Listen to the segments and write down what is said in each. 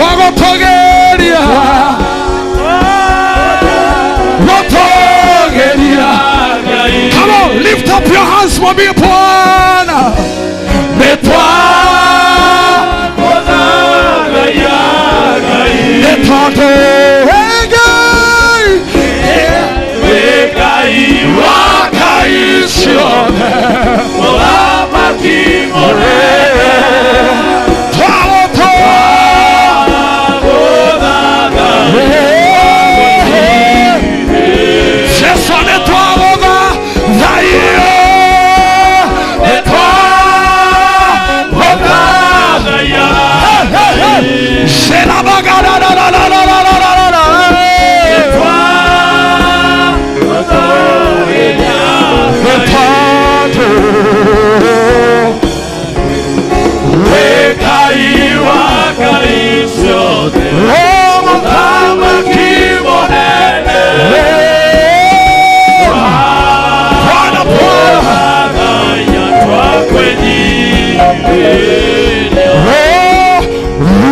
Twagotogeria Gotogeria. Come on, lift up your hands, mwambie Bwana.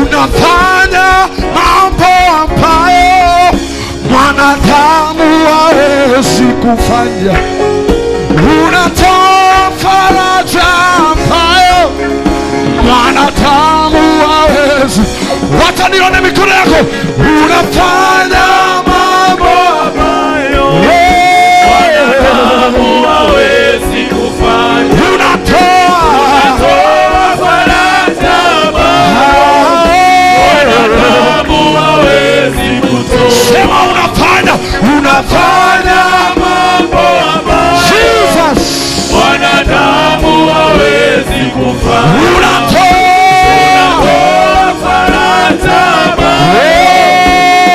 Unafanya mambo ambayo mwanadamu hawezi kufanya. Unatoa faraja ambayo mwanadamu hawezi. Wacha nione mikono yako. Unafanya mambo ambayo mwanadamu hawezi kufanya. Unatoa faraja ambayo mwanadamu hawezi kutoa. Sema unafanya, unafanya mambo ambayo Jesus mwanadamu hawezi kufanya. Unatoa faraja ambayo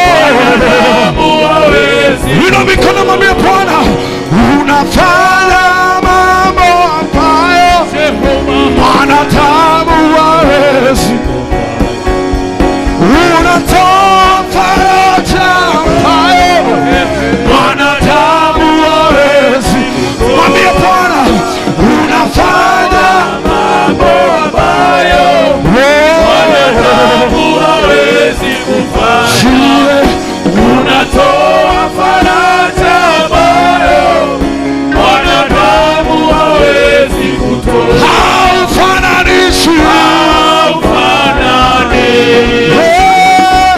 mwanadamu hawezi. Inua mikono, mwambie Bwana, unafanya mambo ambayo mwanadamu hawezi. Unatoa faraja ambayo mwanadamu hawezi. Mwambie Bwana, unafanya mambo ambayo mwanadamu hawezi kufanya. Unatoa faraja ambayo mwanadamu hawezi kutoa. Haufananishwi, haufananishwi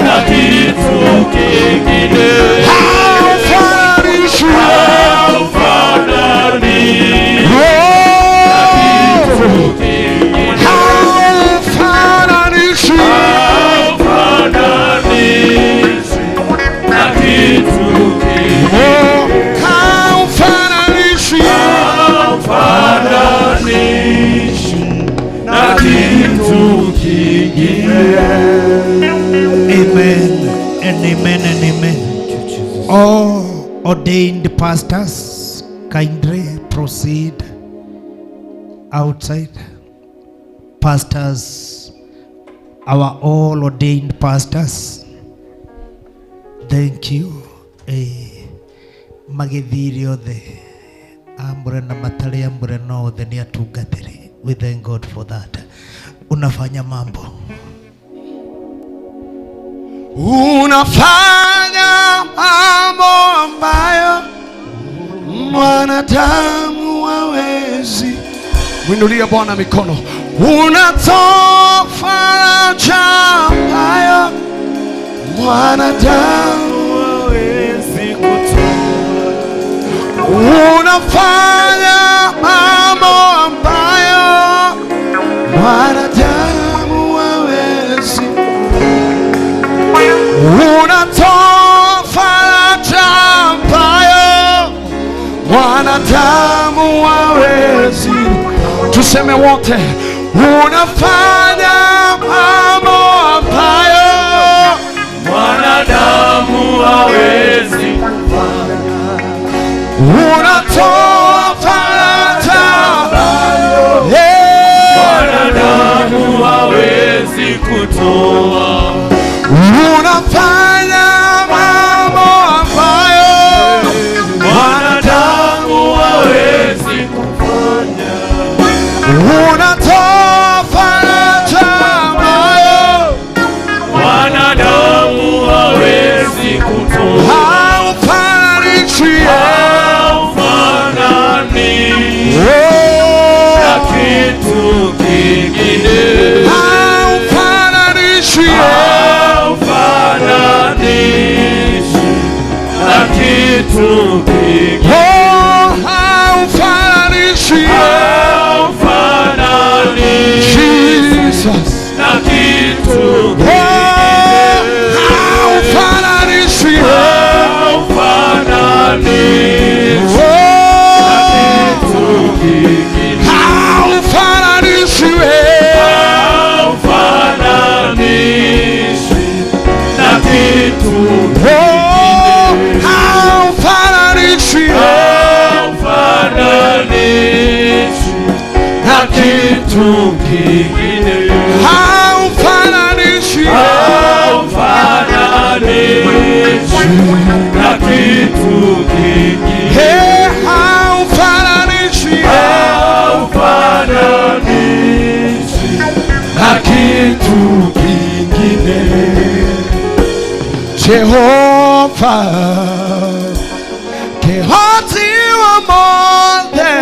na kitu kingine. Haufananishwi, haufananishwi na kitu kingine. Haufananishwi, haufananishwi na kitu kingine. Haufananishwi, haufananishwi na kitu kingine. Amen and amen and amen. All ordained pastors, kindly proceed outside. Pastors, our all ordained pastors, thank you. Magithiri othe amure na matari amure no othe ni atungatĩri. We thank God for that. Unafanya mambo, unafanya mambo ambayo mwanadamu hawezi. Mwinulie Bwana mikono. Unatoa faraja ambayo mwanadamu hawezi kutoa. Unafanya mambo ambayo mwanadamu hawezi. Unatoa faraja ambayo mwanadamu hawezi. Tuseme wote, unafanya mambo ambayo mwanadamu hawezi kufanya. Unatoa faraja ambayo mwanadamu hawezi kutoa. Unafanya mambo ambayo mwanadamu hawezi kufanya. Unatoa faraja ambayo kutoa. Haufananishwi, Haufananishwi oh, na kitu kingine. Haufananishwi, Haufananishwi na kitu kingine. Oh, haufananishwi, Haufananishwi Jesus. na kitu Oh, kingine. haufananishwi, Haufananishwi na oh, kitu kingine. Haufananishwi, Haufananishwi na kitu oh, haufananishwi, Haufananishwi na kitu kingine. Haufananishwi, Haufananishwi na kitu kingine. Hey, haufananishwi, Haufananishwi na kitu kingine. Jehova kĩhoti wa mothe,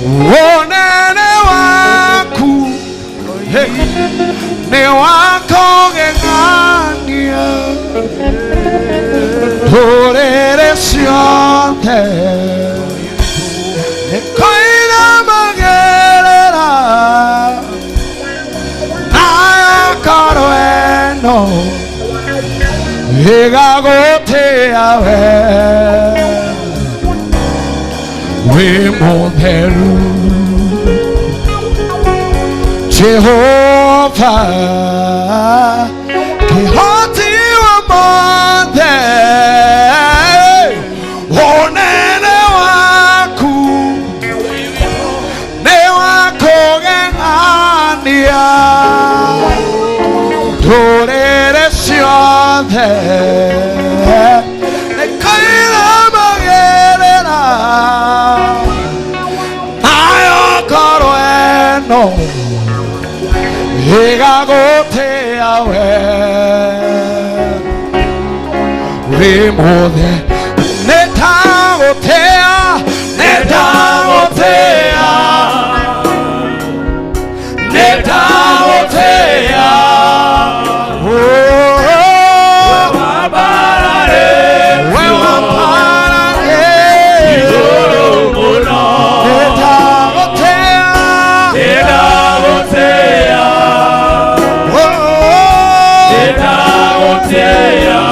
ũnene waku, hey, nĩ wakũgegania, ndũrĩrĩ ciothe nĩ kũinamagĩrĩra, nayo ngoro ĩno ĩgagũtĩa we, wĩ mũtheru. Jehova kĩhoti wa mothe, ũnene waku nĩ wa kũgegania, ndũrĩrĩ ciothe nĩ kũinamagĩrĩra, nayo ngoro ĩno ĩgagũtĩa we, wĩ mũthe. Nĩndagũtĩa, nĩndagũtĩa, nĩndagũtĩa. Oh, Wabarare we waparare igũrũ mũno. Nĩndagũtĩa. Nĩndagũtĩa. Oh, Nĩndagũtĩa.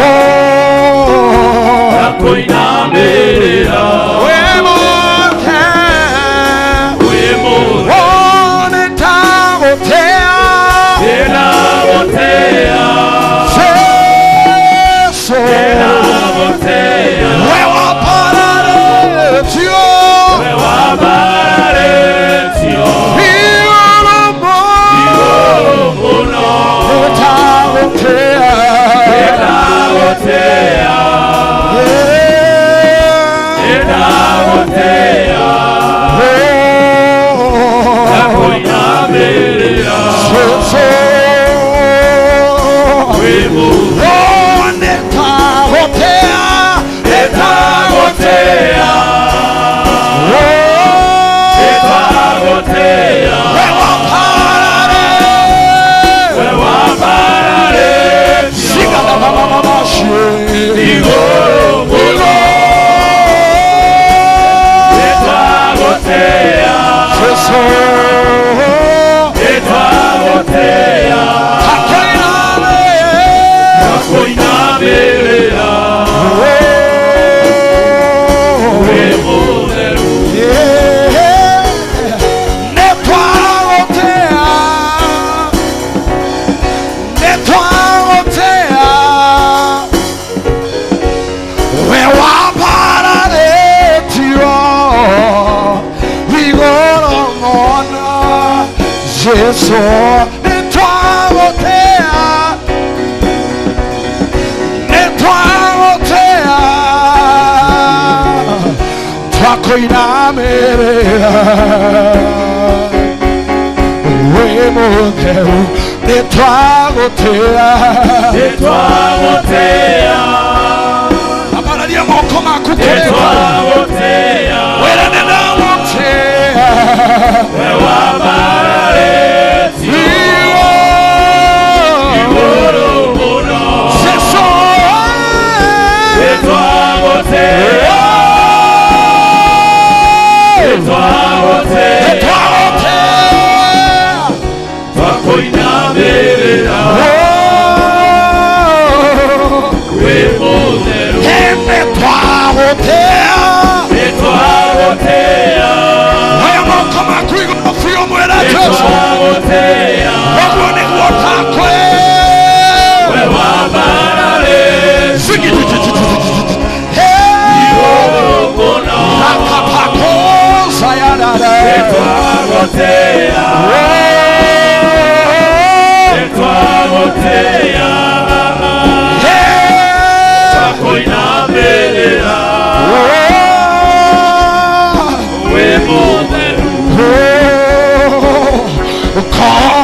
oh, Na kũinamĩrĩra. wĩ mũthe. Wĩ mũthe. Oh, nĩndagũtĩa. Nĩndagũtĩa. Jesu. Nĩndagũtĩa. We wapararĩtio We wambararĩtio igũrũ mũno. igũrũ mũno. Nĩndagũtĩa. Nĩndagũtĩa. Yeah. Nĩndagũtĩa. Oh, Na kũinamĩrĩra. Jesu. Wĩ mũthe. Oh, nĩndagũtĩa. Nĩndagũtĩa. Oh, Nĩndagũtĩa. we waparare. We wambararĩtio igũrũ mũno. Nĩndagũtĩa. Nĩndagũtĩa. Na kũinamĩrĩra. Wĩ mũtheru. Jesu, nĩtwagũtĩa, nĩtwagũtĩa, twakũinamĩrĩra, wĩ mũtheru. Nĩtwagũtĩa. Nĩtwagũtĩa. Ambararia moko maku kũrĩ Ngai. Nĩtwagũtĩa. Wĩra nĩndagũtĩa. We wambararĩtio igũrũ mũno. Jesũ. Nĩtwagũtĩa. Nĩtwagũtĩa. Nĩtwagũtĩa. Twakũinamĩrĩra. Wĩ mũtheru. Nĩtwagũtĩa. Nĩtwagũtĩa. Oya moko maku igũrũ biũ mwĩre Jesũ. Nĩtwagũtĩa. Ũguo nĩguo takwe. We wambararĩtio igũrũ mũno. Nĩtwagũtĩa. Nĩtwagũtĩa. Twakũinamĩrĩra. Wĩ mũtheru. Ngoro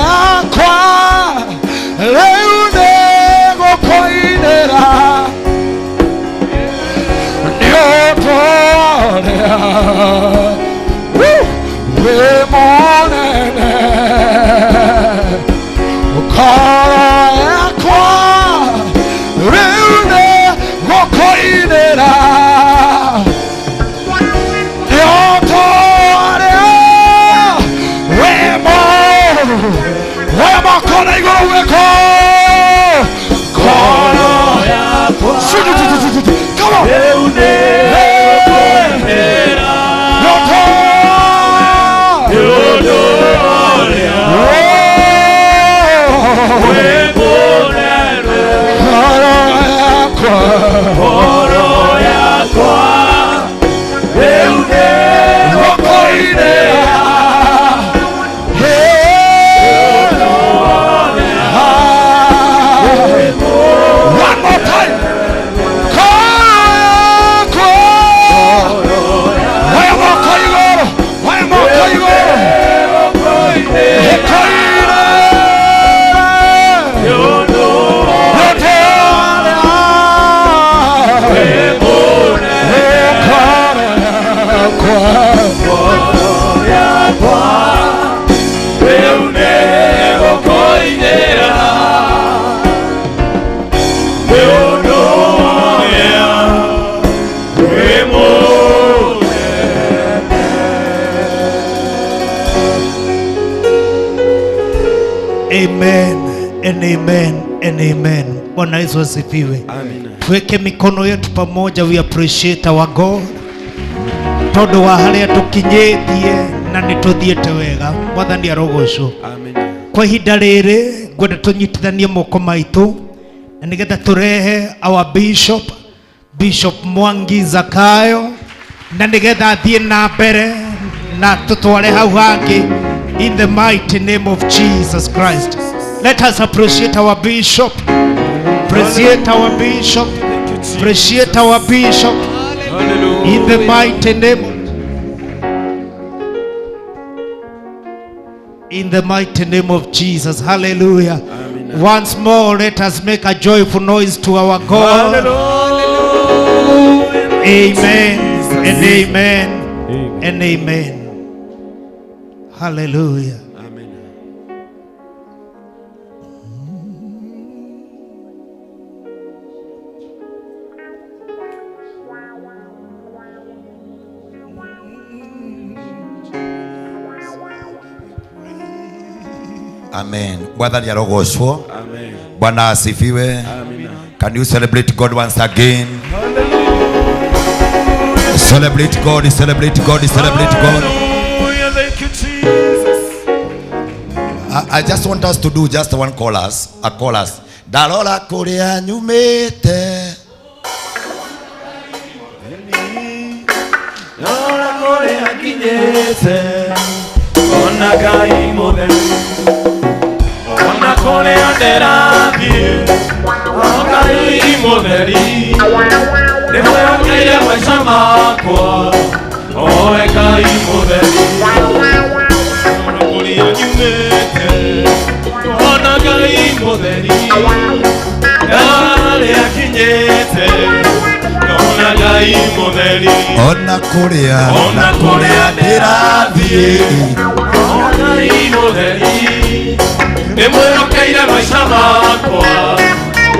yakwa rĩu nĩgũkũinĩra nĩ ũndũ ũrĩa wĩ mũnene. Ngoro yakwa rĩu nĩgũkũinĩra nĩ ũndũ ũrĩa wĩ Oya moko na igũrũ wĩko. Ngoro yakwa Come on. rĩu nĩgũkũinĩra Nĩ ũndũ nĩ ũndũ ũrĩa wĩ mũnene. Ngoro yakwa Ngoro yakwa rĩu nĩgũkũinĩra. Hey. Ah. One more time. Ngoro yakwa. Oya moko igũrũ. Oya moko igũrũ. Nĩkũinĩra. Nĩ ũndũ Nĩ ũndũ ũrĩa wĩ mũnene. Ngoro yakwa. Ngoro yakwa rĩu nĩgũkũinĩra nĩ ũndũ ũrĩa wĩ mũnene. Amen and amen and amen. Bwana Yesu asifiwe. Amina. Tuweke mikono yetu pamoja, we appreciate our God tondu wa haria tukinyĩtie na nĩ tũthiĩte wega. Mwathani arogocwo. Amina. Kwa ihinda rĩrĩ ngwenda tũnyitithanie moko maitũ na nĩgetha tũrehe our bishop, Bishop Mwangi Zakayo, na nĩgetha athiĩ na mbere na tũtware hau hangĩ in the mighty name of Jesus Christ. Let us appreciate our bishop. Appreciate our bishop. Thank you, Jesus. Appreciate our bishop Hallelujah. in the mighty name of In the mighty name of Jesus. Hallelujah. Amen. Once more, let us make a joyful noise to our God. Hallelujah. Amen and amen Amen. and amen. Hallelujah. Amen. Amen. Mwathani arogocwo. Amen. Bwana asifiwe. Amina. Can you celebrate God once again? Celebrate God, celebrate God, celebrate God. Hallelujah. Thank you, Jesus. I just want us to do just one chorus, a chorus. Ndarora kuria nyumite. Rora kũrĩa nginyĩte, ona Ngai mũtheru, ona kũrĩa ndĩrathiĩ, o Ngai mũtheri, nĩwĩhokeire maica makwa, owe Ngai mũtheri. Rora kũrĩa nyumĩte, Mũtheri, ndarora harĩa akinyĩte, ngona Ngai mũtheri. Ona kũrĩa, Ona kũrĩa ndĩrathiĩ, ngona Ngai mũtheri. Ndĩmwĩhokeire maica makwa,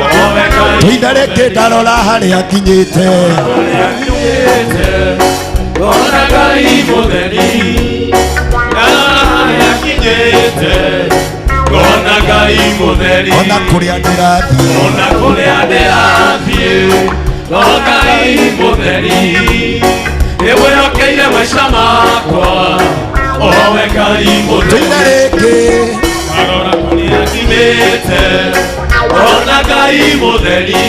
owe Ngai. Tũina rĩngĩ, ndarora harĩa akinyĩte. Harĩa akinyĩte, ngona Ngai mũtheri. Ndarora harĩa akinyĩte, ngona Ngai mũtheri. Ona kũrĩa ndĩrathiĩ. Ona kũrĩa ndĩrathiĩ, ngona Ngai mũtheri. Ndĩmwĩhokeire maica makwa, owe Ngai mũtheri. Tũina rĩngĩ. Ndarora kũrĩa akinyĩte, ngona Ngai mũtheri.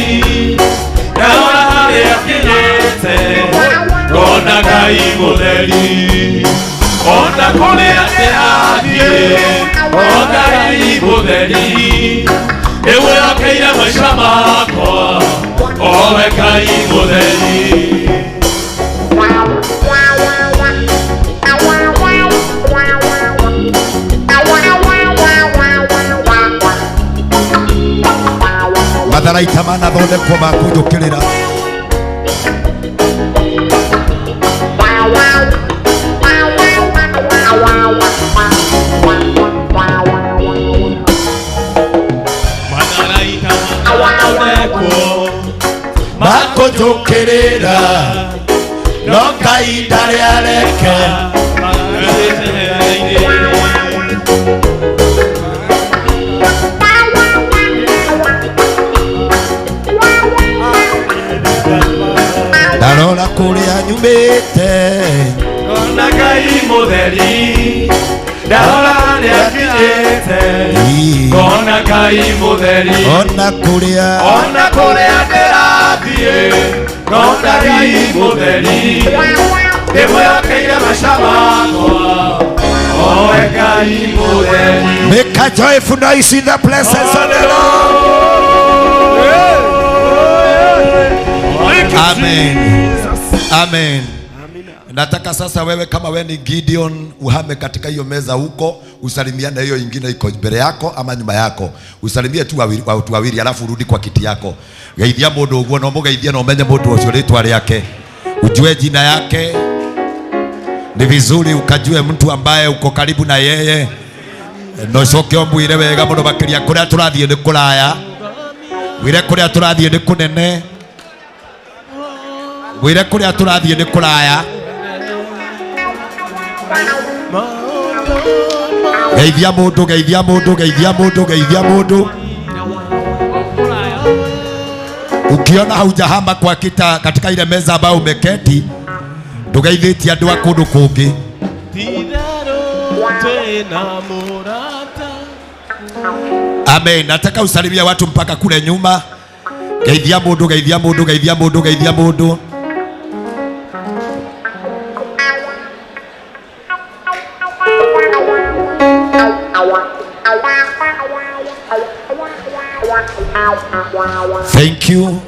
Ndarora harĩa akinyĩte, ngona Ngai mũtheri. Ona kũrĩa ndĩrathiĩ, ngona Ngai mũtheri. Ndĩmwĩhokeire maica makwa, owe Ngai mũtheri. Matharaita manathondekwo ma kũnjũkĩrĩra. Matharaita manathondekwo Makũnjũkĩrĩra, no Ngai ndarĩ areke. Ndarora kũrĩa nyumĩte. Ngona Ngai mũtheri, ndarora harĩa akinyĩte, ngona Ngai mũtheri. Ona kũrĩa, Ona kũrĩa ndĩrathiĩ, ngona Ngai mũtheri. Ndĩmwĩhokeire maica makwa, owe Ngai mũtheri. Make a joyful noise in the presence of the Lord. Amen. Amen. Nataka sasa wewe kama wewe ni Gideon uhame katika hiyo meza huko, usalimiane hiyo ingine iko mbele yako ama nyuma yako. Usalimie tu wawili, watu wawili, alafu urudi kwa kiti yako. Geithia mũndũ ũguo na ũmũgeithie na ũmenye mũndũ ũcio rĩtwa rĩake. Ujue jina yake. Ni vizuri ukajue mtu ambaye uko karibu na yeye. Na ũcoke ũmwĩre wega mũno makĩria kũrĩa tũrathiĩ nĩ kũraya. Mwĩre kũrĩa tũrathiĩ nĩ kũnene. Mwĩre kũrĩa tũrathiĩ nĩ kũraya. Geithia mũndũ, geithia mũndũ, geithia mũndũ, geithia mũndũ. Ukiona haujahama kwa kita katika ile meza ambayo umeketi, ndũgeithĩtie andũ a kũndũ kũngĩ. Titherũ twĩna mũrata. Amen. Nataka usalimie watu mpaka kule nyuma. Geithia mũndũ, geithia mũndũ, geithia mũndũ, geithia mũndũ. Thank you.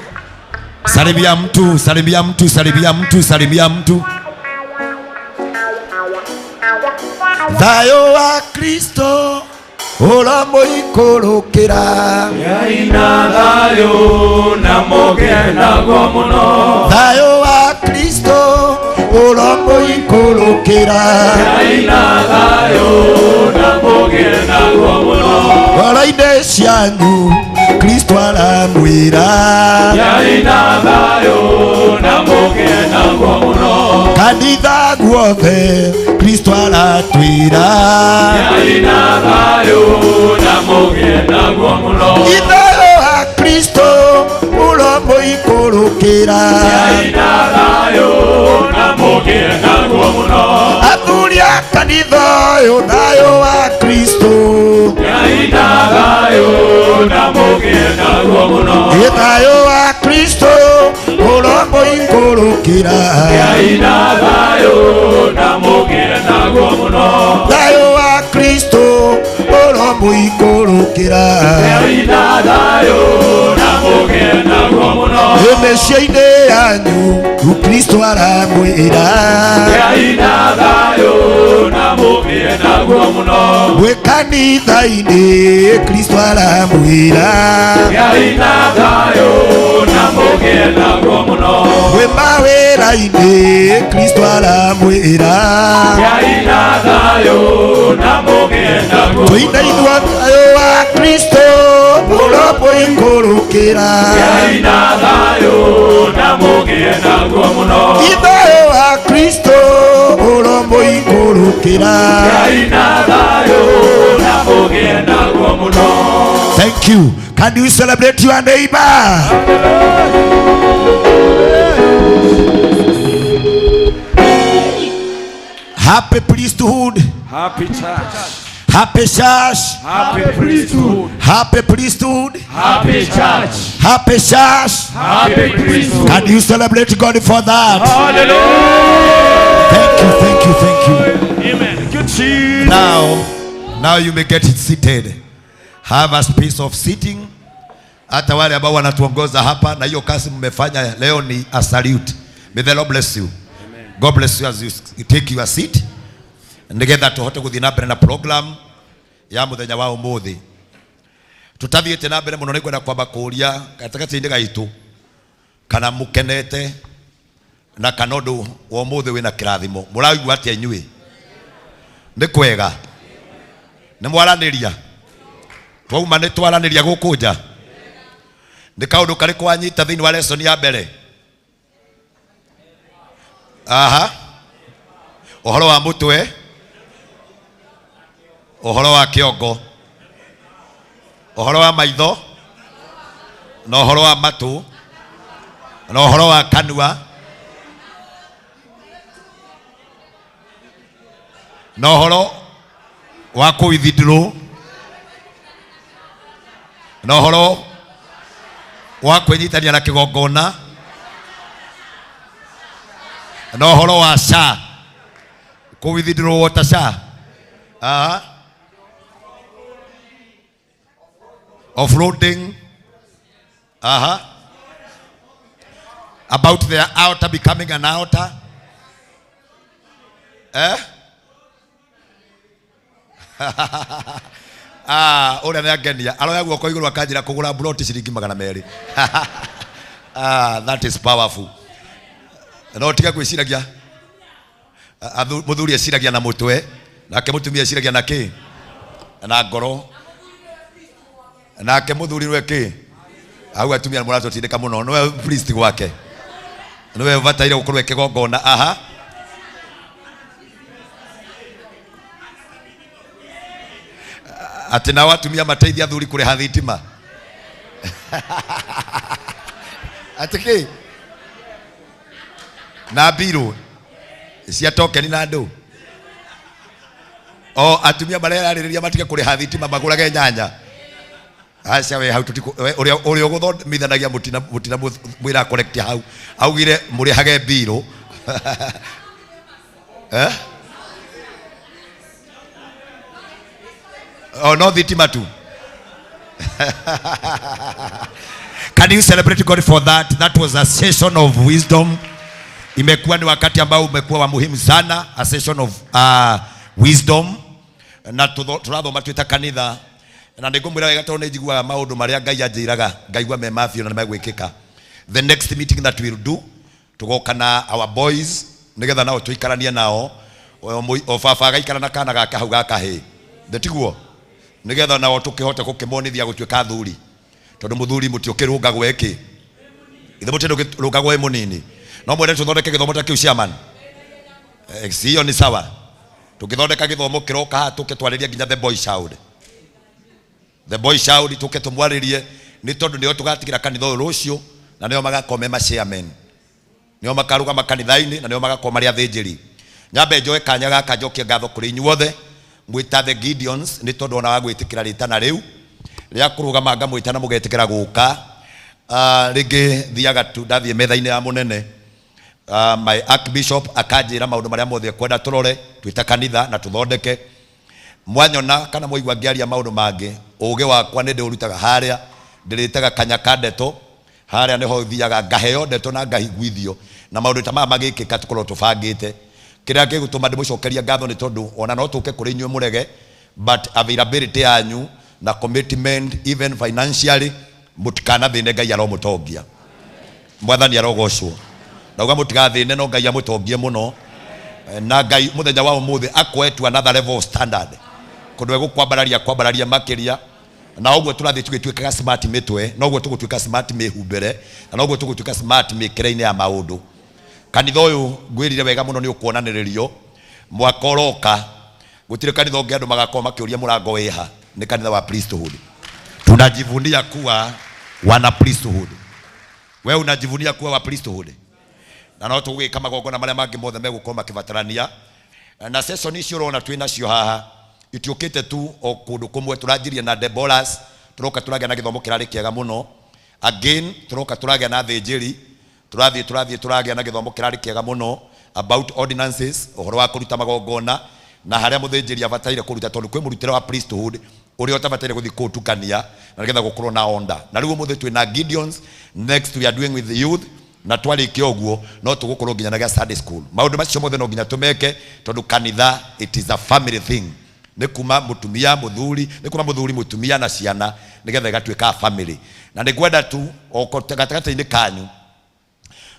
Salimia mtu, salimia mtu, salimia mtu, salimia mtu. Thayũ wa Kristo ũramũikũrũkĩra. Ngai na thayũ na mũgĩe naguo mũno. Thayũ wa Kristo ũramũikũrũkĩra. Ngai na thayũ na mũgĩe naguo mũno. Ngoro-inĩ cianyu Kristo aramwĩra. Ngai na thayũ na mũgĩe naguo mũno. Kanitha guothe Kristo aratwĩra. Ngai na thayũ na mũgĩe naguo mũno. Ithayũ wa Kristo ũramũikũrũkĩra. Ngai na thayũ na mũgĩe naguo mũno. Athuri a kanitha ũyũ, thayũ wa Kristo. Ngai na thayũ na mũgĩe naguo mũno. Ĩ thayũ wa Kristo ũramũikũrũkĩra. Ngai na thayũ na mũgĩe naguo mũno. Thayũ wa Kristo ũramũikũrũkĩra. Ngai na thayũ na mũgĩe naguo mũno. Ĩ Mĩciĩ-inĩ yanyu Kristo aramwĩra. Gĩai na thayũ na mũgĩe naguo mũno. Mwĩ kanitha-inĩ Kristo aramwĩra. Gĩai na thayũ na mũgĩe naguo mũno. Mwĩ mawĩra-inĩ Kristo aramwĩra. Gĩai na thayũ na mũgĩe naguo. Tũinainwa thayũ wa Kristo ũromũikũrũkĩra. Gĩai na thayũ na mũgĩe naguo mũno. Thayũ wa Kristo ũromũikũrũkĩra. Gĩai na thayũ na mũgĩe naguo mũno. Thank you. Can you celebrate your neighbor? Happy priesthood. Happy church. Happy church. Happy priesthood. Happy priesthood. Happy church. Happy church. Happy priesthood. Can you celebrate God for that? Hallelujah. Thank you, thank you, thank you. Amen. Good Jesus. Now you may get seated. Have a space of sitting. Hata wale ambao wanatuongoza hapa na hiyo kazi mmefanya leo ni a salute. May the Lord bless you. Amen. God bless you as you take your seat. Nigetha tuhote guthii na mbere na program ya muthenya wa umuthi. Tutathiĩte na mbere muno nĩ ngwenda kwamba kũũria gatagatĩ-inĩ gaitũ kana mũkenete na kana ũndũ wa ũmũthĩ wĩna kĩrathimo. Mũraigua atĩa inyuĩ? Nĩ kwega? Nĩ mwaranĩria? Twauma nĩ twaranĩria gũkũ nja? Nĩ kaũndũ karĩkũ wanyita thĩinĩ wa lesson ya mbere? Aha. Ũhoro wa mũtwe, ũhoro wa kĩongo, ũhoro wa maitho, na ũhoro wa matũ, na ũhoro wa kanua, na ũhoro wa kũ withdraw, na ũhoro wa kwĩnyitania na kĩgongona, na ũhoro wa SHA, kũ withdraw water SHA. Aha. Offloading. Aha. About the altar becoming an altar. Eh? Ah, ũrĩa nĩ angenia. Aroya guoko igũrũ akanjĩra kũgũra ploti ciringi 200. Ah, that is powerful. No tiga gwĩciragia. Mũthuri eciragia na mũtwe, nake mũtumia eciragia na kĩ? Na ngoro. Nake mũthuri nĩwe kĩ? Hau atumia mũratũtindĩka mũno, nĩwe priest gwake. Nĩwe ũbataire gũkorwo kĩgongona. Aha. Atĩ nao atumia mateithia athuri kũrĩha thitima. Atĩ kĩ? Na mbirũ cia tokeni na andũ. O atumia marerarĩrĩria matige kũrĩha thitima magũrage nyanya. Aca we hau tutiku ũrĩa ũrĩa ũgũthomithanagia mũtina mũtina mwĩra correct hau. Augire mũrĩhage mbirũ. Eh? Oh, no thitima tu. Can you celebrate God for that? That was a session of wisdom. Imekuwa ni wakati ambao umekuwa wa muhimu sana, a session of wisdom. Na tũrathoma twĩ ta kanitha. Na nĩngũmwĩra wega tondũ nĩnjiguaga maũndũ marĩa Ngai anjĩraga, ngaigua me ma biũ na nĩmegwĩkĩka. The next meeting that we'll do, tũgoka na our boys, nĩgetha nao tũikaranie nao. O baba agaikara na kana gake hau ga kahĩĩ. Tiguo? Nĩgetha nao tũkĩhote gũkĩmonithia gũtuĩka athuri. Tondũ mũthuri mũti ũkĩrũngagwo ĩkĩ. Ithe mũtĩ ndũkĩrũngagwo ĩ mũnini. No mwende tũthondeke gĩthomo ta kĩu chairman. Sio ni sawa. Tũngĩthondeka gĩthomo kĩroka haha tũke twarĩrie nginya the boy child. The boy child tũke tũmwarĩrie nĩ tondũ nĩo tũgatigĩra kanitha ũyũ rũciũ na nĩo magakorwo me ma chairman. Nĩo makarũgama kanitha-inĩ na nĩo magakorwo marĩ athĩnjĩri. Nyambe njoe kanya gaka njokie ngatho kũrĩ inyuothe mwĩta the Gideons nĩ tondũ ona wa gwĩtĩkĩra rĩtana rĩu rĩa kũrũgama ngamwĩta na mũgetĩkĩra gũka. Rĩngĩ thiaga tu ndathiĩ metha-inĩ ya mũnene. My archbishop akanjĩra maũndũ marĩa mothe ekwenda tũrore twĩta kanitha na tũthondeke. Mwanyona kana mwaigua ngĩaria maũndũ mangĩ, ũgĩ wakwa nĩ ndĩũrutaga harĩa, ndĩrĩtaga kanya ka ndeto Harĩa nĩho thiaga ngaheo ndeto na ngahiguithio na maũndũ ta maya magĩkĩka tũkorwo tũbangĩte. Kĩrĩa gĩgũtũma ndĩmũcokeria ngatho nĩ tondũ ona no tũke kũrĩ inyuĩ mũrege, but availability yanyu na commitment even financially mũtikanathĩne, Ngai aromũtongia. Mwathani arogocwo. Ndauga mũtigathĩne no Ngai amũtongie mũno. Na Ngai mũthenya wa ũmũthĩ akoe to another level of standard. Kũndũ egũkwambararia kwambararia makĩria. Na ũguo tũrathiĩ tũgĩtuĩkaga smart mĩtwe, noguo tũgũtuĩka smart mĩhumbĩre, na noguo tũgũtuĩka smart mĩkĩre-inĩ ya maũndũ. Kanitha ũyũ ngwĩrire wega mũno nĩ ũkuonanĩrĩrio mwaka ũroka gũtirĩ kanitha ũngĩ andũ magakorwo makĩũria mũrango wĩha, nĩ kanitha wa priesthood. Tunajivunia kuwa wana priesthood. Wewe unajivunia kuwa wa priesthood? Na no tũgwĩka magongona marĩa mangĩ mothe megũkorwo makĩbatarania. Na session icio ũrona twĩ nacio haha itiũkĩte tu o kũndũ kũmwe. Tũranjirie na Deborahs, tũroka tũragĩa na gĩthomo kĩrarĩ kĩega mũno. Again tũroka tũragĩa na thĩnjĩri, tũrathiĩ tũragĩa na gĩthomo kĩrarĩ kĩega mũno about ordinances, ũhoro wa kũruta magongona na harĩa mũthĩnjĩri abataire kũruta, tondũ kwĩ mũrutĩre wa priesthood ũrĩa ũtabataire gũthiĩ kũũtukania na nĩgetha gũkorwo na onda. Na rĩu ũmũthĩ twĩ na Gideons, next we are doing with the youth, na twarĩkia ũguo no tũgũkorwo nginya na gĩa Sunday school. Maũndũ macio mothe no nginya tũmeke tondũ kanitha it is a family thing. Nĩ kuma mũtumia mũthuri, nĩ kuma mũthuri mũtumia na ciana nĩgetha ĩgatuĩka family. Na nĩ ngwenda tu o gatagatĩ-inĩ kanyu,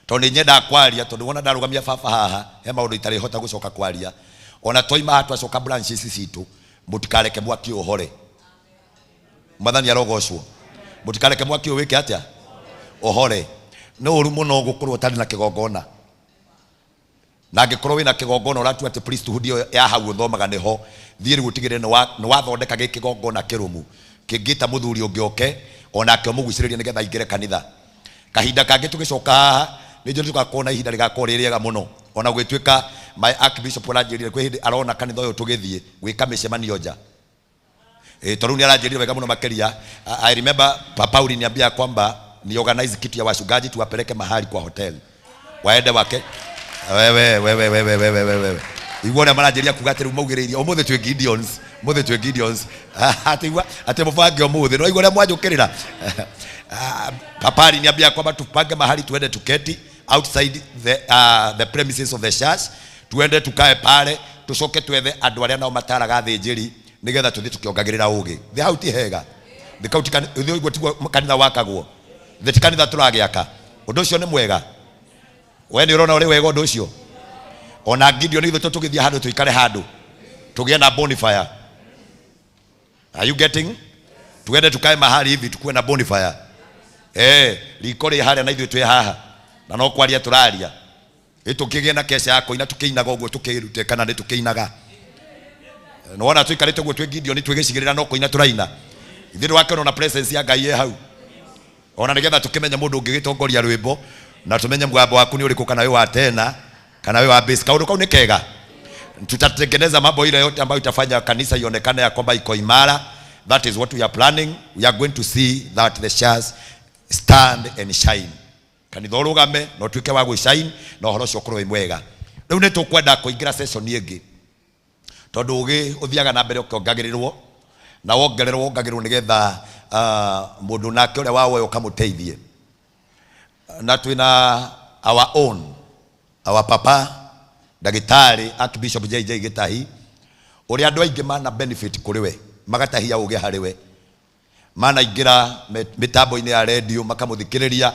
tondũ nĩ nyendaga kwaria, tondũ wona ndarũgamia baba haha he maũndũ itarĩhota gũcoka kwaria. Ona twaima haha twacoka branches citũ, mũtikareke mwaki ũhore. Mwathani arogocwo. Mũtikareke mwaki ũyũ wĩke atĩa? Ũhore. Nĩ ũru mũno gũkorwo ũtarĩ na kĩgongona. Na angĩkorwo wĩna kĩgongona ũratua atĩ priesthood ĩyo ya hau ũthomaga nĩho, thiĩ rĩu ũtigĩrĩre nĩ wathondeka gĩkĩgongona kĩrũmu kĩngĩta mũthuri ũngĩ oke onake ũmũgucĩrĩrie nĩgetha aingĩre kanitha. Kahinda kangĩ tũgĩcoka haha nĩ njũĩ tũgakorwo na ihinda rĩgakorwo rĩ rĩega mũno. Ona gũgĩtuĩka my archbishop aranjĩrire kwĩ hĩndĩ arona kanitha ũyũ tũgĩthiĩ gwĩka mĩcemanio nja. Tondũ nĩ aranjĩrire wega mũno makĩria. I remember Papa uliniambia kwamba ni organize kitu ya wachungaji tuwapeleke mahali kwa hotel waende wake. Wewe wewe wewe wewe wewe igua ũrĩa maranjĩria kuga atĩ rĩu maugĩrĩirie ũmũthĩ twĩ Gideons, ũmũthĩ twĩ Gideons, atĩ igua atĩ mũbange ũmũthĩ no igua ũrĩa mwanjũkĩrĩra. Papa aliniambia kwamba tupange mahali tuende tuketi outside the premises of the church, tuende tukae pale, tucoke twethe andũ arĩa nao mataraga thĩnjĩri nĩgetha tũthiĩ tũkĩongagĩrĩra ũgĩ. Thĩ hau ti hega. Thĩ kau ti thĩ ũguo tiguo kanitha wakagwo. Thĩ ti kanitha tũragĩaka. Ũndũ ũcio nĩ mwega. We nĩ ũrona ũrĩ wega ũndũ ũcio? Ona Gideon ithuĩ tũgĩthiĩ handũ tũikare handũ tũgĩe na bonfire. Are you getting? Tuende tukae mahali hivi tukuwe na bonfire. Riko rĩ harĩa na ithuĩ twĩ haha na no kwaria tũraria. Ĩ tũkĩgĩe na keca ya kũina tũkĩinaga ũguo tũkĩrute kana nĩ tũkĩinaga. Nĩwona tũikarĩte ũguo twĩ Gideon twĩ gĩcigĩrĩra no kũina tũraina. Ithuĩ nĩwakĩona ona presence ya Ngai ĩ hau. Ona nĩgetha tũkĩmenye mũndũ ũngĩgĩtongoria rwĩmbo na tũmenye mũgambo waku nĩ ũrĩkũ, kana wĩ wa tena kana wĩ wa bass. Kaũndũ kau nĩ kega. Tutatengeneza mambo ile yote ambayo itafanya kanisa ionekane ya kwamba iko imara. That is what we are planning. We are going to see that the church stand and shine. Kanitha ũrũgame na ũtuĩke wa gwĩ-shine na ũhoro ũcio ũkorwo wĩ mwega. Rĩu nĩ tũkwenda kũingĩra session ĩngĩ tondũ ũgĩ ũthiaga na mbere ũkĩongagĩrĩrwo na wongererwo wongagĩrĩrwo nĩgetha mũndũ nake ũrĩa wawoya ũkamũteithie. Na twĩna our own, our papa ndagĩtarĩ Archbishop JJ Gĩtahi, ũrĩa andũ aingĩ mana benefit kũrĩ we, magatahia ũgĩ harĩ we, manaingĩra mĩtambo-inĩ ya redio makamũthikĩrĩria,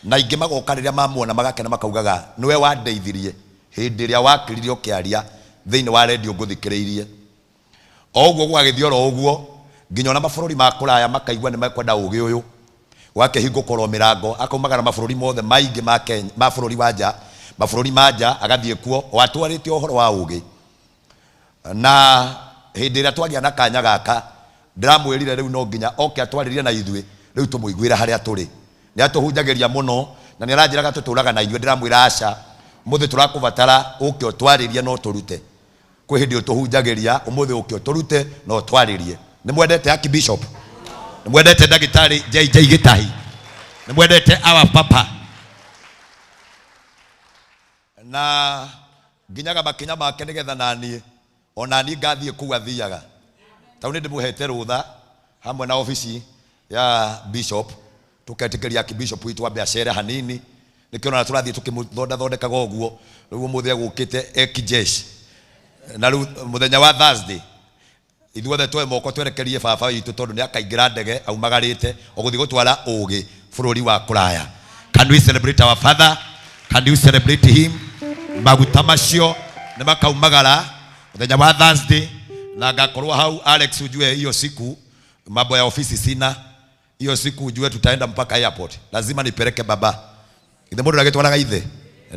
na aingĩ magoka rĩrĩa mamuona magakena makaugaga nĩwe wandeithirie hĩndĩ ĩrĩa wakĩrire ũkĩaria thĩinĩ wa redio ngũthikĩrĩirie. O ũguo gũgagĩthiĩ oro ũguo nginya ona mabũrũri ma kũraya makaigua nĩ mekwenda ũgĩ ũyũ, gwakĩhingũkorwo mĩrango akaumagara mabũrũri mothe maingĩ ma Kenya, ma bũrũri wa nja, mabũrũri ma nja agathiĩ kuo o atwarĩte ũhoro wa ũgĩ. Na hĩndĩ ĩrĩa twagĩa na kanya gaka ndĩramwĩrire rĩu no nginya oke atwarĩrie na ithuĩ, rĩu tũmũiguĩre harĩa tũrĩ. Nĩ atũhunjagĩria mũno na nĩ aranjĩraga tũtũraga na inyuĩ, ndĩramwĩra aca, ũmũthĩ tũrakũbatara ũke ũtwarĩrie no tũrute. Kwĩ hĩndĩ ũtũhunjagĩria, ũmũthĩ ũke ũtũrute no ũtwarĩrie. Nĩ mwendete Archbishop? Nĩ mwendete ndagĩtarĩ JJ Gĩtahi? Nĩ mwendete our papa? Na nginyaga makinya make nĩgetha naniĩ ona niĩ ngathiĩ kũu athiaga. Tondũ nĩ ndĩmũhete rũtha hamwe na obici ya bishop Tuketĩkĩria Archbishop witũ ambe acere hanini, nĩkĩo ona tũrathiĩ tũkĩmũthondathondekaga ũguo. Rĩu ũmũthĩ egũkĩte ekijeshi, na rĩu mũthenya wa Thursday ithuothe tuoe moko twerekerie baba witũ, tondũ nĩ akaingĩra ndege aumagarĩte ũgũthiĩ gũtwara ũgĩ bũrũri wa kũraya. Can we celebrate our father? Can you celebrate him? Maguta macio nĩ makaumagara mũthenya wa Thursday na ngakorwo hau. Alex, ujue hiyo siku mambo ya ofisi sina. Hiyo siku ujue tutaenda mpaka airport, lazima nipeleke baba. Ithe mũndũ ndagĩtwaraga ithe,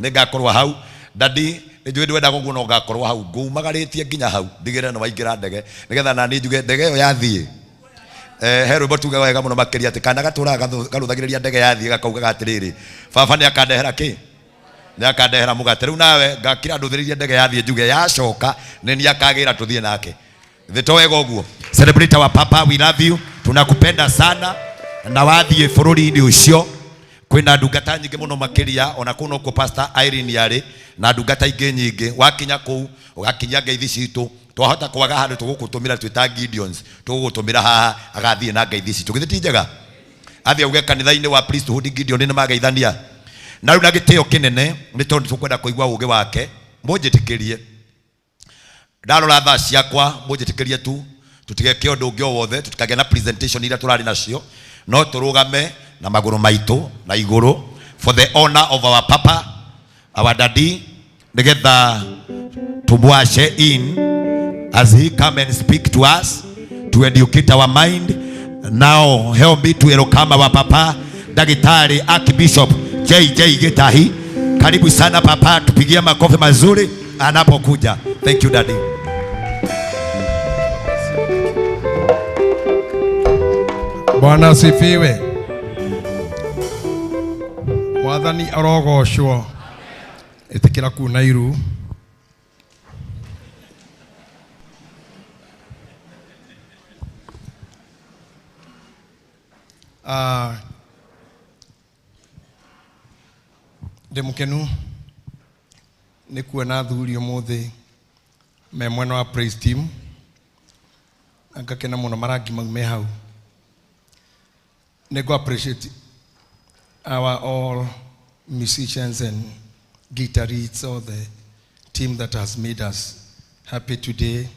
nĩ ngakorwo hau. Daddy, nĩ njũĩ ndwendaga ũguo, no ngakorwo hau ngũmagarĩtie nginya hau ndigĩrĩre nĩ waingĩra ndege, nĩgetha nani njuge ndege ĩyo yathiĩ. He rwĩmbo tugaga wega mũno makĩria atĩ kana gatũraga garũthagĩrĩria ndege yathiĩ, gakaugaga atĩrĩrĩ, baba nĩ akandehera kĩ, nĩ akandehera mũgate. Rĩu nawe ngakira ndũthĩrĩrie ndege yathiĩ, njuge yacoka nĩ niĩ akagĩra tũthiĩ nake. Thĩ to wega ũguo? Celebrate our papa. We love you, tunakupenda sana. Na wathiĩ bũrũri-inĩ ũcio kwĩna ndungata nyingĩ mũno makĩria, ona kũu nokuo Pastor Irene arĩ na ndungata ingĩ nyingĩ. Wakinya kũu ũgakinyia ngeithi citũ. Twahota kwaga handũ tũgũgũtũmĩra twĩ ta Gideons, tũgũgũtũmĩra haha agathiĩ na ngeithi citũ. Githĩ ti njega athiĩ auge kanitha-inĩ wa Priesthood Gideon nĩ mageithania? Na rĩu na gĩtĩo kĩnene, nĩ tondũ tũkwenda kũigua ũgĩ wake, mũnjĩtĩkĩrie, ndarora thaa ciakwa, mũnjĩtĩkĩrie tu tũtigeke ũndũ ũngĩ o wothe, tũtikagĩa na presentation iria tũrarĩ nacio, no tũrũgame na magũrũ maitũ na igũrũ for the honor of our papa, our daddy, nĩgetha tumwashe in as he come and speak to us to educate our mind. Now help me to welcome our papa, Daktari Archbishop JJ Gitahi. Karibu sana papa, tupigie makofi mazuri anapokuja. Thank you, daddy. Bwana asifiwe. Mwathani arogocwo. Ĩtĩkĩra kuna iru. Ah, ndĩ mũkenu nĩ kuona athuri ũmũthĩ me mwena wa praise team, na ngakena mũno marangi mau me hau. Nĩ ngũ appreciate our all musicians and guitarists, all the team that has made us happy today.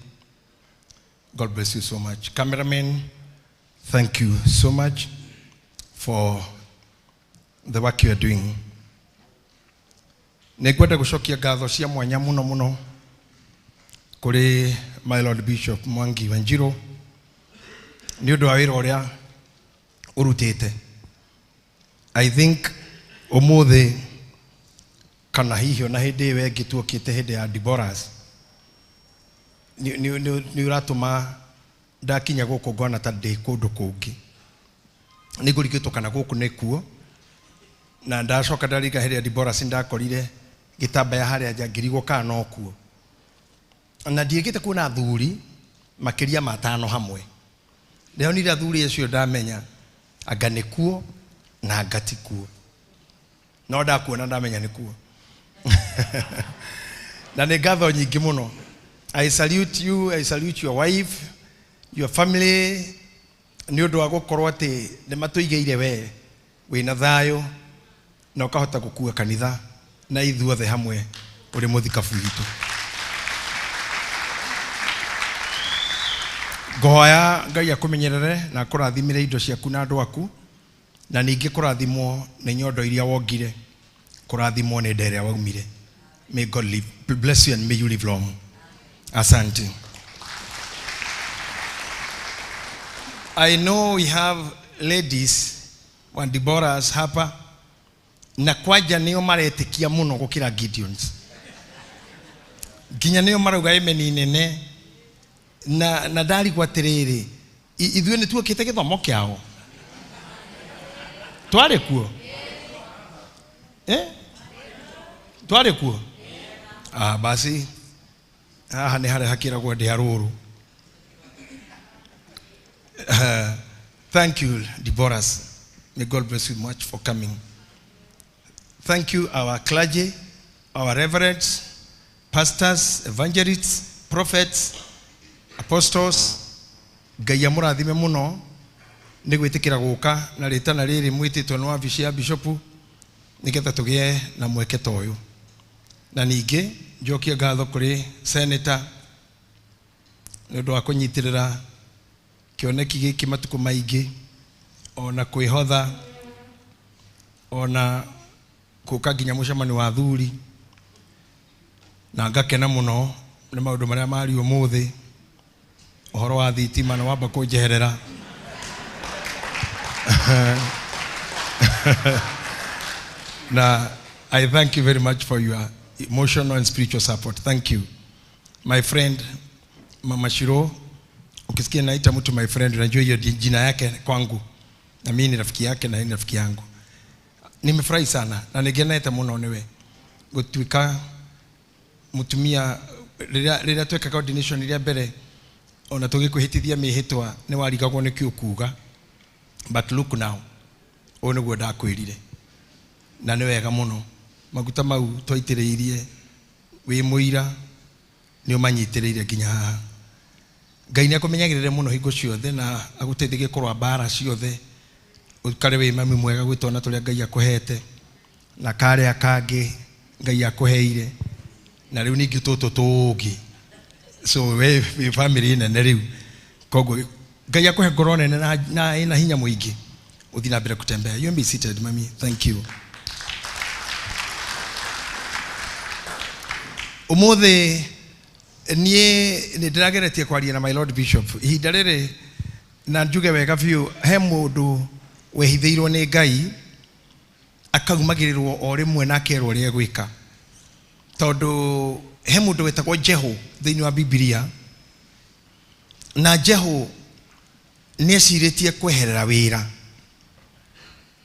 God bless you so much. Cameraman, thank you so much for the work you are doing. Nĩ ngwenda gũcokia ngatho cia mwanya mũno mũno kũrĩ my Lord Bishop Mwangi Wanjiru nĩ ũndũ wa wĩra ũrĩa ũrutĩte. I think ũmũthĩ kana hihi ona hĩndĩ ĩyo ĩngĩ tuokĩte hĩndĩ ya Deborahs, nĩ ũratũma ndakinya gũkũ ngona ta ndĩ kũndũ kũngĩ, nĩ ngũrigĩtwo kana gũkũ nĩkuo. Na ndacoka ndaringa hĩndĩ ya Deborahs, ndakorire gĩtambaya harĩa nja, ngĩrigwo kana no kuo, na ndiĩkĩte kuona athuri makĩria ma atano hamwe. Ndĩronire athuri acio, ndamenya anga nĩkuo na anga ti kuo, no ndakuona ndamenya nĩkuo, na nĩ ngatho nyingĩ mũno. I salute you, I salute your wife, your family, nĩ ũndũ wa gũkorwo atĩ nĩ matũigĩire we wĩna thayũ na ũkahota gũkua kanitha na ithuothe hamwe ũrĩ mũthikabu witũ. Ngohoya Ngai akũmenyerere na akũrathimĩre indo ciaku na andũ aku, na ningĩ kũrathimwo nĩ nyondo iria wongire, kũrathimwo nĩ nda ĩrĩa waumire. May God live, bless you and may you live long. Asante. I know we have ladies wa Deborahs hapa, na kwanja nĩo maretĩkia mũno gũkĩra Gideons, nginya nĩo marauga ĩmeni nene, na ndarigwo atĩrĩrĩ, ithuĩ nĩ tuokĩte gĩthomo kĩao, twarĩ kuo, eh? Twarĩ kuo. Ah, basi haha nĩ harĩa hakĩragwo ndĩa rũrũ. Thank you, Deborahs. May God bless you much for coming. Thank you, our clergy, our reverends, pastors, evangelists, prophets, apostles. Ngai amũrathime mũno. Nĩ gwĩtĩkĩra gũka na rĩtana rĩrĩ mwĩtĩtwo nĩ wabici ya bishopu nĩgetha tũgĩe na mweke ta ũyũ. Na ningĩ njokie ngatho kũrĩ senator nĩ ũndũ wa kũnyitĩrĩra kĩoneki gĩkĩ matukũ maingĩ, ona kwĩhotha, ona gũka nginya mũcemanio wa athuri, na ngakena mũno nĩ maũndũ marĩa mario ũmũthĩ, ũhoro wa thitima na wamba kũnjeherera. Na I thank you very much for your emotional and spiritual support. Thank you. My friend, Mama Shiro, ukisikia naita mtu my friend, unajua hiyo jina yake kwangu. Na mimi ni rafiki yake na yeye ni rafiki yangu. Nimefurahi sana na nigenete muno niwe gutuika mutumia riria twekaga ordination ria mbere, ona tugikuhitithia mihitwa ni warigagwo ni kĩ ũkuga. But look now, ũyũ nĩguo ndakwĩrire. Na nĩ wega mũno. Maguta mau twaitĩrĩirie wĩ mũira nĩ ũmanyitĩrĩire nginya haha. Ngai nĩ akũmenyagĩrĩre mũno hingo ciothe na agũteithagie kũrũa mbara ciothe. Ũikare wĩ mami mwega gwĩ twana tũrĩa Ngai akũhete na karĩa kangĩ Ngai akũheire, na rĩu ningĩ tũtũ tũngĩ. So we wĩ family nene rĩu. Koguo Ngai akũhe ngoro nene na ĩna hinya mũingĩ ũthiĩ na mbere kutembea. You may be seated, mami. Thank you. Ũmũthĩ niĩ nĩ ndĩrageretie kwaria na my Lord Bishop ihinda rĩrĩ, na njuge wega biũ, he mũndũ wehithĩirwo nĩ Ngai akaumagĩrĩrwo o rĩmwe na akerwo ũrĩa egwĩka. Tondũ he mũndũ wetagwo Jehu thĩinĩ wa Bibilia, na Jehu nĩ ecirĩtie kweherera wĩra,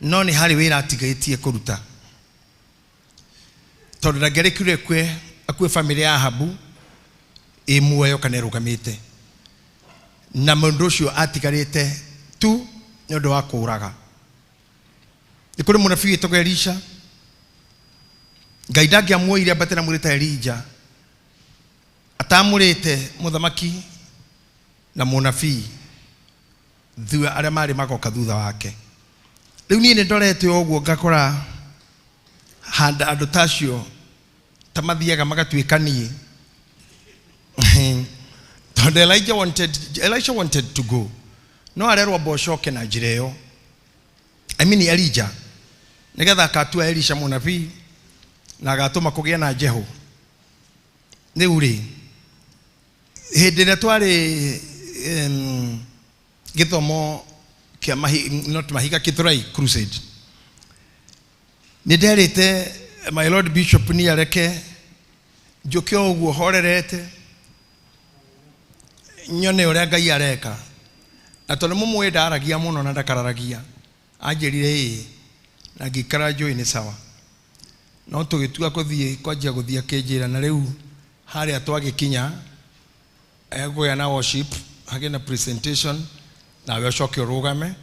no nĩ harĩ wĩra atigĩtie kũruta, tondũ ndangĩarekire akue famĩlĩ ya Ahabu ĩ muoyo kana ĩrũgamĩte, na mũndũ ũcio atigarĩte tu nĩ ũndũ wa kũũraga. Nĩ kũrĩ mũnabii wĩtagwo Elisha. Ngai ndangĩamuoire ambate na mwĩrĩ ta Elijah atamũrĩte mũthamaki na mũnabii thutha arĩa marĩ magoka thutha wake. Rĩu niĩ nĩ ndorete ũguo ngakora handa andũ ta acio ta mathiaga magatuĩka niĩ. Tondũ Elisha wanted to go, no arerwo amba ũcoke na njĩra ĩyo. I mean Elijah, nĩgetha akatua Elisha mũnabii na agatũma kũgĩe na Jehu. Rĩu rĩ, hĩndĩ ĩrĩa twarĩ gĩthomo kĩa not Mahiga, Githurai Crusade, nĩ nderĩte my Lord Bishop ni areke njũke o ũguo horerete nyone ũrĩa Ngai areka. Na tondũ mũmũĩ ndaragia mũno na ndakararagia, anjĩrire ĩĩ, na ngĩikara njũĩ nĩ sawa. No tũgĩtua kũthiĩ, kwanjia gũthiĩ akĩnjĩra, na rĩu harĩa twagĩkinya, egũgĩa na worship, hagĩe na presentation, nawe ũcoke ũrũgame.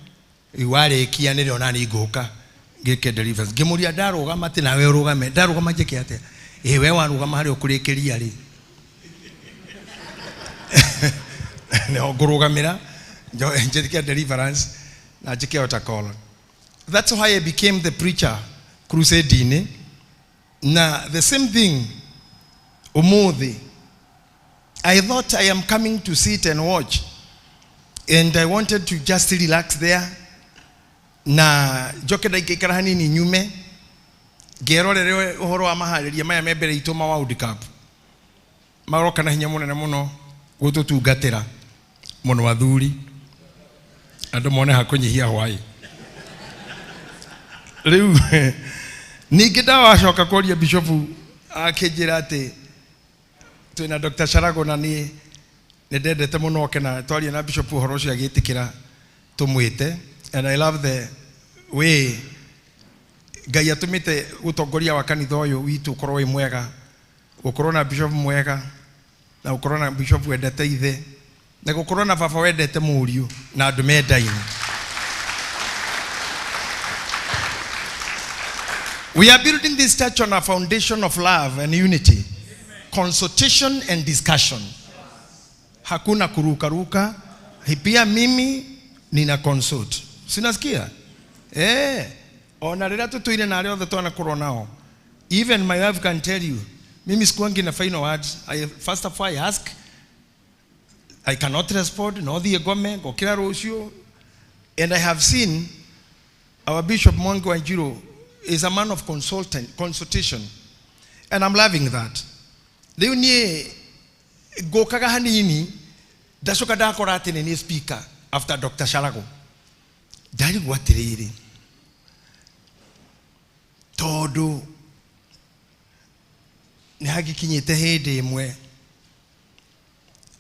Rĩu warĩkia nĩrĩo nani ngũka ngĩke deliverance. Ngĩmũria ndarũgama atĩ nawe ũrũgame, ndarũgama njĩke atĩa? Ĩĩ, we warũgama harĩa ũkũrĩkĩria rĩ, nĩho ngũrũgamĩra, njĩke deliverance na njĩke altar call. That's why I became the preacher crusade-inĩ. Na the same thing ũmũthĩ, I thought I am coming to sit and watch, and I wanted to just relax there, na njoke ndaikaikara hanini nyume ngerorere ũhoro wa maharĩria maya me mbere itũ ma World Cup. Maroka na hinya mũnene mũno gũtũtungatĩra mũno athuri, andũ mone ha kũnyihia hwaĩ. Rĩu ningĩ ndawacoka kũria bishop akĩnjĩra atĩ twĩna Dr. Charago, na niĩ nĩ ndendete mũno oke, na twaria na bishop ũhoro ũcio agĩtĩkĩra tũmwĩte. And I love the way Ngai atũmĩte ũtongoria wa kanitha ũyũ witũ ũkorwo wĩ mwega, gũkorwo na bishop mwega, na gũkorwo na bishop wendete ithe, na gũkorwo na baba wendete mũriũ, na andũ mendaine. We are building this church on a foundation of love and unity, consultation and discussion. Hakuna kurukaruka. Pia mimi Nina consult. Sinasikia? Eh, ona rĩrĩa tũtũire na arĩa othe twanakorwo nao. Even my wife can tell you, mimi sikuangi na final words. I, first of all, I ask. I cannot respond, no thiĩ ngome, ngokĩra rũciũ. And I have seen our Bishop Mwangi Wanjiru is a man of consultant, consultation. And I'm loving that. Rĩu niĩ ngũkaga hanini ndacoka ndakora atĩ nĩ niĩ speaker after Dr. Sharago. Ndarigwo atĩrĩrĩ, tondũ nĩ hagĩkinyĩte hĩndĩ ĩmwe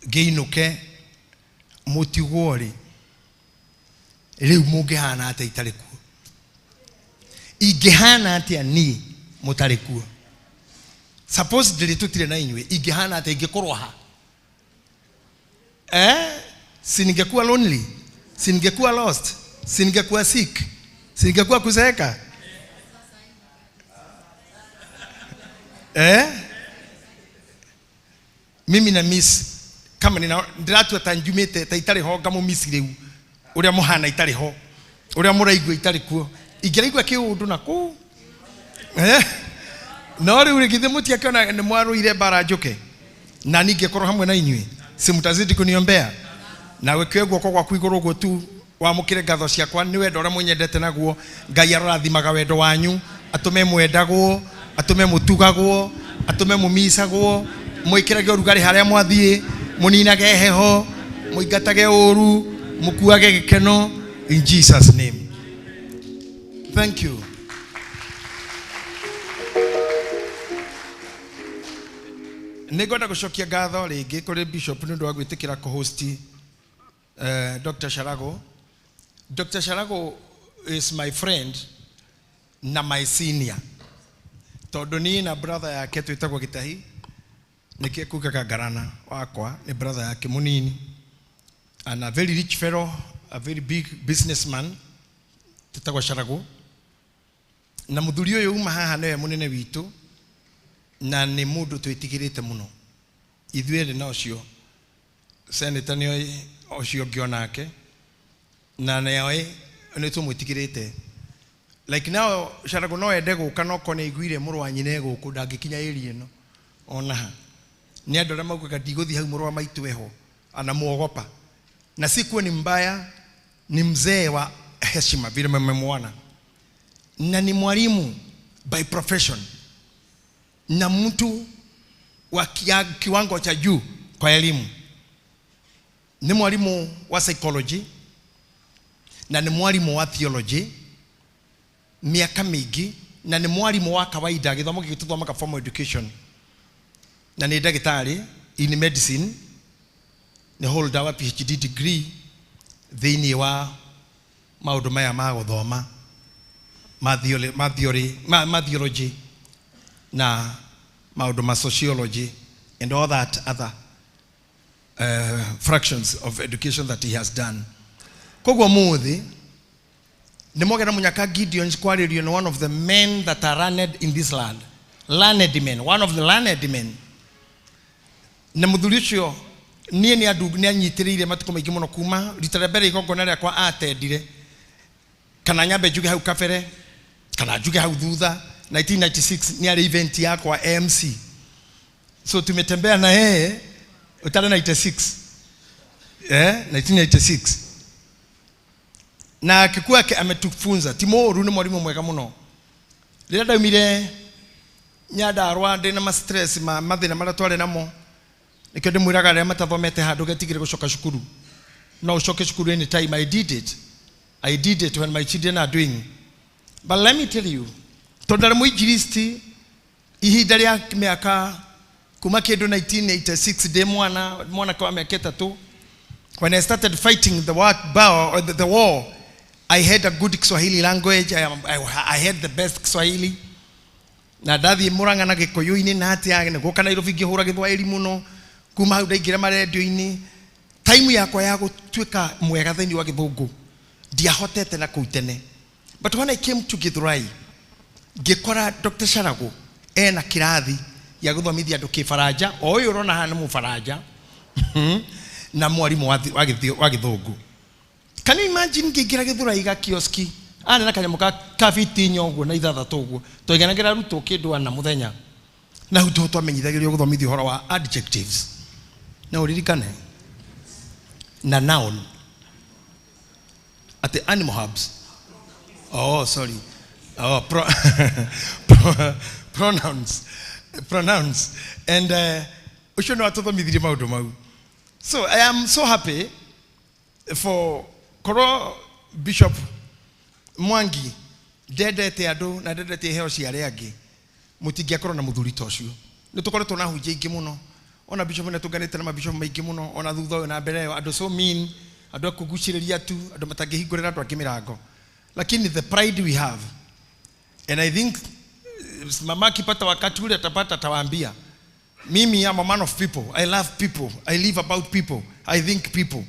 ngĩinũke mũtigwo rĩ, rĩu mũngĩhana atĩa itarĩ kuo? Ingĩhana atĩa niĩ mũtarĩ kuo? Suppose ndĩrĩ tũtirĩ na inyuĩ, ingĩhana atĩa ingĩkorwo ha? Eh? Si ningekuwa lonely? Si ningekuwa lost? Si ningekuwa sick? Si ningekuwa kuzeeka? Eh? Mimi na miss kama nina ndĩratua ta njumĩte ta itarĩ ho ngamũmiss rĩu ũrĩa mũhana itarĩ ho, ũrĩa mũraigua itarĩ kuo, ingĩraigua kĩũndũ na kũu, eh? No rĩu rĩ, githĩ mũtiakĩona nĩ mwarũire mbara njũke na ningĩkorwo hamwe na inyuĩ? Si mtazidi kuniombea? Na wĩkĩre guoko gwaku igũrũ ũguo tu wamũkĩre ngatho ciakwa nĩ wendo ũrĩa mũnyendete naguo. Ngai arorathimaga wendo wanyu, atũme mwendagwo, atũme mũtugagwo, atũme mũmicagwo, mwĩkĩrage ũrugarĩ harĩa mwathiĩ, mũninage heho, mũingatage ũru, mũkuage gĩkeno, in Jesus name. Thank you. Nĩ ngwenda gũcokia ngatho rĩngĩ kũrĩ Bishop nĩ ũndũ wa gwĩtĩkĩra kũhost Dr. Sharago. Dr. Sharago is my friend na my senior, tondũ niĩ na brother yake twĩtagwo Gĩtahi, nĩkĩo kugaga ngarana wakwa nĩ brother yake mũnini, and a very rich fellow, a very big businessman twĩtagwo Sharago. Na mũthuri ũyũ uma haha nĩwe mũnene witũ na nĩ mũndũ twĩtigĩrĩte mũno ithuĩ erĩ, na ũcio senator nĩoĩ ũcio ũngĩ onake na nĩoĩ nĩ tũmwĩtigĩrĩte. Like now Sharago no ende gũka, no korwo nĩ aiguire mũrũ wa nyina e gũkũ, ndangĩkinya area ĩno ona ha. Nĩ andũ arĩa maugaga ndigũthiĩ hau mũrũ wa maitũ eho, anamuogopa, na si kuwa ni mbaya, ni mzee wa heshima vile mmemwona, na ni mwalimu by profession na mtu wa kiwango cha juu kwa elimu. Ni mwalimu wa psychology na ni mwalimu wa theology miaka mĩingĩ, na nĩ mwalimu wa kawaida, gĩthomo gĩkĩ tũthomaga formal education, na nĩ ndagĩtarĩ in medicine, nĩ holder wa PhD degree thĩinĩ wa maũndũ maya ma gũthoma ma theory, ma theory, ma theology na maũndũ ma sociology and all that other fractions of education that he has done. Koguo mũthĩ nĩ mwagera mũnyaka Gideon kwarĩrio nĩ one of the men that are learned in this land, learned men, one of the learned men. Na mũthuri ũcio niĩ nĩ andũ nĩ anyitĩrĩire matukũ maingĩ mũno kuma rita rĩa mbere igongona rĩakwa atendire, kana nyambe njuge hau kabere kana njuge hau thutha, 1996 nĩ arĩ event yakwa MC. So tumetembea na yeye utare 96, 1996, na akikuwa ametufunza ti mũũru, nĩ mwarimũ mwega mũno. Rĩrĩa ndaumire Nyandarũa ndĩ na ma stress ma mathĩna marĩa twarĩ namo, nĩkĩo ndĩmwĩraga arĩa matathomete handũ getigĩre gũcoka cukuru, no ũcoke cukuru anytime. I did it, I did it when my children are doing. But let me tell you, tondũ ndarĩ mũinjilisti ihinda rĩa mĩaka kuma kĩndũ 1986 ndĩ mwana mwanake wa mĩaka 3, when I started fighting the war, or the war, I had a good Kiswahili language. I had the best Kiswahili. Na ndathiĩ Mũrang'a na Gĩkũyũ-inĩ na atĩa nĩ gũka Nairobi ngĩhũra Gĩthwaĩri mũno. Kuma hau ndaingĩra marendio-inĩ, time yakwa ya gũtuĩka mwega thĩinĩ wa Gĩthũngũ ndiahotete na kũu tene. But when I came to Githurai, ngĩkora Dr. Sharago ena kĩrathi gĩa gũthomithia andũ Kĩbaranja, o ũyũ ũrona haha nĩ Mũbaranja, na mwarimũ wa Gĩthũngũ. Can you imagine ngĩingĩra Gĩthũrai ga kioski arĩ na kanyamũ ka fiti inya ũguo na ithathatũ ũguo, twaiganagĩra arutwo kĩndũ ana mũthenya, na hau tũho twamenyithagĩrio gũthomithio ũhoro wa adjectives, na ũririkane na noun atĩ animal hubs, oh sorry, oh, pronouns and ũcio nĩ watũthomithirie maũndũ mau. So I am so happy for korwo Bishop Mwangi ndendete andũ na ndendete iheo cia arĩa angĩ, mũtingĩakorwo na mũthuri ta ũcio. Nĩ tũkoretwo na hunjia aingĩ mũno, ona bishop nĩ tũnganĩte na mabishop maingĩ mũno, ona thutha ũyũ na mbere ĩyo, andũ so mean, andũ a kũgucĩrĩria tu, andũ matangĩhingũrĩra andũ angĩ mĩrango. Lakini the pride we have, and I think mama akipata wakati ule atapata, atawaambia mimi am a man of people, I love people, I live about people, I think people,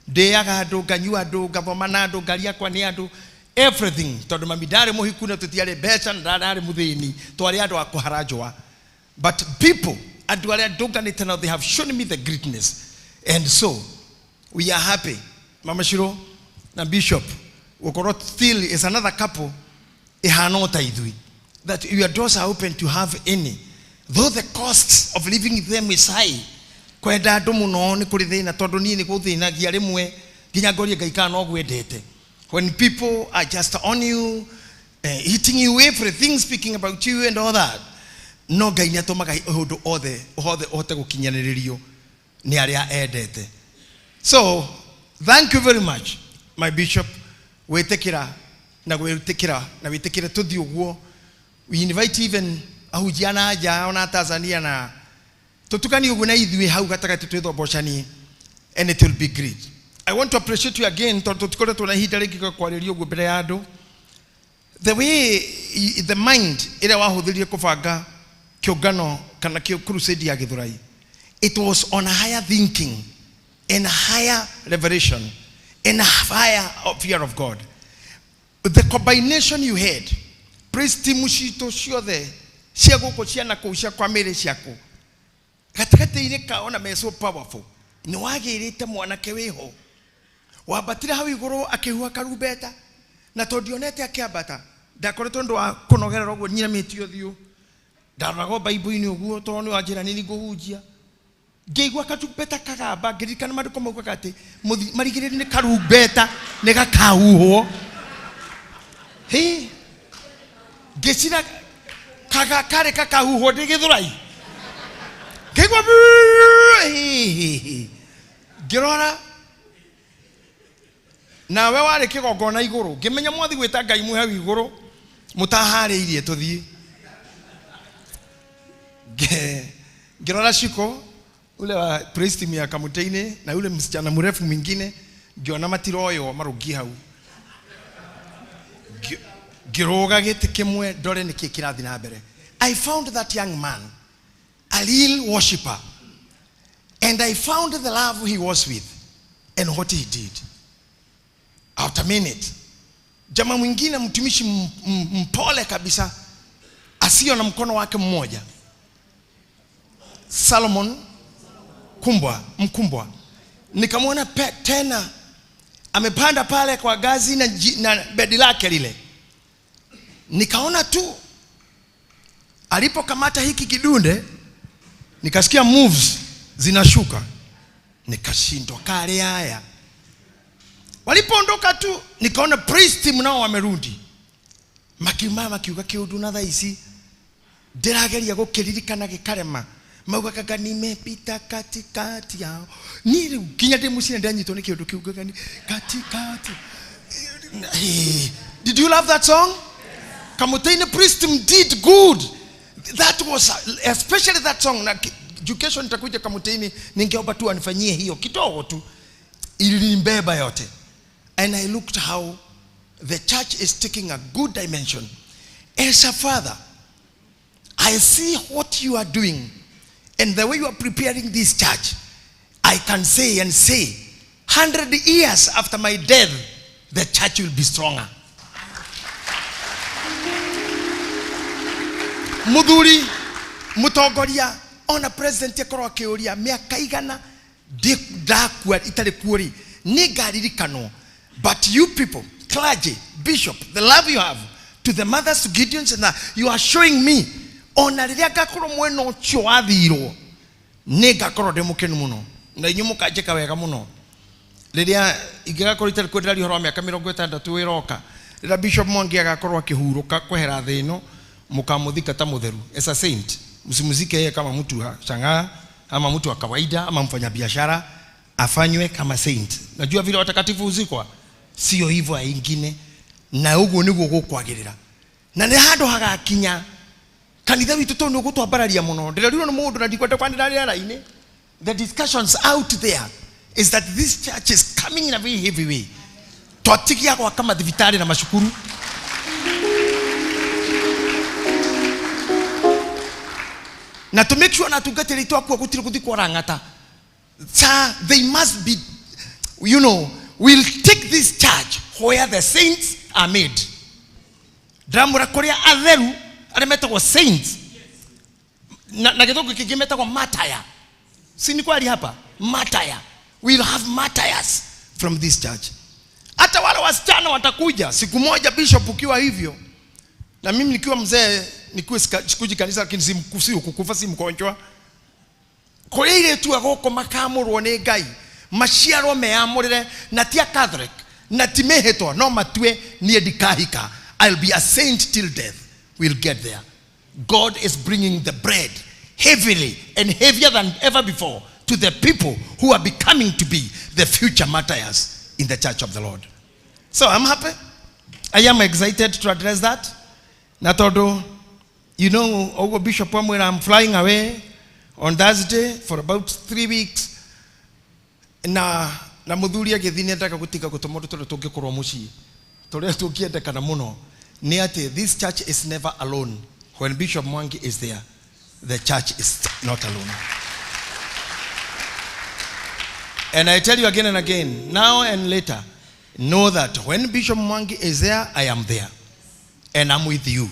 ndĩaga andũ, nganyua andũ, ngathoma na andũ, ngari yakwa nĩ andũ, everything, tondũ mami ndarĩ mũhiku na tũtiarĩ mbeca na ndarĩ mũthĩni, twarĩ andũ a kũhara njũa. But people, andũ arĩa ndũnganĩte nao, they have shown me the greatness, and so we are happy Mama Shiro na Bishop gũkorwo still is another couple ihana o ta ithuĩ, that your doors are open to have any, though the cost of living with them is high. Kwenda andũ mũno nĩ kũrĩ thĩna, tondũ niĩ nĩ gũthĩnagia rĩmwe nginya ngorie Ngai kana no gwendete, when people are just on you, hitting you, everything, speaking about you and all that. No Ngai nĩ atũmaga ũndũ othe othe ũhote gũkinyanĩrĩrio nĩ arĩa endete. So thank you very much, my bishop, gwĩtĩkĩra na gwĩtĩkĩra na wĩtĩkĩre tũthiĩ ũguo. We invite even ahunjia na nja ona Tanzania na tũtukanie ũguo na ithuĩ hau gatagatĩ twĩthombocanie, and it will be great. I want to appreciate you again, tondũ tũtikoretwo na ihinda rĩngĩ kwarĩria ũguo mbere ya andũ. The way the mind ĩrĩa wahũthĩrire kũbanga kĩũngano kana crusade ya Gĩthũrai, it was on a higher thinking and a higher revelation and a higher fear of God. The combination you had, praise team citũ ciothe cia gũkũ, cia na kũu, cia kwa mĩrĩ ciaku gatagatĩ-inĩ kao, na me so powerful, nĩ wagĩrĩte mwanake wĩho wambatire hau igũrũ akĩhuha karumbeta, na tondũ ndionete akĩambata, ndakoretwo ndũ wa kũnogerera ũguo nyinamĩtie ũthiũ, ndaroragwo Bible-inĩ ũguo, tondũ nĩ wanjĩra nini ngũhunjia, ngĩigua karumbeta kagamba, ngĩririkana maandĩko maugaga atĩ marigĩrĩrio nĩ karumbeta nĩ gakahuhwo. Hĩ, ngĩcira kaga karĩ kakahuhwo ndĩ Gĩthũrai, ngĩigua hĩ, ngĩrora nawe warĩ kĩgongona igũrũ, ngĩmenya mwathi gwĩta Ngai mwĩ hau igũrũ mũtaharĩirie tũthiĩ. Ngĩrora Shiko ule wa praise team ya Kamutĩ-inĩ na ule msichana mrefu mwingine, ngĩona matiroywo marũngiĩ hau. Ngĩrũga gĩtĩ kĩmwe ndore nĩkĩ kĩrathiĩ na mbere. I found that young man a real worshipper, and I found the love he was with and what he did. After a minute, jamaa mwingine mtumishi mpole kabisa asio na mkono wake mmoja, Solomon Kumbwa Mkumbwa, nikamwona tena amepanda pale kwa gazi na bedi lake lile. Nikaona tu alipokamata hiki kidunde, nikasikia moves zinashuka, nikashindwa kale haya. Walipoondoka tu nikaona praise team nao wamerudi, makiuma makiuga kiundu na thaa ici ndĩrageria gũkĩririkana gĩkarema, maugaga nimepita katikati yao. Ni rĩu nginya ndĩ mũciĩ ndanyitwo nĩ kĩũndũ kĩu, ngaga ni katikati. Hey, did you love that song? Kamutĩ-inĩ praise team did good. That was especially that song. Na education itakuja Kamutĩ-inĩ, ningeomba tu anifanyie hiyo kidogo tu, ilinibeba yote. And I looked how the church is taking a good dimension. As a father, I see what you are doing and the way you are preparing this church. I can say and say, 100 years after my death, the church will be stronger. Muthuri, mutongoria, ona president akorwo akĩũria mĩaka igana ndakua itarĩ kuo rĩ, nĩ ngaririkanwo. But you people, clergy, bishop, the love you have to the mothers, to Gideons, and that, you are showing me ona rĩrĩa ngakorwo mwena ũcio wathirwo nĩ ngakorwo ndĩ mũkenu mũno na inyuĩ mũkanjĩka wega mũno. Rĩrĩa ingĩgakorwo itarĩ kuo ndĩraria ũhoro wa mĩaka 60 ĩroka, rĩrĩa Bishop Mwangi agakorwo akĩhurũka kwehera thĩ ĩno, mũkamũthika ta mũtheru as a saint. Msimzike yeye kama mtu wa shangaa ama mtu wa kawaida ama mfanyabiashara, afanywe kama saint. Najua vile watakatifu huzikwa, sio hivyo aingine, na ũguo nĩguo gũkwagĩrĩra. Na nĩ handũ hagakinya kanitha witũ tondũ nĩ ũgũtwambararia mũno. Ndĩrerirwo nĩ mũndũ na ndikwenda kwanĩra rĩera-inĩ. The discussions out there is that this church is coming in a very heavy way. Twatigia gwaka mathibitarĩ na macukuru. Na to make sure na atungatĩri aitũ akua gũtirĩ gũthiĩ kwarang'ata. Sir, they must be, you know, we'll take this church where the saints are made. Ndĩramwĩra kũrĩa atheru arĩa metagwo saints na gĩthũngũ kĩngĩ metagwo martyr. Si ni kweli hapa? Martyr. We'll have martyrs from this church. Hata wale wasichana watakuja siku moja, bishop ukiwa hivyo na mimi nikiwa mzee, nikiwa sikuji kanisa, lakini si kukufa, si mgonjwa. Kũrĩa airĩtu a gũkũ makamũrwo nĩ Ngai, maciarwo meyamũrĩre, na ti a Catholic na ti mĩhĩtwa, no matue niĩ ndikahika, I'll be a saint till death. We'll get there. God is bringing the bread heavily and heavier than ever before to the people who are becoming to be the future martyrs in the church of the Lord. So I'm happy. I am excited to address that. Na tondũ, you know, ũguo Bishop amwĩra, I'm flying away on Thursday for about 3 weeks. Na mũthuri agĩthiĩ nĩ endaga gũtiga gũtũma ũndũ tũrĩa tũngĩkorwo mũciĩ, tũrĩa tũngĩendekana mũno nĩ atĩ this church is never alone. When Bishop Mwangi is there, the church is not alone. And I tell you again and again, now and later, know that when Bishop Mwangi is there, I am there. And I'm with you.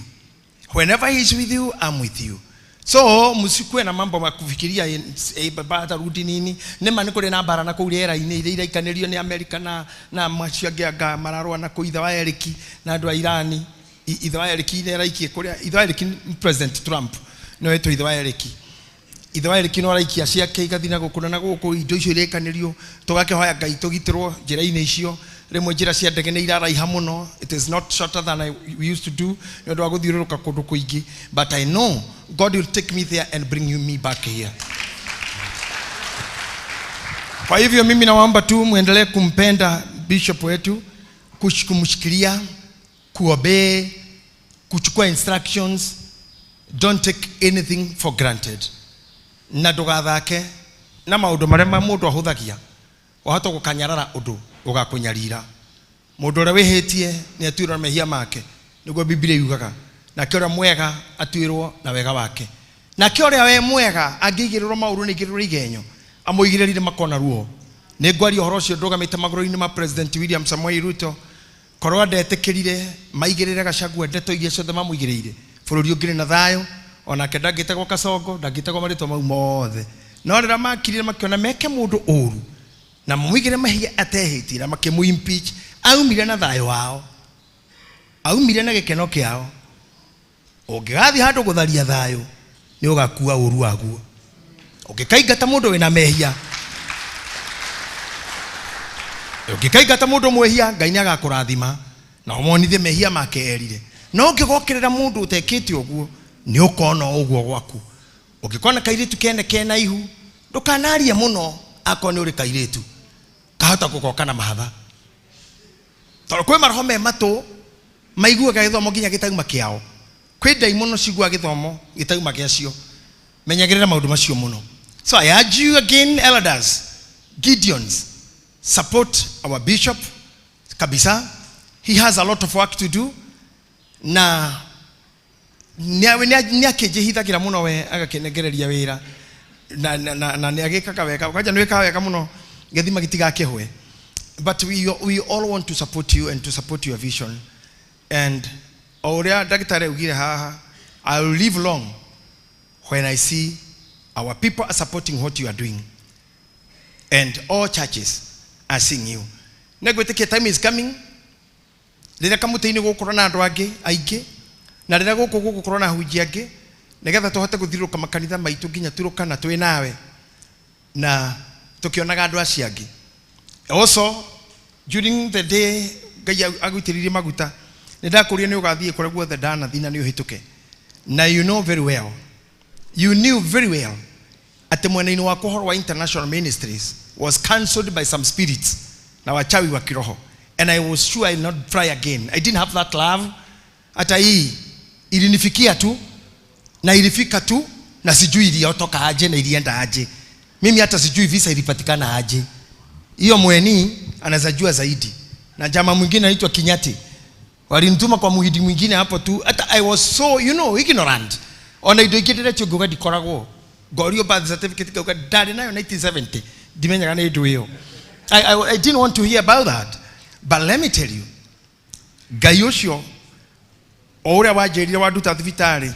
Whenever he's with you, I'm with you. So, msikuwe na mambo ya kufikiria, baba atarudi nini. Nĩma nĩ kũrĩ na mbara na kũu rĩera-inĩ iria iraikanĩrio nĩ Amerika na macio angĩ anga mararũa na kũu ithe wa Eriki na andũ a Irani. Ithe wa Eriki nĩ araikie kũrĩa, ithe wa Eriki nĩ President Trump, nĩwe wĩtwo ithe wa Eriki. Ithe wa Eriki no araikia ciake igathiĩ na gũkũ na gũkũ, indo icio irĩkanĩrio, tũgakĩhoya Ngai tũgitĩrwo njĩra-inĩ icio. Rĩmwe njĩra cia ndege nĩ iraraiha mũno. It is not shorter than we used to do nĩ ũndũ wa gũthiũrũrũka kũndũ kũingĩ, but I know God will take me there and bring you me back here. Kwa hivyo mimi nawaomba tu muendelee kumpenda bishop wetu, kumshikilia, kuobey, kuchukua instructions. Don't take anything for granted. Na ndũgathake na maũndũ marĩa mũndũ ahũthagia, wahota gũkanyarara ũndũ ũgakũnyarira. Mũndũ ũrĩa wĩhĩtie nĩ atuĩrwo na mehia make, nĩguo Biblia yugaga, nake ũrĩa mwega atuĩrwo na wega wake, nake ũrĩa we mwega angĩigĩrĩrwo maũru nĩ igĩrĩrwo igenyo, amũigĩrĩrire makona ruo. Nĩ ngwaria ũhoro ũcio ndũgamĩte magũrũ-inĩ ma President William Samoei Ruto. Korwo ndetĩkĩrire maigĩrĩre Gachagua ndeto iria ciothe mamũigĩrĩire, bũrũri ũngĩrĩ na thayũ, onake ndangĩtagwo Kasongo, ndangĩtagwo marĩtwa mau mothe. No rĩrĩa makirire makĩona meke mũndũ ũru na mamũigĩre mahia atehĩtie na makĩmũ impeach, aumire na thayũ wao, aumire na gĩkeno kĩao. Ũngĩgathiĩ handũ gũtharia thayũ, nĩ ũgakua ũru waguo. Ũngĩkaingata mũndũ wĩna mehia, ũngĩkaingata mũndũ mwĩhia, Ngai nĩ agakũrathima na ũmonithie mehia make erire. No ũngĩgokĩrĩra mũndũ ũtekĩte ũguo, nĩ ũkona ũguo gwaku. Ũngĩkona kairĩtu kene kena ihu, ndũkanarie mũno akorwo nĩ ũrĩ kairĩtu, kahota gũgoka na mahatha. Tondũ kwĩ maroho me matũ maiguaga gĩthomo nginya gĩtauma kĩao. Kwĩ ndaimono ciguaga gĩthomo gĩtauma gĩacio. Menyagĩrĩra maũndũ macio mũno. So I urge you again, elders, Gideons, support our bishop kabisa. He has a lot of work to do. Na nĩ akĩnjĩhithagĩra mũno we, agakĩnengereria wĩra. Na nĩ agĩkaga wega. Kwanja nĩ wĩkaga wega mũno, gĩthima gĩtigakĩhwe. But we all want to support you and to support your vision. And o ũrĩa ndagĩtarĩ augire haha, I will live long when I see our people are supporting what you are doing. And all churches are seeing you. Nĩ ngwĩtĩkia time is coming rĩrĩa kamũtĩ-inĩ gũgũkorwo na andũ angĩ aingĩ, na rĩrĩa gũkũ gũgũkorwo na ahunjia angĩ, nĩgetha tũhote gũthiũrũrũka makanitha maitũ nginya Turukana twĩ nawe na tũkĩonaga andũ acio angĩ. Also during the day Ngai agũitĩrĩirie maguta, nĩ ndakũria nĩ ũgathiĩ kũrĩa guothe ndanathiĩ na nĩ ũhĩtũke. Na you know very well, you knew very well atĩ mwena-inĩ wakwa ũhoro wa international ministries was cancelled by some spirits na wachawi wa kiroho, and I was sure I will not fly again. I didn't have that love. Hata hii ilinifikia tu na ilifika tu na sijui iliotoka aje na ilienda aje. Mimi hata sijui visa ilipatikana aje. Hiyo mweni anaweza jua zaidi. Na jamaa mwingine anaitwa Kinyati, walinituma kwa muhindi mwingine hapo tu. Hata I was so, you know, ignorant. Ona indo ingĩ ndĩretio ngauga ndikoragwo. Ngorio birth certificate ngauga ndarĩ nayo 1970, ndimenyaga nĩ ndũ ĩyo. I didn't want to hear about that. But let me tell you, Ngai ũcio o ũrĩa wanjĩrire wanduta thibitarĩ,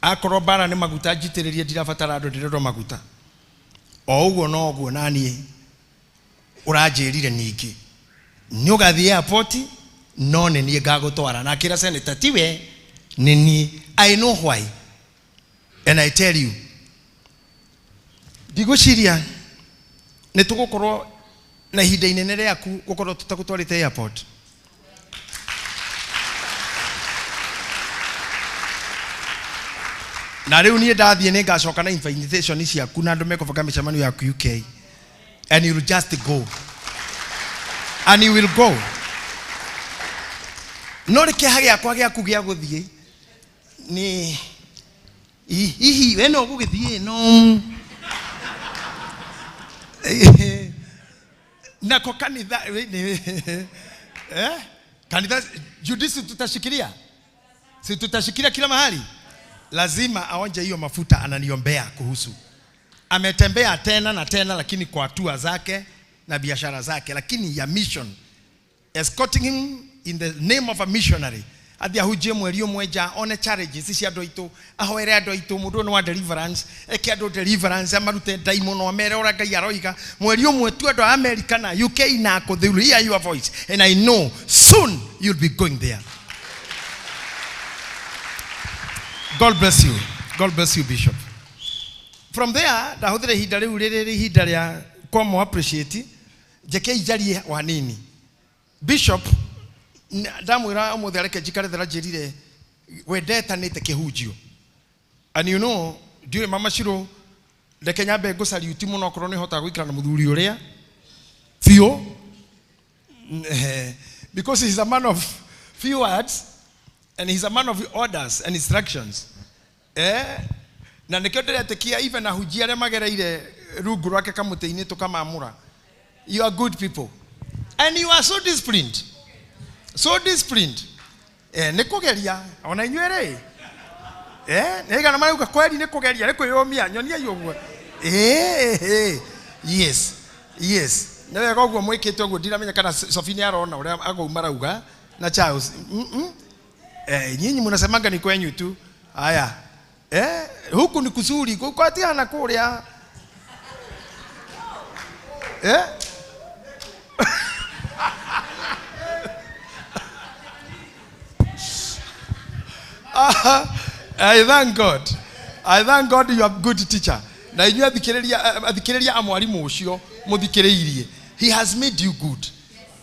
akorwo mbara nĩ maguta njitĩrĩrie, ndirabatara andũ, ndĩrendwo maguta. O ũguo noguo naniĩ ũranjĩrire ningĩ nĩ ũgathiĩ airport, no nĩ niĩ ngagũtwara. Na akĩra senator, tiwe, nĩ niĩ. I know why, and I tell you, ndigwĩciria nĩ tũgũkorwo na ihinda inene rĩaku gũkorwo tũtagũtwarĩte airport. Na rĩu niĩ ndathiĩ nĩ ngacoka na invitation ciaku na andũ mekũbanga mĩcemanio yaku UK, and you will just go, and you will go. No rĩ kĩeha gĩakwa gĩaku gĩa gũthiĩ nĩ hihi we no ũgũgĩthiĩ no nako kanitha kanitha Judy, si tutashikilia, si tutashikilia kila mahali. Lazima aonje hiyo mafuta ananiombea kuhusu. Ametembea tena na tena, lakini kwa hatua zake na biashara zake, lakini ya mission, escorting him in the name of a missionary, athi ahunjie mweri ũmwe nja, one challenges cia andũ aitũ, ahoere andũ aitũ, mũndũ ũyũ nĩ wa deliverance, eke andũ deliverance, amarute ndaimono, amere ũrĩa Ngai aroiga. Mweri ũmwe tu andũ a America na UK na kũ, they will hear your voice, and I know soon you'll be going there. God bless you. God bless you, Bishop. From there ndahũthĩra ihinda rĩu rĩrĩ ihinda rĩa kwamo appreciate, njeke njarie wanini. Bishop ndamwĩra ũmũthĩ areke njikare thĩ, njĩrire we ndetanĩte kĩhunjio. And you know, ndiũĩ Mama Shiro, reke nyambe ngũcariuti mũno okorwo nĩ hotaga gũikara na mũthuri ũrĩa biũ, because he's a man of few words and he's a man of orders and instructions. Na nĩkĩo ndĩretĩkia even ahunjia arĩa magereire rungu rwake kamũtĩ-inĩ tũkamamũra. You are good people and you are so disciplined, so disciplined. Nĩ kũgeria ona inyuĩ rĩ, nĩ igana marauga kweri nĩ kũgeria, nĩ kwĩyũmia, nyoniai ũguo. Yes, yes, nĩ wega ũguo mwĩkĩte ũguo. Ndiramenya kana Sophie nĩ arona ũrĩa agũu marauga na Charles. Nyinyi mnasemanga ni kwenyu tu. Haya, huku ni kuzuri kukwatia na kuria. I thank God. I thank God you are good teacher. Na inyuĩ athikĩrĩria a mwarimũ ũcio mũthikĩrĩirie. He has made you good.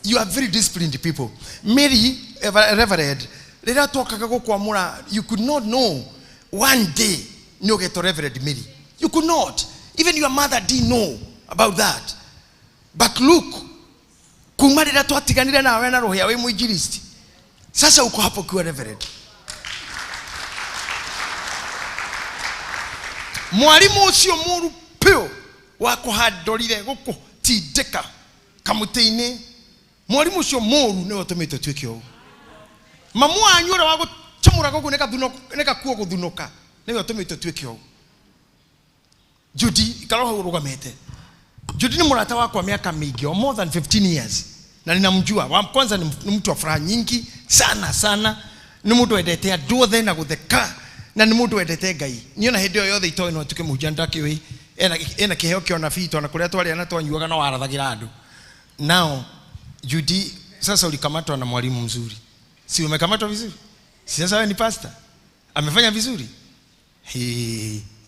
You are very disciplined people. Mary, Reverend, rĩrĩa twokaga gũkwamũra, you could not know one day nĩ ũgetwo Reverend Mary. You could not. Even your mother didn't know about that. But look, kuma rĩrĩa twatiganire nawe na rũhĩa wĩ mwinjilisti, sasa uko hapo ukiwa Reverend. Mwarimu ũcio mũru piũ wa kũhandorire gũkũtindĩka kamũtĩ-inĩ, mwarimu ũcio mũru nĩwe ũtũmĩte ũtuĩke ũũ. Mamu wanyu ũrĩa wa gũcamũraga ũguo nĩ gakuo gũthunũka, nĩwe ũtũmĩte ũtuĩke ũũ. Judy, ikara hau ũrũgamĩte. Judy ni mũrata wakwa miaka mingi, or more than 15 years, na ninamjua. Wa kwanza ni mtu wa furaha nyingi sana sana, ni mũndũ wendete andũ othe na gũtheka, na nĩ mũndũ wendete Ngai. Niĩ ona hĩndĩ ĩyo yothe itoĩ no atuĩke mũhunjia, ndakĩũĩ ena kĩheo kĩa ũnabii, tondũ kũrĩa twarĩ na twanyuaga no warathagĩra andũ. Now Judy, sasa ulikamatwa na mwalimu mzuri. Si umekamatwa vizuri? Si sasa wewe ni pastor? Amefanya vizuri?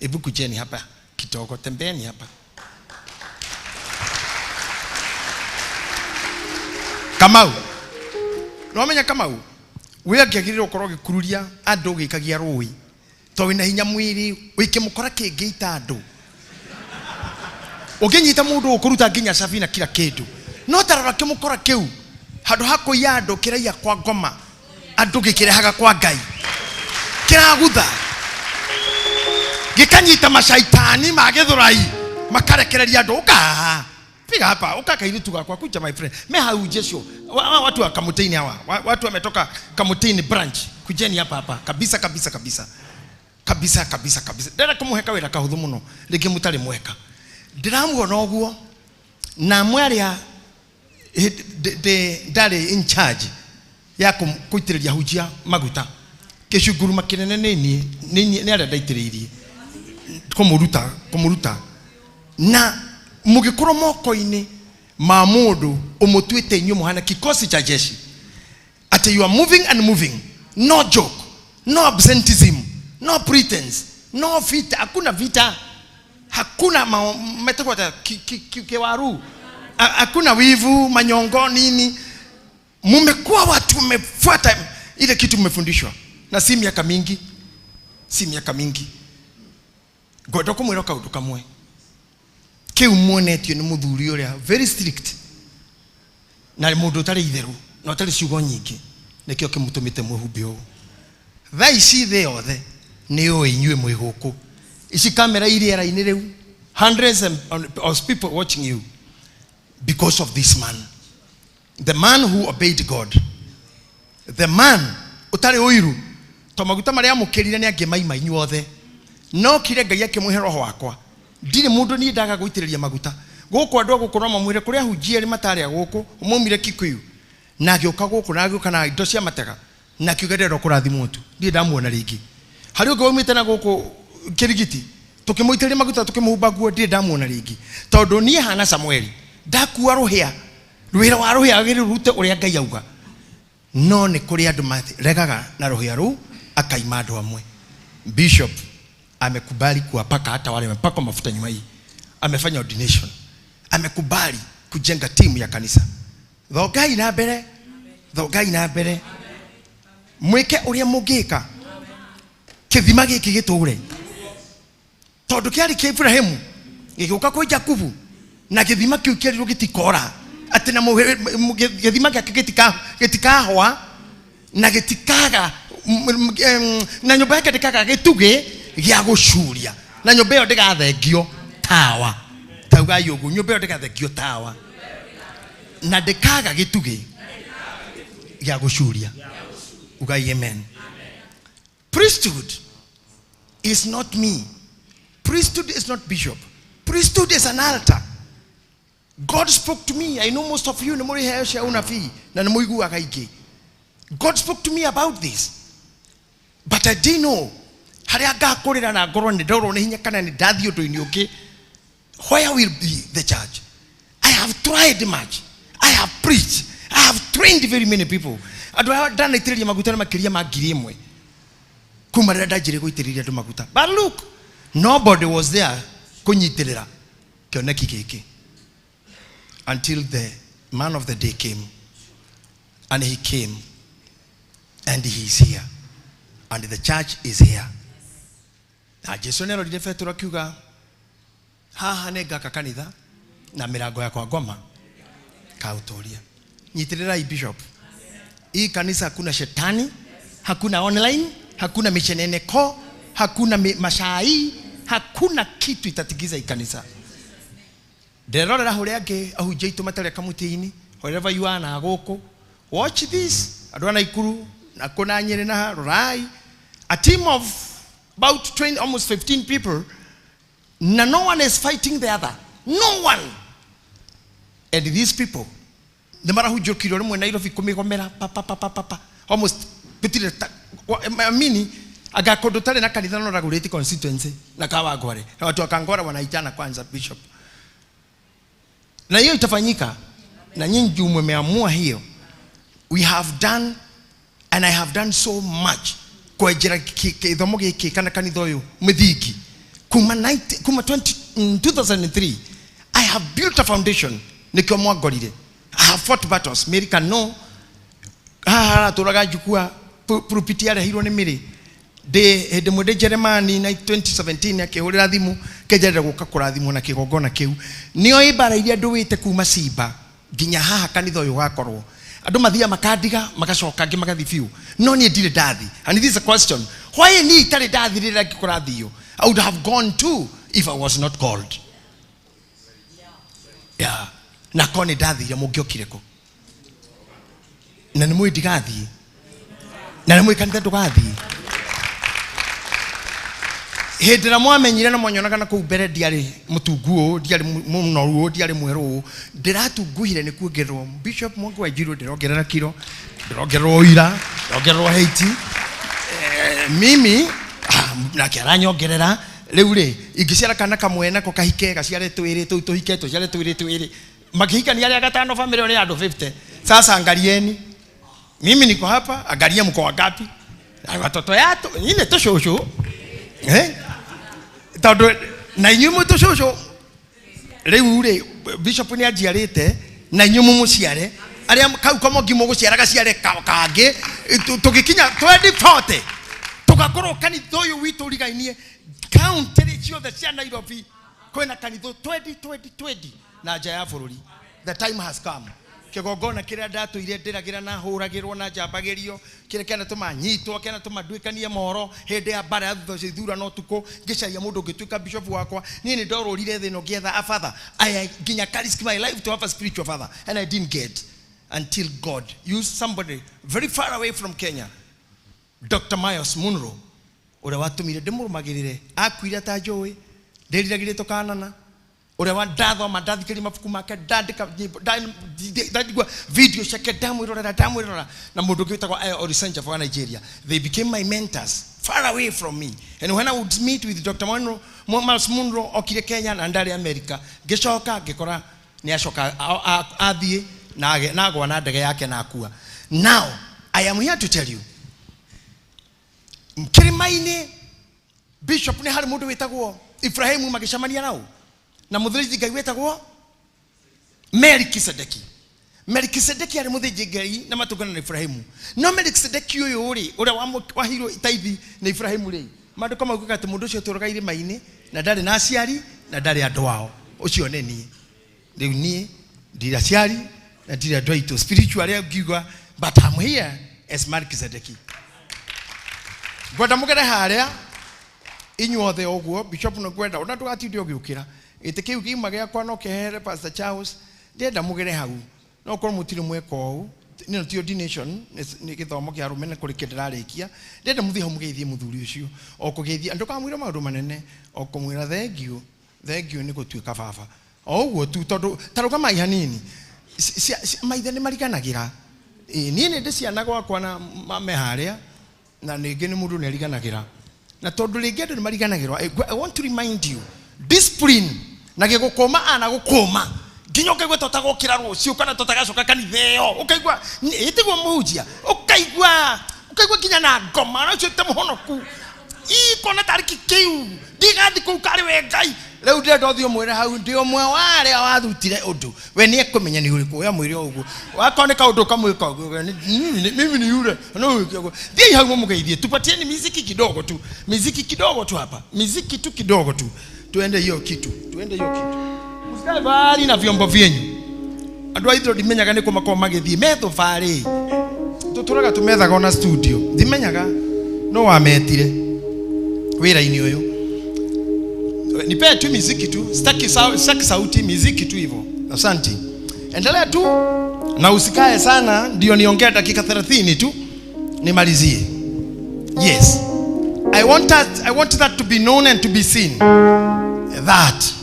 Hebu kujeni hapa kidogo, tembeni hapa. Kamau. Nĩwamenya Kamau? We angĩagĩrĩirwo gũkorwo ũgĩkururia andũ ũgĩikagia rũĩ. To wĩna hinya mwĩrĩ, wĩkĩmũkora kĩngĩita andũ. Ũngĩnyita mũndũ ũkũruta nginya cabi na kila kĩndũ. No tarora kĩmũkora kĩu, handũ ha kũiya andũ kĩraiya kwa ngoma, andũ gĩkĩrehaga kwa Ngai. Kĩragutha. Gĩkanyita macaitani ma gĩthũrai, makarekereria andũ, ũka. Piga hapa, uka kairitu gakwa kuja my friend. Me hau Jesu. Watu wa Kamutini hawa. Watu wametoka Kamutini branch. Kujeni hapa hapa. Kabisa kabisa kabisa. Kabisa kabisa kabisa. Ndĩrenda kũmũheka wĩra kahũthũ mũno. Rĩngĩ mũtarĩ mweka. Ndĩramuona ũguo na amwe arĩa ndarĩ in charge ya kũitĩrĩria hunjia maguta. Kĩcunguruma kĩnene nĩ niĩ, nĩ niĩ, nĩ arĩa ndaitĩrĩirie. Kũmũruta, kũmũruta. Na mũgĩkorwo moko-inĩ ma mũndũ ũmũtuĩte inyuĩ mũhana kikosi cha jeshi. Ati you are moving and moving. No joke, no absenteeism, no pretense, no vita, hakuna vita. Hakuna metagwo ta kiwaru. Hakuna wivu, manyongo nini. Mumekuwa watu mmefuata ile kitu mmefundishwa. Na si miaka mingi. Si miaka mingi. Ngwenda kũmwĩra kaũndũ kamwe. Kĩu muonetio nĩ mũthuri ũrĩa very strict. Na mũndũ ũtarĩ itheru, na ũtarĩ ciugo nyingĩ. Nĩkĩo kĩmũtũmĩte mwĩhumbe ũũ. Thaa ici thĩ yothe nĩ ũĩ inyuĩ mwĩ gũkũ. Ici kamera irĩ rĩera-inĩ rĩu. Hundreds of people watching you because of this man. The man who obeyed God. The man ũtarĩ ũiru. To maguta marĩa amũkĩrire nĩ angĩ maima inyuothe. No kire Ngai akĩmũhe roho wakwa. Ndirĩ mũndũ niĩ ndaga gũitĩrĩria maguta. Gũkũ andũ a gũkũ no mamwĩre kũrĩa ahunjia erĩ matarĩ a gũkũ, maumire Kikuyu. Na agĩũka gũkũ na agĩũka na indo cia matega. Na akiuga ndĩrenda kũrathimwo tu. Ndirĩ ndamuona rĩngĩ. Harĩ ũngĩ waumĩte na gũkũ Kĩrigiti, tũkĩmũitĩrĩria maguta tũkĩmũhumba nguo, ndirĩ ndamuona rĩngĩ. Tondũ niĩ hana Samueli, ndakua rũhĩa, rwĩra wa rũhĩa agĩrĩirwo rute ũrĩa Ngai auga. No nĩ kũrĩ andũ maregaga na rũhĩa rũu, akaima andũ amwe. Bishop amekubali kuwapaka hata wale wamepakwa mafuta nyuma hii. Amefanya ordination. Amekubali kujenga timu ya kanisa. Thongai na mbere. Thongai na mbere. Mwike ũrĩa mũngĩka. Kĩthima gĩkĩ gĩtũre. Tondũ kĩarĩ kĩa Ibrahimu, gĩgĩũka kwĩ Jakubu, na gĩthima kĩu kĩerirwo gĩtikora. Atĩ na gĩthima gĩake gĩtikahwa, na gĩtikaga, na nyũmba yake ndĩkaga gĩtugĩ gĩa gũcuria. Na nyũmba ĩyo ndĩgathengio tawa. Taugai ũguo, nyũmba ĩyo ndĩgathengio tawa. Na ndĩkaga gĩtugĩ gĩa gũcuria. Ugai amen. Priesthood is not me. Priesthood is not bishop. Priesthood is an altar. God spoke to me. I know most of you nĩ mũrĩ heo cia unabii na nĩ mũiguaga ingĩ. God spoke to me about this. But I didn't know harĩa ngakũrĩra na ngorwo nĩ ndorwo nĩ hinya kana nĩ ndathiĩ ũndũ-inĩ ũngĩ. Where will be the church? I have tried much. I have preached. I have trained very many people. Andũ aya ndanaitĩrĩria maguta nĩ makĩria ma ngiri ĩmwe. Kuma rĩrĩa ndanjĩrĩria gũitĩrĩria andũ maguta. But look, nobody was there kũnyitĩrĩra kĩoneki gĩkĩ. Until the man of the day came. And he came. And he is here. And the church is here. Na Jesu nĩarorire Petero akiuga, haha nĩ ngaka kanitha na mĩrango yakwa ngoma kaũtũria. Nyitĩrĩrai bishop. Hii kanisa hakuna shetani, hakuna online, hakuna micheneneko, hakuna mashai, hakuna kitu itatigiza hii kanisa. Nderorera huria angĩ ahunjia aitũ matarĩ kamũtĩ-inĩ, wherever you are na gũkũ. Watch this. Andũ a Naikuru, na kũna Nyĩrĩ na Rorai. A team of about 20, almost 15 people. Na no one is fighting the other. No one. And these people, nĩ marahunjũkirwo rĩmwe Nairobi kũmĩgomera, pa, pa, pa, pa, pa, pa. Almost, gũtirĩ ta, wa, amini, anga kũndũ tarĩ na kanitha no ragũrĩte constituency na Kawangware. Na watu wa Kangware wanaitana kwanza bishop. Na hiyo itafanyika. Na nyinyi juu mmeamua hiyo. We have done and I have done so much kwenjera gĩthomo gĩkĩ kana kanitha ũyũ mĩthingi kuma 90 kuma 20, 2003 I have built a foundation nĩkĩo mwangorire. I have fought battles. Mary can know haha haratũraga njukua pulpit yarehirwo nĩ Mary ndĩ hĩndĩ ĩmwe ndĩ Jeremani na 2017 akĩhũrĩra thimũ kĩnjerera gũka kũrathimwo na kĩgongona kĩu. Nĩoĩ mbara iria ndũĩte kuma Simba nginya haha kanitha ũyũ ũgakorwo andũ mathiaga makandiga magacoka angĩ magathi biũ, no niĩ ndirĩ ndathi. And this is a question, why niĩ itarĩ ndathi rĩrĩa ngĩkũrathio? I would have gone too if I was not called. Yeah. Na korwo nĩ ndathire mũngĩokire kũ? Na nĩ mũĩ ndigathiĩ, na nĩ mũĩ kanitha ndũgathiĩ. Hĩndĩ ĩrĩa mwamenyire na mwanyonaga na kũu mbere ndiarĩ mũtungu ũũ, ndiarĩ mũnoru ũũ, ndiarĩ mwerũ ũũ, ndĩratunguhire nĩ kuongererwo. Bishop Mwangi wa Njiru ndĩrongerera kiro, ndĩrongererwo ũira, ndĩrongererwo heiti. Mimi nake aranyongerera. Rĩu rĩ ingĩciara kana kamwe nako kahike gaciare twĩrĩ, tũu tũhike tũciare twĩrĩ twĩrĩ, makĩhikania arĩa gatano, family ĩyo nĩ andũ 50. Sasa angalieni, mimi niko hapa, angalia mko wangapi? Watoto yatu nyine tũcũcũ, tondũ na inyuĩ mwĩ tũcũcũ. Rĩu rĩ bishop nĩ anjiarĩte na inyuĩ mũmũciare arĩa kau kamongi mũgũciara gaciare kangĩ, tũgĩkinya 2040 tũgakorwo kanitha ũyũ witũ ũrigainie kaunti ciothe cia Nairobi kwĩna kanitha 2020 na nja ya bũrũri. The time has come. Kĩgongona kĩrĩa ndatũire ndĩragĩra na hũragĩrwo na njambagĩrio, kĩrĩa kĩanatũma nyitwo, kĩanatũma nduĩkanie mohoro hĩndĩ ya mbara ya thutha ũcio ithurano ũtukũ, ngĩcaria mũndũ ũngĩtuĩka bishop wakwa. Niĩ nĩ ndorũrire thĩ ĩno ngĩetha a father. I nginya risk my life to have a spiritual father, and I didn't get until God used somebody very far away from Kenya, Dr. Myles Munroe, ũrĩa watũmire ndĩmũrũmagĩrĩre. Akuire ta njũĩ, ndĩriragĩrie tũkanana, ũrĩa wa ndathoma ndathikĩrĩria mabuku make, ndandĩka nyĩmbo, ndaigua video ciake, ndamwĩrorera na mũndũ ũngĩ wĩtagwo Ayo Oritsejafor wa Nigeria. They became my mentors far away from me, and when I would meet with Dr. Monroe, Myles Munroe okire Kenya na ndarĩ America, ngĩcoka ngĩkora nĩ acoka athiĩ na agwa na ndege yake na akua. Now I am here to tell you, kĩrĩma-inĩ bishop nĩ harĩ mũndũ wĩtagwo Ibrahimu magĩcemania nao na mũthĩnjĩri Ngai wĩtagwo Melkisedeki. Melkisedeki arĩ mũthĩnjĩri Ngai na matũngana na Ibrahimu. No Melkisedeki ũyũ rĩ, ũrĩa waheirwo itaithi nĩ Ibrahimu rĩ, maandĩko maugaga atĩ mũndũ ũcio atũũraga irĩma-inĩ na ndarĩ na aciari na ndarĩ andũ ao. Ũcio nĩ niĩ. Rĩu niĩ ndirĩ aciari na ndirĩ andũ aitũ spiritually ngiuga, but I'm here as Melkisedeki. Ngwenda mũgere harĩa inyuothe ũguo, bishop no ngwenda ona ndũgatinde ũgĩũkĩra gĩtĩ kĩu kiuma gĩakwa no kĩhehere Pastor Charles. Ndĩrenda mũgere hau, no korwo mũtirĩ mweka ũũ, ĩno ti ordination, nĩ gĩthomo kĩa arũme na kũrĩ kĩndĩrarĩkia. Ndĩrenda mũthiĩ hau mũgeithie mũthuri ũcio, o kũgeithia ndũkamwĩre maũndũ manene, o kũmwĩra thengiũ, thengiũ nĩ gũtuĩka baba, o ũguo tu, tondũ ta rũgamai hanini. Maithe nĩ mariganagĩra. Niĩ nĩ ndĩ ciana gwakwa na me harĩa, na rĩngĩ nĩ mũndũ nĩ ariganagĩra, na tondũ rĩngĩ andũ nĩ mariganagĩrwo, I want to remind you discipline na gĩgũkũma ana gũkũma nginya ũkaigua tũtagũkĩra rũciũ kana tũtagacoka kanitha ĩyo, ũkaigua ĩtiguo mũhunjia, ũkaigua nginya na ngoma na ũcio te mũhonoku ikona tarĩ kĩu ndigathi kũu karĩ we Ngai. Rĩu ndĩrenda ũthiĩ ũmwĩre hau ndĩ ũmwe wa arĩa wathutire ũndũ, we nĩ ekũmenya nĩ ũrĩkũ, we mwĩre ũguo, wakorwo nĩ kaũndũ ũkamwĩka ũguo, mimi ni yule no wĩke ũguo. Thiĩi hau mũmũgeithie, tupatieni miziki kidogo tu, miziki kidogo tu hapa, miziki tu kidogo tu, tuende hiyo kitu, tuende hiyo kitu. Msikae mbali na vyombo vyenyu. Andũ a ithuĩ ndimenyaga nĩ kũ makoragwo magĩthiĩ me thabarĩ, tũtũraga tũmethaga ona studio, ndimenyaga no wametire wĩra-inĩ ũyũ. Nipe tu miziki tu, sitaki sauti, miziki tu hivyo. Asante. Endelea tu na usikae sana, ndio niongee dakika 30 tu nimalizie. Yes. I want that to be known and to be seen that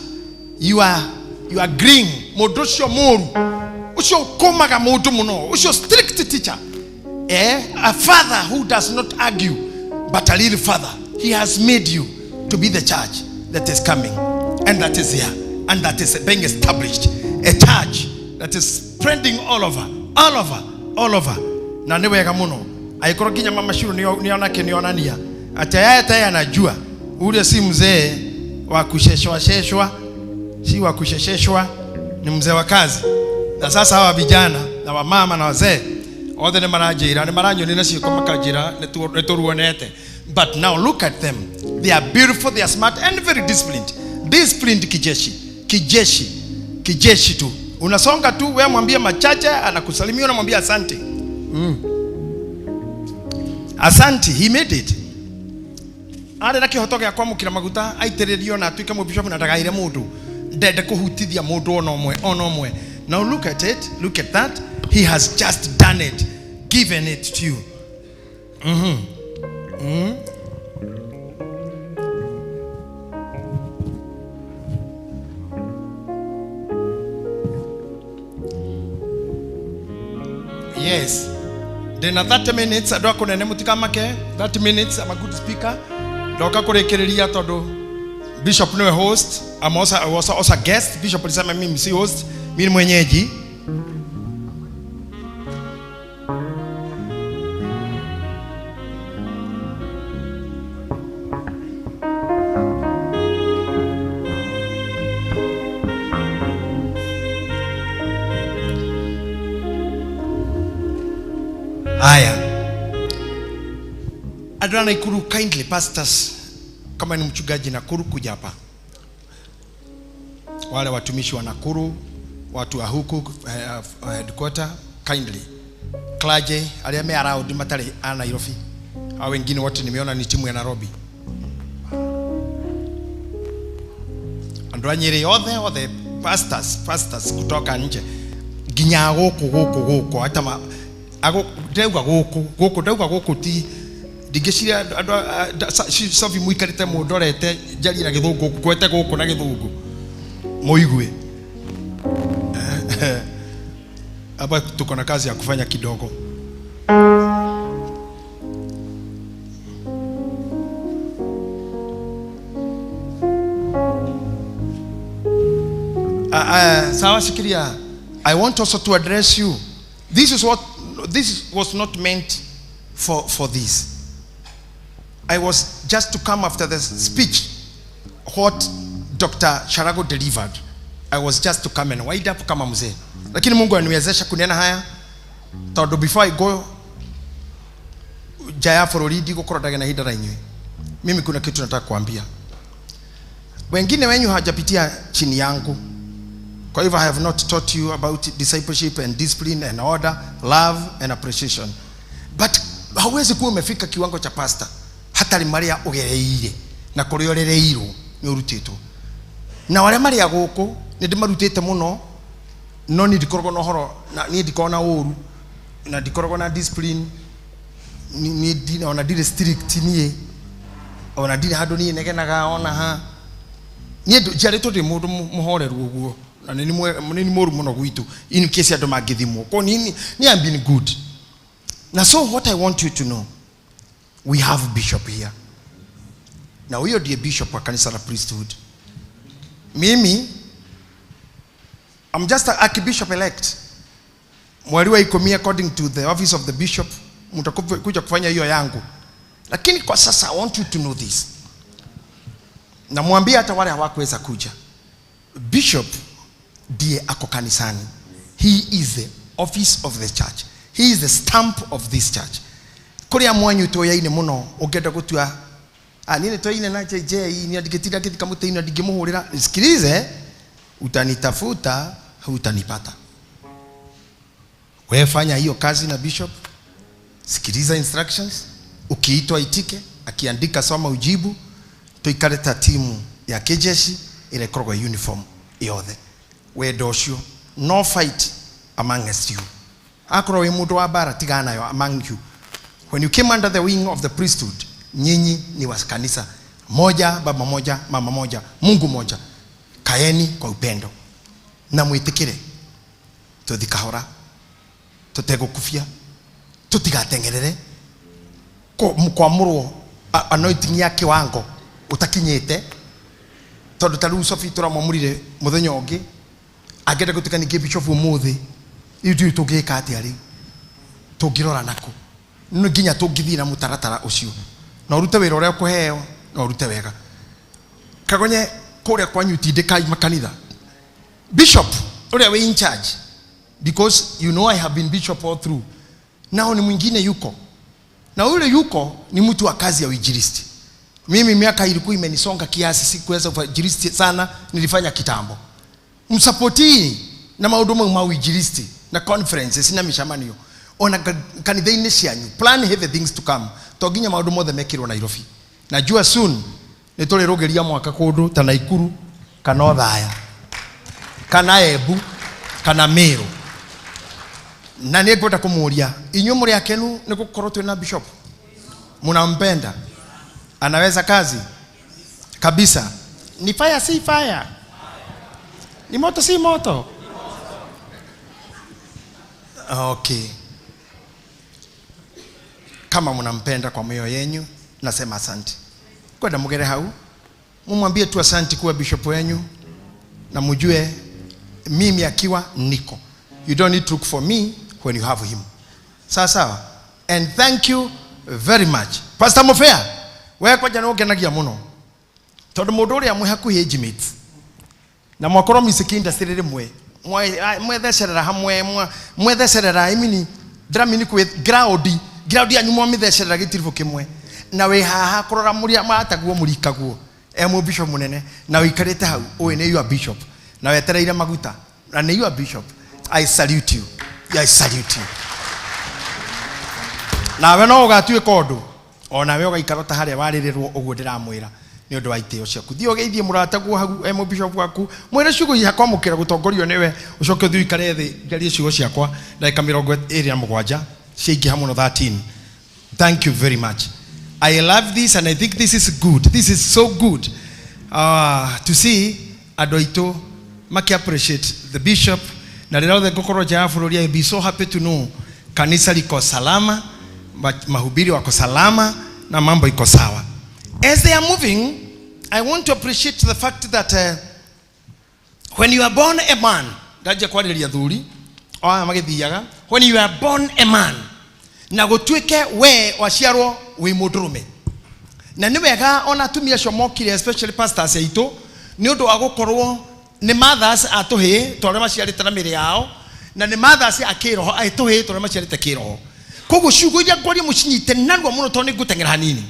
you are agreeing. Mũndũ ũcio mũru, ũcio ũkũmaga mũndũ mũno, ũcio strict teacher, a father who does not argue, but a real father. He has made you to be the church that is coming and that is here and that is being established. A church that is Spreading all over, all over, all over. Na nĩ wega mũno. Aikorwo nginya mama Shiro nĩ onake nĩ onania. Ati yeye tayari anajua. Ule si mzee wa kusheshwa sheshwa, si wa kushesheshwa, ni mzee wa kazi. Na sasa hawa vijana na wamama na wazee othe nĩ maranjĩra, nĩ maranyoni na ciĩko makanjĩra nĩ tũruonete. But now look at them. They are beautiful, they are smart and very disciplined. Disciplined kijeshi, kijeshi, kijeshi tu. Unasonga tu, wewe mwambie machache, anakusalimia, unamwambia asante. Asante, he made it. Arĩ na kĩhoto gĩa kwamũkĩra maguta aitĩrĩrio na atuĩke mũbishopu na ndagaire mũndũ. Ndende kũhutithia mũndũ ona ũmwe, ona ũmwe. Now look at it, look at that. He has just done it, given it to you. Yes. Ndĩna 30 minutes, andũ a kũnene mũtikamake. 30 minutes, I'm a good speaker. Ndoka kũrĩkĩrĩria tondũ Bishop niwe host. I'm also, I was also a guest. Bishop alisema mimi si host, mimi ni mwenyeji. Haya. Andũ a Nakuru, kindly pastors, kama ni mchungaji Nakuru kuja hapa. Wale watumishi wa Nakuru, watu wa huku headquarter, kindly. Clergy arĩa me around matarĩ a Nairobi. Hao wengine wote nimeona ni timu ya Nairobi. Andũ a Nyeri othe, othe pastors, pastors kutoka nje. Nginya gũkũ, gũkũ, gũkũ, hata ma, ago, ndauga gũkũ, gũkũ, ndauga gũkũ ti, ndingĩciria andũ a, Sophie mũikarĩte mũndorete njarie na gĩthũngũ, ngwete gũkũ na gĩthũngũ. Mũigue. Hapa tuko na kazi ya kufanya kidogo. Sawa, shikilia. I want also to address you. This is what, this was not meant for this. I was just to come after the speech what Dr. Sharago delivered. I was just to come and wind up kama mzee. Lakini Mungu aniwezesha kunena haya. Tondu before I go nja ya bũrũri ndigũkorwo ndagĩa na ihinda na inyuĩ. Mimi kuna kitu nataka kuambia. Wengine wenyu hawajapitia chini yangu. Kwa hivyo I have not taught you about discipleship and discipline and order, love and appreciation. But hauwezi kuwa umefika kiwango cha pastor hatarĩ marĩa ũgereire na kũrĩa ũrereirwo nĩ ũrutĩtwo. Na arĩa marĩ a gũkũ nĩ ndĩmarutĩte mũno, no niĩ ndikoragwo na ũhoro, na niĩ ndikoragwo na ũru, na ndikoragwo na discipline, niĩ ona ndirĩ strict niĩ, ona ndirĩ handũ niĩ negenaga ona ha. Niĩ njiarĩtwo ndĩ mũndũ mũhoreru ũguo, na nĩ nĩ mũru mũno gwitũ, in case andũ mangĩthimwo. Kwa niĩ I'm being good. Na so what I want you to know, we have bishop here. Na huyo ndiye bishop wa kanisa la priesthood. Mimi I'm just an archbishop elect. Mweri wa 10 according to the office of the bishop, mtakuja kufanya hiyo yangu. Lakini kwa sasa I want you to know this. Namwambia hata wale hawakuweza kuja. Bishop ndiye ako kanisani. He is the office of the church. He is the stamp of this church. Kuria mwanyu toyaine muno ungenda gutua, nini toyaine na JJ, ni andikitira kitu kama mutini ndingimuhurira. Nisikilize, utanitafuta hutanipata. Wewe fanya hiyo kazi na bishop, sikiliza instructions, ukiitwa itike, akiandika soma ujibu. Tuikare ta timu ya kijeshi ile ikoragwo uniform yothe. Wendo ucio, no fight amongst you. Akorwo wi mundu wa bara tigana nayo among you. When you came under the wing of the priesthood, nyinyi ni wa kanisa moja, baba moja, mama moja, Mungu moja. Kaeni kwa upendo na mwitikire. Tuthi kahora, tutegukufia, tutigatengerere kwamurwo anointing ya kiwango utakinyite, tondu ta riu Sophie turamwamurire muthenya ungi angenda gutuika ningi bishop umuthi Ithuĩ tũngĩka atĩa rĩu? Tũngĩrora nakũ? Nĩ nginya tũngĩthiĩ na mũtaratara ũcio na ũrute wĩra ũrĩa ũkũheo na ũrute wega. Kagonye kũrĩa kwanyu tindĩkai makanitha. Bishop ũrĩa wĩ in charge, because you know I have been bishop all through, nao ni mwingine yuko na yule yuko ni mtu wa kazi ya uinjilisti. Mimi miaka ilikuwa imenisonga kiasi, sikuweza uinjilisti sana, nilifanya kitambo. Msapotini na maundu mau ma uinjilisti na conferences na micamanio ona kanitha-inĩ cianyu. Plan heavy things to come, to nginya maundu mothe mekirwo Nairobi. Najua soon nĩ tũrĩrũgĩria mwaka kũndũ ta Naikuru kana Othaya kana Embu kana Meru. Na nĩ ngwenda kũmũria, inyuĩ mũrĩ akenu nĩ gũkorwo twĩna bishop? Mnampenda? Anaweza kazi kabisa? Ni fire si fire? Ni moto si moto? Okay, kama mnampenda kwa mioyo yenyu, nasema asante. Kwenda mugere hau mumwambie tu asante kuwa bishop wenyu, na mjue mimi akiwa niko. You don't need to look for me when you have him. Sawa sawa. And thank you very much, Pastor Mofea. We kwanja nĩ ũngenagia mũno tondũ mũndũ ũrĩa mwĩ hakuhĩ age mates na mwakorwo music industry rĩmwe, mwethecerera hamwe, mwethecerera imini ndĩramini kwĩ ground yanyu, mwamĩthecerera gĩtiribũ kĩmwe, na wĩ haha kũrora mũrĩa mataguo mũrikaguo e mũ bishop mũnene na ũikarĩte hau ũĩ nĩ your bishop na wetereire maguta na nĩ your bishop. I salute you, I salute you. Nawe no ũgatuĩka ũndũ onawe ũgaikara ta harĩa warĩrĩrwo ũguo. Ndĩramwĩra nĩ ũndũ wa itĩo ciaku, thiĩ ũgeithie mũrataguo hau e mũbishop waku, mwĩre ciugo iria kwamũkĩra gũtongorio nĩwe, ũcoke ũthiĩ ũikare thĩ njarie ciugo ciakwa ndagĩka 27 ciaingĩha mũno, 13. Thank you very much. I love this and I think this is good. This is so good to see andũ aitũ maki appreciate the bishop. Na rĩrĩa othe ngũkorwo nja ya bũrũri, I be so happy to know kanisa liko salama, mahubiri wako salama na mambo iko sawa. As they are moving, I want to appreciate the fact that when you are born a man, ndanjia kwarĩrĩria thuri o aya magĩthiaga, when you are born a man na gũtuĩke we waciarwo wĩ mũndũrũme, na nĩ wega ona atumia acio mokire, especially pastors aitũ, nĩ ũndũ wa gũkorwo nĩ mothers a tũhĩĩ twarĩa maciarĩte na mĩrĩ yao, na nĩ mothers a kĩroho a tũhĩĩ twarĩa maciarĩte kĩroho. Koguo ciugo iria ngwaria mũcinyite narua mũno tondũ nĩ ngũteng'era hanini.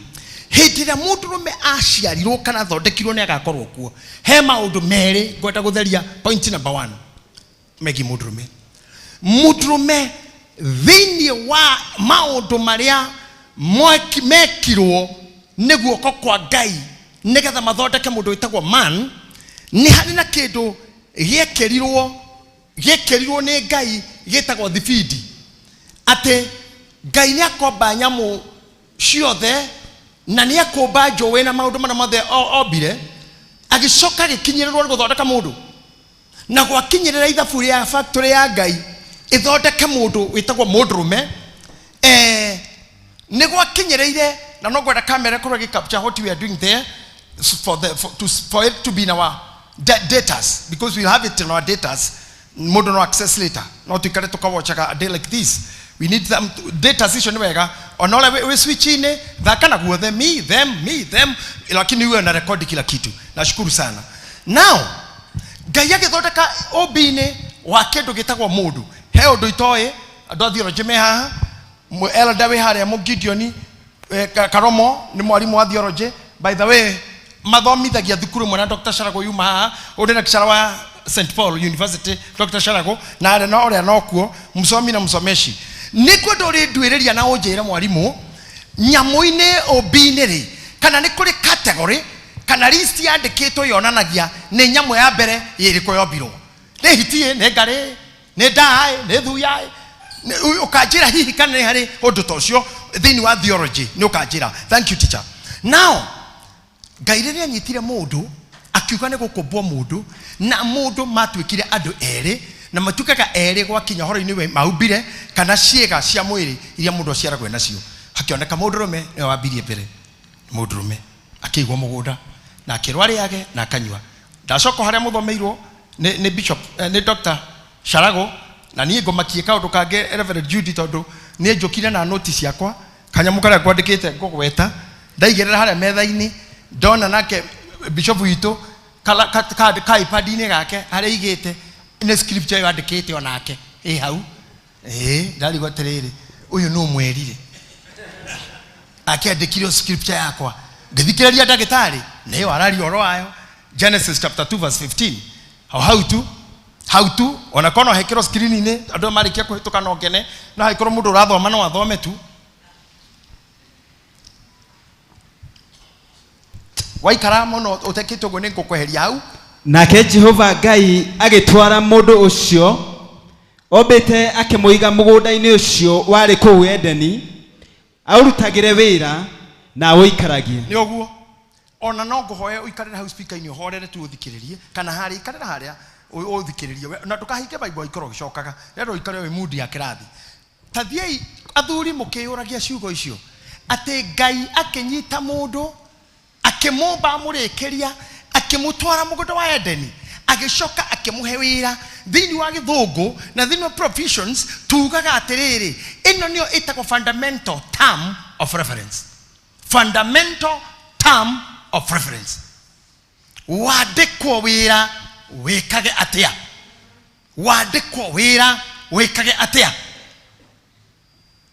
Hĩndĩ ĩrĩa mũndũrũme aciarirwo kana athondekirwo nĩ agakorwo kuo, he maũndũ merĩ ngwenda gũtheria. Point number one megiĩ mũndũrũme: mũndũrũme thĩinĩ wa maũndũ marĩa mekirwo nĩ guoko kwa Ngai nĩgetha mathondeke mũndũ wĩtagwo man, nĩ harĩ na kĩndũ gĩekĩrirwo nĩ Ngai gĩtagwo thibindi, atĩ Ngai nĩ akomba nyamũ ciothe na nĩ akũmba njũĩ na maũndũ marĩa mothe ombire, agĩcoka agĩkinyĩrĩrwo nĩ gũthondeka mũndũ, na gwakinyĩrĩra ithabu rĩa factory ya Ngai ĩthondeke mũndũ wĩtagwo mũndũrũme, nĩ gwakinyĩrĩire. Na no ngwenda kamera ĩkorwo ĩgĩ capture what we are doing there for it to be in our datas, because we'll have it in our datas, mũndũ no access later. No tuikare tũkawatchaga a day like this. We need them datas icio. Nĩ wega ona ũrĩa wĩ switch-inĩ, thaka na guothe, me them, me them, lakini uwe na rekodi kila kitu. Nashukuru sana. Now Ngai agĩthondeka ũmbi-inĩ wa kĩndũ gĩtagwo mũndũ, he ũndũ itoĩ andũ a theology me haha. Elder wĩ harĩa mũgideoni Karomo nĩ mwarimũ wa theology, by the way, mathomithagia thukuru ĩmwe na Dr. Sharago yuma haha, ũndĩ lecturer wa St Paul University, Dr. Sharago, na arĩa no ũrĩa nokuo msomi na msomeshi. Nĩ kwenda ũrĩ nduĩrĩria na ũnjĩre, mwarimũ, nyamũ-inĩ ũmbi-inĩ rĩ, kana nĩ kũrĩ category kana list yandĩkĩtwo yonanagia nĩ nyamũ ya mbere ĩrĩkũ yombirwo? Nĩ hiti, nĩ ngarĩ, nĩ ndaĩ, nĩ thuya? Ũkanjĩra hihi kana nĩ harĩ ũndũ ta ũcio thĩinĩ wa theology, nĩ ũkanjĩra. Thank you, teacher. Now Ngai rĩrĩa anyitire mũndũ akiuga nĩ gũkũmbwo mũndũ na mũndũ, matuĩkire andũ erĩ, na matuĩkaga erĩ gwakinya ũhoro-inĩ wa maumbire kana ciĩga cia mwĩrĩ iria mũndũ aciaragwo nacio. Hakĩoneka mũndũrũme nĩwe wambirie mbere. Mũndũrũme akĩigwo mũgũnda na akĩrwo arĩage na akanyua. Ndacoka harĩa mũthomeirwo nĩ bishop, nĩ Dr. Sharago. Na niĩ ngũmakie kaũndũ kangĩ Reverend Judy tondũ niĩ njũkire na noti ciakwa kanyamũ karĩa ngwandĩkĩte ngũgweta ndaigĩrĩra harĩa metha-inĩ ndona nake bishop witũ kala- ka- ka ka iPad-inĩ gake harĩa aigĩte nĩ scripture ĩyo andĩkĩte onake ĩ hau ĩĩ ndarigwo atĩrĩrĩ ũyũ nũ mwerire akĩandĩkire scripture yakwa ngĩthikĩrĩria ndagĩtarĩ nĩyo araria ũhoro wayo Genesis chapter 2 verse 15 hau hau tu hau tu ona korwo no hekĩrwo screen-inĩ andũ marĩkia kũhĩtũka no ngene no hangĩkorwo mũndũ ũrathoma no athome tu waikara mũno ũtekĩte ũguo nĩ ngũkweheria hau. Nake Jehova Ngai agĩtwara mũndũ ũcio ombĩte akĩmũiga mũgũnda-inĩ ũcio warĩ kũu Edeni aũrutagĩre wĩra na aũikaragie. Nĩ ũguo ona no ngũhoe ũikarĩre hau speaker-inĩ ũhorere tu ũthikĩrĩrie kana harĩa ikarĩra harĩa ũthikĩrĩrie na ndũkahinge Bible ũikare ũgĩcokaga rero ũikare wĩ mood ya kĩrathi. Ta thiĩi athuri mũkĩyũragia ciugo icio atĩ Ngai akĩnyita mũndũ akĩmũmba amũrĩkĩria akĩmũtwara mũgũnda wa Edeni agĩcoka akĩmũhe wĩra. Thĩinĩ wa gĩthũngũ na thĩinĩ wa provisions tugaga atĩrĩrĩ ĩno nĩyo ĩtagwo fundamental term of reference. Fundamental term of reference. Wandĩkwo wĩra wĩkage atĩa? Wandĩkwo wĩra wĩkage atĩa?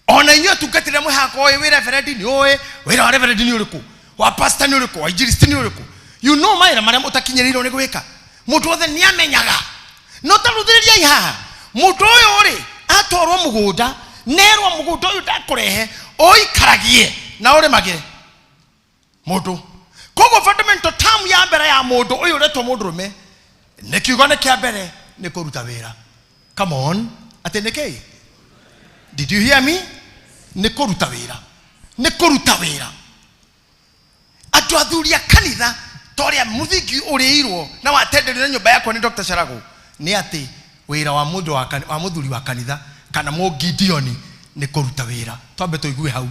Ona inyuĩ atungatĩri amwe hakwa ũĩ wĩ reverend nĩ ũĩ wĩra wa reverend nĩ ũrĩkũ, wa pastor nĩ ũrĩkũ, wa injilisti nĩ ũrĩkũ. You know mawĩra marĩa mũtakinyĩrĩirwo nĩ gwĩka. Mũndũ wothe nĩ amenyaga. No ta rũthĩrĩriai haha mũndũ ũyũ rĩ atwarwo mũgũnda nerwo mũgũnda ũyũ ndakũrehe ũikaragie na ũrĩmagĩre mũndũ. Koguo fundamental term ya mbere ya mũndũ ũyũ ũretwo mũndũrũme nĩ kiugo nĩ kĩa mbere nĩ kũruta wĩra. Come on, atĩ nĩ kĩĩ? Did you hear me? Nĩ kũruta wĩra. Nĩ kũruta wĩra. Andũ athuri a kanitha ta ũrĩa mũthingi ũrĩirwo na watenderio na nyũmba yakwa nĩ Dr. Sharagu nĩ atĩ wĩra wa mũndũ wa wa mũthuri wa kanitha kana mũgideoni nĩ kũruta wĩra. Twambe tũigue hau.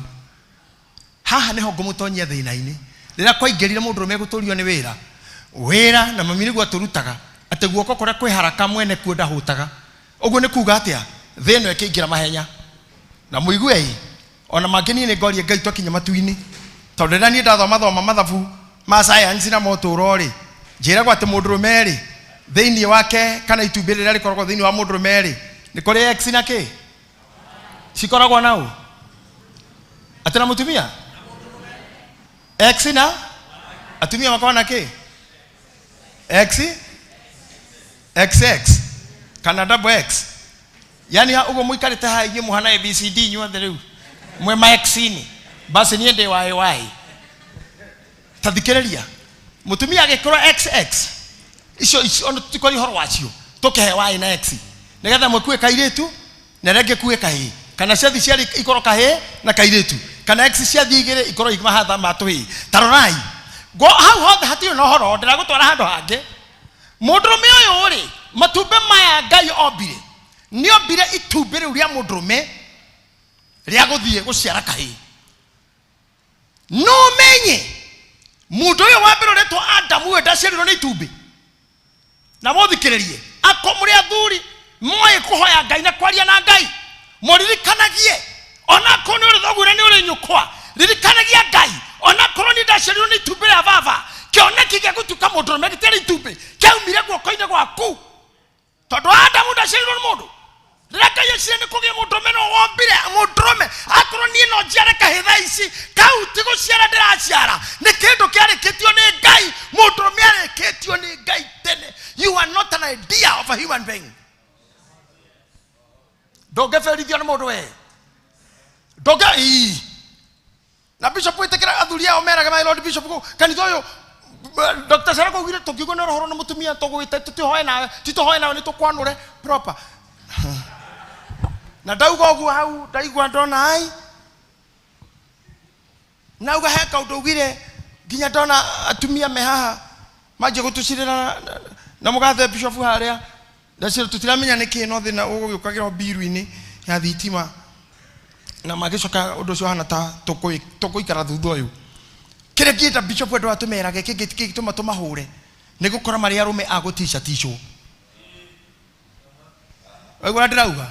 Haha nĩho ngũmũtonyia thĩna-inĩ. Rĩrĩa kwaingĩrire mũndũrũme gũtũrio nĩ wĩra wĩra na mami nĩguo atũrutaga atĩ guoko kũrĩa kwĩ haraka mwene kuo ndahũtaga. Ũguo nĩ kuga atĩa? Thĩ ĩno ĩkĩingĩra mahenya. Na mũigue ona mangĩ niĩ nĩ ngoria Ngai twakinya matu-inĩ. Tondũ rĩrĩa niĩ ndathoma thoma mathabu ma science na motũũro rĩ, njĩragwo atĩ mũndũrũme rĩ thĩinĩ wake kana itumbĩ rĩrĩa rĩkoragwo thĩinĩ wa mũndũrũme rĩ nĩ kũrĩ X na K cikoragwo na ũ atĩ na mũtumia X na atumia makoragwo na K X XX kana double X. Yani ũguo mũikarĩte haha inyuĩ mũhana ABCD inyuothe rĩu mwe ma X-inĩ basi niĩ ndĩ wa Y. Ta thikĩrĩria mũtumia agĩkorwo XX icio icio ona tũtikwaria ũhoro wacio tũkĩhe Y na X nĩgetha mũkue kairĩtu na rĩngĩ kue kahĩĩ kana ciathi ciarĩ ikorwo kahĩĩ na kairĩtu kana X ciathi igĩrĩ ikorwo imahatha ma tũhĩĩ. Ta rorai go hau hothe hatirĩ na ũhoro ndĩragũtwara handũ hangĩ. Mũndũrũme ũyũ rĩ matumbĩ maya Ngai ombire nĩ ombire itumbĩ rĩu rĩa mũndũrũme rĩa gũthiĩ gũciara kahĩĩ. No menye mũndũ ũyũ wa mbere ũretwo Adamu we ndaciarirwo nĩ itumbĩ. Na mũthikĩrĩrie ako mũrĩ athuri moĩ kũhoya Ngai na kwaria na Ngai mũririkanagie onakorwo nĩ ũrĩ thoguo na nĩ ũrĩ nyũkwa ririkanagia Ngai onakorwo niĩ ndaciarirwo nĩ itumbĩ rĩa baba kĩoneki gĩa gũtuĩka mũndũrũme gĩtiarĩ itumbĩ kĩaumire guoko-inĩ gwaku tondũ Adamu ndaciarirwo nĩ mũndũ. Rĩrĩa Ngai ecire nĩ kũgĩa mũndũrũme no wombire mũndũrũme akorwo niĩ no njiare kahĩĩ thaa ici kau ti gũciara ndĩraciara nĩ kĩndũ kĩarĩkĩtio nĩ Ngai. Mũndũrũme arĩkĩtio nĩ Ngai tene. You are not an idea of a human being. Ndũngĩberithio nĩ mũndũ we ndũngĩ ii na bishop wĩtĩkĩra athuri ao meraga my lord bishop kũ kanitha ũyũ Dr. Sarah augire tũngiugua nĩ ũhoro na mũtumia tũgwĩte tũtihoe nawe titũhoe nawe nĩ tũkwanũre proper. Na ndauga ũguo hau ndaigua ndona ai nauga he kaũndũ augire nginya ndona atumia me haha manjia gũtũcirĩra na mũgathe bishop harĩa ndacira tũtiramenya nĩkĩ no thĩna ũgũgĩũkagĩra mbiru-inĩ ya thitima na magĩcoka ũndũ ũcio hana ta tũkũikara thutha ũyũ. Kĩrĩa kĩenda bishop andũ atũmerage kĩngĩ kĩngĩtũma tũmahũre nĩ gũkora marĩ arũme a gũtica ticwo. Waigua ndĩrauga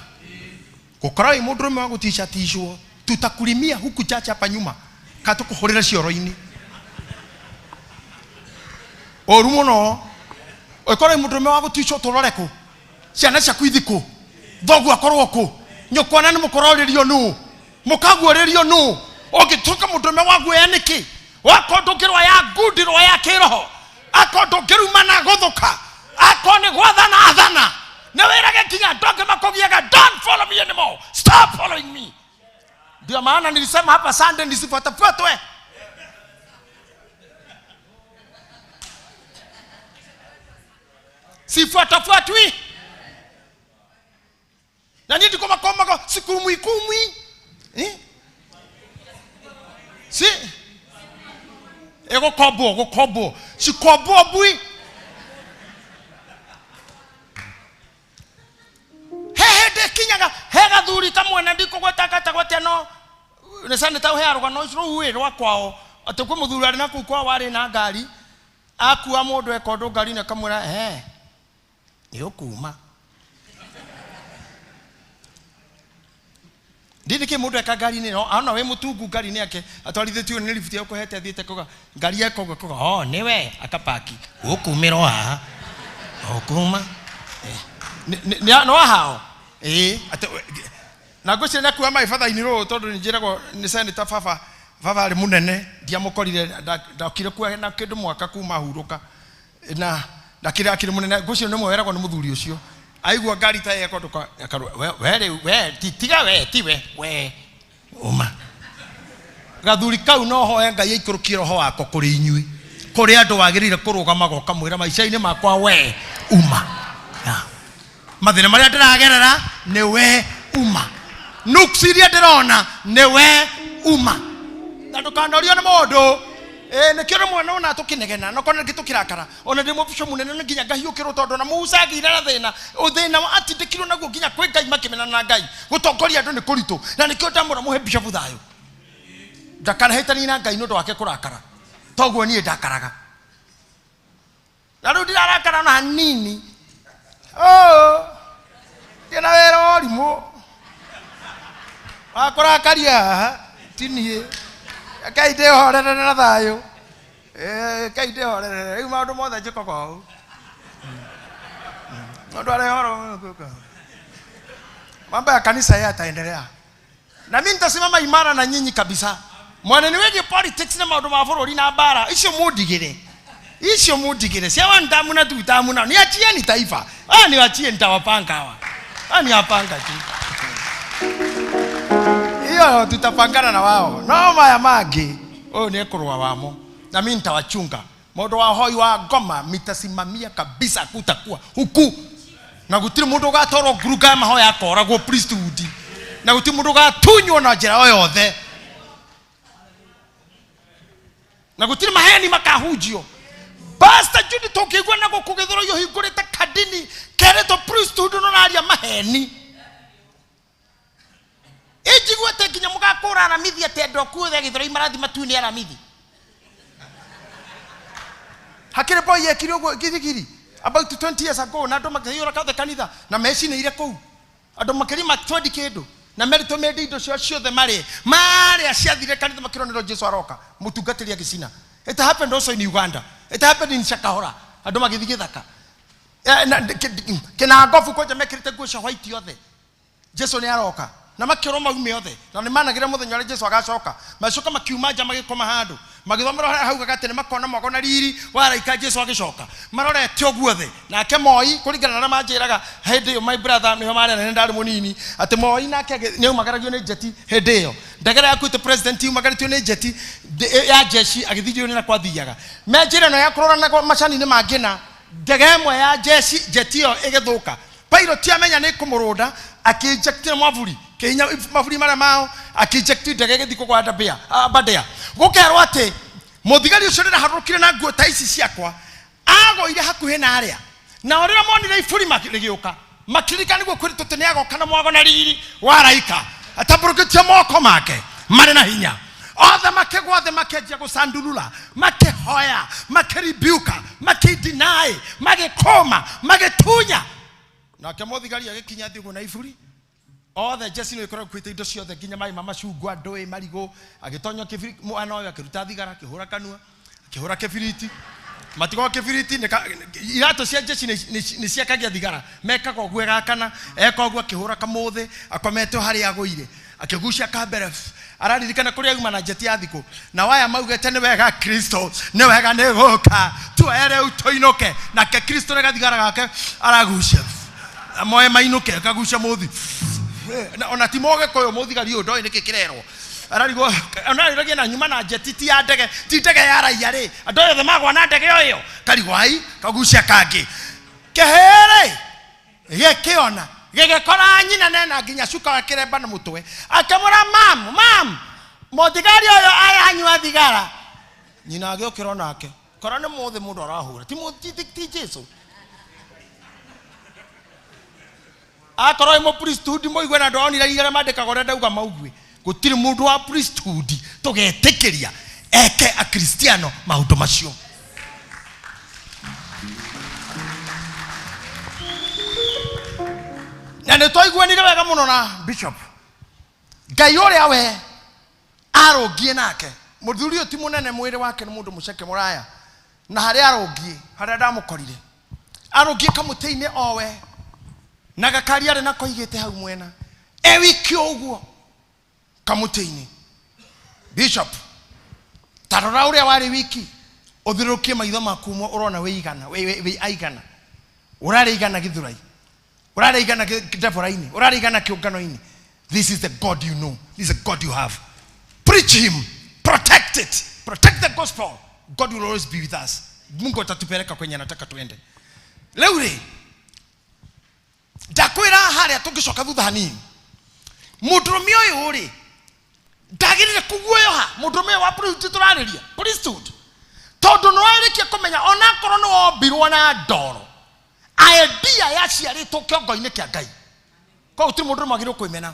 gũkorwo wĩ mũndũrũme wa gũticaticwo tutakurimia huku chacha hapa nyuma ka tũkũhũrĩre cioro-inĩ ũru mũno. Ũkorwo wĩ mũndũrũme wa gũticwo tũrore kũ, ciana ciaku ithi kũ, thoguo akorwo kũ, nyũkwa na nĩ mũkororĩrio nũ, mũkaguũrĩrio nũ. Ũngĩtuĩka mũndũrũme wa guoya nĩkĩ? Wakorwo ndũngĩrũa ya ngundi, rũa ya kĩroho. Akorwo ndũngĩrumana gũthũka, akorwo nĩ gwathana athana, nĩ wĩrage nginya andũ angĩ makũgiaga, don't follow me anymore, stop following me. Ndio maana nilisema hapa Sunday nisifuatafuatwe. Sifuatafuatwi. Na niĩ ndikũmakomago sikumwi kumwi. Eh? Si ĩgũkombwo gũkombwo cikombwo mbui. He hĩndĩ ĩkinyaga he gathuri kamwe na ndikũgweta gatagwo atĩa no nĩ sanĩta ũheaga rũgano ũcio rũu ĩ rwa kwao atĩ kwĩ mũthuri arĩ na kũu kwao warĩ na ngari akua mũndũ eka ũndũ ngari-inĩ akamwĩra he nĩ ũkuma. Ndini kä mũndũ eka ngari-inĩ no ana wĩ mũtungu ngari-inĩ yake atwarithĩtio nĩ lift ekũhete athiĩte kuga ngari eka ũguo kuga oh nĩwe akapaki ũkumĩrwo haha ũkuma no hao ĩĩ atĩ na ngwĩciria nĩ akua maĩ batha-inĩ rũũ tondũ nĩ njĩragwo nĩ senator baba baba arĩ mũnene ndiamũkorire ndokire kuo na kĩndũ mwaka kuma hurũka na ndakĩrĩ akĩrĩ mũnene ngwĩciria nĩ ũmwe weragwo nĩ mũthuri ũcio aigua ngari ta ĩyo akondoka akarua we we rĩu we ti tiga we ti we we uma gathuri kau no hoe Ngai aikũrũkie roho wako kũrĩ inyuĩ kũrĩ andũ wagĩrĩire kũrũgamaga ũkamwĩra maica-inĩ makwa we uma. Mathĩna marĩa ndĩragerera nĩ we uma, nuks iria ndĩrona nĩ we uma, na ndũkanorio nĩ mũndũ. Nĩkĩo rĩmwe nona tũkĩnegena no kona nĩkĩ tũkĩrakara ona ndĩ mũbico mũnene nĩ nginya ngahiũkĩrwo tondũ ona Musa agĩire na thĩna ũthĩna wa atindĩkirwo naguo nginya kwĩ Ngai makĩmenana na Ngai gũtongoria andũ nĩ kũritũ na nĩkĩo ndamũra mũhe bishopu thayũ ndakanahĩtanie na Ngai nĩ ũndũ wake kũrakara toguo niĩ ndakaraga na rĩu ndirarakara ona hanini. Oh, ndĩ na wĩra wa ũrimũ wa kũrakaria haha ti niĩ. Rekei ndĩhorerere na thayũ. Rekei ndĩhorerere rĩu maũndũ mothe njĩkaga ũũ mũndũ arehoro mambo ya kanisa yeye ataendelea na mimi nitasimama imara na nyinyi kabisa. Mwanene wĩgiĩ politics na maũndũ ma bũrũri na mbara icio mũndigĩre, icio mũndigĩre cia one tamu na two tamu na niachieni taifa. Ah, niwachie nitawapanga hawa. Ah, niwapanga tu hiyo tutapangana na wao no maya mangĩ ũyũ nĩ ekũrũa wamo na mimi nitawachunga. Mũndũ wa hoi wa ngoma mitasimamia kabisa kutakuwa huku na gũtirĩ mũndũ ũgatwarwo ngurunga ya mahoya akoragwo priesthood na gũtirĩ mũndũ ũgatunywo na njĩra o yothe na gũtirĩ maheni makahunjio. Pastor Judy tũngĩigua na gũkũ Gĩthũrai ũhingũrĩte kandini keretwo priesthood no ũraria maheni. Ĩnjiguĩte nginya mũgakũra aramithi atĩ andũ akuo othe a Gĩthũrai marathi matu-inĩ aramithi. Hakĩrĩ boy yekire ũguo githigiri about 20 years ago na andũ makĩiyũra othe kanitha na mecinĩire kũu andũ makĩria ma 20 kĩndũ na meritwo mendie indo ciao ciothe marĩe marĩa ciathire kanitha makĩronero Jesu aroka mũtungatĩri agĩcina. It happened also in Uganda. It happened in Shakahola. Andũ magĩthiĩ gĩthaka kĩnangobu kwanja mekĩrĩte nguo cia white othe Jesu nĩ aroka na makĩorwo maume othe na nĩ managĩra mũthenya ũrĩa Jesu agacoka macoka makiuma nja magĩkoma handũ magĩthomera harĩa haugaga atĩ nĩ makona mwago na riri wa araika Jesu agĩcoka marorete ũguo othe nake Moi kũringana na arĩa manjĩraga hĩndĩ ĩyo my brother nĩho marĩ anene ndarĩ mũnini atĩ Moi nake nĩ aumagaragio nĩ njeti hĩndĩ ĩyo ndege ĩrĩa yakuĩte president yumagarĩtio nĩ njeti ya jeshi agĩthiĩ njũĩ na kwathiaga me njĩra ĩno ya kũrora na macani-inĩ mangĩ na ndege ĩmwe ya jeshi njeti ĩyo ĩgĩthũka pilot amenya nĩ kũmũrũnda akĩinjectire mwaburi kĩhinya maburi marĩa mao akĩinject ndege ĩgĩthiĩ kũgwa Aberdare Aberdare gũkerwo atĩ mũthigari ũcio rĩrĩa aharũrũkire na nguo ta ici ciakwa agũire hakuhĩ na arĩa nao rĩrĩa monire iburi rĩgĩũka makĩririkana nĩguo kwĩrĩtwo atĩ nĩ agoka na mwago na riri wa araika atambũrũkĩtie moko make marĩ na hinya othe makĩgwa thĩ makĩanjia gũcandurura makĩhoya makĩribiuka makĩdeny magĩkũma magĩtunya Nake mũthigari agĩkinya thĩ ũguo na iburi. Othe jeci nĩ ĩkoragwo ĩkuĩte indo ciothe nginya maĩ ma macungwa, ndũĩ, marigũ. Agĩtonya kĩbiriti, mwana ũyũ akĩruta thigara, akĩhũra kanua, akĩhũra kĩbiriti. Matigo kĩbiriti nĩ iratũ cia jeci nĩ ciakagia thigara. Mekaga ũguo ĩgakana, eka ũguo akĩhũra kamũthĩ, akomete o harĩa agũire. Akĩgucia kambere, araririkana kũrĩa auma na njeti ya thikũ. Na waya maugĩte nĩ wega Kristo, nĩ wega nĩ gũka, tuoe rĩu tũinũke. Nake Kristo nĩ gathigara gake aragucia. Moe mainũke, akagucia mũthi. Na ona ti mũgĩkũyũ mũthigari ũyũ ndoĩ nĩkĩ kĩrerwo. Ararigwo, ona arĩragia na nyuma na njeti ti ya ndege, ti ndege ya raia rĩ. Andũ othe magwa na ndege o ĩyo. Karigwo ai, kagucia kangĩ. Kĩhĩrĩ gĩkĩona gĩgĩkora nyina nena nginya cuka wa kĩremba na mũtwe. Akĩmwĩra mam, mam, mũthigari ũyũ aranyua thigara. Nyina agĩũkĩra onake. Kora nĩ mũthĩ mũndũ arahũra. Ti ti Jesu. Akorwo ĩ mũ priesthood mũigue na ndonire iria mandĩkaga ũrĩa ndauga maugue. Gũtirĩ mũndũ wa priesthood tũgetĩkĩria eke akristiano maũndũ macio. Na nĩ twaiguanire wega mũno na bishop. Ngai ũrĩa we arũngiĩ nake. Mũthuri ũyũ ti mũnene mwĩrĩ wake nĩ mũndũ mũceke mũraya. Na harĩa arũngiĩ, harĩa ndamũkorire. Arũngiĩ kamũtĩ-inĩ owe. Na gakari arĩ nako aigĩte hau mwena. E wiki ũguo kamũtĩ-inĩ. Bishop, ta rora ũrĩa warĩ wiki. Ũthirũkie maitho maku ũmwe ũrona wĩ igana, wĩ aigana. Ũrarĩ igana gĩthurai. Ũrarĩ igana Deborah-inĩ. Ũrarĩ igana kĩũngano-inĩ. This is the God you know. This is the God you have. Preach him. Protect it. Protect the gospel. God will always be with us. Mungu atatupeleka kwenye anataka tuende. Leo rĩ, ndakwĩra harĩa tũngĩcoka thutha hanini. Mũndũrũme ũyũ rĩ, ndagĩrĩire kũguoyoha. Mũndũrũme ũyũ wa priesthood tũrarĩria. Priesthood. Tondũ nĩ warĩkia kũmenya onakorwo nĩ wombirwo na ndoro. Idea yaciarĩtwo kĩongo-inĩ kĩa Ngai. Koguo gũtirĩ mũndũ ũrũme wagĩrĩirwo kwĩmena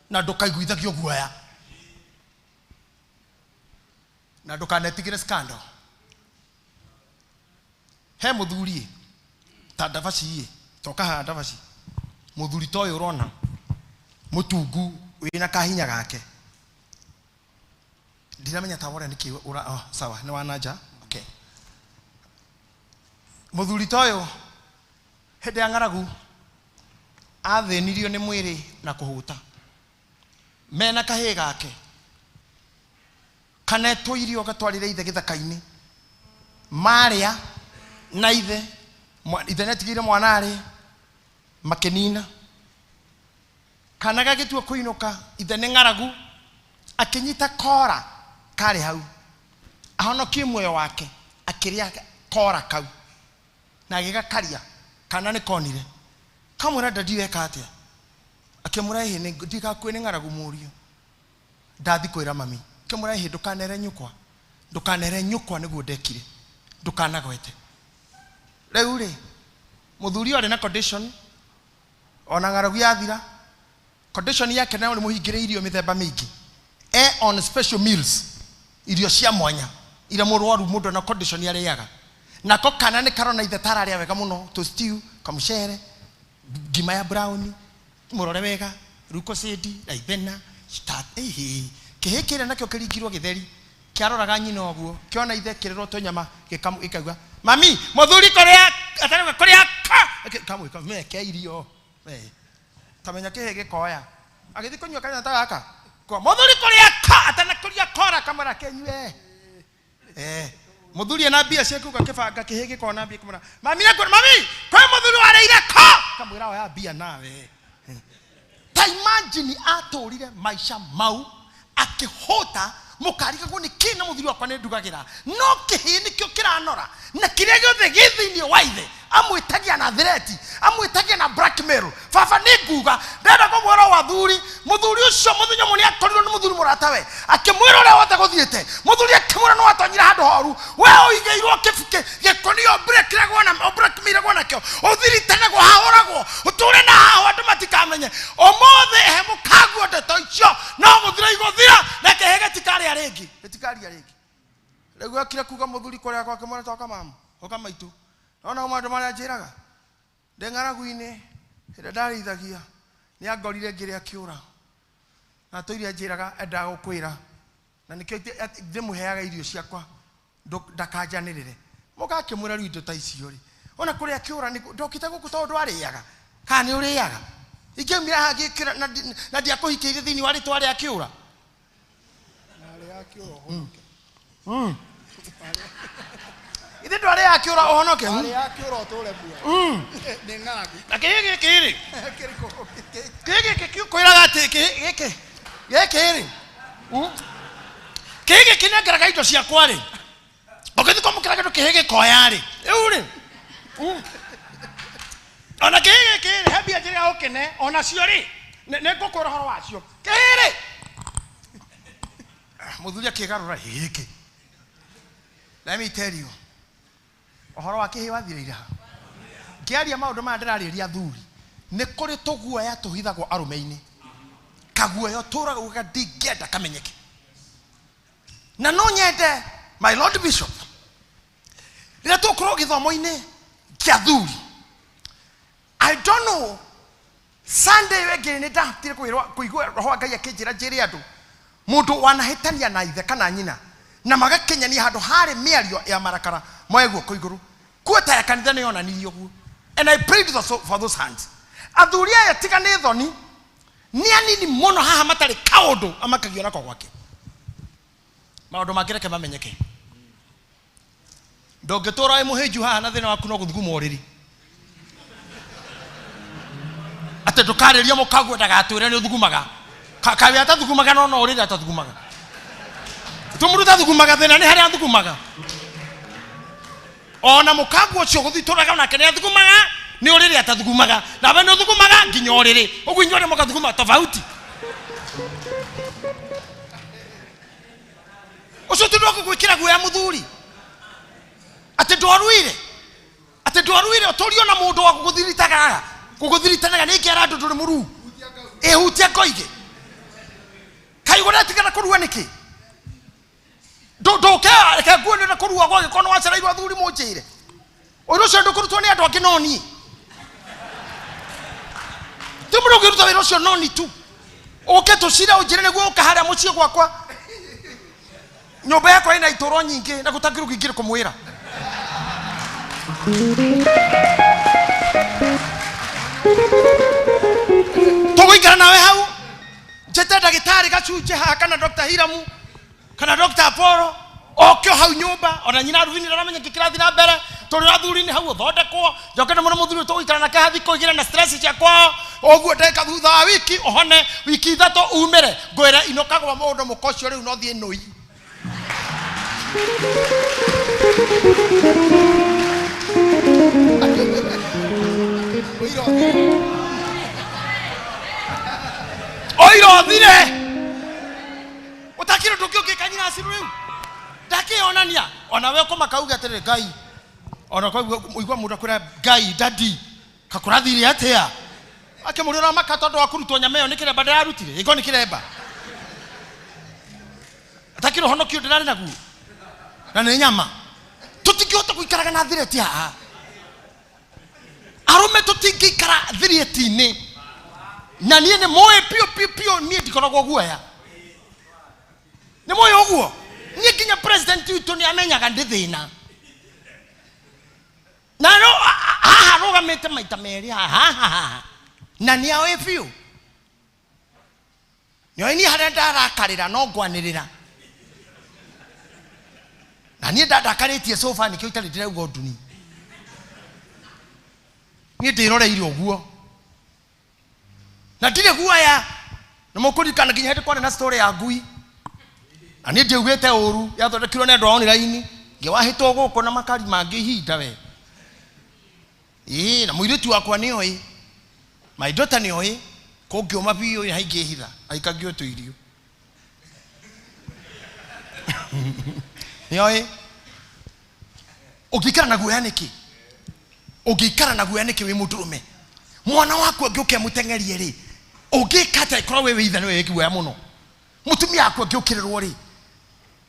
na ndũkaiguithagio guoya. Na ndũkanetigĩre scandal. He mũthuri ta ndabaci ĩ, toka haha ndabaci. Mũthuri ta ũyũ ũrona mũtungu wĩna kahinya gake. Ndiramenya ta wore nĩkĩ ũra, oh, sawa, nĩ wananja. Okay. Mũthuri ta ũyũ hĩndĩ ya ng'aragu athĩnirio nĩ mwĩrĩ na kũhũta. Mena kahĩĩ gake kanetwo irio gatwarĩre ithe gĩthaka-inĩ. Marĩa na ithe, ithe nĩatigĩire mwana arĩe, makĩnina. Kana gagĩtua kũinũka, ithe nĩ ng'aragu, akĩnyita kora karĩ hau. Ahonokie muoyo wake, akĩrĩa kora kau. Na agĩgakaria, kana nĩ konire. Kamwĩra dadi weka atĩa? Akĩmwĩra ĩhĩ, ndigakue nĩ ng'aragu mũriũ. Ndathi kwĩra mami. Akĩmwĩra ĩhĩ, ndũkanere nyũkwa. Ndũkanere nyũkwa nĩguo ndekire. Ndũkanagwete. Rĩu rĩ, mũthuri ũyũ arĩ na condition, ona ng'aragu yathira, condition yake no rĩmũhingĩre irio mĩthemba mĩingĩ. E on special meals, irio cia mwanya, iria mũrwaru mũndũ na condition arĩaga. Nako kana nĩ karona ithe tararĩa wega mũno, tũ stew, kamũcere, ngima ya brown, mũrore wega, Lucozade, Ribena, ĩhĩ, kĩhĩ kĩrĩa nakĩo kĩringirwo gĩtheri, kĩaroraga nyina ũguo, kĩona ithe kĩrĩrwo tũnyama, gĩkauga, mami, mũthuri kũrĩa, atarauga kũrĩa ka, kamwĩka, meke irio, Tamenya kĩhĩ gĩkoya. Agĩthiĩ kũnyua kanyanya ta gaka. Kwa mũthuri kũrĩa ka, atanakũria kora kamwĩra kĩnyue. Mũthuri ena mbia ciake ũgakĩbanga kĩhĩ gĩkona mbia kĩmwĩra, mami nĩngũ, mami, kwĩ mũthuri warĩire ko. Kamwĩra oya mbia nawe. Ta imagine atũrire maica mau akĩhũta mũkarigagwo nĩ kĩ na mũthuri wakwa nĩ ndugagĩra no kĩhĩ nĩkĩo kĩranora na kĩrĩa gĩothe gĩ thĩinĩ wa ithe amwĩtagia na thireti amwĩtagia na blackmail. Baba nĩ nguga ndenda kũmwĩra o athuri mũthuri ũcio mũthenya ũmwe nĩ akorirwo nĩ mũthuri mũratawe akĩmwĩra ũrĩa wothe gũthiĩte mũthuri akĩmwĩra nĩ watonyire handũ horu we ũigĩirwo gĩkũnio ũbrekmiragwo nakĩo ũthiritanagwo hahũragwo ũtũre na haho andũ matikamenye ũmũthĩ he mũkaguo ndeto icio no gũthira igũthira na kĩhĩ gĩtikarĩa rĩngĩ gĩtikaria rĩngĩ. Rĩu okire kuga mũthuri kũrĩa gwake mwene toka mama ũka maitũ nona maũndũ marĩa njĩraga ndĩ ng'aragu-inĩ Hĩndĩ ĩrĩa ndarĩithagia nĩ angorire ngĩrĩa kĩũra na tũiria njĩraga endaga gũkwĩra na nĩkĩo ndĩmũheaga irio ciakwa ndakanjanĩrĩre. Mũgakĩmwĩra rĩu indo ta icio rĩ, ona kũrĩa kĩũra ndokĩte gũkũ tondũ ndwarĩaga kana nĩ ũrĩaga. Ingĩaumire haha ngĩkĩra na ndiakũhikĩire thĩinĩ wa rĩtwa rĩa kĩũra. Ithe ndwarĩaga kĩũra ũhonoke. Na kĩhĩ gĩkĩ rĩ, kĩhĩ gĩkĩ kwĩraga atĩ kĩhĩ gĩkĩ gĩkĩ rĩ, kĩhĩ gĩkĩ nengeraga indo ciakwa rĩ, ũgĩthiĩ kwamũkĩra kĩndũ kĩhĩ gĩkoya rĩ, rĩu rĩ, ona kĩhĩ gĩkĩ rĩ, he mbia njĩrĩa ũkene onacio rĩ, nĩ ngũkwĩra ũhoro wacio. Kĩhĩ rĩ, mũthuri akĩgarũra gĩkĩ. Let me tell you, ũhoro wa kĩhĩ wathirĩire ha? Ngĩaria maũndũ maya ndĩrarĩria athuri, nĩ kũrĩ tũguoya tũhithagwo arũme-inĩ. Kaguoya ũtũraga ugaga ndingĩenda kamenyeke. Na no nyende my Lord Bishop, rĩrĩa tũgũkorwo gĩthomo-inĩ kĩa athuri, I don't know, Sunday ĩyo ĩngĩ nĩ ndahotire kũigua roho wa Ngai akĩnjĩra njĩre andũ, mũndũ wanahĩtania na ithe kana nyina na magakinyania handũ harĩ mĩario ya marakara moe guoko igũrũ, kuota ya kanitha nĩ yonanirie ũguo. And I prayed for those hands. Athuri aya tiga nĩ thoni, nĩ anini mũno haha matarĩ kaũndũ amakagio nako gwake. Maũndũ mangĩ reke mamenyeke. Ndũngĩtũra wĩ mũhĩnju haha na thĩna waku no gũthuguma ũrĩrĩ. Atĩ ndũkarĩria mũkaguo ndagatwĩre nĩ ũthugumaga. Kaĩ atathugumaga no no ũrĩrĩ atathugumaga. Tu mũndũ ũtathugumaga thĩna nĩ harĩa athugumaga. Ona mũkaguo ũcio gũthitũraga onake nĩ athugumaga, nĩ ũrĩrĩ atathugumaga. Nawe nĩ ũthugumaga nginya ũrĩrĩ. Ũguo inyuothe mũgathuguma tofauti. Ũcio ti ũndũ wa gũgwĩkĩra guoya mũthuri. Atĩ ndwaruire. Atĩ ndwaruire ũtũrio na mũndũ wa gũgũthiritaga. Gũgũthiritanaga nĩ ngera andũ ndũrĩ mũruu. Ĩhutia ngoige. Kaĩ ũretigĩra kũrua nĩkĩ? Ndũke reke nguone na kũrua gwagĩkorwo nĩ wacereirwo athuri mũnjĩre. Ũndũ ũcio ndũkũrutwo nĩ andũ angĩ no niĩ. Ti mũndũ ũngĩruta wĩra ũcio no niĩ tu. Ũke tũcire ũnjĩre nĩguo ũka harĩa mũciĩ gwakwa. Nyũmba yakwa ĩna itũro nyingĩ na gũtangĩrũgio ingĩrĩ kũmwĩra. Tũgũikara nawe hau. Njĩte ndagĩtarĩ gacunjĩ haha kana Dr. Hiramu kana Dr. Apollo oke o hau nyũmba ona nyina Rubini ndaramenya kĩ kĩrathiĩ na mbere tũrĩ athuri-inĩ hau ũthondekwo njoke ndĩmwĩre mũthuri ũyũ tũgũikara nake haha thikũ igĩrĩ na stress cia kwao ũguo ndagĩka thutha wa wiki ũhone wiki ithatũ umĩre ngwĩre inũka gwa mũndũ mũka ũcio rĩu no thiĩ nũi. Ũira ũthire. Ũtakĩrĩ ũndũ ũngĩ ũngĩka nyina aciru rĩu. Ndakĩonania. Ona we ũkũmaka uge atĩrĩrĩ, Ngai. Ona ũigua mũndũ akwĩra Ngai, daddy, kakũrathire atĩa? Akĩmũria ũramaka tondũ wa kũrutwo nyama ĩyo nĩ kĩremba ndĩrarutire? Ĩngorwo nĩ kĩremba. Atakĩrĩ ũhonokio ndĩrarĩ naguo. Na nĩ nyama. Tũtingĩhota gũikaraga na thireti haha. Arũme tũtingĩikara thireti-inĩ. Na niĩ nĩ mũĩ piũ piũ piũ niĩ ndikoragwo guoya. Nĩ mũĩ ũguo? Niĩ nginya president witũ nĩ amenyaga ndĩ thĩna. Na no haha rũgamĩte maita merĩ haha haha. Na nĩ oĩ biũ. Nĩ oĩ niĩ harĩa ndarakarĩra no ngwanĩrĩra. Na niĩ ndandakarĩtie sofa nĩkĩo itarĩ ndĩrauga ũndũ niĩ. Niĩ ndĩroreire ũguo. Na ndirĩ guoya. Na mũkũririkana nginya hĩndĩ kwarĩ na story ya ngui. Na niĩ ndiaugĩte ũru, yathondekirwo nĩ andũ a online. Ngĩwahĩtwo gũkũ na makari mangĩ ihinda we. Ĩĩ, na mũirĩtu wakwa nĩ oĩ. My daughter nĩ oĩ. Kũngĩũma biũ ĩ haingĩhitha, aikagio tũirio. Nĩ oĩ. Ũngĩikara na guoya nĩkĩ? Ũngĩikara na guoya nĩkĩ wĩ mũndũrũme? Mwana waku angĩũke amũteng'erie rĩ, ũngĩka atĩa ĩkorwo wĩ ithe nĩwe wĩ guoya mũno? Mũtumia waku angĩũkĩrĩrwo rĩ,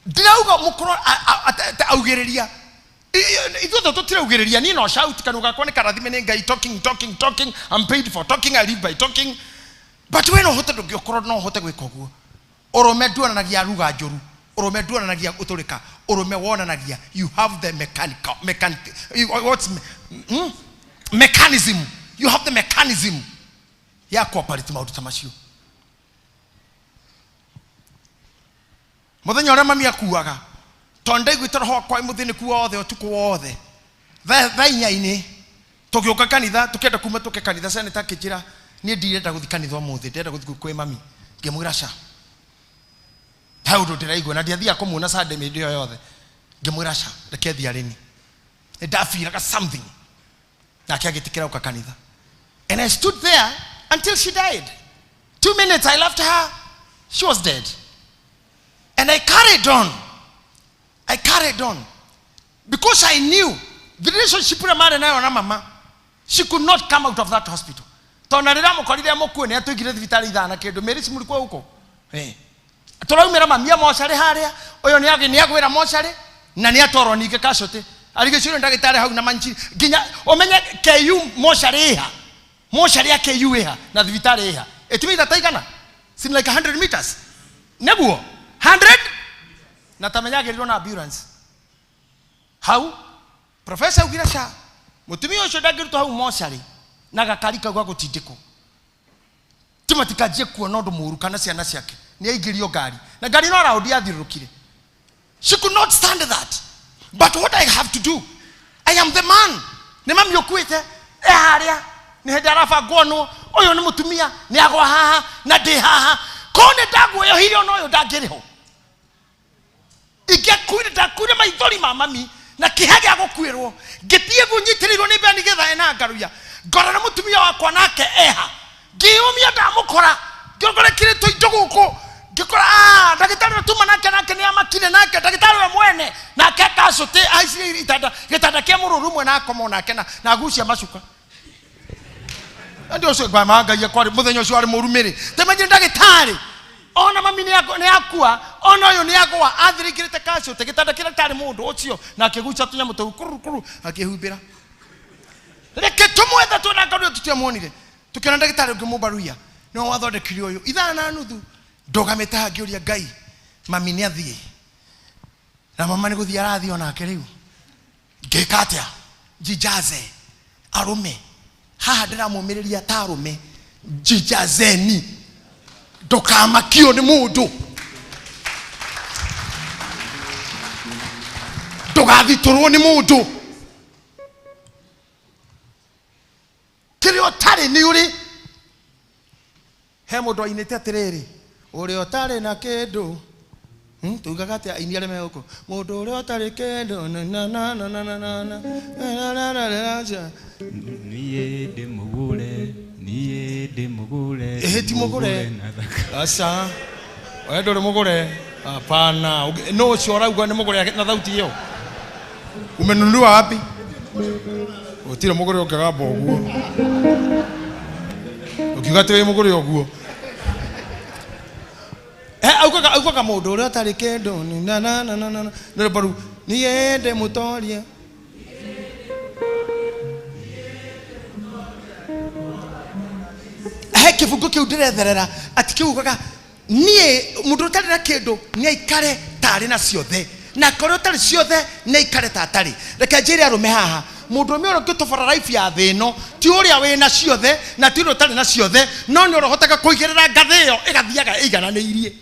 ndirauga mũkorwo augĩrĩria. Ithuothe tũtiraugĩrĩria, niĩ no shout kanua gakwa nĩ karathime nĩ Ngai, talking, talking, talking. I'm paid for talking, I live by talking. But we no ũhote, ndũngĩkorwo no ũhote gwĩka ũguo. Ũrũme nduonanagia ruga njũru, ũrũme nduonanagia ũtũrĩka, ũrũme wonanagia you have the mechanical, mechanic, you, what's, mechanism. You have the mechanism ya cooperate maũndũ ta macio. Mũthenya ũrĩa mami akuaga, tondũ ndaiguĩte roho wakwa wĩ mũthĩnĩku wothe ũtukũ wothe, thaa inya-inĩ tũgĩũka kanitha, tũkĩenda kuma tũke kanitha, senator akĩnjĩra niĩ ndirenda gũthiĩ kanitha ũmũthĩ, ndĩrenda gũthiĩ kwĩ mami. Ngĩmwĩra ca, he ũndũ ndĩraigua na ndiathiaga kũmuona Sunday mĩndĩ ĩyo yothe. Ngĩmwĩra ca, reke thiĩ arĩmi, nĩ ndabiraga something. Nake agĩtĩkĩra gũka kanitha, and I stood there until she died. 2 minutes I left her, she was dead. And I carried on. I carried on. Because I knew the relationship ĩrĩa marĩ nayo na mama, she could not come out of that hospital. Tondũ rĩrĩa amũkorire amũkue nĩ atũigire thibitarĩ ithaa na kĩndũ. Mary cimũrikwo huko. Tũraumĩra mami mocarĩ harĩa, ũyũ nĩ agwĩra mocarĩ, na nĩ atwarwo ningĩ casualty. Arigicĩirio ndagĩtarĩ hau na manji. Nginya ũmenye KU mocarĩ ĩha. Mocarĩ ya KU ĩha na thibitarĩ ĩha. Ĩtimita ta igana? Seem like 100 meters. Nĩguo 100 na tamenyagĩrĩrwo na ambulance. Hau professor augire ca mũtumia ũcio ndangĩrutwo hau mocarĩ na gakari kau ga gũtindĩkwo, ti matikanjie kuona ũndũ mũũru kana ciana ciake. Nĩ aingĩrio ngari na ngari no raundi yathiũrũrũkire. She could not stand that. But what I have to do, I am the man. Nĩ mami ũkuĩte e harĩa, nĩ hĩndĩ arabangwo nũ ũyũ nĩ mũtumia, nĩ agwa haha na ndĩ haha, korwo nĩ ndaguoyohire ona ũyũ ndangĩrĩ ho. Ingĩakuire, ndakuire maithori ma mami na kĩeha gĩa gũkuĩrwo, ngĩthiĩ guo nyitĩrĩirwo nĩ Beni Gĩthae na Ngaruiya, ngora na mũtumia wakwa nake eha, ngĩyũmia ndamũkora, ngĩkora kĩrĩtwo indo gũkũ, ngĩkora ndagĩtarĩ ũrĩa tuma nake, nake nĩ amakire, nake ndagĩtarĩ we mwene nake akacũtĩ ahaicire itanda, gĩtanda kĩa mũrũru ũmwe na akoma onake na agucia macuka. Ndio ũcio ngwa Ngai akwarĩ mũthenya ũcio warĩ mũru mĩrĩ. Temenye ndagĩtarĩ ona mami nĩ akua, ona ũyũ nĩ agwa, athirĩkĩrĩte casualty gĩtanda kĩrĩa kĩarĩ mũndũ ũcio, na akĩgucia tũnyamũ tũu kuru kuru akĩhumbĩra. Reke tũmwethe tuona Ngaruiya, tũtiamuonire. Tũkĩona ndagĩtarĩ ũngĩ mũmbaruia nĩwe wathondekire ũyũ ithaa na nuthu. Ndũgamĩte haha ngĩũria Ngai, mami nĩ athiĩ na mama nĩ gũthiĩ arathiĩ onake rĩu, ngĩka atĩa? Njijaze arũme haha, ndĩramũmĩrĩria ta arũme, njijazeni, ndũkamakio nĩ mũndũ, ndũgathitũrwo nĩ mũndũ, kĩrĩa ũtarĩ nĩ ũrĩ. He mũndũ ainĩte atĩrĩrĩ, ũrĩa ũtarĩ na kĩndũ. Tugaga atĩa aini arĩa me gũkũ? Mũndũ ũrĩa ũtarĩ kĩndũ na na na na na na na na na na na na na. Niĩ ndĩ mũgũre, niĩ ndĩ mũgũre. Ĩhĩ, ti mũgũre. Na thaka. Aca, we ndũrĩ mũgũre. Hapana. No ũcio ũrauga nĩ mũgũre na thauti ĩyo. Umenunuliwa wapi? Gũtirĩ mũgũre ũngĩgamba ũguo. Ũkiuga atĩ wĩ mũgũre ũguo. Augaga mũndũ ũrĩa ũtarĩ kĩndũ ni na na na na na na. Nĩ rwĩmbo rũu, niĩ ndĩ mũtoria. He kĩbungo kĩu ndĩretherera atĩ kĩugaga niĩ mũndũ ũtarĩ na kĩndũ nĩ aikare tarĩ na ciothe, na korwo ũtarĩ ciothe nĩ aikare ta atarĩ. Reke njĩre arũme haha, mũndũ ũmwe ũrĩa ũngĩtobora life ya thĩ ĩno ti ũrĩa wĩna ciothe na ti ũrĩa ũtarĩ na ciothe, no nĩ ũrĩa ũhotaga kũigĩrĩra ngathĩ ĩyo ĩgathiaga ĩigananĩirie.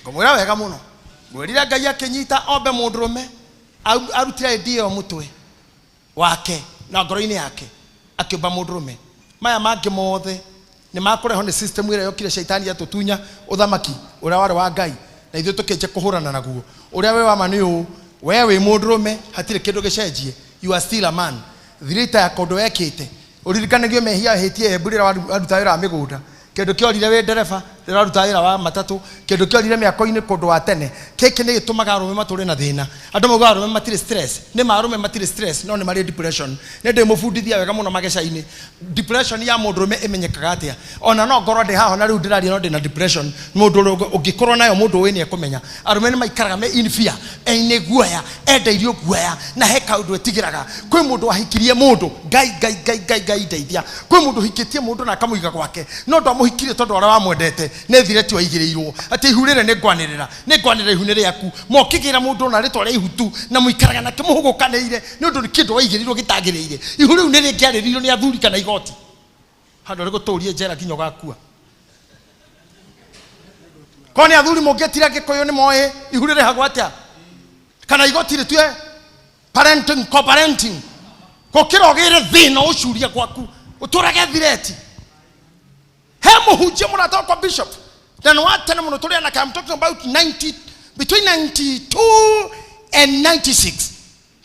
Ngũmwĩra wega mũno, ngwĩrire Ngai akĩnyita ombe mũndũrũme, arutire idea ĩyo mũtwe wake na ngoro-inĩ yake, akĩũmba mũndũrũme. Maya mangĩ mothe nĩ makũrehwo nĩ system ĩrĩa yokire caitani yatũtunya ũthamaki ũrĩa warĩ wa Ngai, na ithuĩ tũkĩnje kũhũrana naguo. Ũrĩa wĩ wa ma nĩ ũũ, we wĩ mũndũrũme, hatirĩ kĩndũ gĩcenjie, you are still a man. Thirita ya kũndũ wekĩte, ũririkanagio mehia wĩhĩtie Embu rĩrĩa waruta wĩra wa mĩgũnda, kĩndũ kĩorire wĩ ndereba Rĩraruta wĩra wa matatũ. Kĩndũ kĩorire mĩako-inĩ kũndũ wa tene. Gĩkĩ nĩ gĩtũmaga arũme matũre na thĩna. Andũ maugaga arũme matirĩ stress. Nĩ ma arũme matirĩ stress, no nĩ marĩ depression. Nĩ ndĩmũbundithia wega mũno mageca-inĩ. Depression ya mũndũrũme ĩmenyekaga atĩa? Ona no ngorwo ndĩ haha na rĩu ndĩraria no ndĩna depression. Mũndũ ũrĩa ũngĩkorwo nayo mũndũ ũĩ nĩ ekũmenya. Arũme nĩ maikaraga me in fear, nĩ guoya, endeirio guoya na he kaũndũ etigĩraga. Kwĩ mũndũ wahikirie mũndũ, Ngai Ngai Ngai Ngai Ngai ndeithia. Kwĩ mũndũ ũhikĩtie mũndũ na akamũiga gwake, no ndwamũhikirie tondũ ũrĩa wamwendete nĩ thireti waigĩrĩirwo atĩ ihu rĩrĩ nĩ ngwanĩrĩra, nĩ ngwanĩrĩra ihu nĩ rĩaku. Mokĩgĩra mũndũ na rĩtwa rĩa ihu tu na mũikaraga nake mũhũgũkanĩire nĩ ũndũ nĩ kĩndũ waigĩrĩirwo gĩtagĩrĩire. Ihu rĩu nĩ rĩngĩarĩrĩirio nĩ athuri kana igoti handũ rĩgũtũrie njera nginya ũgakua. Korwo nĩ athuri mũngĩtira Gĩkũyũ nĩ moĩ ihu rĩrĩhagwo atĩa, kana igoti rĩtue parenting, co-parenting, gũkĩra ũgĩre thĩna ũcuria gwaku ũtũrage thireti. He mũhunjia mũrata wakwa bishop na nĩ wa tene mũno tũrĩ anake, I'm talking about 90, between 92 and 96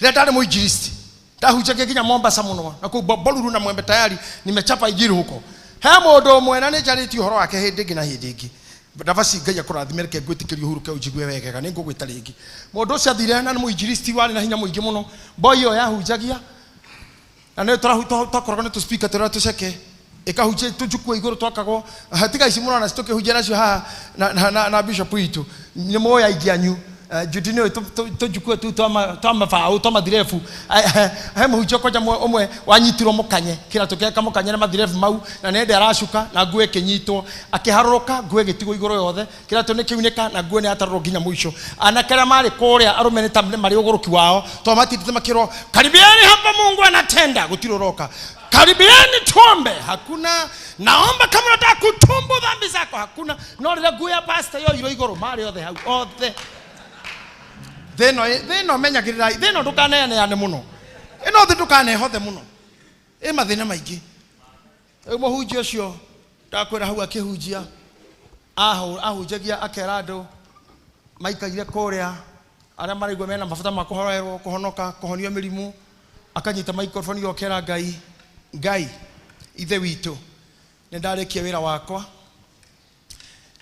rĩrĩa ndarĩ mũinjilisti ndahunjagia nginya Mombasa mũno na kũu Bolulu na Mwembe tayari nimechapa injili huko. He mũndũ ũmwe na nĩ njarĩtie ũhoro wake hĩndĩ ĩngĩ na hĩndĩ ĩngĩ. Ndavaci Ngai akũrathime, reke ngwĩtĩkĩrie ũhurũke ũnjigue wegega, nĩ ngũgwĩta rĩngĩ. Mũndũ ũcio athire na nĩ mũinjilisti warĩ na hinya mũingĩ mũno. Boy ĩyo yahunjagia na nĩ twakoragwo nĩ tũspeaker tũrĩa tũceke ĩkahunjia tũjukwa igũrũ twakagwo tiga ici mũrona tũkĩhunjia nacio haha na bishop witũ nĩ moĩ aingĩ anyu. Judy nĩ tũjukwa tu twa mabaũ twa mathirebu. He mũhunjia kwanja ũmwe wanyitirwo mũkanye kĩratũ kĩa kamũkanye na mathirebu mau na nĩ aracuka na nguo ĩkĩnyitwo akĩharũrũka nguo ĩgĩtigwo igũrũ yothe kĩratũ nĩ kĩunĩka na nguo nĩ yatarũrwo nginya mũico. Anake arĩa marĩ kũrĩa arũme nĩ ta marĩ ũgũrũki wao tondũ matindĩte makĩrwo karibieni hapa Mungu anatenda, gũtirĩ ũroka. Karibieni tuombe, hakuna. Naomba kama unataka kutumbu dhambi zako, hakuna. No rĩrĩa nguo ya pastor yoirwo igũrũ marĩ othe hau othe. Thĩno menyagĩrĩrai, thĩno ndũkaneaneane mũno, ĩno thĩ ndũkanehothe mũno, ĩ mathĩna maingĩ. Rĩu mũhunjia ũcio ndakwĩra hau akĩhunjia ahunjagia akera andũ maikaire kũrĩa arĩa maraigua mena mabata ma kũhoerwo, kũhonoka, kũhonio mĩrimũ, akanyita microphone ĩyo akera Ngai, Ngai ithe witũ nĩ ndarĩkia wĩra wakwa,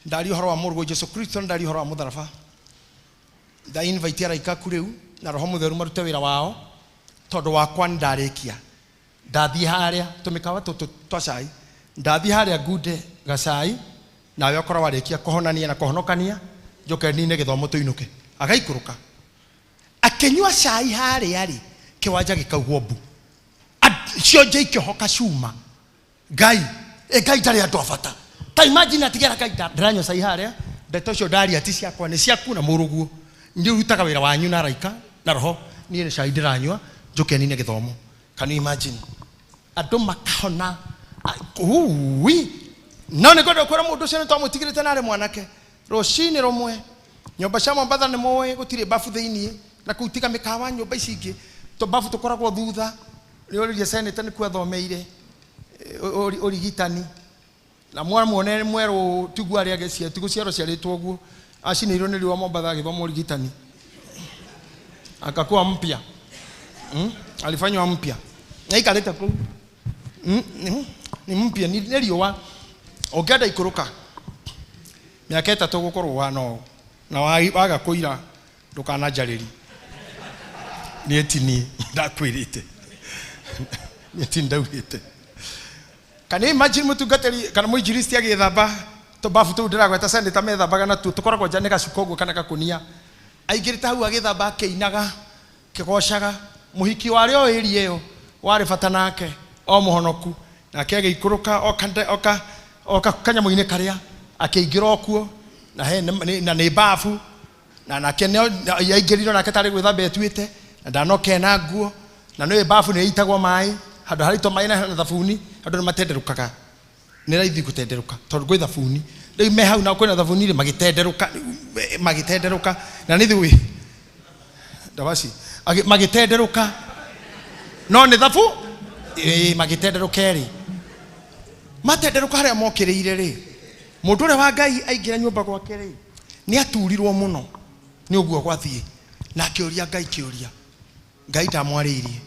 ndaria ũhoro wa mũrũguo Jesu Kristo, ndaria ũhoro wa mũtharaba, nda invite araika aku rĩu na roho mũtheru marute wĩra wao tondũ wakwa nĩ ndarĩkia. Ndathiĩ harĩa tũmĩkawa tũtũ twa cai, ndathiĩ harĩa ngunde gacai nawe ũkorwo warĩkia kũhonania na kũhonokania njoke nine gĩthomo tũinũke. Agaikũrũka akĩnyua cai harĩa rĩ, kĩwanja gĩkaugwo mbu, cionje ikĩohoka cuma. Ngai Ngai ndarĩ andũ a bata. Ta imagine atigera Ngai ndĩranyua cai harĩa, ndeto icio ndaria ti ciakwa nĩ ciaku na mũrũguo, nĩ ũrutaga wĩra wanyu na araika na roho, niĩ nĩ cai ndĩranyua njoke nine gĩthomo. Can you imagine? Andũ makahona ui. No nĩ ngwenda kwĩra mũndũ ũcio nĩ twamũtigĩrĩte na arĩ mwanake. Rũcinĩ rũmwe nyũmba cia Mombatha nĩ mũĩ gũtirĩ bafu thĩiniĩ, na kũu tiga mĩkawa nyũmba ici ingĩ tũbafu tũkoragwo thutha. Nĩ ũririe seneta nĩkuo athomeire ũrigitani na mwamuone mwerũ tiguo arĩa agĩcia ti gũciarwo ciarĩtwo ũguo, acinĩirwo nĩ riũa Mombatha agĩthoma ũrigitani akakuwa mpya. Alifanywa mpya naikarĩte kũu ni mpya nĩ riũa. Ũngĩenda ikũrũka mĩaka 3 gũkorwo ũhana ũũ na waga kũira ndũkananjarĩrie, niĩ ti niĩ ndakwĩrĩte, niĩ ti ndaugĩte. Can you imagine mũtungatĩri kana mũinjilisti agĩthamba tũbafu tũu ndĩragweta seneta methambaga natuo tũkoragwo nja nĩ gacuka ũguo kana gakũnia, aingĩrĩte hau agĩthamba akĩinaga kĩgocaga mũhiki warĩ o ĩria ĩyo warĩ bata nake o mũhonoku, nake agĩikũrũka oka kanyamũ-inĩ karĩa akĩingĩra o kuo na he na nĩ bafu na nake aingĩrire nake tarĩ gwĩthamba etuĩte na ndanoke na nguo na nĩ bafu nĩ ĩitagwo maĩ handũ haritwo maĩ na thabuni andũ nĩ matenderũkaga, nĩ raithi gũtenderũka tondũ gwĩ thabuni. Rĩu me hau na kwĩna thabuni rĩ magĩtenderũka na nĩ thĩ ndabaci magĩtenderũka no nĩ thabu magĩtenderũka erĩ matenderũka harĩa mokĩrĩire rĩ, mũndũ ũrĩa wa Ngai aingĩra nyũmba gwake rĩ nĩ aturirwo mũno nĩ ũguo gwathiĩ na akĩũria Ngai kĩũria. Ngai ndamwarĩirie,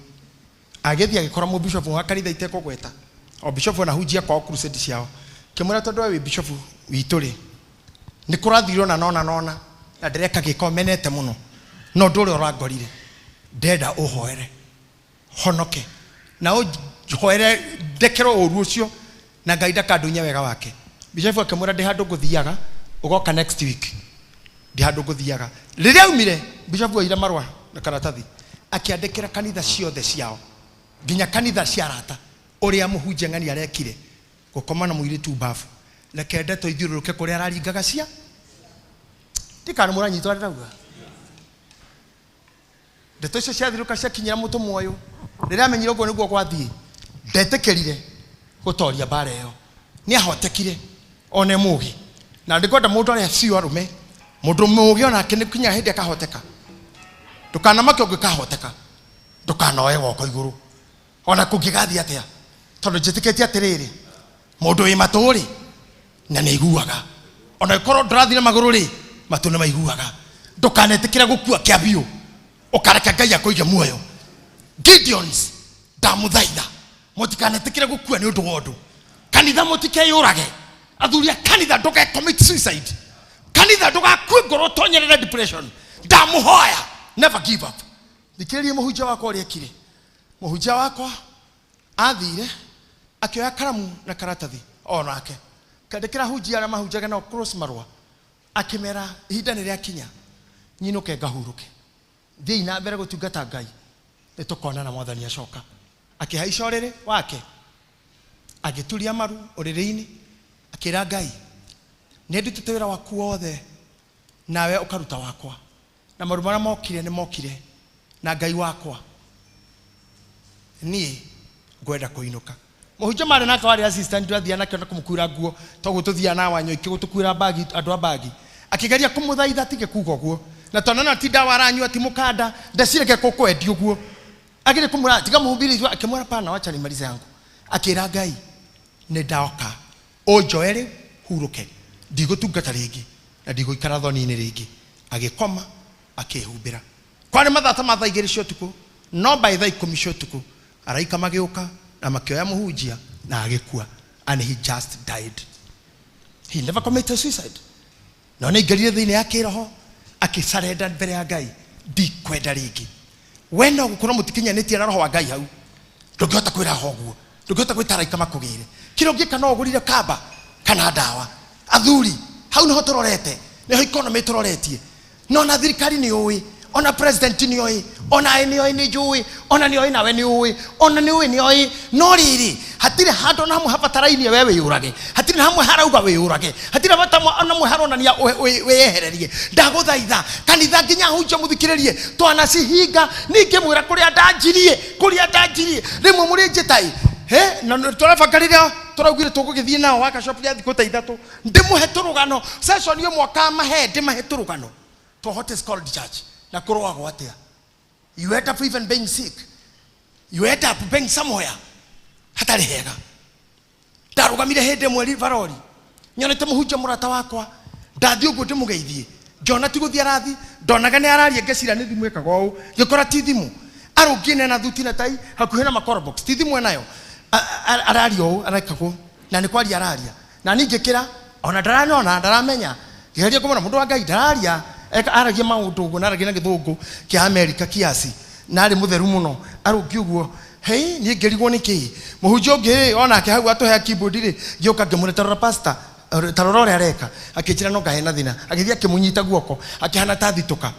agĩthiĩ agĩkora mũbishopu wa kanitha itekũgweta o bishopu anahunjia kwao crusade ciao. Ngĩmwĩra tondũ we wĩ bishop witũ rĩ, nĩ kũrathirwo na nona nona na ndĩreka gĩko menete mũno, no ũndũ ũrĩa ũrangorire ndenda ũhoere honoke na ũhoere ndekerwo ũru ũcio na Ngai ndakandunye wega wake. Bishop akĩmwĩra ndĩ handũ ngũthiaga, ũgoka next week, ndĩ handũ ngũthiaga. Rĩrĩa aumire bishop oire marũa na karatathi akĩandĩkĩra kanitha ciothe ciao nginya kanitha cia arata ũrĩa mũhunjia ng'ani arekire gũkoma na mũirĩtu mbabu, reke ndeto ithiũrũrũke kũrĩa araringaga cia ndikana mũranyitwo ndĩrauga. Ndeto icio ciathirũka ciakinyĩra mũtũmwo ũyũ, rĩrĩa amenyire ũguo nĩguo gwathiĩ, ndetĩkĩrire gũtoria mbara ĩyo, nĩ ahotekire one mũgĩ. Na ndĩkwenda mũndũ arĩa cio arũme, mũndũ mũgĩ onake nĩ kinya hĩndĩ akahoteka. Ndũkanamake ũngĩkahoteka, ndũkanoe guoko igũrũ ona kũngĩgathiĩ atĩa, tondũ njĩtĩkĩtie atĩrĩrĩ, mũndũ wĩ matũ rĩ na nĩ aiguaga, ona ĩkorwo ndũrathiĩ na magũrũ rĩ, matũ nĩ maiguaga. Ndũkanetĩkĩre gũkua kĩa biũ, ũkareke Ngai akũige muoyo. Gideons, ndamũthaitha mũtikanetĩkĩre gũkua nĩ ũndũ wa ũndũ. Kanitha mũtikeyũrage, athuri a kanitha ndũge commit suicide, kanitha ndũgakue ngoro ũtonyerere depression. Ndamũhoya never give up. Thikĩrĩria mũhunjia wakwa ũrĩa ekire. Mũhunjia wakwa athire akĩoya karamu na karatathi onake kandĩkĩra hunjia arĩa mahunjaga nao cross marũa, akĩmera ihinda nĩ rĩakinya nyinũke ngahurũke, thiĩi na mbere gũtungata Ngai, nĩ tũkonana mwathani acoka. Akĩhaica ũrĩrĩ wake, agĩturia maru ũrĩrĩ-inĩ, akĩra Ngai, nĩ ndutĩte wĩra waku wothe nawe ũkaruta wakwa, na maru marĩa mokire nĩ mokire, na Ngai wakwa niĩ ngwenda kũinũka. Mũhunjia marĩ nake warĩ assistant athiaga nake na kũmũkuĩra nguo, toguo tũthiaga na Wanyoike gũtũkuĩra bagi, andũ a bagi, akĩgeria kũmũthaitha atige kuga ũguo, na tondũ na ti ndawa aranyua, ti mũkanda, ndecireke kũkwendia ũguo, agĩrĩ kũmwĩra tiga mũhubiri, akĩmwĩra pana, wacha nimalize yangu. Akĩra Ngai nĩ ndoka ũnjoe rĩu hurũke, ndigũtungata rĩngĩ na ndigũikara thoni-inĩ rĩngĩ. Agĩkoma akĩhumbĩra. Kwarĩ mathaa ta ma thaa igĩrĩ cia ũtukũ, no by thaa ikũmi cia ũtukũ araika magĩũka na makĩoya mũhunjia na agĩkua, and he just died. He never committed suicide. No nĩ aingĩrire thĩinĩ ya kĩroho akĩcarenda mbere ya Ngai, ndikwenda rĩngĩ. We no gũkorwo mũtikinyanĩtie na roho wa Ngai hau, ndũngĩhota kwĩra ho ũguo, ndũngĩhota gwĩta araika makũgĩre. Kĩrĩa ũngĩka no ũgũrire kamba kana ndawa. Athuri, hau nĩho tũrorete, nĩho economy tũroretie. No na thirikari nĩ ũĩ, ona president nĩ oĩ, ona nĩ oĩ nĩ njũĩ, ona nĩ oĩ nawe nĩ ũĩ, ona nĩ ũĩ nĩ oĩ. No rĩrĩ, hatirĩ handũ ona hamwe habatarainie we wĩyũrage, hatirĩ hamwe harauga wĩyũrage, hatirĩ bata ona hamwe haronania wĩyehererie. Ndagũthaitha kanitha nginya hunjia mũthikĩrĩrie, twanacihinga ningĩ mwĩra kũrĩa ndanjirie, kũrĩa ndanjirie rĩmwe mũrĩ njĩta ĩ he na tũrabanga rĩrĩa tũraugire tũgũgĩthiĩ nao workshop ya thikũ ta ithatũ, ndĩmũhe tũrũgano session ĩmwe akamahe, ndĩmahe tũrũgano to what is called church na kũrũagwo atĩa. You end up even being sick, you end up being somewhere hatarĩ hega. Ndarũgamire hĩndĩ ĩmwe Rivaroli nyonete mũhunjia mũrata wakwa, ndathiĩ ũguo ndĩmũgeithie, ngĩona ti gũthiĩ arathi, ndonaga nĩ araria, ngeciria nĩ thimũ ĩkaga ũũ, ngĩkora ti thimũ, arũngiĩ na thuti na tai hakuhĩ na makoro box, ti thimũ enayo, araria ũũ, arekagwo na nĩ kwaria araria, na niĩ ngĩkĩra ona ndaranyona ndaramenya, ngĩgeria kũmwĩra mũndũ wa Ngai ndararia, aragia maũndũ ũguo na aragia na gĩthũngũ kĩa Amerika kiasi, na arĩ mũtheru mũno, arũngiĩ ũguo. Hei, niĩ ngĩrigwo nĩ kĩĩ. Mũhunjia ũngĩ rĩ, onake hau atũhea keyboard rĩ, ngĩũka ngĩmwĩra ta rora pastor, ta rora ũrĩa areka, akĩnjĩra no ngahe na thĩna, agĩthiĩ akĩmũnyita guoko, akĩhana ta thitũka.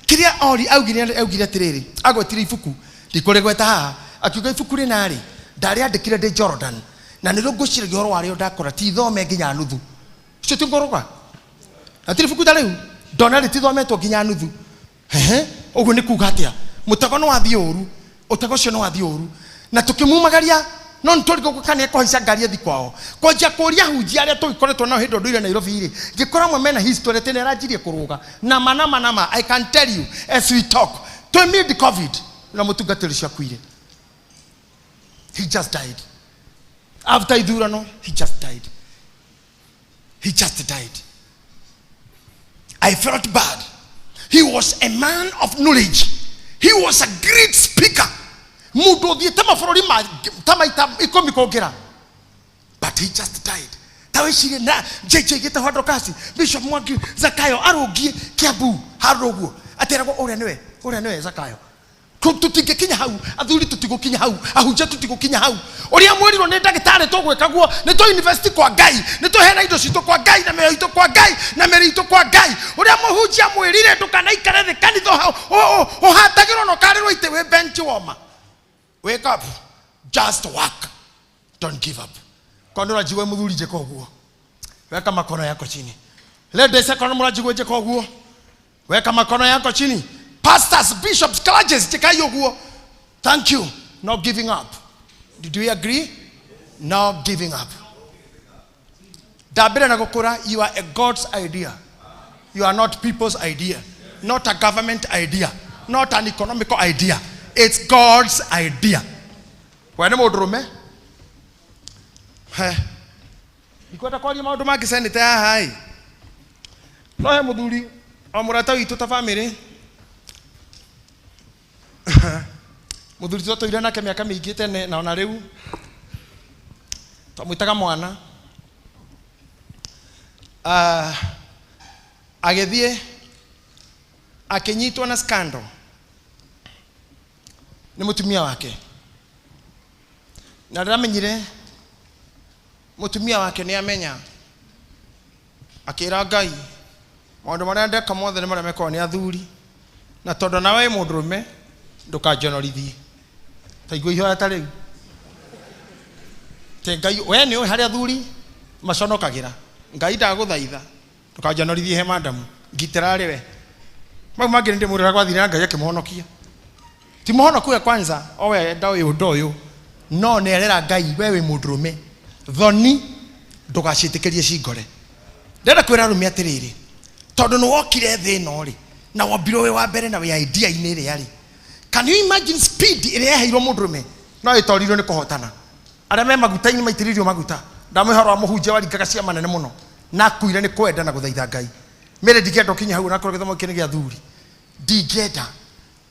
Kĩrĩa ori augire, augire atĩrĩrĩ, agwetire ibuku, ndikũrĩgweta haha, akiuga ibuku rĩna rĩ, ndarĩandĩkire ndĩ Jordan, na nĩrĩo ngwĩciragia ũhoro warĩo ndakora, ti ithome nginya nuthu. Ũcio ti ngũrũga? Hatirĩ ibuku ta rĩu, ndona rĩtithometwo nginya nuthu. Ehe, ũguo nĩ kuga atĩa? Mũtego nĩ wathiĩ ũru, ũtego ũcio nĩ wathiĩ ũru, na tũkĩmumagaria, no nĩ tũrigwo kana ekũhaica ngari athi kwao. Kwanjia kũria hunjia arĩa tũgĩkoretwo nao hĩndĩ ũndũire Nairobi rĩ, ngĩkora amwe mena history atĩ nĩ aranjirie kũrũga. Nama nama nama, I can tell you as we talk, twĩ mid COVID na mũtungatĩri ũcio akuire. He just died. After ithurano, he just died. He just died. I felt bad. He was a man of knowledge. He was a great speaker. Mũndũ ũthiĩte mabũrũri ta maita ikũmi kũngĩra. But he just died. Ta wĩcirie na JJ gĩtagwo Dorcas, Bishop Mwangi Zakayo arũngiĩ Kiambu handũ ũguo, ateragwo ũrĩa nĩwe, ũrĩa nĩwe Zakayo. Tũtingĩkinya hau, athuri tũtigũkinya hau, ahunjia tũtigũkinya hau. Ũrĩa mwĩrirwo nĩ ndagĩtarĩ tũgwĩka guo, nĩ tũ invest kwa Ngai, nĩ tũheana indo citũ kwa Ngai na mĩoyo itũ kwa Ngai na mĩrĩ itũ kwa Ngai. Ũrĩa mũhunjia mwĩrire ndũkanaikare thĩ kanitha ũhatagĩrwo na ũkarĩrwo itĩ wĩ bench warmer. Wake up, just work, don't give up. Kwa nĩ ũranjigua mũthuri njĩka ũguo, weka makono yako chini. Ladies, korwo nĩ mũranjigua njĩka ũguo, weka makono yako chini. Pastors, bishops, clergies, njĩkai ũguo. Thank you. No giving up. Did we agree? No giving up. Ndambĩre na gũkũra, you are a God's idea. You are not people's idea. Not a government idea. Not an economical idea. It's God's idea. We nĩ mũndũrũme? He. Ndikwenda kwaria maũndũ mangĩ senate haha ĩ. No he mũthuri o mũrata witũ ta family. Mũthuri twatũire nake mĩaka mĩingĩ tene na ona rĩu twamwĩtaga mwana. Agĩthiĩ akĩnyitwo na scandal nĩ mũtumia wake, na ndamenyire mũtumia wake nĩ amenya, akĩra Ngai maũndũ marĩa ndeka mothe nĩ marĩa mekagwo nĩ athuri, na tondũ nawe wĩ mũndũrũme ndũkanjonorithie. Ta igua ihoya ta rĩu. Te Ngai, we nĩ ũĩ harĩa athuri maconokagĩra. Ngai ndagũthaitha ndũkanjonorithie he madamu, ngitĩra arĩ we. Mau mangĩ nĩ ndĩmwĩraga gwathire na Ngai akĩmũhonokia. Ti mũhonoku we kwanza, o we ndoĩ ũndũ ũyũ, no nĩ arera Ngai we wĩ mũndũrũme, thoni ndũgaciĩtĩkĩrie cingore. Ndĩrenda kwĩra arũme atĩrĩrĩ, tondũ nĩ wokire thĩ ĩno rĩ, na wombirwo wĩ wa mbere na wĩ idea-inĩ ĩrĩa rĩ, can you imagine speed ĩrĩa yaheirwo mũndũrũme? No ĩtorirwo nĩ kũhotana. Arĩa me maguta-inĩ maitĩrĩirio maguta. Ndamwĩhoro wa mũhunjia waringaga ciama nene mũno, na akuire nĩ kwenda na gũthaitha Ngai. Mĩrĩ ndingĩenda ũkinye hau, onakorwo gĩthomo gĩkĩ nĩ gĩa athuri. Ndingĩenda.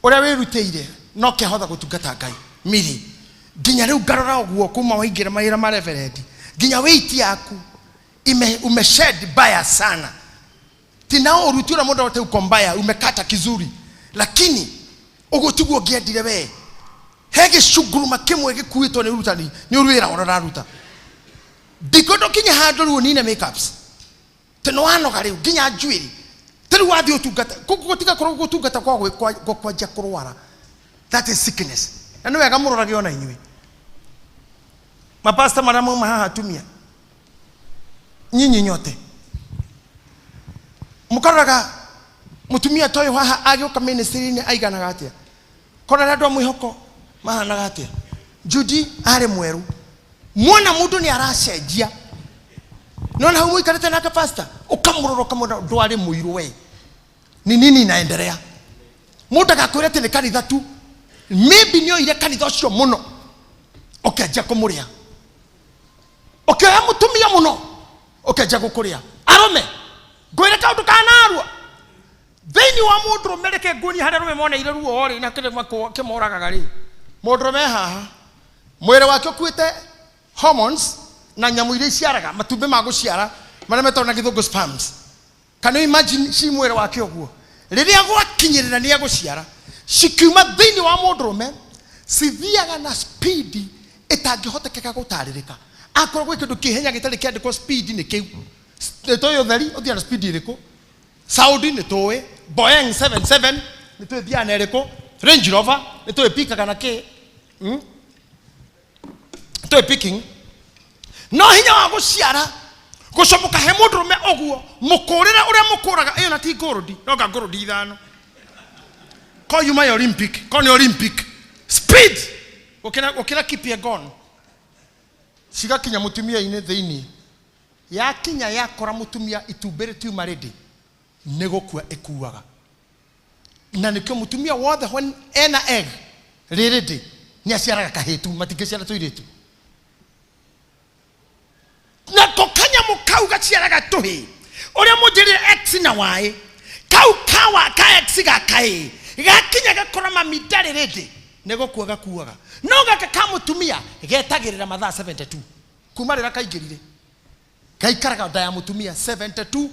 Ũrĩa wĩrutĩire no kĩahotha gũtungata Ngai. Mĩrĩ nginya rĩu ngarora ũguo kuma waingĩra mawĩra ma reverend, nginya weight yaku umeshed baya sana. Tina ũru ti ũrĩa mũndũ ahote uko mbaya, umekata kizuri, lakini ũguo tiguo ũngĩendire we. He gĩcunguruma kĩmwe gĩkuĩtwo nĩ ũrutani, nĩ ũru wĩra ũrĩa ũraruta. Ndikwenda ũkinye handũ rĩu ũnine makeups. Tĩ nĩ wanoga rĩu nginya njuĩrĩ. Tĩ rĩu wathiĩ ũtungata, gũtigakorwo gũtungata kwa kwanjia kũrwara. That is sickness. Na nĩ wega mũrorage ona inyuĩ. Mapasta marĩa mauma haha atumia, nyinyi nyote mũkaroraga mũtumia ta ũyũ haha agĩũka ministry-inĩ aiganaga atĩa, korwo arĩa andũ a mwĩhoko mahanaga atĩa. Judy arĩ mwerũ, mwana mũndũ nĩ aracenjia. Nona hau mũikarĩte nake pastor, ũkamũrora ũkamwĩra ndwarĩ mũirũ we, ni nini inaendelea? Mũndũ agakwĩra atĩ nĩ kanitha tu, maybe nĩ oire kanitha ũcio mũno ũkĩanjia kũmũrĩa, ũkĩoya mũtumia mũno ũkĩanjia gũkũrĩa. Arũme, ngwĩre kaũndũ kanarua thĩinĩ wa mũndũrũme, reke nguonie harĩa arũme moneire ruo rĩ, na kĩrĩa kĩmoragaga rĩ. Mũndũrũme haha mwĩrĩ wake ũkuĩte hormones na nyamũ iria iciaraga matumbĩ ma gũciara marĩa metagwo na gĩthũngũ sperms. Can you imagine ci mwĩrĩ wake ũguo? Rĩrĩa gwakinyĩrĩra nĩ egũciara, cikiuma thĩinĩ wa mũndũrũme cithiaga na speed ĩtangĩhotekeka gũtarĩrĩka. Akorwo gwĩ kĩndũ kĩhenya gĩtarĩ kĩandĩkwo speed nĩ kĩu. Nĩ tũĩ ũtheri ũthiaga na speed ĩrĩkũ, sound nĩ tũĩ, Boeing 77 nĩ tũĩ ĩthiaga na ĩrĩkũ, Range Rover nĩ tũĩ pikaga na kĩ, Tũĩ picking. No hinya wa gũciara gũcomoka he mũndũrũme ũguo mũkũrĩre ũrĩa mũkũraga, ĩyo na ti ngũrũndi, no nga ngũrũndi ithano ko yuma ya Olympic, ko nĩ Olympic speed gũkĩra Kipyegon, cigakinya mũtumia-inĩ thĩinĩ, yakinya yakora mũtumia itumbĩ rĩtiuma rĩndĩ, nĩ gũkua ĩkuaga. Na nĩkĩo mũtumia wothe when ena egg rĩrĩndĩ nĩ aciaraga kahĩtu, matingĩciara tũirĩtu. Nako kanyamũ kau gaciaraga tũhĩ, ũrĩa mũnjĩrire X na Y, kau kawa ka X gakaĩ gakinya gakora mami ndarĩ rĩndĩ, nĩ gũkua gakuaga. No gaka ka mũtumia getagĩrĩra mathaa 72 kuma rĩrĩa kaingĩrire. Gaikaraga nda ya mũtumia 72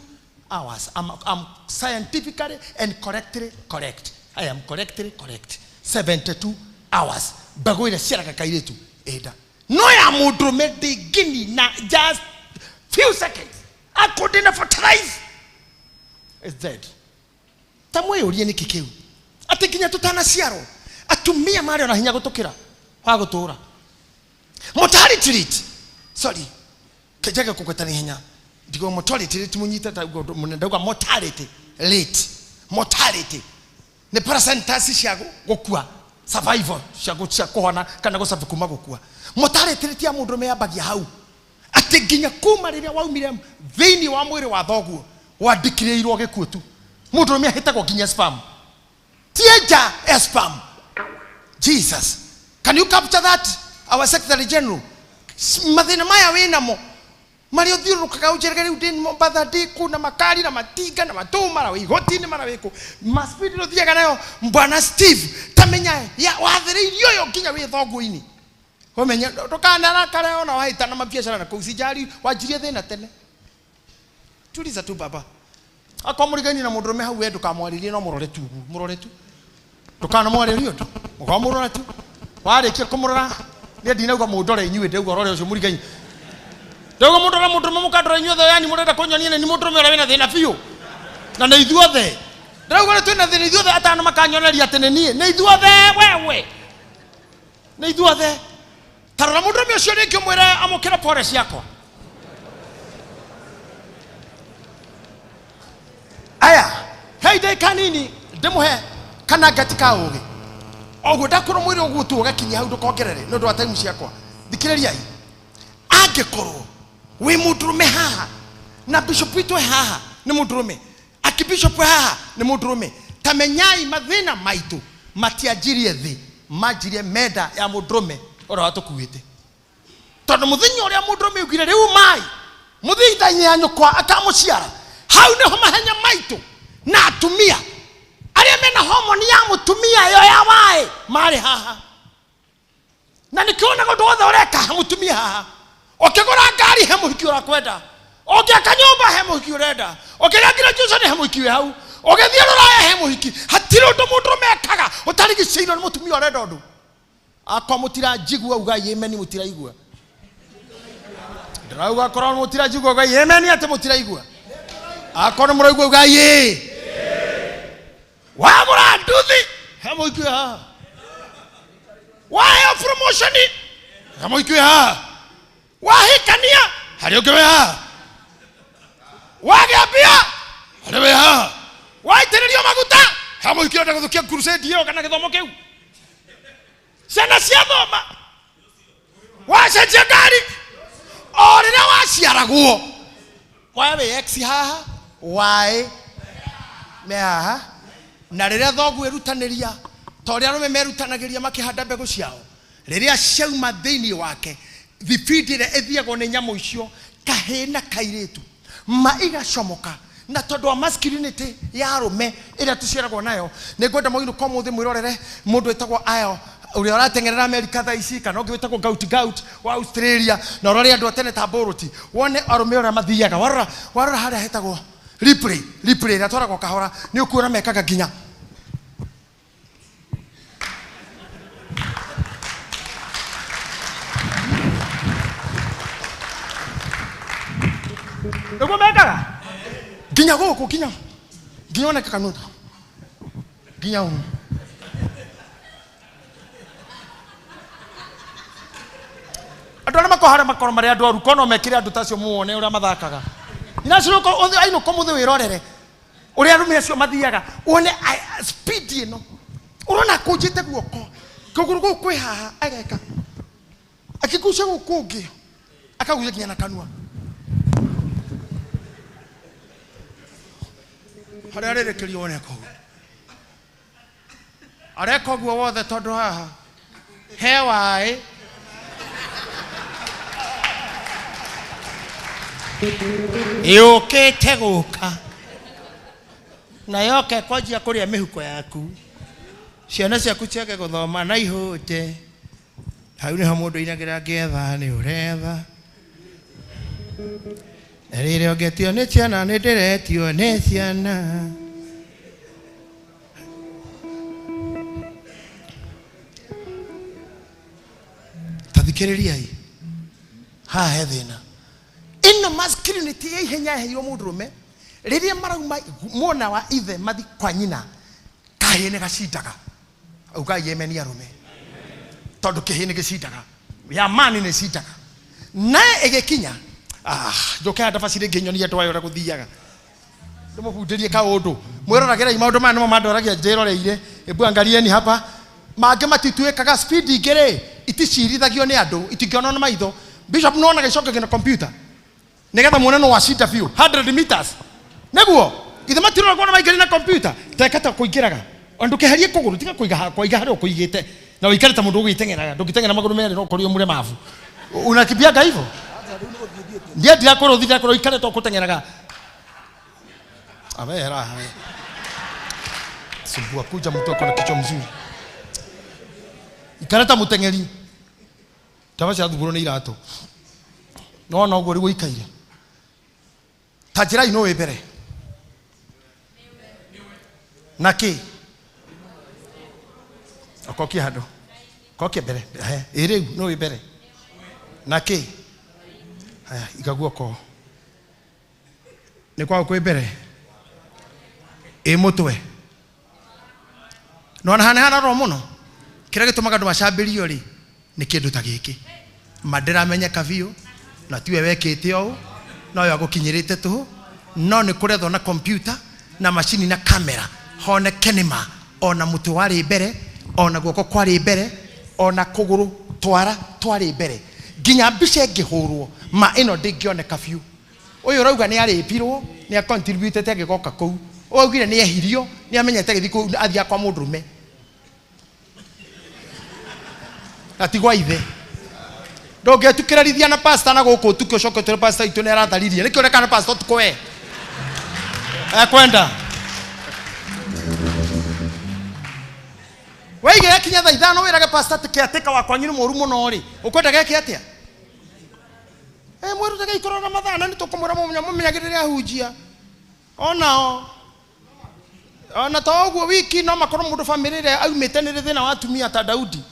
hours. I'm scientifically and correctly correct. I am correctly correct. 72 hours. Mbegũ ĩrĩa ciaraga kairĩtu ĩnda. No ya mũndũrũme ndĩngĩnina just few seconds. Akũndĩ fertilize. It's dead. Ta mwĩyũrie nĩkĩ kĩu atĩ nginya tũtanaciarwo atumia marĩ ona hinya gũtũkĩra wa gũtũra. Mortality rate, sorry, kejage kũgweta nĩ hinya ndigo mortality rate mũnyite ta ũguo mũnene ndauga mortality rate. Mortality nĩ percentage cia gũkua, survival cia cia kũhona kana gũcabu kuma gũkua. Mortality rate ya mũndũrũme yambagia hau atĩ nginya kuma rĩrĩa waumire thĩinĩ wa mwĩrĩ wa thoguo wandĩkĩrĩirwo gĩkuũ tu. Mũndũrũme ahĩtagwo nginya sperm, tienja ya sperm. Jesus, can you capture that, our secretary general? Mathĩna maya wĩnamo marĩa ũthiũrũrũkaga ũnjĩrage rĩu ndĩ Mombatha, ndĩ kũ na makari na matinga na matũ mara wĩ igoti-inĩ mara wĩ kũ maspeed ũthiaga nayo bwana Steve, tamenya ya wathĩrĩirio ũyũ nginya wĩ thoguo-inĩ. Ũmenye ndũkanarakare ona wahĩtana mabiacara na kũu sijari wanjirie thĩna tene. Tuliza tu baba. Akorwo mũrigaini na mũndũrũme hau we ndũkamwarĩrie, no mũrore tu ũguo, mũrore tu, ndũkanamwarĩrie ũndũ, ũkamũrora tu. Warĩkia kũmũrora, niĩ ndinauga mũndore inyuĩ, ndauga ũrore ũcio mũrigaini, ndauga mũndore mũndũrũme, mũkandora inyuothe, yani mũrenda kũnyonia nĩ mũndũrũme ũrĩa wĩna thĩna biũ na nĩ ithuothe. Ndauga nĩ twĩna thĩna ithuothe, atano makanyoneria atĩ nĩ niĩ, nĩ ithuothe, wewe nĩ ithuothe. Tarora mũndũrũme ũcio rĩngĩ ũmwĩre amũkĩre pore ciakwa. Aya, hei ndagĩka nini ndĩmũhe kana ngati ka ũgĩ oguo ndakwĩrwo mwĩrĩ ũguo tu ũgakinyia hau, ndũkongerere nĩ ũndũ wa time ciakwa. Thikĩrĩriai, angĩkorwo wĩ mũndũrũme haha na bishop witũ e haha nĩ mũndũrũme, akibishop haha nĩ mũndũrũme, tamenyai mathĩna maitũ matianjirie thĩ, manjirie menda ya mũndũrũme ũrĩa watũkuĩte. Tondũ mũthenya ũrĩa mũndũrũme augire rĩu mai mũthithainĩ ya nyũkwa akamũciara, hau nĩho mahenya maitũ na atumia arĩa mena homoni ya mũtumia ĩyo ya waĩ marĩ haha. Na nĩkĩo wonaga ũndũ wothe ũreka he mũtumia haha. Ũkĩgũra ngari he mũhiki ũrakwenda, ũngĩaka nyũmba he mũhiki ũrenda, ũkĩgĩa graduation he mũhiki wĩ hau, ũgĩthiĩ rũraya he mũhiki. Hatirĩ ũndũ mũndũrũme ekaga ũtarigicĩirwo nĩ mũtumia ũrenda ũndũ. Akwa mũtiranjigua ugai amen, mũtiraigua. Ndĩrauga akorwo mũtiranjigua ugai amen, atĩ mũtiraigua. Akorwo mũraigua ugai ĩ. Wagũra nduthi he mũhiki wĩ haha, waheo promotion he mũhiki wĩ haha, wahikania harĩ ũngĩ wĩ haha, wagĩa mbia harĩ wĩ haha, waitĩrĩrio maguta he mũhiki ũrenda gũthũkia crusade ĩyo kana gĩthomo kĩu, ciana ciathoma, wacenjia ngari o rĩrĩa waciaragwo wae wĩ X haha, Y me haha. Na rĩrĩa thoguo ĩrutanĩria ta ũrĩa arũme merutanagĩria makĩhanda mbegũ ciao, rĩrĩa ciauma thĩinĩ wake, thibindi ĩrĩa ĩthiagwo nĩ nyamũ icio kahĩĩ na kairĩtu ma igacomoka. Na tondũ wa masculinity ya arũme ĩrĩa tũciaragwo nayo, nĩ ngwenda mũinũka ũmũthĩ mwĩrorere mũndũ wĩtagwo Ayo ũrĩa ũrateng'erera Amerika thaa ici, kana ũngĩ wĩtagwo Gout Gout wa Australia, na ũrore andũ a tene ta Bolt, wone arũme ũrĩa mathiaga. Warora, warora harĩa hetagwo replay, replay ĩrĩa twaragwo kahora, nĩ ũkuona mekaga nginya nĩguo mekaga nginya gũkũ, nginya nginya oneka kanua nginya ũũ. Andũ arĩa makorwo harĩa makorwo marĩ andũ aru kono mekire andũ ta acio muone ũrĩa mathakaga. Inacio ainũka ũmũthĩ wĩrorere ũrĩa arũme acio mathiaga, wone speed ĩno ũrona akũnjĩte guoko kũgũrũ gũkũ kwĩ haha, ageka akĩgucia gũkũ ũngĩ akagucia nginya na kanua harĩa arĩrĩkĩrio wone koguo areka ũguo wothe tondũ haha he waĩ yũkĩte gũka na yoka ĩkwanjia kũrĩa mĩhuko yaku, ciana ciaku ciage gũthoma na ihũte. Hau nĩho mũndũ ainagĩra ngĩetha nĩ ũretha. Rĩrĩa ũngetio nĩ ciana nĩ ndĩretio nĩ ciana. Ta thikĩrĩriai haha he thĩna. Ĩno masculinity ya ihenya yaheirwo mũndũrũme rĩrĩa marauma mwena wa ithe mathi kwa nyina, kahĩĩ nĩ gacindaga. Ugai amen arũme, tondũ kĩhĩĩ nĩ gĩcindaga, ya mani nĩ ĩcindaga. Naye ĩgĩkinya, njoke haha ndabaci rĩngĩ nyonie andũ aya ũrĩa gũthiaga, ndĩmũbundĩrie kaũndũ. Mwĩroragĩrai maũndũ maya nĩmo mandoragia njĩroreire. Ebu angalieni hapa. Mangĩ matituĩkaga speed ingĩ rĩ, iticirithagio nĩ andũ, itingĩonwo na maitho. Bishop nĩwonaga icokagio na computer nĩgetha muone no wacinda biũ 100 meters. Nĩguo ithe matiroragwo na maingĩri na computer teka ta kũingĩraga. Ona ndũkeherie kũgũrũ, tiga kũiga hakwa, iga harĩa ũkũigĩte na ũikare ta mũndũ ũgĩteng'eraga. Ndũngĩteng'era magũrũ merĩ no ũkorio mũlemavu. Unakimbiaga hivyo? Ndiye ndirakorwo ũthiĩ ndirakorwo ũikare ta ũkũteng'eraga. Awe raha. Sumbua kuja mtu akona kichwa mzuri. Ikara ta mũteng'eri. Ndawa cia thuburwo nĩ iratũ. No no ũguo rĩu ũikaire. Ta njĩrai nũ wĩ mbere. Na kĩ? Okokie handũ. Kokie mbere. Ĩ rĩu nũ wĩ mbere. Na kĩ? Haya, iga guoko. Nĩ kwago kwĩ mbere. Ĩ mũtwe. Nona hana hana ro mũno. Kĩrĩa gĩtũmaga andũ macambĩrio rĩ, nĩ kĩndũ ta gĩkĩ. Ma ndĩramenyeka biũ, na tiwe wekĩte ũũ, no yo agũkinyĩrĩte tũhũ, no nĩ kũrethwo na computer na macini na kamera honeke nĩ ma ona mũtwe warĩ mbere, ona guoko kwarĩ mbere, ona kũgũrũ twara twarĩ mbere, nginya mbica ĩngĩhũrwo ma ĩno ndĩngĩoneka biũ. Ũyũ ũrauga nĩ arĩpirwo, nĩ acontributete agĩgoka kũu. Ũyũ augire nĩ ehirio, nĩ amenyete agĩthiĩ kũu athiaga kwa mũndũrũme. Na ti gwa ithe. Ndũngĩtukĩrĩrithia na pastor na gũkũ ũtukũ ũcoke ũtwĩre pastor witũ nĩ aratharirie. Nĩkĩ ũreka na pastor ũtukũ we? Ekwenda. Waige yakinya thaa 5 wĩrage pastor atĩ caretaker wa kwanyu nĩ mũũru mũno rĩ, ũkwenda geke atĩa? Mwĩrutage ikorwo na mathaa na nĩ tũkũmwĩra mũmenyagĩrĩre ahunjia. Onao. Ona to ũguo wiki no makorwo mũndũ bamĩrĩ ĩrĩa aumĩte nĩ thĩna wa atumia ta Daudi.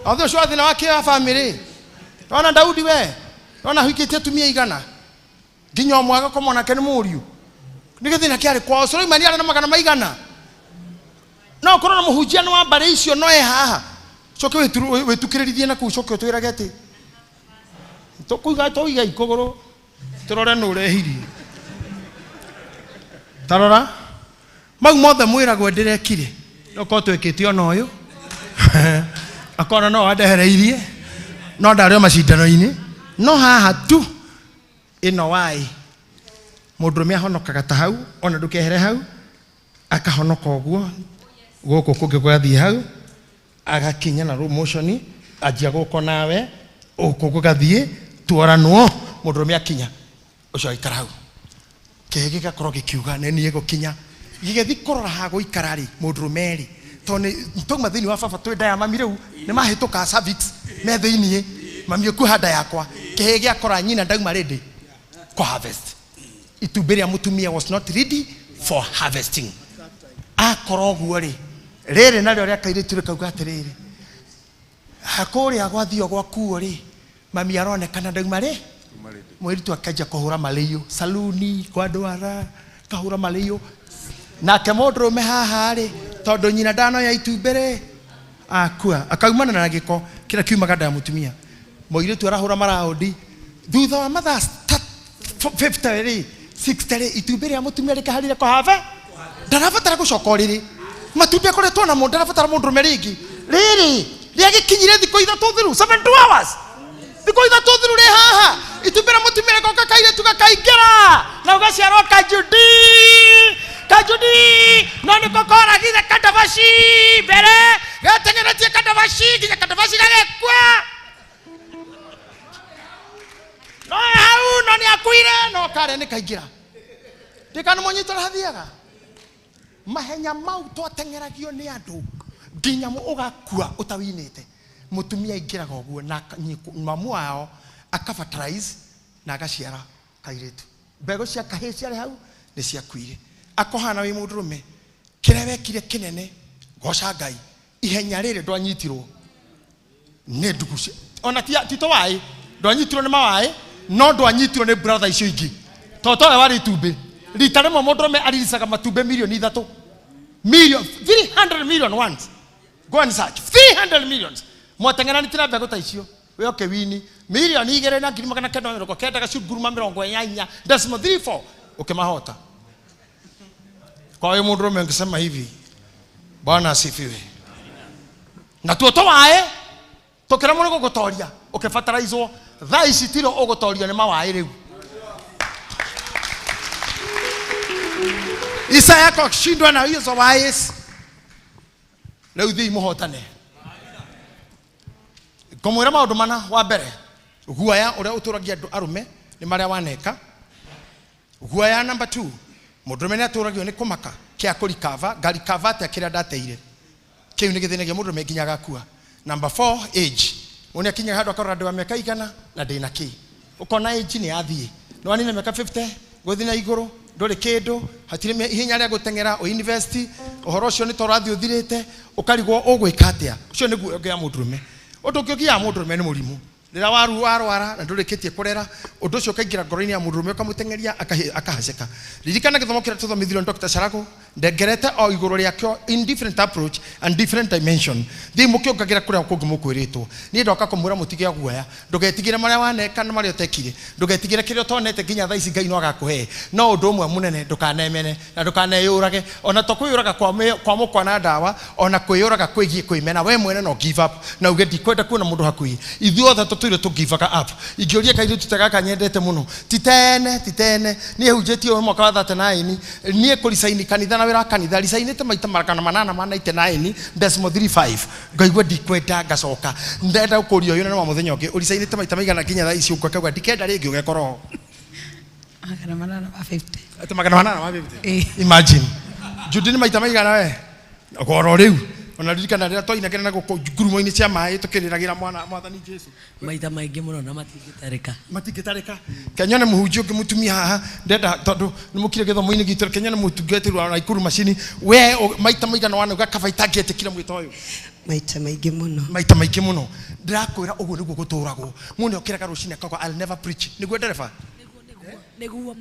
Othe ũcio wa thĩna wake wa bamĩrĩ. Ona Daudi we, ona ahikĩtie atumia igana. Nginya ũmwe agakoma nake nĩ mũriũ. Nĩ gĩthĩna kĩarĩ kwao. Suleimani arĩ na magana maigana. No ũkorwo na mũhunjia nĩ wa mbarĩ icio no e haha. Coke wĩtukĩrĩrithie na kũu, coke ũtwĩrage atĩ tũkũiga tũiga ikũgũrũ tũrore nũ ũrehirie. Tarora mau mothe mwĩragwo ndĩrekire, no korwo twĩkĩte ona ũyũ akona no andehereirie, no ndarĩ o macindano-inĩ, no haha tu ĩno waĩ mũndũrũme ahonokaga ta hau, ona ndũkehere hau, akahonoka ũguo gũkũ kũngĩ gũgathiĩ hau, agakinya na row motion, anjia gũkũ nawe gũkũ gũgathiĩ tuoranwo, mũndũrũme akinya ũcio aikara hau, kĩhĩ gĩgakorwo gĩkiuga nĩ niĩ gũkinya, gĩgĩthiĩ kũrora ha gũikara rĩ, mũndũrũme rĩ, tondũ nĩ twauma thĩinĩ wa baba twĩ nda ya mami rĩu, nĩ mahĩtũka cervix me thĩinĩ, mami ũkuoha nda yakwa, kĩhĩ gĩakora nyina ndauma ready kũ harvest. Itumbĩ rĩa mũtumia was not ready for harvesting. Akorwo ũguo rĩ, rĩrĩ narĩo rĩa kairĩtu rĩkauga atĩrĩrĩ, kũrĩa gwathio gwakuo rĩ, mami aronekana ndauma rĩ, mũirĩtu akanjia kũhũra marĩiũ saluni kwa ndwara, kahũra marĩiũ. Nake mũndũrũme haha rĩ, tondũ nyina ndanoya itumbĩ rĩ, akua akaumana na gĩko kĩrĩa kiumaga nda ya mũtumia. Mũirĩtu arahũra maraũndi, thutha wa mathaa 50 rĩ, 60 rĩ, itumbĩ rĩa mũtumia rĩkaharire kũhava, ndarabatara gũcoka ũrĩrĩ, matumbĩ akoretwo namo, ndarabatara mũndũrũme rĩngĩ. Rĩrĩ rĩagĩkinyire thikũ 3 thiru, 72 hours, thikũ 3 thiru rĩ haha, itumbĩ rĩa mũtumia rĩgoka kairĩtu gakaingĩra na ũgaciarwo Kajudi, Kajudi, no nĩko koragire Kadabashi mbere, gateng'eretie Kadabashi nginya Kadabashi gagĩkua. No hau no nĩ akuire, no kare nĩ kaingĩra. Ndikana mũnyitwo hathiaga. Mahenya mau twateng'eragio nĩ andũ nginya ũgakua ũtawinĩte. Mũtumia aingĩraga ũguo na mamu wao akafertilize Na agaciara kairĩtu. Mbegũ cia kahĩĩ ciarĩ hau nĩ ciakuire. Akohana wĩ mũndũrũme, kĩrĩa wekire kĩnene, goca Ngai. Ihenya rĩrĩ ndwanyitirwo nĩ ndugu cia ona ti tũwaĩ, ndwanyitirwo nĩ mawaĩ, no ndwanyitirwo nĩ brother icio ingĩ. Tondũ towe warĩ itumbĩ. Rita rĩmwe mũndũrũme ariricaga matumbĩ mirioni ithatũ. Million, 300 million ones. Go and search. 300 millions. Mwateng'eranĩtie na mbegũ ta icio. We oke wini. Mirioni igĩrĩ na ngiri magana kenda na mĩrongo kenda gacunguruma mĩrongo inyanya decimal three four. Ũkĩmahota. Kwa hiyo mũndũrũme ũngĩsema hivi, Bwana asifiwe. Na tuo tũwaĩ tũkĩremwo nĩ gũgũtoria, ũkĩbataraizwo. Thaa ici tiro ũgũtorio nĩ mawaĩ rĩu. Isa yako akishindwa na hizo waĩ, rĩu thiĩ mũhotane. Ngũmwĩra maũndũ mana. Wa mbere, guoya ũrĩa ũtũragia andũ arũme nĩ marĩa waneka. Guoya number 2, mũndũrũme nĩ atũragio nĩ kũmaka kĩa kũrikava, ngarikava atĩa kĩrĩa ndateire. Kĩu nĩ gĩthĩnagia mũndũrũme nginya agakua. Number 4, age. Mũndũ nĩ akinyaga handũ akarora ndĩ wa mĩaka igana na ndĩna kĩ. Ũkona age nĩ yathiĩ. Nĩ wanina mĩaka 50, gũthiĩ na igũrũ, ndũrĩ kĩndũ, hatirĩ ihenya rĩa gũteng'era, ũ invest, ũhoro ũcio nĩ ta ũrathiĩ ũthirĩte, ũkarigwo ũgwĩka atĩa. Ũcio nĩguo ũngĩ ya mũndũrũme. Ũndũ ũngĩ ũngĩaga mũndũrũme nĩ mũrimũ. Rĩrĩa warwara na ndũrĩkĩtie kũrera, ũndũ ũcio ũkaingĩra ngoro-inĩ ya mũndũrũme ũkamũteng'eria akahacĩka. Ririkana gĩthomo kĩrĩa tũthomithirio nĩ Dr. Charago, ndengerete o igũrũ rĩakĩo in different approach and different dimension. Thiĩ mũkĩongagĩra kũrĩa kũngĩ mũkwĩrĩtwo. Niĩ ndoka kũmwĩra mũtige guoya, ndũgetigĩre marĩa waneka na marĩa ũtekire, ndũgetigĩre kĩrĩa ũtonete nginya thaa ici Ngai no agakũhe. No ũndũ ũmwe mũnene, ndũkanemene na ndũkaneyũrage. Ona to kwĩyũraga kwa mũkwa na ndawa, ona kwĩyũraga kwĩgiĩ kwĩmena we mwene no give up na uge ndikwenda kuona mũndũ hakuhĩ. Ithuothe tũtũire tũ give up. Ingĩũria kairĩtu ta gaka nyendete mũno, ti tene, ti tene. Niĩ hunjĩtie ũyũ mwaka wa 39, niĩ kũricaini kanitha na wĩra wa kanitha, ricainĩte maita magana manana ma 99 decimal three five. Ngaigua ndikwenda, ngacoka. Ndenda gũkũria ũyũ na nĩ wa mũthenya ũngĩ, ũricainĩte maita maigana nginya thaa ici ũguo, akauga ndikenda rĩngĩ ũgekora ho. Magana manana ma 50. Ati magana manana ma 50? Ĩĩ. Imagine. Judy nĩ maita maigana we? Goro rĩu. Ona ririkana rĩrĩa twainagĩra na gũkũ ngurumo-inĩ cia maĩ tũkĩrĩragĩra mwana mwathani Jesu. Maita maingĩ mũno na matingĩtarĩka. Matingĩtarĩka. Kenyone mũhunjia ũngĩ mũtumia haha, ndenda tondũ nĩ mũkire gĩthomo-inĩ gitũ, kenyone mũtungatĩri wa Nakuru macini. We maita maigana wanauga kaba itangĩetĩkire mwĩto ũyũ? Maita maingĩ mũno. Maita maingĩ mũno. Ndĩrakwĩra ũguo nĩguo gũtũragwo. Mũndũ nĩokĩraga rũcinĩ akauga I'll never preach. Nĩguo ndereba? Nĩguo,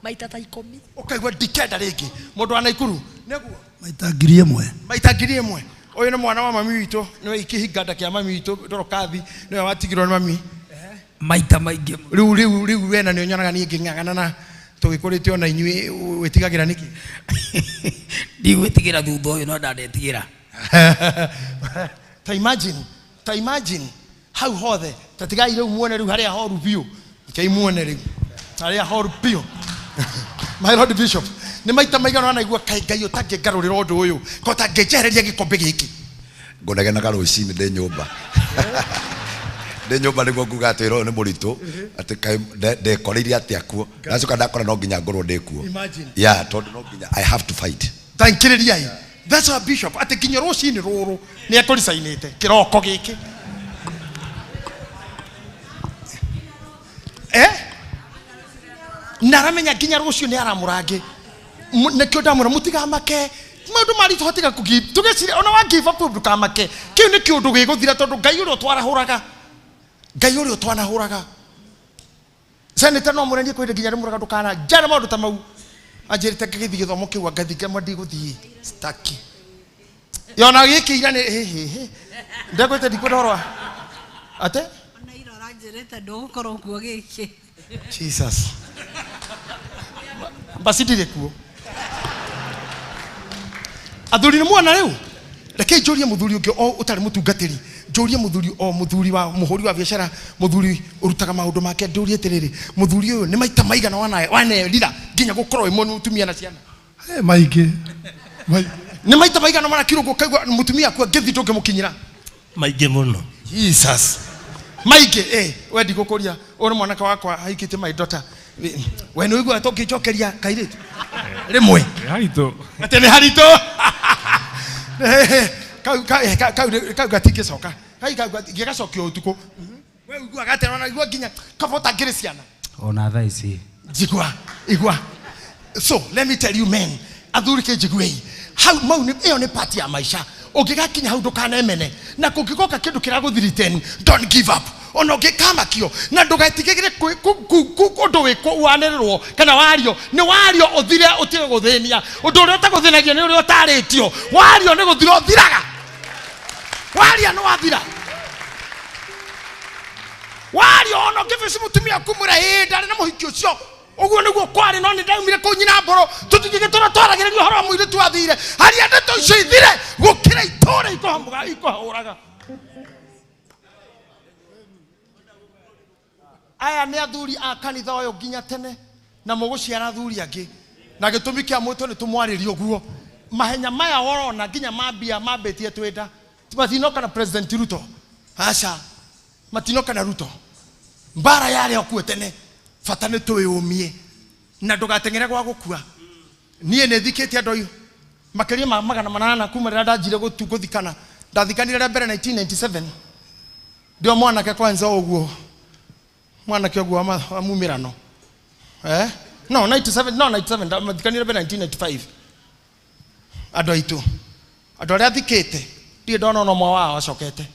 maita ta ikũmi. Ũkaigua ndikenda rĩngĩ. Mũndũ wa Nakuru, nĩguo? Maita ngiri ĩmwe. Maita ngiri ĩmwe. Ũyũ nĩ mwana wa mami witũ, nĩwe ikĩhinganda kĩa mami witũ Dorokathi, nĩwe watigirwo nĩ mami. Maita maingĩ. Rĩu, rĩu, rĩu we na nĩ ũnyonaga niĩ ngĩng'ang'ana na tũgĩkũrĩte ona inyuĩ wĩtigagĩra nĩkĩ? Ndigwĩtigĩra thutha ũyũ no ndandetigĩra. Ta imagine, ta imagine hau hothe, ta tigai rĩu muone rĩu harĩa horu biũ. Rekei muone rĩu harĩa horu biũ. My Lord Bishop, nĩ maita maigana wanaigua kaĩ Ngai ũtangĩngarũrĩra ũndũ ũyũ, ka ũtangĩnjehereria gĩkombe gĩkĩ. Ngũnegenaga rũcinĩ ndĩ nyũmba. Ndĩ nyũmba nĩguo nguga atĩ wĩra ũyũ nĩ mũritũ, atĩ kaĩ ndekoreire atĩa kuo. Ndacoka ndakora no nginya ngorwo ndĩ kuo. Imagine. Yeah, tondũ no nginya I have to fight. Thankĩrĩriai. That's our bishop. Atĩ nginya rũcinĩ rũrũ nĩ ekũricainĩte kĩroko gĩkĩ. Na aramenya nginya rũciũ nĩ aramũrangĩ. Nĩkĩo ndamwĩra mũtigamake. Maũndũ maritũ hatiga kũgi-, tũgĩciria, ona wa give up ndũkamake. Kĩu nĩ kĩũndũ gĩgũthira tondũ Ngai ũrĩa ũtwarahũraga. Ngai ũrĩa ũtwanahũraga. Senator no mũrenie kwĩrĩ nginya rĩmũraga ndũkana njara maũndũ ta mau. Anjĩrĩte ngĩgĩthiĩ gĩthomo kĩu angathiĩ ngamwe ndigũthiĩ. Staki. Yona gĩkĩ ira nĩ hĩ, hĩ, hĩ. Ndegwĩte ndikwenda ũhoro wa Ate? Ona ira ũranjĩrĩte ndũgũkorwo kuo gĩkĩ. Jesus. Basi ndirĩ kuo. Athuri nĩ muona rĩu? Reke njũrie mũthuri ũngĩ o ũtarĩ mũtungatĩri. Njũrie mũthuri o mũthuri wa mũhũri wa biacara, mũthuri ũrutaga maũndũ make, ndũrie atĩrĩrĩ, mũthuri ũyũ nĩ maita maigana wanerira nginya gũkorwo wĩ mũtumia na ciana? Hey, maingĩ. Maingĩ. Nĩ maita maigana marakirwo ũkaigua mũtumia akua ngĩthiĩ ndũngĩmũkinyĩra? Maingĩ mũno. Jesus. Maingĩ, we ndigũkũria, ũyũ nĩ mwanake wakwa ahikĩtie my daughter. We nĩ ũiguaga ta ũngĩnjokeria kairĩtu? Rĩmwe. Nĩ haritũ. Atĩ nĩ haritũ. Kau, kau, kau, kau, kau gatingĩcoka. Kau, kau, gĩgacokio ũtukũ. We ũiguaga atĩa? Ona igua nginya kaba ũtangĩrĩ ciana. Ona thaa ici. Njigua, igua. So let me tell you men, athuri kä njiguei hau mau ĩyo nĩ part ya maisha. Ũngĩgakinya hau ndũkanemene, na kũngĩgoka kĩndũ kĩragũthiriten, don't give up. Ona ũngĩkamakio na ndũgetigĩre ũndũ wĩkwo wanĩrĩrwo kana wario nĩ wario ũthire, ũtige gũthĩnia. Ũndũ ũrĩa ũtagũthĩnagia nĩ ũrĩa ũtarĩtio. Wario nĩ gũthira ũthiraga, waria nĩ wathira. Wario ona ũngĩbĩci mũtumia kumwĩra ĩĩ ndarĩ na mũhiki ũcio, ũguo nĩguo kwarĩ, no nĩ ndaumire kũu nyina mbũrũ, tũtingĩgĩtũra twaragĩrĩria ũhoro wa mũirĩtu wathire. Aria ndeto icio ithire gũkĩra itũũra ikũhũraga. Aya nĩ athuri a kanitha ũyũ nginya tene, na mũgũciara athuri angĩ, na gĩtũmi kĩa mwĩtwo nĩ tũmwarĩrie ũguo. Mahenya maya worona nginya mambia mambĩtie twĩnda, matinoka na President Ruto, aca, matinoka na Ruto. Mbara yarĩ o kuo tene, bata nĩ twĩyũmie na ndũgateng'ere gwa gũkua. Niĩ nĩ thikĩte andũ ayo makĩria ma 800 kuma rĩrĩa ndanjire gũthikana. Ndathikanire rĩa mbere 1997, ndio mwanake kwanza ũguo, mwanake ũguo wa mumĩrano. No, 97, no, 97, ndathikanire mbere 1995. Andũ aitũ, andũ arĩa thikĩte, ndirĩ ndona ona ũmwe wao acokete.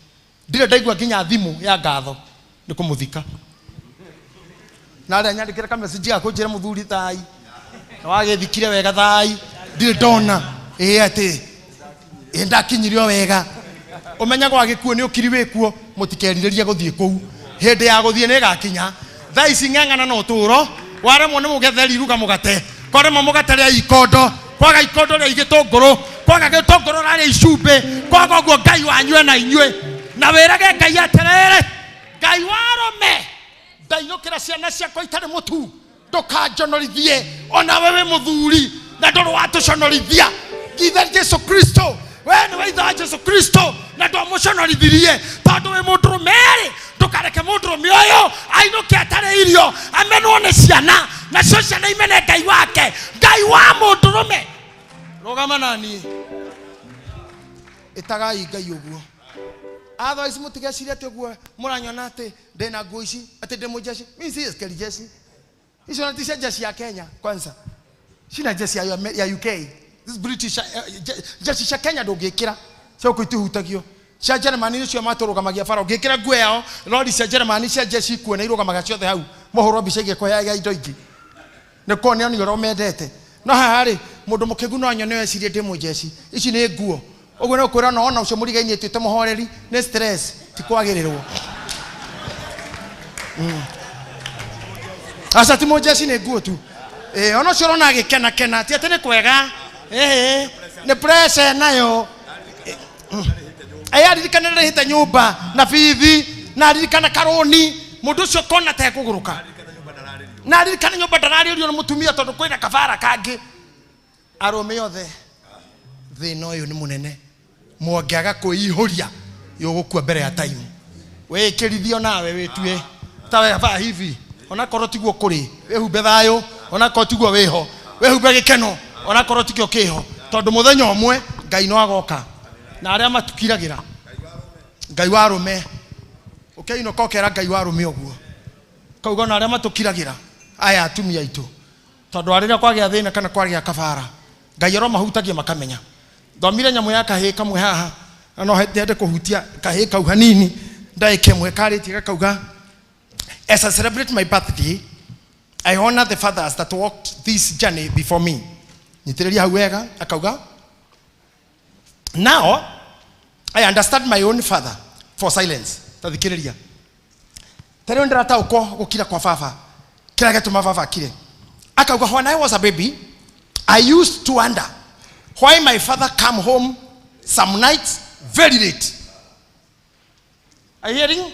Ndirĩ ndaigua nginya thimũ ya ngatho nĩ kũmũthika. Na arĩa nyandĩkĩre ka message ya kũnjĩra mũthuri thai, na wagĩthikire wega thai, ndirĩ ndona ĩĩ atĩ ĩĩ ndakinyirio wega. Ũmenya gwa gĩkuũ nĩ ũkiri wĩkuo, mũtikerirĩrie gũthiĩ kũu. Hĩndĩ ya gũthiĩ nĩ ĩgakinya. Thaa ici ng'ang'ana na ũtũũro, waremwo nĩ mũgetheri ruga mũgate, kwaremwo mũgate rĩa ikondo, kwaga ikondo rĩa gĩtũngũrũ, kwaga gĩtũngũrũ rarĩa icumbĩ, kwaga ũguo Ngai wanyu ena inyuĩ. Na wĩrage Ngai atĩrĩrĩ, Ngai warũme, ndainũkĩra ciana ciakwa itarĩ mũtu, ndũkanjonorithie ona wewe mũthuri, na ndũrĩ watũconorithia. Ithe Jesu Kristo, we nĩwe ithe wa Jesu Kristo, na ndwamũconorithirie tondũ wĩ mũndũrũme-rĩ, ndũkareke mũndũrũme ũyũ ainũke atarĩ irio, amenwo nĩ ciana, nacio ciana imene Ngai wake. Ngai wa mũndũrũme, rũgama na niĩ, ĩtagai Ngai ũguo. Otherwise mũtigecirie atĩ ũguo mũranyona atĩ ndĩna nguo ici, atĩ ndĩ mũjeshi. Mimi si askari jeshi. Icio na ti cia jeshi ya Kenya kwanza. Cina jeshi ya UK. This British jeshi cia Kenya ndũngĩkĩra. Cia gũkũ itihutagio. Cia Germany nĩcio matũrũgamagia bara. Ũngĩkĩra nguo yao, lori cia Germany cia jeshi ikuo na irũgamaga ciothe hau. Mũhũrwo mbica igĩkũheaga indo ingĩ. Nĩ kuonio nĩ ũrĩa ũmendete. No haha rĩ, mũndũ mũkĩgu no anyone ecirie ndĩ mũjeshi. Ici nĩ nguo. Ũguo nĩ ũkwĩra no ona ũcio mũrigainĩ atuĩte mũhoreri, nĩ stress, ti kwagĩrĩrwo. Aca ti mũjeshi nĩ nguo tu. Ona ũcio ũrona agĩkenakena, ti atĩ nĩ kwega. Nĩ pressure nayo. Aririkana rĩhĩte nyũmba na bithi, na aririkana karũni, mũndũ ũcio kona ta ekũgũrũka. Na aririkana nyũmba ndararĩrio nĩ mũtumia tondũ kwĩna kabara kangĩ. Arũme othe, thĩna ũyũ nĩ mũnene. Mwangĩaga kwĩihũria, yũgũkua mbere ya time. Wĩkĩrithio nawe wĩtue ta we baa hivi, onakorwo tiguo kũrĩ, wĩhumbe thayũ, onakorwo tiguo wĩho, wĩhumbe gĩkeno, onakorwo tikĩo kĩho, tondũ mũthenya ũmwe Ngai no agoka. Na arĩa matukiragĩra, Ngai wa arũme, ũkĩinũka ũkera Ngai wa arũme ũguo. Kauga ona arĩa matukiragĩra, aya atumia aitũ, tondũ arĩrĩa kwagĩa thĩna kana kwagĩa kabara, Ngai aromahutagia makamenya. Thomire nyamũ ya kahĩĩ kamwe haha, na no nyende kũhutia kahĩĩ kau hanini, ndagĩka ĩmwe karĩtie gakauga, as I celebrate my birthday, I honor the fathers that walked this journey before me. Nyitĩrĩria hau wega, akauga, now I understand my own father for silence. Tathikĩrĩria. Ta rĩu ndĩrataũkwo gũkira kwa baba, kĩrĩa gĩatũma baba akire. Akauga, when I was a baby, I used to wonder why my father come home some nights very late. Are you hearing?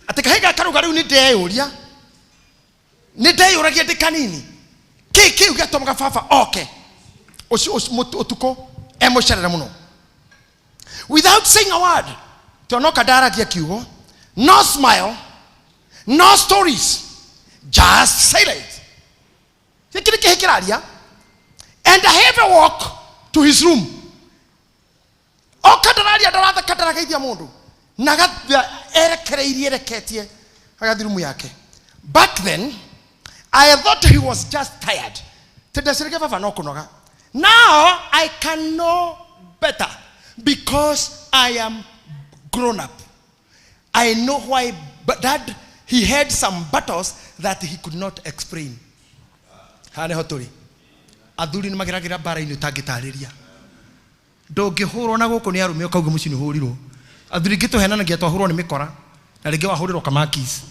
Atĩ kahĩĩ gaka karauga rĩu nĩ ndeyũria, nĩ ndeyũragia ndĩ kanini, kĩ kĩu gĩatũmaga baba oke ũtukũ emũcerere mũno without saying a word. Tonoka ndaragia kiugo, no smile, no stories, just silence. Gĩkĩ nĩ kĩhĩ kĩraria. And I have a walk to his room. Oka ndararia, ndaratheka, ndarageithia mũndũ, na agathiĩ erekereirie, ereketie agathiĩ rumu yake. Back then I thought he was just tired. Tendacirĩke baba no kũnoga. Now I can know better because I am grown up. I know why, but dad, he had some battles that he could not explain. Haha nĩho tũrĩ. Athuri nĩ mageragĩra mbara-inĩ ũtangĩtarĩria. Ndũngĩhũrwo na gũkũ nĩ arũme ũkauga mũciĩ nĩ ũhũrirwo. Athuri ingĩ tũhenanagia twahũrwo nĩ mĩkora na rĩngĩ wahũrĩrwo kamakis.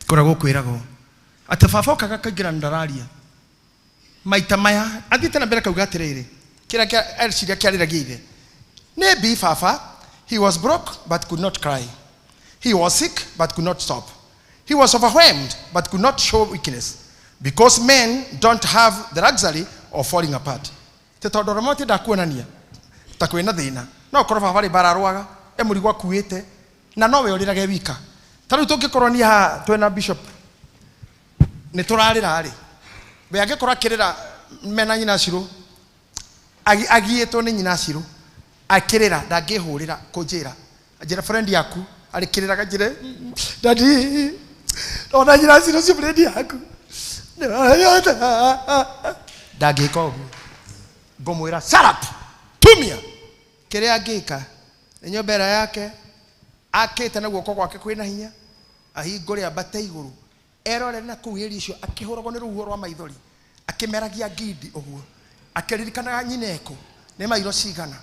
Kũrĩa gũkwĩragwo atĩ baba okaga kaingĩra na ndararia. Maita maya athiĩte na mbere kauga atĩrĩrĩ, kĩrĩa kĩa eciria kĩarĩragia ithe. Maybe baba, he was broke but could not cry. He was sick but could not stop. He was overwhelmed but could not show weakness because men don't have the luxury of falling apart. Ti tondũ arũme matiendaga kuonania ta kwĩna thĩna. No ũkorwo baba rĩ mbara arũaga, e mũrigo akuĩte na nowe ũrĩrage wika. Ta rĩu tũngĩkorwo niĩ haha twĩna bishop nĩ tũrarĩra rĩ, we angĩkorwo akĩrĩra mena nyina Shiro, agiĩtwo nĩ nyina Shiro, akĩrĩra ndangĩhũrĩra kũnjĩra, anjĩra friend yaku arĩkĩrĩraga njĩre daddy, ona nyina Shiro cio friend yaku ndangĩka ũguo. Ngũmwĩra shut up, tumia kĩrĩa angĩka nĩ nyũmba ĩrĩa yake akĩte na guoko gwake kwĩna hinya, ahingũre ambate igũrũ erore na kũu ĩri icio akĩhũragwo nĩ rũhuho rwa maithori, akĩmeragia ngindi ũguo, akĩririkanaga nyina ekũ nĩ mairo cigana,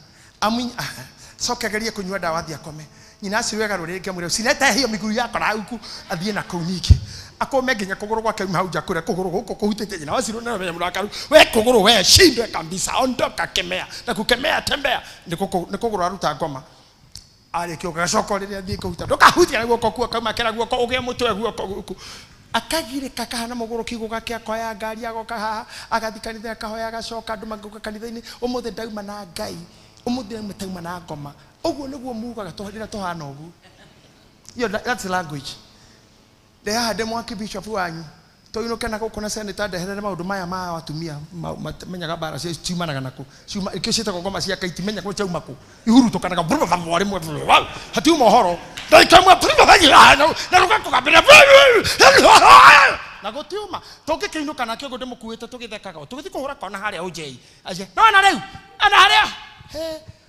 coke agerie kũnyua ndawa athiĩ akome. Nyina acio wega rũrĩrĩ amwĩre usilete hiyo miguu yako na huku, athiĩ na kũu ningĩ akome nginya kũgũrũ gwake uma hau nja kũrĩa kũgũrũ gũkũ kũhutĩtie nyina wacio na menya mũrakaru we kũgũrũ we shindwe kabisa, ondoka kemea na kukemea tembea, nĩ kũgũrũ aruta ngoma. Arĩkia ũgacoka rĩrĩa athiĩ kũhuta ndũkahutia na guoko kuo kauma kera guoko ũgĩe mũtwe guoko gũkũ akagirĩka kahana mũgũrũki gũgake akoya ngari agoka haha agathiĩ kanitha akahoya agacoka andũ magũka kanitha-inĩ ũmũthĩ ndauma na Ngai, ũmũthĩ ndauma na ngoma. Ũguo nĩguo mugaga rĩrĩa tũhana ũguo. Yo, that's language. Ndĩ haha ndĩ mwaki bishop wanyu tũinũke na gũkũ na senator ndeherere maũndũ maya ma atumia menyaga mbara cia ciumanaga nakũ, ikĩo ciĩtagwo ngoma cia kai timenyaga ciauma kũ, ihurutũkanaga rĩmwe hatiuma ũhoro ndagĩka ĩmwe na rũgakũgambĩra na gũtiuma. Tũngĩkĩinũka nake ũguo ndĩmũkuĩte tũgĩthekaga tũgĩthiĩ kũhũra kona harĩa ũnjei aje nona rĩu ana harĩa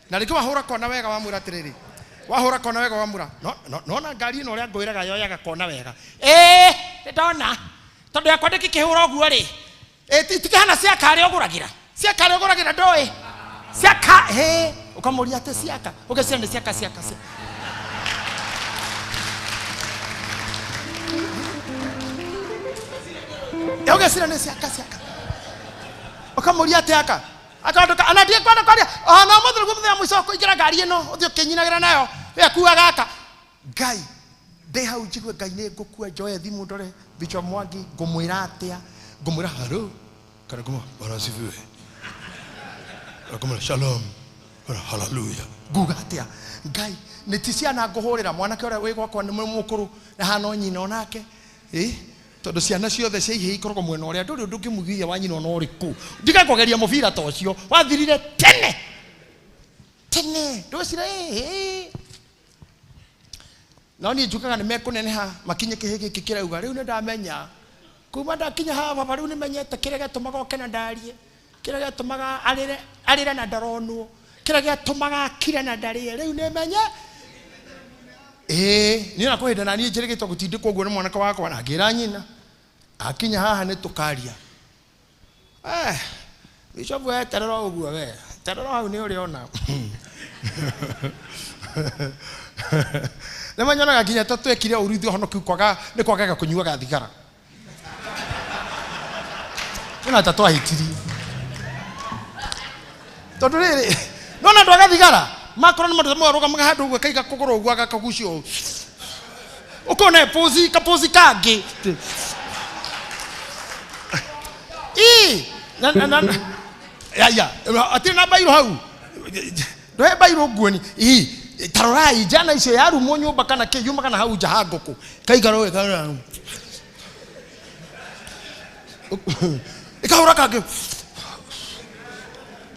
na rĩngĩ wahũra kona wega wamwĩra atĩrĩrĩ, wahũra kona wega wamwĩra nona ngari ĩno ũrĩa ngwĩraga yoyaga kona wega, ĩĩ nĩndona tondũ yakwa ndĩkĩkĩhũra ũguo rĩ, tikĩhana ciaka harĩa ũgũragĩra, ciaka harĩa ũgũragĩra ndũĩ ciaka, hĩ ũkamũria atĩ ciaka ũgeciria nĩ ciaka ciaka ciaka. Ũgeciria nĩ ciaka ciaka ũkamũria atĩ aka akanduka ana ndiĩ kwenda kwaria ona ũmũthĩ nĩguo mũthenya mũico kũingĩra ngari ĩno ũthiĩ ũkĩnyinagĩra nayo we akuaga aka. Ngai ndĩ hau njigue Ngai nĩ ngũkua njoe thimũ ndore Bishop Mwangi ngũmwĩra atĩa, ngũmwĩra hello kana ngũmwĩra Bwana asifiwe, ngũmwĩra shalom, ngũmwĩra hallelujah, nguga atĩa Ngai nĩ ti ciana ngũhũrĩra mwanake ũrĩa wĩ gwakwa nĩ mũkũrũ na hana nyina onake tondũ ciana ciothe cia ihĩĩ ikoragwo mwena ũrĩa ndũrĩ ũndũ ũngĩmũgiria wa nyina ona ũrĩkũ. Ndiga kũgeria mũbira ta ũcio wathirire tene tene ndũgĩcira ĩĩ. No niĩ njugaga nĩ mekũneneha makinye kĩhĩ gĩkĩ kĩrauga rĩu nĩ ndamenya kuma ndakinya haha baba rĩu nĩmenyete kĩrĩa gĩatũmaga oke na ndarie, kĩrĩa gĩatũmaga arĩre na ndaronwo, kĩrĩa gĩatũmaga akire na ndarĩe, rĩu nĩmenye. Ĩĩ niĩ na kwĩ hĩndĩ na niĩ njĩrĩgĩtwo gũtindĩkwo ũguo nĩ mwanake wakwa na ngĩra nyina akinya haha nĩ tũkaria. Bishop we terera ũguo we terera hau nĩ ũrĩona. Nĩ manyonaga nginya ta twekire ũru ithuĩ honokiu kwaga nĩ kwagaga kũnyuaga thigara. Nĩ ta twahĩtirie. Tondũ rĩrĩ nona andũ aga thigara makorwo nĩ mũndũ marũgamaga handũ ũguo akaiga kũgũrũ ũguo agakagucia ũũ ũkona pozi kapozi kangĩ ii na na ya atirĩ na bairũ hau ndũhe bairũ nguoni ii tarorai njana icio yarumwo nyũmba kana kĩ yumaga na hau nja ha ngũkũ kaigara ũũ ĩkahũra kangĩ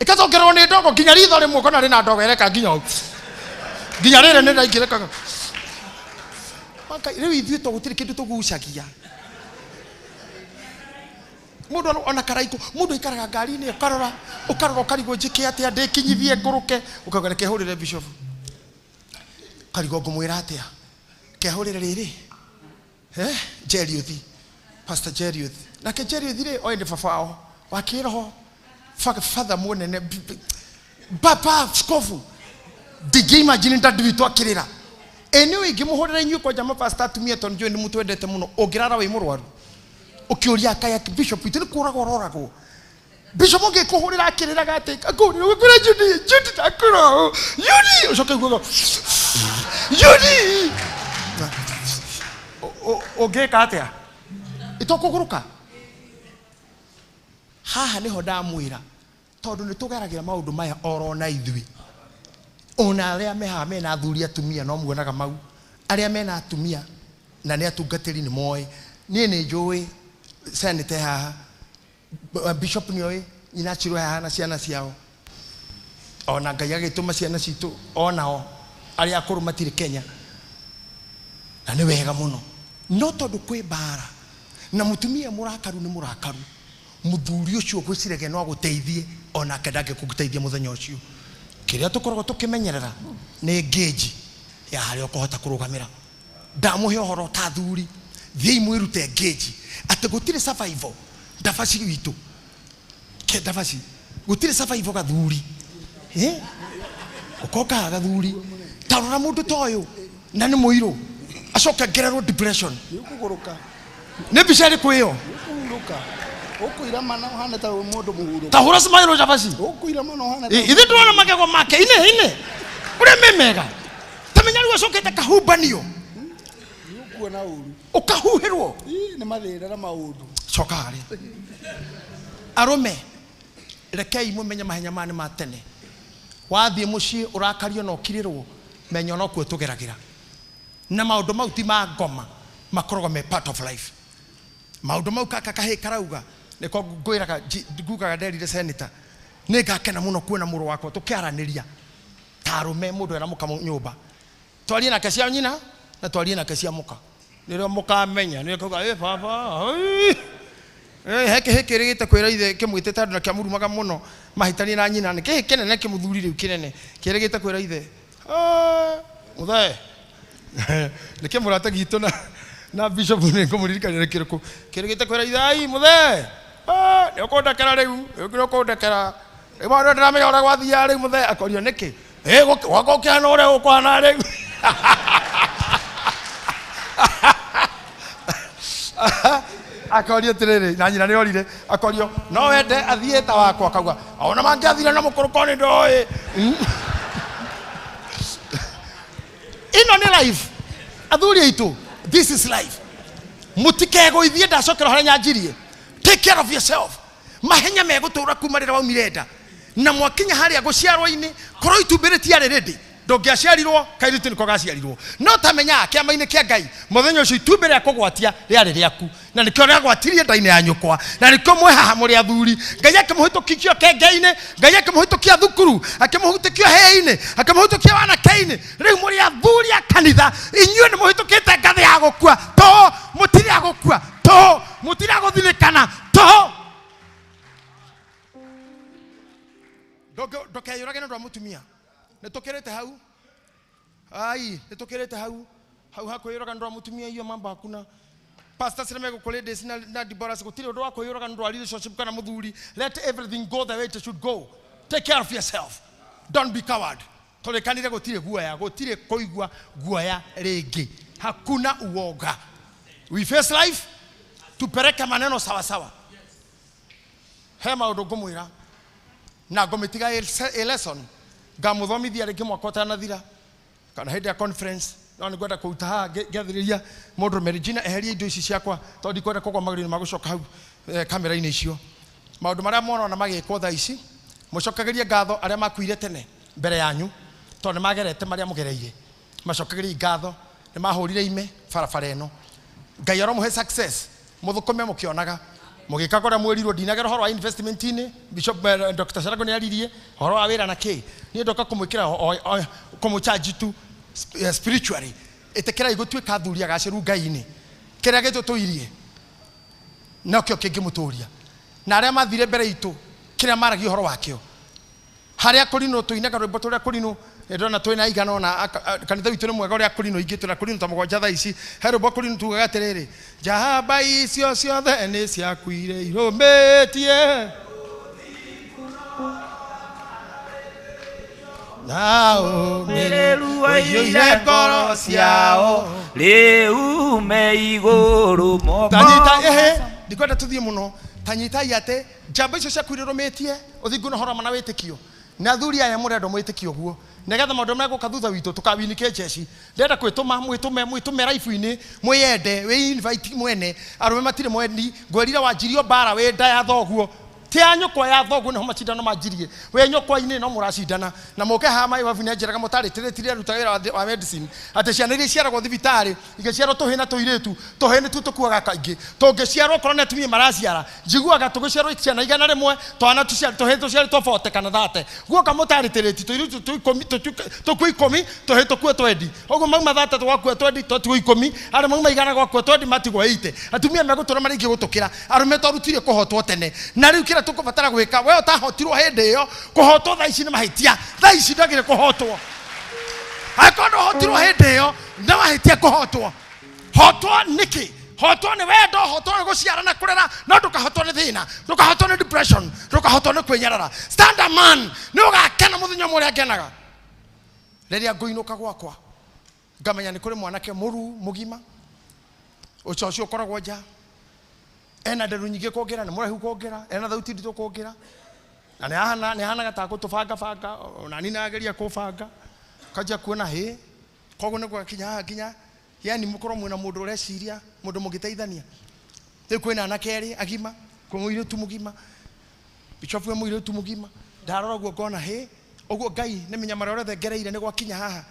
ĩkacokererwo nĩ ndogo nginya ritho rĩmwe ũkona rĩna ndogo ĩreka nginya ũũ nginya rĩrĩ nĩ ndaingĩrĩkaga. Maka rĩu ithuĩ to gũtirĩ kĩndũ tũgucagia. Mũndũ ona karaiko, mũndũ aikaraga ngari-inĩ ũkarora, ũkarora ũkarigwo njĩke atĩa ndĩkinyithie ngũrũke, ũkauga reke hũrĩre bishop. Ũkarigwo ngũmwĩra atĩa? Kehũrĩre rĩrĩ. Eh, Jeriuthi. Pastor Jeriuthi. Nake Jeriuthi rĩ, oĩ nĩ baba wao wa kĩroho. Father mũnene baba skofu. Ndingĩ imagine ndadi witũ akĩrĩra. Anyway, ingĩmũhũrĩra inyuĩ kwanja mapasta atumia tondũ njũĩ nĩ mũtwendete mũno, ũngĩrara wĩ mũrwaru. Ũkĩũria kaya bishop witũ nĩ kũragwo ũroragwo. Bishop ũngĩkũhũrĩra akĩrĩraga atĩ akũhũrĩra ũkwĩra Judy, Judy ndakũra ũũ. Judy ũcoke ugaga Judy. Ũngĩka atĩa? Ĩtokũgũrũka. Haha nĩho ndamwĩra tondũ nĩ tũgeragĩra maũndũ maya oro na ithuĩ. Ona arĩa me haha mena athuri atumia no muonaga mau. Arĩa mena atumia na nĩ atungatĩri nĩ moĩ. Niĩ nĩ njũĩ senate haha, bishop nĩ oĩ nyina Chirũ haha na ciana ciao. Ona Ngai agĩtũma ciana citũ onao arĩa akũrũ matirĩ Kenya. Na nĩ wega mũno. No tondũ kwĩ mbara na mũtumia mũrakaru nĩ mũrakaru, mũthuri ũcio ũgwĩciragia no agũteithie onake ndangĩkũteithia mũthenya ũcio. Kĩrĩa tũkoragwo tũkĩmenyerera nĩ ngĩnji ya harĩa ũkũhota kũrũgamĩra. Ndamũhe ũhoro ta athuri, thiĩi mwĩrute ngĩnji atĩ gũtirĩ survival ndabaci witũ ke ndabaci gũtirĩ survival gathuri. Ũkokaga gathuri ta rora mũndũ ta ũyũ na nĩ mũirũ acoke ngererwo depression. Nĩũkũgũrũka. Nĩ mbica ĩrĩkũ ĩyo? Nĩũkũhurũka. Ũkũirama na ũhane ta mũndũ mũhurũku. Ta hũra smile cabaci. Ũkũirama na ũhane ta Ithuĩ ndĩrona magego make ine ine ũrĩa me mega. Ta menya rĩu acokete kahumbanio. Nĩũkuona ũru. Ũkahuhĩrwo. Ii, nĩ mathĩna na maũndũ. Coka harĩa. Arũme, rekei mũmenye mahenya maya nĩ ma tene. Wathiĩ mũciĩ ũrakario na ũkirĩrwo, menya onokuo tũgeragĩra. Na maũndũ mau ti ma ngoma, makoragwo me part of life. Maũndũ mau kaka kahĩĩ karauga, nĩko ngwĩraga, ngugaga nderire senator, nĩ ngakena mũno kuona mũrũ wakwa tũkĩaranĩria ta arũme mũndũ ena mũka nyũmba. Twarie nake cia nyina na twarie nake cia mũka. Nĩrĩo mũkamenya, nĩrĩo kauga, ĩ baba, oi. He kĩhĩ kĩrĩgĩte kwĩra ithe kĩmwĩtĩte andũ na kĩamurumaga mũno mahĩtanie na nyina. Nĩ kĩhĩ kĩnene kĩmũthuri rĩu kĩnene kĩrĩgĩte kwĩra ithe, mũthee. Nĩ kĩmũrata gitũ na bishop nĩ ngũmũririkania nĩ kĩrĩkũ. Kĩrĩgĩte kwĩra ithe, ai mũthee. Nĩ ũkũndekera rĩu, nĩ ũkũndekera. Rĩu maũndũ ndĩramenya ũrĩa gwathiaga rĩu mũthee. Akorio nĩkĩ? Gwakwa ũkĩhana ũrĩa ũkũhana rĩu. Akorio atĩrĩrĩ, na nyina nĩ orire, akorio no wende athiĩ ta wakwa, akauga ona mangĩathire na mũkũrũko nĩ ndoĩ. Ĩno nĩ life. Athuri aitũ, this is life. Mũtikegũithie, ndacokera harĩa nyanjirie. Take care of yourself. Mahenya megũtũra kuma rĩrĩa waumire nda. Na mwakinya harĩa gũciarwo-inĩ, korwo itumbĩ rĩtiarĩ ready, ndũngĩaciarirwo, kairĩtu nĩko gaciarirwo. No ta menya kĩama-inĩ kĩa Ngai, mũthenya ũcio itumbĩ rĩa kũgwatia rĩarĩ rĩaku. Na nĩkĩo rĩagwatirie nda-inĩ ya nyũkwa. Na nĩkĩo mwĩ haha mũrĩ athuri. Ngai akĩmũhĩtũkia kenge-inĩ, Ngai akĩmũhĩtũkia thukuru, akĩmũhĩtũkia hĩĩ-inĩ, akĩmũhĩtũkia wanake-inĩ. Rĩu mũrĩ athuri a kanitha, inyuĩ nĩ mũhĩtũkĩte ngathĩ ya gũkua. To, mũtirĩ a gũkua. To, mũtirĩ a gũthinĩkana. To. Ndũkeyũrage nĩ ũndũ wa mũtumia. Nĩ tũkĩrĩte hau. Ai, nĩ tũkĩrĩte hau. Hau ha kwĩyũraga nĩ ũndũ wa mũtumia, iyo mambo hakuna. Pastors nĩ megũkũ ladies na Deborah, gũtirĩ ũndũ wa kwĩyũraga nĩ ũndũ wa relationship kana mũthuri. Let everything go the way it should go. Take care of yourself. Don't be coward. Tũrĩkanire gũtirĩ guoya, gũtirĩ kũigua guoya rĩngĩ. Hakuna uoga. We face life, tupeleke maneno sawa sawa. He maũndũ ngũmwĩra na ngũmĩtiga a lesson, ngamũthomithia rĩngĩ mwaka ũtanathira kana hĩndĩ ya conference. No nĩ ngwenda kũruta haha ngĩathĩrĩria mũndũ Regina eherie indo ici ciakwa tondũ ndikwenda kũgwa magũrũ-inĩ ma gũcoka hau kamera-inĩ icio. Maũndũ marĩa mworona magĩkwo thaa ici, mũcokagĩrie ngatho arĩa makuire tene mbere yanyu tondũ nĩ magerete marĩa mũgereire. Macokagĩrie ngatho nĩ mahũrire ime barabara ĩno. Ngai aromũhe success, mũthũkũme mũkĩonaga. Mũgĩka kũrĩa mwĩrirwo, ndinagera ũhoro wa investment-inĩ, Bishop Dr. Sharago nĩ aririe ũhoro wa wĩra na kĩ. Niĩ ndoka kũmwĩkĩra kũmũcharge tu spiritually. Ĩtĩkĩrai gũtuĩka athuri agacĩru Ngai-inĩ. Kĩrĩa gĩtũtũirie nokĩo kĩngĩmũtũria. Na arĩa mathire mbere itũ kĩrĩa maragia ũhoro wakĩo. Harĩa kũrinũ tũinaga rwĩmbo tũrĩa kũrinũ ndĩrona twĩna igana ona kanitha witũ nĩ mwega ũrĩa kũrinũ ingĩ twĩna kũrinũ ta mũgwanja thaa ici. He rwĩmbo kũrinũ tugaga atĩrĩrĩ, njamba icio ciothe nĩ ciakuire irũmĩtie na ũmĩrĩru waiyũire ngoro ciao rĩu me igũrũ moko. Tanyita ehe ndikwenda tuthiĩ mũno. Tanyitai atĩ njamba icio ciakuire irũmĩtie ũthingu na ũhoro wa ma na wĩtĩkio. Na athuri aya mũrendwo mwĩtĩkio ũguo nĩgetha maũndũ megũka thutha witũ tũkawinike njeci. Ndĩrenda kwĩtũma mwĩtũme mwĩtũme raibu-inĩ mwĩyende wĩ invite mwene. Arũme matirĩ mwendi. Ngwĩrire wanjirio mbara wĩ nda ya thoguo. Ti ya nyũkwa ya thoguo nĩho macindano manjirie. Wĩ nyũkwa-inĩ no mũracindana. Na mũke haha maĩ wabu nĩanjĩraga mũtarĩtĩrĩtire aruta wĩra wa medicine. Atĩ ciana iria iciaragwo thibitarĩ igĩciarwo tũhĩ na tũirĩtu, tũhĩ nĩtuo tũkuaga kaingĩ. Tũngĩciarwo okorwo nĩ atumia maraciara, njiguaga tũgĩciarwo ciana igana rĩmwe, twana tũhĩ tũciarĩtwo 40 kana 30. Guoka mũtarĩtĩrĩti tũirĩtu tũkue ikũmi, tũhĩ tũkue twendi. Ũguo mauma 30 twakua twendi, twatigwo ikũmi, arĩa mauma igana gwakua twendi matigwo 80. Atumia megũtũra marĩ aingĩ gũtũkĩra, arũme twarutire kũhotwo tene. Na rĩu kĩrĩa tũkũbatara gwĩka, we ũtahotirwo hĩndĩ ĩyo, kũhotwo thaa ici nĩ mahĩtia. Thaa ici ndwagĩrĩire kũhotwo. Angĩkorwo ndũhotirwo hĩndĩ ĩyo, nĩ wahĩtia kũhotwo. Hotwo nĩkĩ? Hotwo nĩ wendo, hotwo nĩ gũciara na kũrera, no ndũkahotwo nĩ thĩna, ndũkahotwo nĩ depression, ndũkahotwo nĩ kwĩnyarara. Stand a man, nĩ ũgakena mũthenya ũmwe ũrĩa ngenaga. Rĩrĩa ngũinũka gwakwa, ngamenya nĩ kũrĩ mwanake mũruu mũgima, ũcio ũcio ũkoragwo nja, ena nderu nyingĩ kũngĩra, nĩ mũraihu kũngĩra, ena thauti nditũ kũngĩra, na nĩ ahanaga ta gũtũbangabanga, ona niĩ nageria kũbanga, kanjia kuona hĩ, koguo nĩ gwakinya haha nginya, yani mũkorwo mwĩna mũndũ ũreciria, mũndũ mũngĩteithania. Rĩu kwĩna anake erĩ agima, kwĩ mũirĩtu mũgima, bishop wĩ mũirĩtu mũgima, ndarora ũguo ngona hĩ, ũguo Ngai nĩ mĩnyamaro ĩrĩa yothe ngereire nĩ gwakinya haha.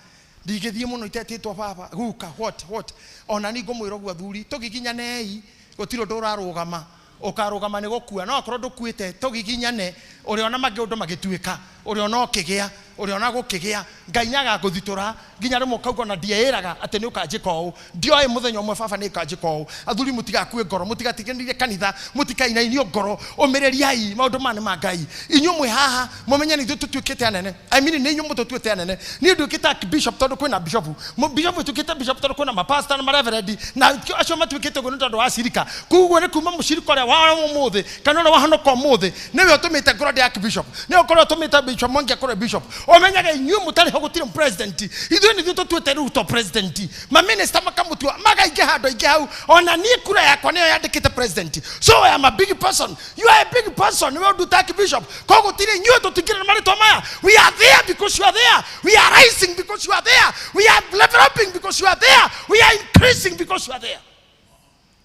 Ndingĩthiĩ mũno itetĩtwo baba, guka, what, what. Ona niĩ ngũmwĩra ũguo athuri, tũgiginyanei, gũtirĩ ũndũ ũrarũgama. Ũkarũgama nĩ gũkua, no akorwo ndũkuĩte, tũgiginyane, ũrĩona maũndũ magĩtuĩka, ũrĩona ũkĩgĩa, ũrĩona gũkĩgĩa, Ngai nĩagakũthitũra, nginya rĩmwe ũkauga ona ndieĩraga atĩ nĩ ũkanjĩka ũũ. Ndioĩ mũthenya ũmwe baba nĩ ũkanjĩka ũũ. Athuri mũtigakue ngoro, mũtigatiganĩrie kanitha, mũtikainainio ngoro, ũmĩrĩriai, maũndũ maya nĩ ma Ngai. Inyuĩ mwĩ haha, mũmenye nĩ ithuĩ tũtuĩkĩte anene. I mean, nĩ inyuĩ mũtũtuĩte anene. Niĩ nduĩkĩte bishop tondũ kwĩna bishop. Bishop ũtuĩkĩte bishop tondũ kwĩna mapastor na mareverendi, na acio matuĩkĩte ũguo nĩ tondũ wa cirika. Koguo nĩ kuma mũcirika ũrĩa wa ũmũthĩ, kana ũrĩa wahonoka ũmũthĩ, nĩwe ũtũmĩte ngorwo ndĩ archbishop. Nĩwe ũkorwo ũtũmĩte bishop Mwangi akorwo bishop. Ũmenyage inyuĩ mũtarĩ ho gũtirĩ president. Ithuĩ nĩ ithuĩ tũtuĩte Ruto president. Maminista makamũtua, magaingĩha andũ aingĩ hau. Ona niĩ kura yakwa nĩyo yandĩkĩte president. So I am a big person. You are a big person. Nĩwe ũnduta archbishop. Koguo gũtirĩ inyuĩ tũtingĩrĩ na marĩtwa maya. We are there because you are there. We are rising because you are there. We are developing because you are there. We are increasing because you are there.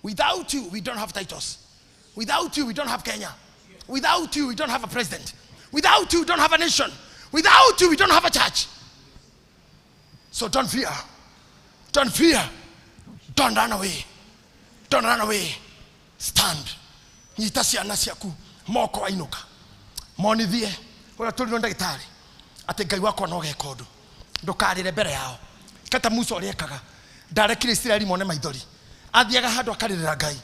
Without you, we don't have titles. Without you, we don't have Kenya. Without you, we don't have a president. Without you, we don't have a nation. Without you, we don't have a church. So don't fear. Don't fear. Don't run away. Don't run away. Stand. Nyita ciana ciaku moko wainũka. Monithie ũrĩa tũrirwo ndagĩtarĩ atĩ Ngai wakwa no geka ũndũ. Ndũkarĩre mbere yao. Kata Musa ũrĩa ekaga. Ndarekire Isiraeli mone maithori. Athiaga handũ akarĩrĩra Ngai.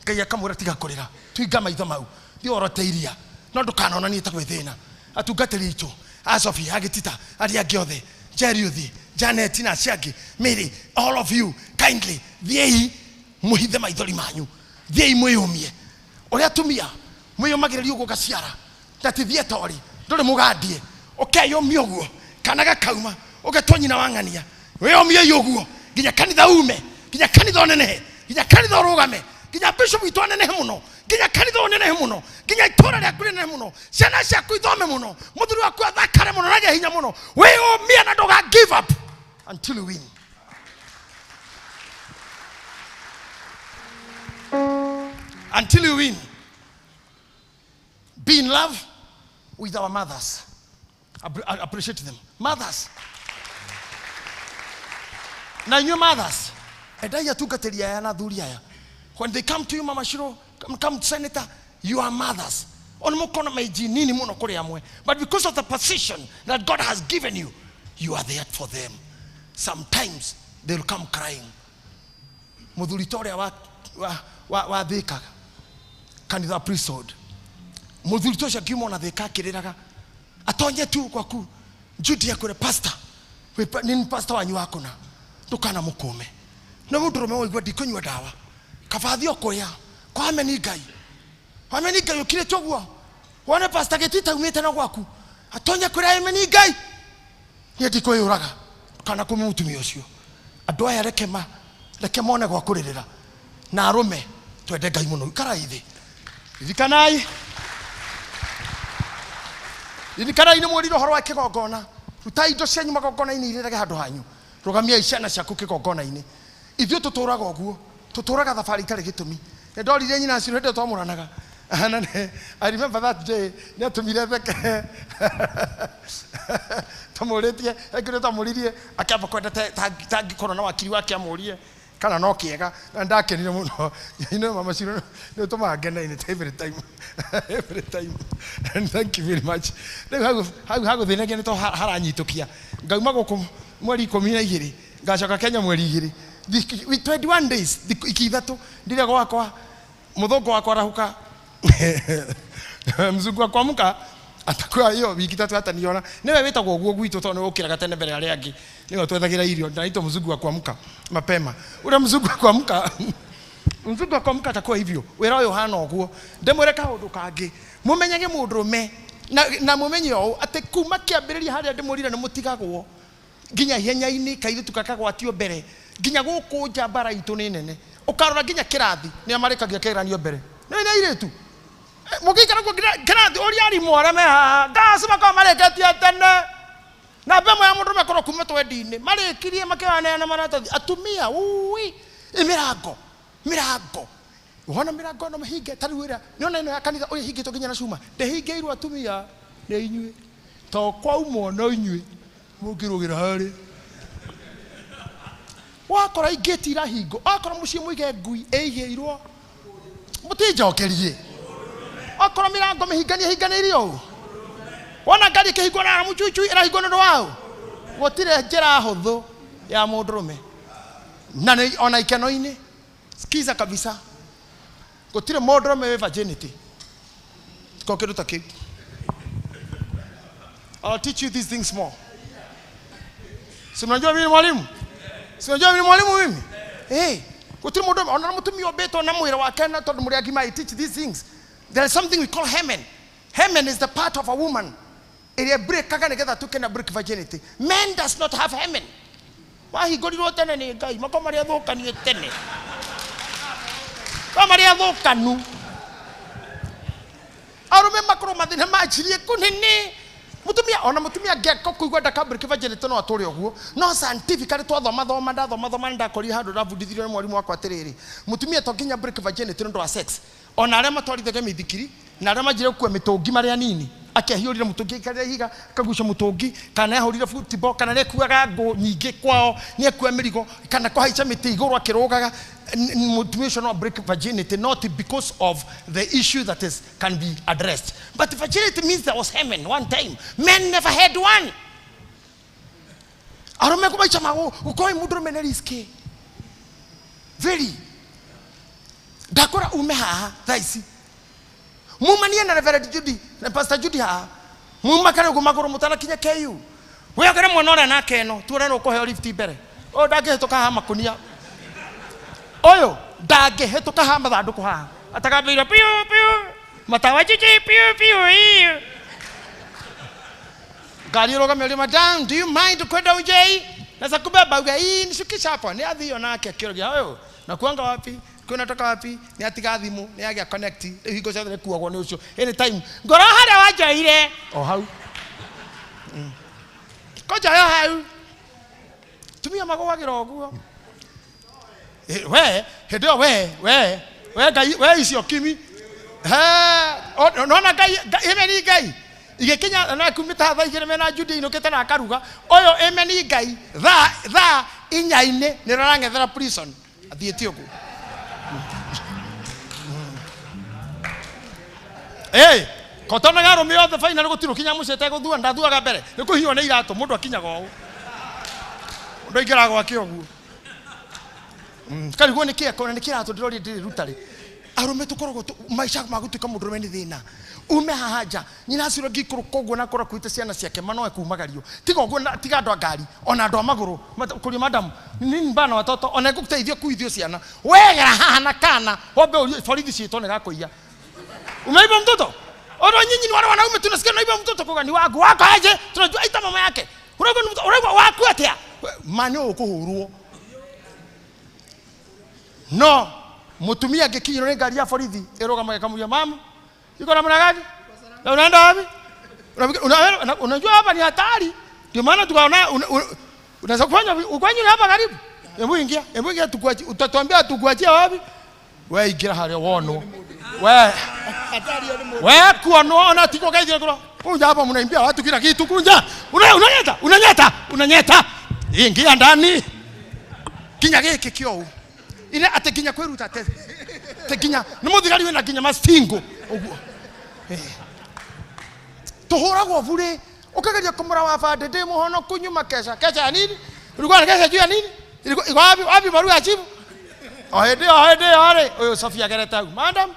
Ngai akamwĩra tiga kũrĩra. Twinga maitho mau. Thiĩ worote iria. No ndũkanonanie ta gwĩ thĩna. Atungatĩri aitũ, Asofi, Agĩtita, arĩa angĩ othe, Jeriuthi, Janet na acio angĩ, Mary, all of you, kindly, thiĩi mũhithe maithori manyu. Thiĩi mwĩyũmie. Ũrĩa atumia mwĩyũmagĩrĩria ũguo gaciara, na ti thieta ũrĩ, ndũrĩ mũgandie, ũkeyũmia ũguo, kana gakauma, ũgetwo nyina wa ng'ania. Wĩyũmiei ũguo, nginya kanitha ume, nginya kanitha ũnenehe, nginya kanitha ũrũgame, nginya bishop witũ anenehe mũno, nginya kanitha ũnenehe mũno, nginya itũũra rĩaku rĩnenehe mũno, ciana ciaku ithome mũno, mũthuri waku athakare mũno na agĩe hinya mũno. Wĩyũmie na ndũga give up until you win. Until you win. Be in love with our mothers. Appreciate them. Mothers. Na inyuĩ mothers, endai atungatĩri aya na athuri aya. When they come to you, Mama Shiro, come to Senator, you are mothers. Ona mũkona maiji nini mũno kũrĩ amwe. But because of the position that God has given you, you are there for them. Sometimes They will come crying. Muthuri ta ũrĩa wa Thika kanitha priesthood, muthuri ta ũcio akiuma ona Thika akĩrĩraga, atonye tu gwaku Judy akwĩre, "Pastor, nĩ pastor wanyu wakũna, ndũkanamũkũme." Na mũndũrũme waigua ndikũnyua ndawa, kaba thiĩ o kũrĩa kwa ameni Ngai, ameni Ngai ũkirĩte ũguo, wone pastor gĩtita umĩte na gwaku, atonye kũrĩa, ameni Ngai, niĩ ndikwĩyũraga, kana kũme mũtumia ũcio. Andũ aya reke ma reke mone gwa kũrĩrĩra. Na arũme twende Ngai mũno. Ikarai thĩ. Ririkanai, ririkanai nĩ mwĩrire ũhoro wa kĩgongona. Rutai indo cianyu magongona-inĩ, irĩrage handũ hanyu. Rũgamiai ciana ciaku kĩgongona-inĩ. Ithuĩ tũtũraga ũguo, tũtũraga thabarĩ itarĩ gĩtũmi. Nĩ ndorire nyina acio hĩndĩ ĩyo twamũranaga. Na I remember that day nĩ atũmire theke tũmũrĩtie ekĩrĩ twamũririe, akĩamba kwenda tangĩkorwo na wakiri wake amũrie kana no kĩega, na ndakenire mũno. You know, mama Shiro nĩ ũtũmaga ngene every time, every time, and thank you very much. Rĩu hau hagũthĩnagia nĩ to haranyitũkia. Ngauma gũkũ mweri 12, ngacoka Kenya mweri 2, 21 days, thikũ iki 3 ndire gwakwa. Mũthũngũ wakwa arahũka, mzungu wa kuamka atakuwa hiyo wiki 3 hataniona. Niwe wĩtagwo ũguo gwitũ tondũ nĩ ũkĩraga tene mbere ya arĩa angĩ, nĩwe twethagĩra irio. Naitwo mzungu wa kuamka mapema. Ule mzungu wa kuamka, mzungu wa kuamka atakuwa hivyo. Wĩra ũyũ ũhana ũguo. Ndĩmwĩre kaũndũ kangĩ, mũmenyage mũndũrũme na mũmenye ũũ atĩ kuma kĩambĩrĩria harĩa ndĩmũrire nĩ mũtigagwo nginya ihenya-inĩ, kairĩtu kakagwatio mbere nginya gũkũ nja. Mbara itũ nĩ nene. Ũkarora nginya kĩrathi nĩ amarĩkagia kĩgeranio mbere nĩ nĩ airĩtu. Mũgĩikara kuo nginya kĩrathi, ũria arimũ arĩa me haha ngaci makorwo marĩkĩtie tene na ĩmwe ya mũndũ makorwo kuma twendi-inĩ marĩkirie makĩaneana maratathi. Atumia ui mĩrango, mĩrango wona mĩrango ĩno mĩhinge. Ta rĩu ĩrĩa nĩona ĩno ya kanitha ũrĩa ĩhingĩtwo nginya na cuma, ndĩhingĩirwo atumia nĩ inyuĩ, to kwaumwo no inyuĩ mũngĩrũgĩra harĩ wakora ingĩti irahingwo. Akora mũciĩ mũige ngui ĩigĩirwo, mũtinjokerie. Okorwo mĩrango mĩhinganie hinganĩirio ũũ, wona ngari ĩkĩhingwo na mũcuicui ĩrahingwo nĩ ũndũ wa ũ. Gũtirĩ njĩra hũthũ ya mũndũrũme na ona ikeno-inĩ. Skiza kabisa, gũtirĩ mũndũrũme wĩ virginity ko kĩndũ ta kĩu. I'll teach you these things more. Si mnajua mimi ni mwalimu? Si mnajua mimi ni mwalimu mimi? Eh, gũtirĩ mũndũ ona mũtumia ũmbĩtwo na mwĩrĩ wake na tondũ mũrĩ agima. I teach these things. There is something we call hymen. Hymen is the part of a woman ĩrĩa breakaga nĩgetha tuke na break virginity. Men does not have hymen. Wahingũrirwo tene nĩ Ngai, mako marĩa thũkanie tene. Ko marĩa thũkanu. Arũme makorwo mathĩna manjirie kũnene. Mũtumia ona mũtumia angĩaka kũigua ndaka break virginity no atũre ũguo. No scientifically twathoma thoma, ndathoma thoma, nĩ ndakorire handũ ndabundithirio nĩ mwarimũ wakwa atĩrĩrĩ, mũtumia to nginya break virginity nĩ ũndũ wa sex. Ona arĩa matwarithagia mĩithikiri na arĩa manjire gũkua mĩtũngi marĩ anini, akĩahiũrire mũtũngi, aikarĩra ihiga akagucia mũtũngi, kana ahũrire football, kana nĩekuaga ngũ nyingĩ kwao, nĩekua mĩrigo kana kũhaica mĩtĩ igũrũ akĩrũgaga. Mũtumia ũcio no break virginity not because of the issue that is can be addressed, but virginity means there was hymen one time. Men never had one. Arũme kũmaica mago gũkorwo mũndũrũme nĩ risky very. Ndakora ume haha thaa ici mumanie na Reverend Judy na Pastor Judy haha, mumakare ũguo magũrũ mũtanakinya KU, wĩogere mwena ũrĩa nake ĩno tuone nũ ũkũheo lift mbere. Ũyũ ndangĩhĩtũka haha makunia, ũyũ ndangĩhĩtũka haha mathandũkũ haha atagambĩire piu piu matawa chichi piu piu iu. Ngari ĩrũgame ũrĩa, "Madam, do you mind kwenda unjei naweza kubeba?" Uge, "Ii, nishukisha hapo." Nĩ athio nake akĩũragia ũyũ na kuanga wapi kwĩ natoka wapi, nĩ atiga thimũ, nĩ agĩa connect. Rĩu hingo ciothe nĩ kuagwo nĩ ũcio anytime ngoro harĩa wanjoire o hau. Kũnjoya hau tumia magũagĩra ũguo. We hĩndĩ ĩyo we Ngai we icio kimi. He, nona Ngai ĩmeni Ngai igĩkinya na kumĩte thaa 2 mena Judy inũkĩte na akaruga ũyũ. Ĩmeni Ngai thaa 4-inĩ nĩ rarang'ethera prison athiĩte ũguo. Ĩ kotonaga arũme othe finally gũtirĩ ũkinya mũciĩ ategũthua. Ndathuaga mbere nĩ kũhinywo nĩ iratũ. Mũndũ akinyaga ũũ, mũndũ aingĩraga gwake ũguo. Karigwo nĩ kĩ akona nĩ kĩratũ ndĩroria ndĩrĩruta rĩ. Arũme tũkoragwo maica ma gũtuĩka mũndũrũme nĩ thĩna. Ume haha nja nyina acio ngikũrũka ũguo na akorwo akuĩte ciana ciake manoe kumagario. Tiga ũguo na tiga andũ a ngari ona andũ a magũrũ kũria madam nini bana watoto ona ngũteithio kuithio ciana. Wegera haha na kana wambe ũrie borithi ciĩtwo nĩ gakũiya. Umeiba mtoto? Oro nyinyi ni wale wanaume tunasikia unaiba mtoto kwa ni wangu. Wako aje? Tunajua ita mama yake. Uraiba ni mtoto, uraiba waku atia? Mani ũkũhũrwo. No mutumia angĩkinyĩrwo nĩ ngari ya borithi ĩrũgama ĩkamũria mama iko namna gani? Na unaenda wapi? Unajua hapa ni hatari. Ndio maana tukaona unaweza kufanya ukwanyu hapa karibu. Hebu ingia, hebu ingia tukuachie, utatuambia tukuachie wapi? We ingira haria wonwo. We we kuonwo ona tiko kaithire kuro. Kunja hapa mnaimbia watu kila kitu kunja. Unanyeta, unanyeta, unanyeta. Ingia ndani. Kinya giki kio. Ine ate kinya kwiruta te. Te kinya ni muthigari wina kinya mastingo uguo. Tuhuragwo bure ukageria kumura wa bande ndi muhono kunyuma kesha kesha ya nini ulikuwa na kesha juu ya nini ilikuwa iko wapi wapi barua ya chifu o hende o hende ore uyu Sofia gereta hau madam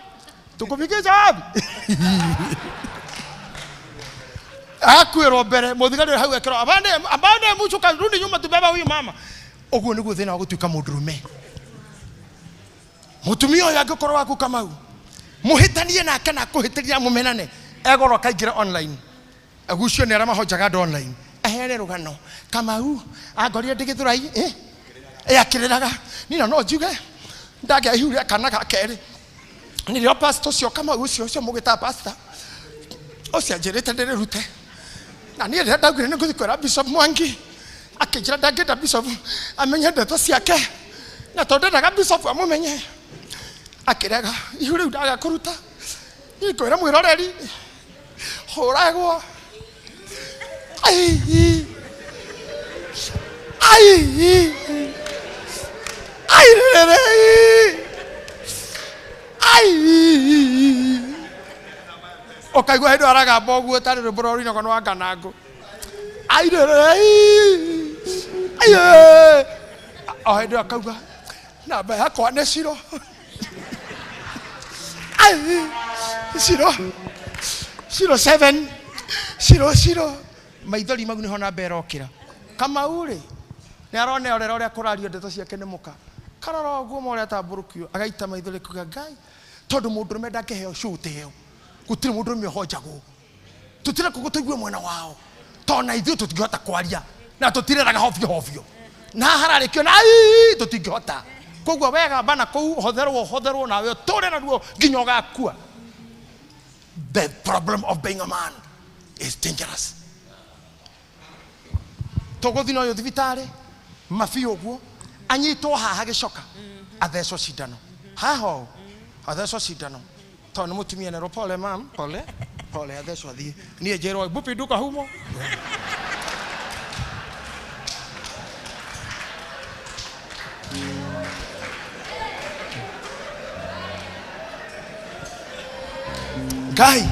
tukufikisha wapi akwirwo mbere muthigari hau ekero abande abande mucuka rudi nyuma tubeba huyu mama uguo niguo thina wa gutuika mundurume mutumia uyu angikorwo waku Kamau muhitanie nake na kuhitiria mumenane egoro kaingira online agucio ni aria mahonjaga andu online aheane rugano Kamau angorire ndi githurai akiriraga nina no njuge ndagĩa ihu rĩa kana ga kerĩ nĩrĩo pastor ũcio Kamau ũcio ũcio mũgĩtaga pastor ũcio anjĩrĩte ndĩrĩrute na niĩ rĩrĩa ndaugire nĩ ngũthiĩ kwĩra Bishop Mwangi akĩnjĩra ndangĩenda Bishop amenye ndeto ciake na tondũ ndendaga Bishop amũmenye akĩrega ihu rĩu ndaga kũruta niĩ ngwĩra mwĩroreri hũragwo ai ai ai rere ai ũkaigua hĩndĩ aragamba ũguo tarĩ rwĩmbo rwa rũinagwo nĩ Wanganangũ ai rere ai o hĩndĩ ĩyo akauga namba yakwa nĩ ciro ai ciro ciro 7 ciro ciro maithori mau nĩho namba ĩrokĩra Kamau rĩ nĩ aroneorera ũrĩa kũrario ndeto ciake nĩ mũka karora ũguo ma ũrĩa atambũrũkio agaita maithori kuga Ngai tondũ mũndũrũme ndangĩheo cũte ĩyo gũtirĩ mũndũrũme ũhonjagwo tũtirĩ kũgũ tũigue mwena wao tondũ na ithuĩ tũtingĩhota kwaria na tũtireraga hobio hobio na hararĩkio na ii tũtingĩhota koguo wega bana kũu hotherwo hotherwo nawe ũtũre naruo nginya ũgakua. The problem of being a man is dangerous. Tũgũthiĩ na ũyũ thibitarĩ mabiũ ũguo anyitwo haha gĩcoka athecwo cindano haha ũũ athecwo cindano tondũ nĩ mũtumia nerwo pole mam pole pole athecwo athiĩ niĩ njĩrwo mbupi nduka humo Ngai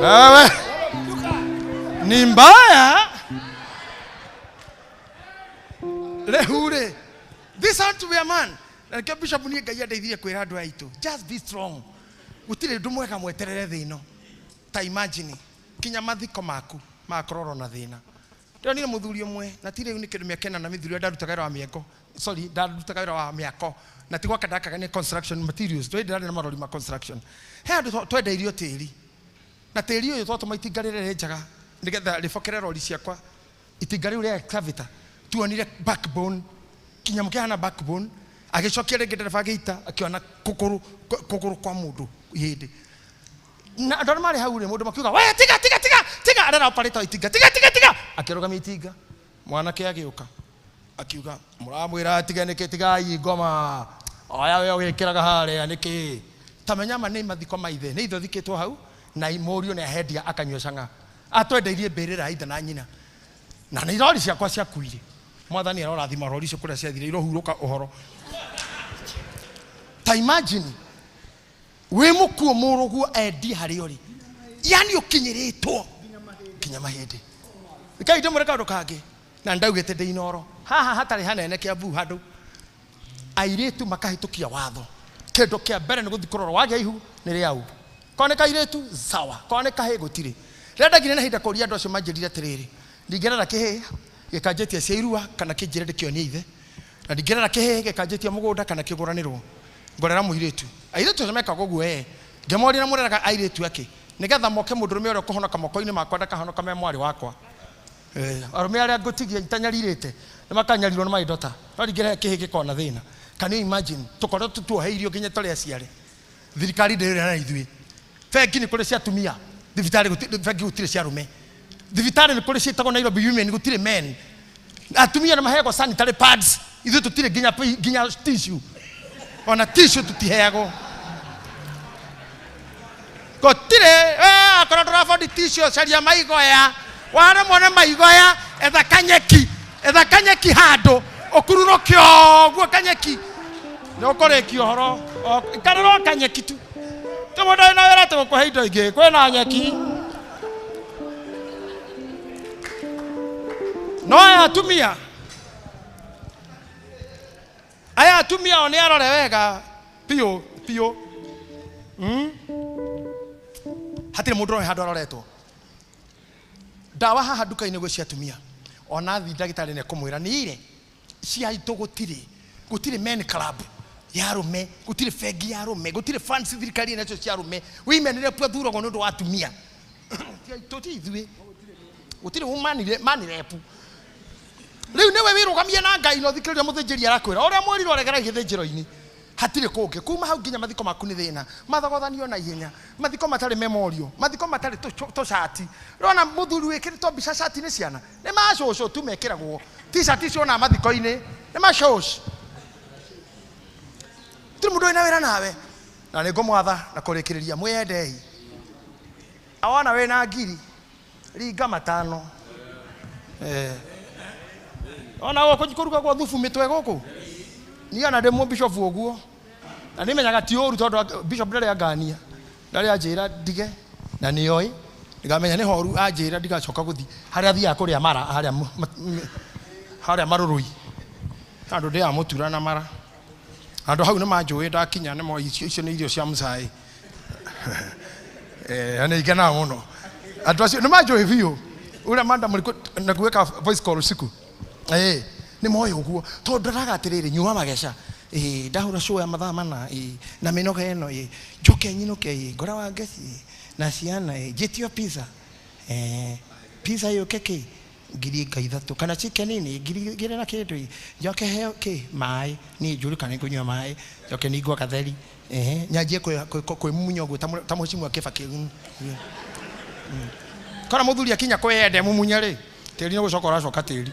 wewe ni mbaya rehure. This had to be a man. Na nĩkĩo Bishop niĩ Ngai andeithirie kwĩra andũ aitũ just be strong gũtirĩ ũndũ mwega mweterere thĩ ĩno ta imagine kinya mathiko maku makorwo na thĩna. Ndĩronire mũthuri ũmwe na ti rĩu nĩ kĩndũ mĩaka ĩna na mĩthuri ũrĩa ndarutaga wĩra wa mĩako sorry ndarutaga wĩra wa mĩako na ti gwaka ndakaga nĩ construction materials twĩ ndĩrarĩ na marori ma construction he andũ twendeirio tĩri na tĩri ũyũ twatũma itinga rĩrĩa rĩenjaga nĩgetha rĩbokere rori ciakwa itinga rĩu rĩa excavator tuonire backbone kinyamũ kĩhana backbone agĩcokia rĩngĩ ndereba agĩita akĩona kũgũrũ kwa mũndũ ihĩndĩ na andũ arĩa marĩ hau rĩ mũndũ makiuga we tiga tiga tiga tiga arera operator itinga tiga tiga tiga akĩrũgamia itinga mwanake agĩũka akiuga mũramwĩra atige nĩkĩ tigai ngoma oya we ũgĩkĩraga harĩa nĩkĩ ta menya ma nĩ mathiko ma ithe nĩ ithe ũthikĩtwo hau na mũriũ nĩ ahendia akanyua cang'a atwendeirie mbĩrĩra ya ithe na nyina na nĩ irori ciakwa ciakuire mwathani arorathima rori icio kũrĩa ciathire irohurũka ũhoro ta imagine wĩ mũkuo mũrũguo endie harĩa ũrĩ yani ũkinyĩrĩtwo kinya mahĩndĩ Kai ndĩmwĩre kaũndũ kangĩ na ndaugĩte ndĩ Inoro haha hatarĩ hanene Kiambu handũ airĩtu makahĩtũkia watho kĩndũ kĩa mbere nĩ gũthiĩ kũrora wagĩa ihu nĩ rĩau korwo nĩ kairĩtu sawa korwo nĩ kahĩĩ gũtirĩ rĩrĩa ndagire na ihinda kũria andũ acio manjĩrire atĩrĩrĩ ndingĩrera kĩhĩĩ gĩkanjĩtia cia irua kana kĩnjĩre ndĩkĩonie ithe na ndingĩrera kĩhĩĩ gĩkanjĩtia mũgũnda kana kĩgũranĩrwo ngorera mũirĩtu airĩtu acio mekaga ũguo ee ngĩmoria na mũreraga airĩtu akĩ nĩgetha moke mũndũrũme ũrĩa ũkũhonoka moko-inĩ makwa ndakahonoka me mwarĩ wakwa. Arũme arĩa ngũtigia itanyarirĩte nĩ makanyarirwo nĩ maindota no ndingĩrehe kĩhĩĩ gĩkorwo na thĩna. Can you imagine tũkorwo tuoheirio nginya tũrĩ aciare thirikari ndĩrĩ na ithuĩ bengi nĩ kũrĩ cia atumia thibitarĩ bengi gũtirĩ cia arũme thibitarĩ nĩ kũrĩ ciĩtagwo Nairobi women gũtirĩ men atumia nĩ maheagwo sanitary pads ithuĩ tũtirĩ nginya tissue ona tissue tũtiheagwo gũtirĩ akorwo ndũrabondi tissue caria maigoya waremwo nĩ maigoya etha kanyeki handũ ũkururũke ũguo kanyeki nĩ ũkũrĩkia ũhoro ikarĩrwo kanyeki tu ti mũndũ wĩna wĩra tũgũkũhe indo ingĩ kwĩna nyeki no aya atumia o nĩ arore wega biũ biũ. Hatirĩ mũndũ ũroĩ handũ aroretwo ndawa haha nduka-inĩ gwĩ cia atumia ona thi ndagĩtarĩ nĩ ekũmwĩra nĩ ire cia itũ gũtirĩ men club ya arũme gũtirĩ bengi ya arũme gũtirĩ funds thirikari ĩnacio cia arũme women rep athuragwo nĩ ũndũ wa atumia ti aitũ ti ithuĩ gũtirĩ man rep rĩu nĩwe wĩrũgamie na Ngai na ũthikĩrĩrie mũthĩnjĩri arakwĩra ũrĩa mwĩrirwo regera gĩthĩnjĩro-inĩ hatirĩ kũngĩ kuma hau nginya mathiko maku nĩ thĩna mathogothanio na ihenya mathiko matarĩ memorial mathiko matarĩ tũcati rona mũthuri wĩkĩrĩtwo mbica cati-inĩ ciana nĩ macũcũ tu mekĩragwo t-shirt icio ona mathiko-inĩ nĩ macũcũ tiri mũndũ wĩna wĩra nawe na nĩ ngũmwatha na kũrĩkĩrĩria mwĩyendei awona wĩna ngiri ringa 5 ona gũkũ kũrugagwo thubu mĩtwe gũkũ niĩ ona ndĩ mũbishopu ũguo na nĩmenyaga ti ũru tondũ bishop ndarĩ angania ndarĩ anjĩra ndige na nĩoĩ ndigamenya nĩ horu anjĩra ndigacoka gũthiĩ harĩa athiaga kũrĩa mara harĩa marũrũi handũ ndĩaga mũtura na mara handũ hau nĩ manjũĩ ndakinya nĩ moĩ icio nĩ irio cia mũcai na nĩ ngenaga mũno andũ acio nĩ manjũĩ biũ ũrĩa manda mũrĩkũ na kuweka voice call usiku nĩ moĩ ũguo tondũ ndoraga atĩrĩrĩ nyuma mageca ndahũra show ya mathaa 4 na mĩnoga ĩno njoke nyinũke ngora wa ngeci na ciana njĩtio pizza pizza yũke kĩ ngiri 3 kana chicken nini ngiri 2 na kĩndũ njoke heo kĩ maĩ niĩ njũrĩ kana nĩngũnyua maĩ njoke ningwo gatheri nyanjie kwĩmumunya ũguo ta mũcimu wa Kĩbakĩ kora mũthuri akinya kwĩyende mumunya rĩ tĩri nĩ gũcoka ũracoka tĩri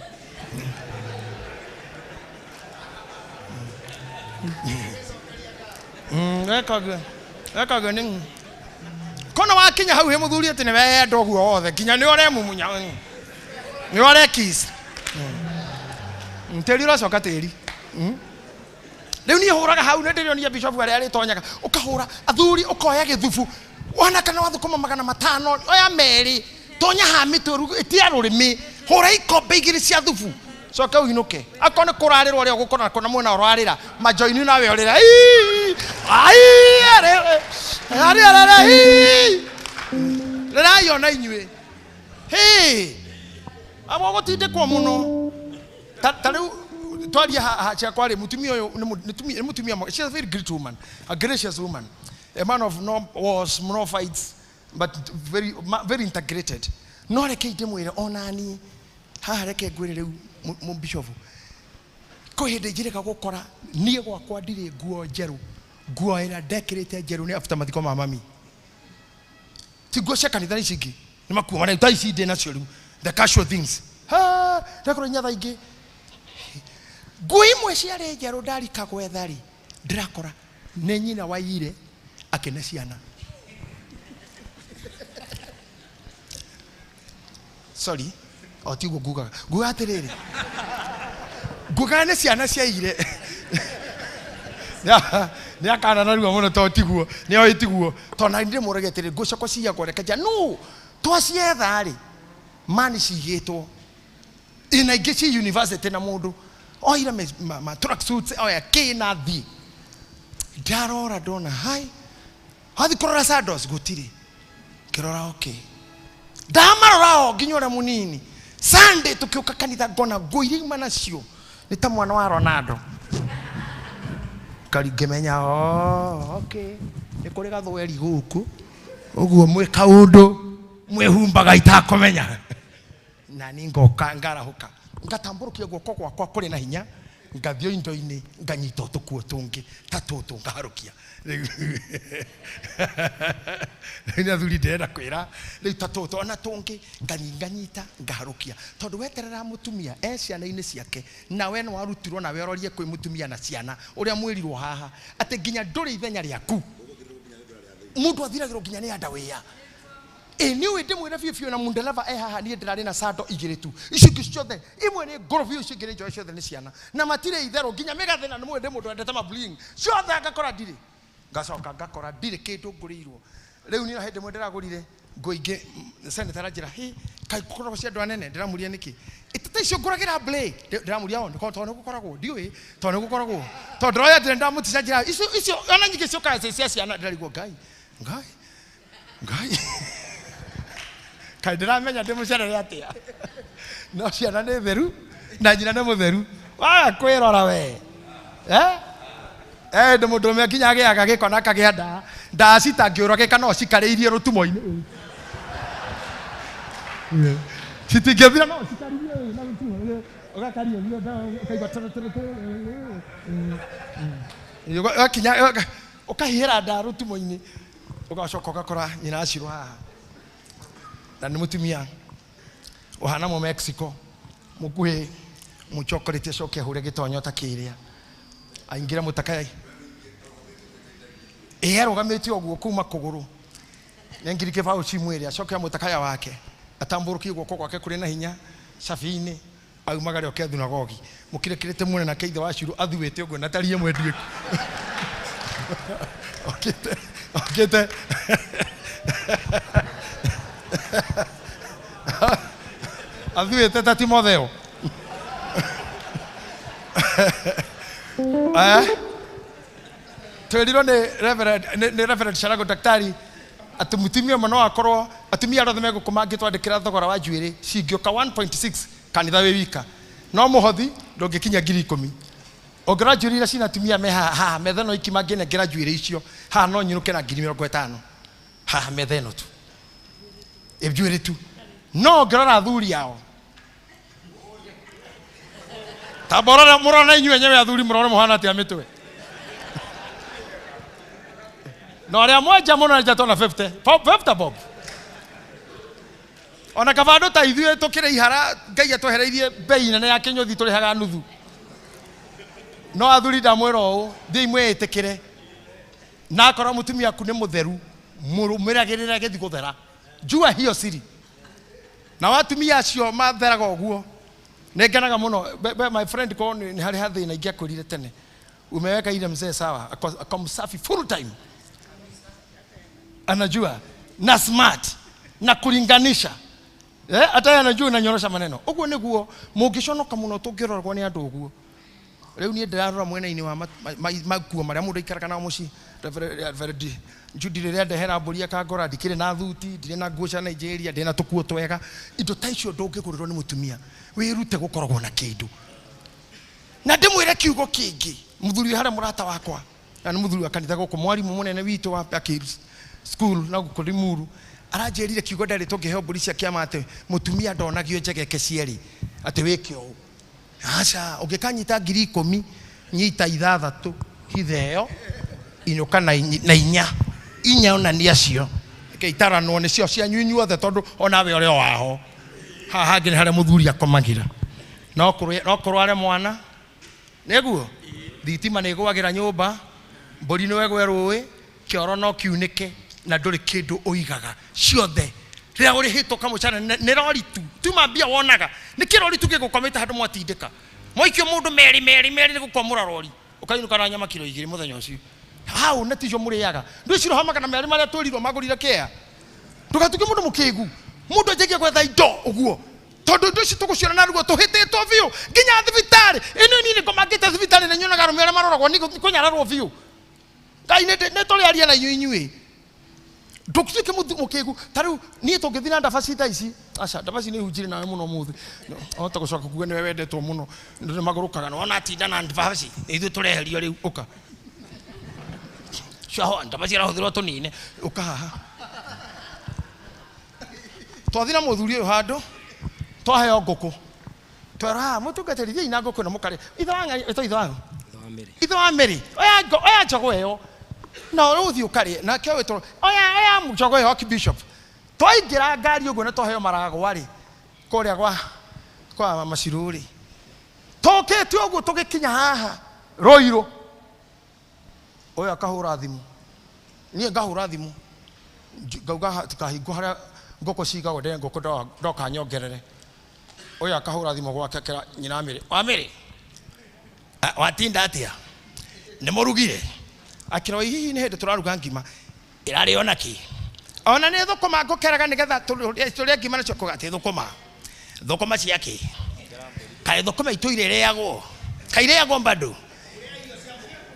wekaga nĩ kona wakinya hau he mũthuri atĩ nĩ weyenda ũguo wothe nginya nĩ ũremumunya nĩ ũrekis tĩri ũracoka tĩri rĩu niĩ hũraga hau nĩ ndĩrĩonia bishop arĩa arĩtonyaga ũkahũra athuri ũkoya gĩthubu wona kana wathũkũma 500 oya 2 tonya ha mĩtwe ĩtia rũrĩmĩ hũra ikombe 2 cia thubu coke ũinũke akorwo nĩ kũrarĩrwo ũrĩa ũgũkora kũna mwena ũrarĩra majoini nawe ũrĩra rĩrai ona inyuĩ hĩ amwe gũtindĩkwo mũno ta rĩu twaria ciakwa rĩ mũtumia ũyũ nĩ mũtumia she's a very great woman, a gracious woman, a man of no wars, no fights, but very, very integrated. No reke ndĩmwĩre onani haha reke ngwĩre rĩu mũbishofu kwĩ hĩndĩ njĩrĩga gũkora niĩ gwakwa ndirĩ nguo njerũ nguo ĩrĩa ndekĩrĩte njerũ nĩ after mathiko ma mami ti nguo cia kanitha ici ingĩ nĩ makuo marĩa ta ici ndĩ nacio rĩu the casual things ha ndakorwo inya thaa ingĩ nguo imwe ciarĩ njerũ ndarika gwetha rĩ ndĩrakora nĩ nyina waiyire akĩne ciana sorry o tiguo ngugaga ngugaga atĩrĩrĩ ngugaga nĩ ciana ciaiyire nĩ akana narua mũno to tiguo nĩ oĩ tiguo tondũ na ndĩmũragia atĩrĩrĩ nguo ciakwa ciyagwo reke nja no twacietha rĩ mani cigĩtwo Ĩ na ingĩ ci university na mũndũ oire ma tracksuits oya kĩ na thiĩ. Ndarora ndona hai wathi kũrora sandals gũtirĩ, ngĩrora okay, ndamarora o nginya ũrĩa mũnini. Sunday tũkĩũka kanitha ngona nguo iria ima nacio nĩ ta mwana wa Ronaldo. Ngari ngĩmenya oh, okay, nĩ kũrĩ gathweri gũkũ ũguo mwĩ kaũndũ mwĩhumbaga itakũmenya. Na niĩ ngoka ngarahũka ngatambũrũkia guoko gwakwa kũrĩ na hinya, ngathiĩ indo-inĩ nganyita tũkuo tũngĩ ta tũtũ ngaharũkia. Rĩu nĩ athuri ndĩrenda kwĩra rĩu ta tũtũ ona tũngĩ nganyita ngaharũkia, tondũ weterera mũtumia e ciana-inĩ ciake, na we nĩ warutirwo nawe ũrorie kwĩ mũtumia na ciana ũrĩa mwĩrirwo haha atĩ nginya ndũrĩ ithenya rĩaku, mũndũ athiragĩrwo nginya nĩ andawĩa. Ĩ nĩ ũĩ ndĩmwĩre biũ biũ na mũndereba e haha, niĩ ndĩrarĩ na sando igĩrĩ tu, icio ingĩ ciothe imwe nĩ ngũrũ biũ, icio ingĩ nĩ njoe, ciothe nĩ ciana na matirĩ itherũ nginya mĩgathĩ, na nĩ mũĩ ndĩ mũndũ wendete ma bling ciothe, ngakora ndirĩ, ngacoka ngakora ndirĩ kĩndũ ngũrĩirwo. Rĩu niĩ hĩndĩ ĩmwe ndĩragũrire nguo ingĩ, senator aranjĩra hĩ kaĩ gũkoragwo cia andũ anene, ndĩramũria nĩkĩ ĩtata icio ngũragĩra blay, ndĩramũria o tondũ nĩ gũkoragwo ndiũĩ, tondũ nĩ gũkoragwo, tondũ ndĩroya ndĩra ndamũtica njĩra icio icio ona nyingĩ ciũkaga ciĩ cia ciana, ndĩrarigwo Ngai Ngai Ngai kaĩ ndĩramenya ndĩmũcerere atĩa, no ciana nĩ theru na nyina nĩ mũtheru, waga kwĩrora we eh ndĩ mũndũ ũmwe nginya agĩaga gĩko na akagĩa nda ndaa citangĩũragĩka no cikarĩirie rũtumo-inĩ, citingĩthira no cikarĩirie na rũtumo, ũgakaria ũguo ũkaigua tũrũ tũrũ tũrũ, ũgakinya ũkahihĩra ndaa rũtumo-inĩ, ũgacoka ũgakora nyina acirwo haha na nĩ mũtumia ũhana mũ Mexico mũkuhĩ mũchokorete, acoke ahũre gĩtonyo ta kĩrĩa aingĩre mũtakai ĩ arũgamĩte ũguo kuma kũgũrũ nengiri kĩbaũ ci mwĩrĩ, acoke amũtakaya wake atambũrũkie guoko gwake kũrĩ na hinya cabi-inĩ aumagare oke thunagogi mũkĩrĩkĩrĩte muone nake ithe wa Ciru athuĩte ũguo na tari ĩmwe nduĩku okĩte okĩte athuĩte ta Timotheo. Twĩrirwo nĩ Reverend nĩ Reverend Sharago daktari atĩ mũtumia ũmwe no akorwo atumia arĩa othe megũkũ mangĩtwandĩkĩra thogora wa njuĩrĩ cingĩũka 1.6 kanitha wĩ wika, no mũhothi ndũngĩkinya 10,000. Ũngĩrora njuĩrĩ iria cina atumia me haha metha ĩno iki mangĩnengera njuĩrĩ icio haha no nyinũke na 50,000 haha metha ĩno tu njuĩrĩ tu, no ũngĩrora athuri ao ta mũrore mũrore inyuĩ enyewe athuri mũrore mũhana atĩa mĩtwe, na arĩa mwenja mũno enja tona 50 50 bob, ona kaba andũ ta ithuĩ tũkĩrĩ ihara Ngai atwehereirie bei nene ya kĩnyũthi tũrĩhaga nuthu, no athuri ndamwĩra ũũ thiĩi mwĩĩtĩkĩre, na akorwo mũtumia aku nĩ mũtheru mũrũmĩragĩrĩra gĩthiĩ gũthera, jua hiyo siri. Na watumia acio matheraga ũguo nĩ ngenaga mũno. My friend ko nĩ harĩ hathĩna ingĩakwĩrire tene, umeweka ile mzee sawa, ako msafi full time, anajua na smart na kulinganisha hata yeye anajua unanyorosha maneno ũguo nĩguo mũngĩconoka mũno tũngĩroragwo nĩ andũ ũguo. Rĩu niĩ ndĩrarora mwena-inĩ wa makuo marĩa mũndũ aikaraga nao mũciĩ. Reverend Judy rĩrĩa ndehera mbũri akangora, ndikĩrĩ na thuti, ndirĩ na nguo cia Nigeria, ndirĩ na tũkuo twega, indo ta icio ndũngĩgũrĩrwo nĩ mũtumia, wĩrute gũkoragwo na kĩndũ. Na ndĩmwĩre kiugo kĩngĩ, mũthuri harĩa mũrata wakwa na nĩ mũthuri wa kanitha gũkũ, mwarimũ mũnene witũ wa Akili school na gũkũ Limuru, aranjĩrire kiugo ndarĩ tũngĩheo mbũri cia kĩama atĩ mũtumia ndonagio njegeke cierĩ atĩ wĩke ũũ. Aca, ũngĩkanyita 10,000 nyita 6 hitheo inũka na inya inya ona nĩ acio reke itaranwo nĩcio cianyu inyuothe tondũ onawe ũrĩ o waho. Haha hangĩ nĩ harĩa mũthuri akomagĩra, no kũrware mwana nĩguo thitima nĩ ĩgũagĩra nyũmba, mbũri no ĩgwe rũĩ, kĩoro no kiunĩke na ndũrĩ kĩndũ ũigaga ciothe. Rĩrĩa ũrĩhĩtũka mũcara nĩ rori tu tuma mbia wonaga nĩ kĩrori tu gĩgũkomĩte handũ mwatindĩka mwaikio mũndũ merĩ merĩ merĩ nĩ gũkwamũra rori ũkainũka na nyama kiro 2 mũthenya ũcio. Hau nĩ ticio mũrĩaga ndwĩcirwo 200 marĩa twĩrirwo magũrire kĩa. Ndũgatuĩke mũndũ mũkĩgu, mũndũ anjagie gwetha indo ũguo Tondũ indo ici tũgũciona na ruo tũhĩtĩtwo biũ nginya thibitarĩ. Ĩno niĩ nĩngomangĩte thibitarĩ na nyonaga arũme arĩa maroragwo nĩ kũnyararwo biũ. Ngai nĩ tũrĩaria na inyuĩ inyuĩ. Ndũtuĩke mũkĩgu. Ta rĩu niĩ tũngĩthiĩ na ndabaci thaa ici, aca ndabaci nĩ hunjire nawe mũno ũmũthĩ. Ahota gũcoka kuga nĩwe wendetwo mũno. Nĩ magũrũkaga. Nĩwona atinda na ndabaci. Ithuĩ tũreherio rĩu ũka. Cio ndabaci arahũthĩrwo tũnine. Ũka haha. Twathiĩ na mũthuri ũyũ handũ, twaheo ngũkũ. Twera haha mũtungatĩri thiĩi na ngũkũ ĩno mũkarĩe. Ithe wa ng'ani, ĩtwo ithe wa ithe wa Mary. Oya oya njogoo ĩyo. Na ũthiĩ ũkarĩe. Nake ũyũ oya oya njogoo ĩyo Archbishop. Twaingĩra ngari ũguo na twaheo maragwa rĩ, kũrĩa kwa Macirũ rĩ. Tũkĩte ũguo tũgĩkinya haha Rũirũ. Ũyũ akahũra thimũ. Niĩ ngahũra thimũ. Ngauga tikahingwo harĩa ngũkũ cigagwo ndĩre ngũkũ ndoka nyongerere. Ũyũ akahũra thimũ gwake akĩra nyina Mary. Wa Mary? Watinda atĩa? Nĩ mũrugire? Akĩra hihi nĩ hĩndĩ tũraruga ngima. Ĩrarĩo na kĩ? Ona nĩ thũkũma ngũkeraga nĩgetha tũrĩe ngima nacio kuga atĩ thũkũma. Thũkũma cia kĩ? Kaĩ thũkũma itũire ĩrĩagwo? Kaĩ irĩagwo bado?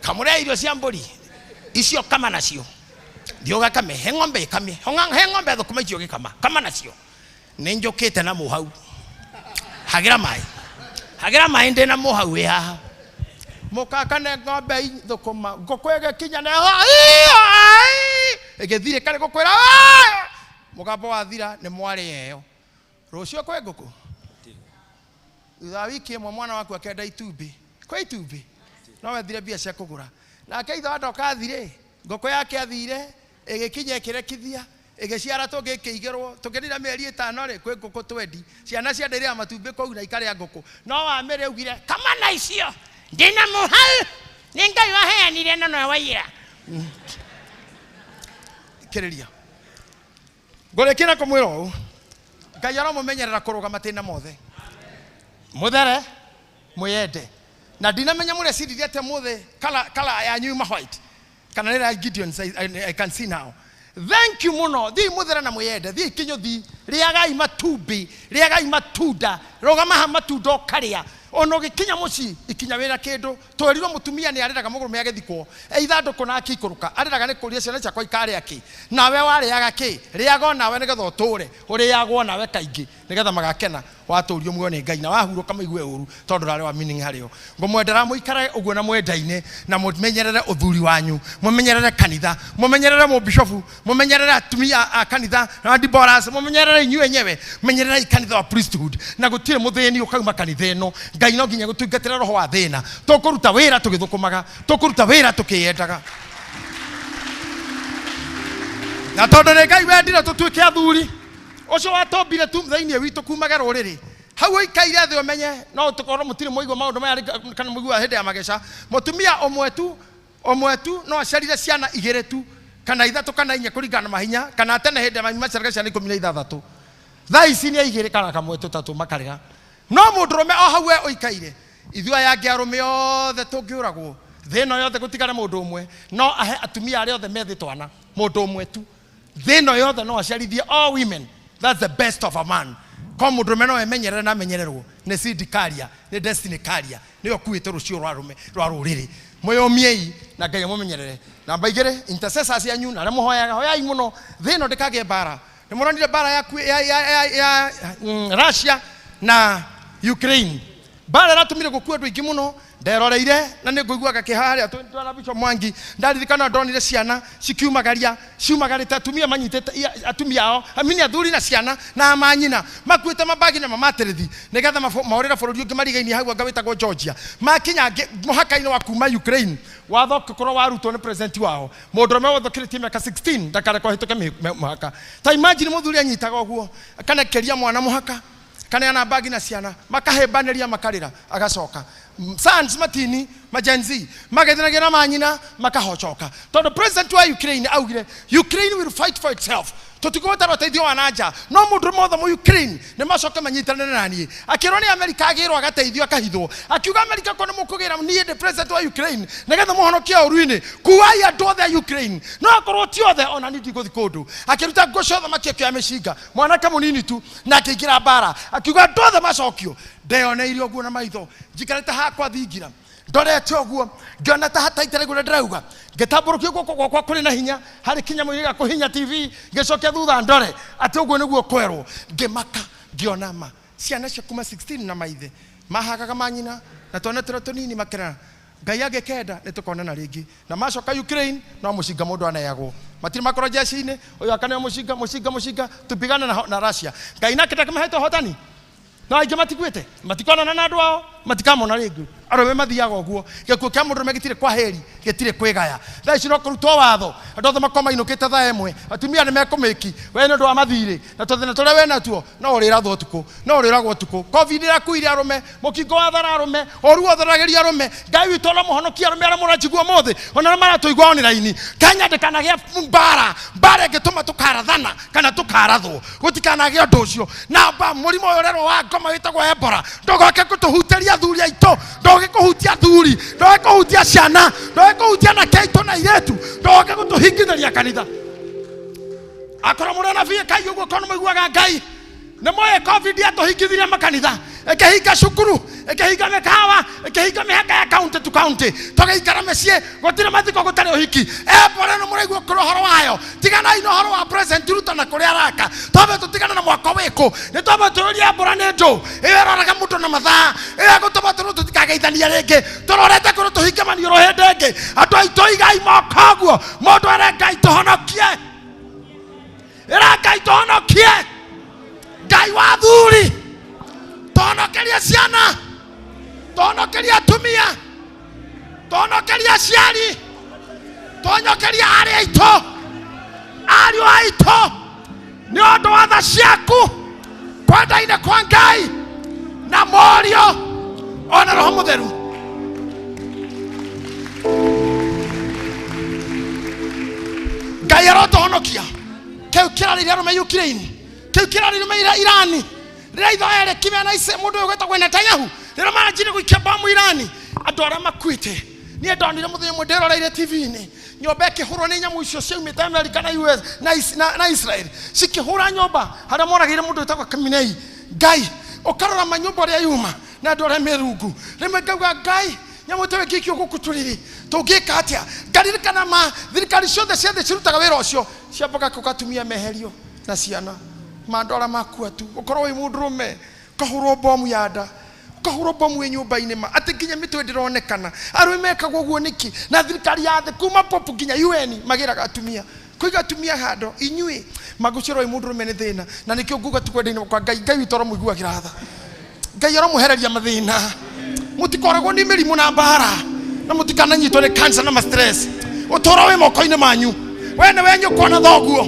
Kamũrĩa irio cia mbũri. Icio kama nacio. Thiĩ ũgakame, he ng'ombe ĩkame. He ng'ombe thũkũma icio ũgĩkama. Kama nacio. Nĩ njũkĩte na mũhau. Hagĩra maĩ. Hagĩra maĩ ndĩ na mũhau wĩ haha. Mũkakane ng'ombe thũkũma. Ngũkũ ĩgĩkinya na ĩgĩthirĩ karĩ gũkwĩra mũgambo wathira nĩ mwarĩ ĩyo. Rũciũ kwĩ ngũkũ. Thutha wa wiki ĩmwe mwana waku akenda itumbĩ. Kwĩ itumbĩ? No wethire mbia cia kũgũra. Nake ithe wa ndoka athire, ngũkũ yake athire, ĩgĩkinya ĩkĩrekithia, ĩgĩciara tũngĩ ĩkĩigĩrwo, tũngĩrira mĩeri ĩtano rĩ, kwĩ ngũkũ twendi. Ciana cienda irĩaga matumbĩ kũu na ikarĩa ngũkũ. No wa Mary augire, kama na icio, ndĩna mũhau, nĩ Ngai waheanire na nowe waiyĩra. Kĩrĩria. Ngũrĩkia na kũmwĩra ũũ, Ngai aromũmenyerera kũrũgama matĩna mothe. Mũthere, mwĩyende. Na ndinamenya mũreciririe atĩa mũthĩ kala yanyu yuma white. Kana nĩ ya Gideon, I can see now. Thank you mũno. Thiĩ mũthere na mwĩyende. Thiĩ kinyũthi. Rĩagai matumbĩ, rĩagai matunda. Rũgama ha matunda ũkarĩa. Ona ũgĩkinya mũciĩ, ikinya wĩra kĩndũ. Twerirwo mũtumia nĩ arĩraga mũgũrũme agĩthikwo. E ithandũkũ na akĩikũrũka. Arĩraga nĩ kũria ciana ciakwa ikarĩa kĩ. Nawe warĩaga kĩ? Rĩaga onawe nĩgetha ũtũre. Ũrĩagwo nawe kaingĩ nĩgetha magakena. Watũrio muoyo nĩ Ngai na wahurũka maigue ũru tondũ ndũrarĩ wa meaning harĩo. Ngũmwendera mũikare ũguo na mwendaine na mũmenyerere ũthuri wanyu, mũmenyerere kanitha, mũmenyerere mũbishofu, mũmenyerere atumia a kanitha na diboras, mũmenyerere inyuĩ enyewe, menyererei kanitha wa priesthood na gũtirĩ mũthĩni ũkauma kanitha ĩno. Ngai no nginya gũtungatĩra roho wa thĩna. Tũkũruta wĩra tũgĩthũkũmaga, tũkũruta wĩra tũkĩyendaga. Na tondũ nĩ Ngai wendire tũtuĩke athuri, ũcio watũmbire tu thĩinĩ witũ kumaga rũrĩrĩ. Hau ũikaire thĩ ũmenye no tũkorwo mũtirĩ mũigua maũndũ maya kana mũigua hĩndĩ ya mageca. Mũtumia ũmwe tu no aciarire ciana igĩrĩ tu kana ithatũ kana inya kũringana na mahinya, kana tene hĩndĩ ya maciaraga ciana 16. Thaa ici nĩ igĩrĩ kana kamwe tũtatũ makarega. No mũndũrũme o hau we ũikaire, ithuĩ aya angĩ arũme othe tũngĩũragwo, thĩ ĩno yothe gũtigare mũndũ ũmwe, no ahe atumia arĩa othe me thĩ twana, mũndũ ũmwe tu. Thĩ ĩno yothe no aciarithie all women. That's the best of a man. Ko mũndũrũme no emenyerere na amenyererwo nĩ seed carrier, nĩ destiny carrier, nĩwe ũkuĩte rũciũ rwa arũme rwa rũrĩrĩ. Mwĩyũmiei na Ngai amũmenyerere. Namba igĩrĩ, intercessors anyu na arĩa mũhoyaga, hoyai mũno thĩ ĩno ndĩkagĩe mbara. Nĩ mũronire mbara ya Russia na Ukraine. Mbara ĩratũmire gũkua andũ aingĩ mũno. Nderoreire na nĩ ngũiguaga kĩeha harĩa twĩ na Bishop Mwangi. Ndaririkana ndonire ciana cikiumagaria, ciumagarĩte atumia manyitĩte atumia ao, amini athuri na ciana na manyina makuĩte mabagi na mamatĩrĩthi nĩgetha maũrĩre bũrũri ũngĩ marigainie hau anga wĩtagwo Georgia. Makinya mũhaka-inĩ wa kuma Ukraine, watho ũkĩkorwo warutwo nĩ president wao, mũndũrũme wothe ũkĩrĩtie mĩaka 16 ndakarekwo ahĩtũke mũhaka. Ta imagine mũthuri anyitaga ũguo, akanekeria mwana mũhaka, kaneana bagi na ciana, makahĩmbanĩria makarĩra, agacoka. Sons matini ma Gen Z magĩthinagia na manyina makahocoka. Tondũ president wa Ukraine augire Ukraine will fight for itself. Tũtikũbatara ũteithio wa nanja, no mũndũ mothe mu Ukraine nĩ macoke manyitanĩre na niĩ. Akĩrwo nĩ Amerika agĩrwo agateithio akahithwo. Akiuga Amerika ko nĩ mũkũgĩra niĩ ndĩ president wa Ukraine nĩgetha mũhonokie ũru-inĩ. Kuai andũ othe a Ukraine, no akorwo ti othe ona niĩ ndigũthiĩ kũndũ. Akĩruta nguo cia ũthamaki akĩoya mĩcinga, mwanake mũnini tu, na akĩingĩra mbara. Akiuga andũ othe macokio. Ndeyoneire ũguo na maitho, njikarĩte hakwa thingira, ndorete ũguo, ngĩona ta hataitare ũrĩa ndĩrauga. Ngĩtambũrũkia guoko gwakwa kũrĩ na hinya harĩ kĩnyamũ gĩa kũhinya TV, ngĩcokia thutha ndore atĩ ũguo nĩguo kwerwo. Ngĩmaka, ngĩona ma ciana cia kuma 16 na maithe mahagaga manyina na twana tũrĩa tũnini makerana. Ngai angĩkenda nĩ tũkonana rĩngĩ. Na macoka Ukraine no mũcinga mũndũ aneagwo, matirĩ makorwo jeshi-inĩ, ũyũ akaneo mũcinga mũcinga mũcinga, tupigane na Russia. Ngai nake ndakĩmahete ũhotani, no aingĩ matikuĩte, matikonana na andũ ao, matikamona rĩngĩ. Arũme mathiaga ũguo, gĩkuũ kĩa mũndũrũme gĩtirĩ kwa heri, gĩtirĩ kwĩgaya. Thaa ici no kũrutwo watho, andũ othe makorwo mainũkĩte thaa ĩmwe, atumia nĩ mekũmĩki, we nĩ ũndũ wa mathirĩ na tũthĩna tũrĩa wĩ natuo, no ũrĩrathwo ũtukũ, no ũrĩũragwo ũtukũ. Covid ĩrakuire arũme, mũkingo wathara arũme, ũru wothe ũragĩria arũme. Ngai witũ ũromũhonokia arũme arĩa mũranjigua ũmũthĩ, ona arĩa maratũigua online. Kenya ndĩkanagĩa mbara, mbara ĩngĩtũma tũkarathana kana tũkarathwo, gũtikanagĩa ũndũ ũcio. Na mba mũrimũ ũyũ ũrerwo wa ngoma wĩtagwo Ebola ndũgoke gũtũhutĩria athuri aitũ, ndũgoke kũhutia athuri, ndũgoke kũhutia ciana, ndũgoke kũhutia anake aitũ na airĩtu, ndũgoke gũtũhingithĩria kanitha. Akorwo mũrĩ anabii kai ũguo, korwo nĩmũiguaga Ngai, nĩ moĩ Covid yatũhingithirie makanitha, ĩkĩhinga cukuru, ĩkĩhinga mĩkawa, ĩkĩhinga mĩhaka ya county to county, tũgĩikara mĩciĩ, gũtirĩ mathiko, gũtarĩ ũhiki. Ebola ĩno mũraigua kũrĩ ũhoro wayo, tiganai na ũhoro wa President Ruto na kũrĩa araka, twambe tũtigane na mwako wĩkũ, nĩ twambe tũyũrie Ebola nĩ ndũ ĩyo ĩroraga mũndũ na mathaa, ĩyo ĩgũtũma tũrũ tũtikageithania rĩngĩ, tũrorete kũrũ tũhinge maniũrũ hĩndĩ ĩngĩ. Andũ aitũ igai moko ũguo, mũndũ ere Ngai tũhonokie, ĩra Ngai tũhonokie, Ngai wa athuri tũhonokerie ciana, tũhonokerie atumia, tũhonokerie aciari, tũhonokerie arĩ aitũ, ariũ aitũ, nĩ ũndũ wa tha ciaku kwenda-inĩ kwa Ngai na Mũriũ ona Roho Mũtheru. Ngai arotũhonokia. Kĩu kĩrarĩire arũme Ukraine, kĩu kĩrarĩire arũme Irani, rĩrĩa itho erĩ kimena ice mũndũ ũyũ wĩtagwo Netanyahu, rĩrĩa maranjire gũikia bomu Irani, andũ arĩa makuĩte. Niĩ ndonire mũthenya ũmwe ndĩroreire TV-inĩ, nyũmba ĩkĩhũrwo nĩ nyamũ icio ciaumĩte Amerika na US na Israel, cikĩhũra nyũmba harĩa moragĩire mũndũ wĩtagwo Khamenei. Ngai ũkarora manyũmba ũrĩa yuma na andũ arĩa me rungu. Rĩmwe ngauga Ngai, nyamũ ta ĩngĩikio gũkũ tũrĩrĩ tũngĩka atĩa? Ngaririkana ma thirikari ciothe cia thĩ cirutaga wĩra ũcio, ciambaga kuga atumia meherio na ciana, ma andũ arĩa makua tu. Ũkorwo wĩ mũndũrũme ũkahũrwo bomu ya nda, ũkahũrwo bomu wĩ nyũmba-inĩ, ma atĩ nginya mĩtwe ndĩronekana. Arũme mekagwo ũguo nĩkĩ? Na thirikari ya thĩ kuma Pope nginya UN magĩraga atumia, kũiga atumia handũ inyuĩ magũciarwo wĩ mũndũrũme nĩ thĩna. Na nĩkĩo nguga tu kwenda-inĩ kwa Ngai, Ngai witũ aromũiguagĩra tha, Ngai aromũhereria mathĩna, mũtikoragwo nĩ mĩrimũ na mbara, na mũtikananyitwo nĩ cancer na ma stress. Ũtũũro wĩ moko-inĩ manyu, we nĩ we nyũkwa na thoguo,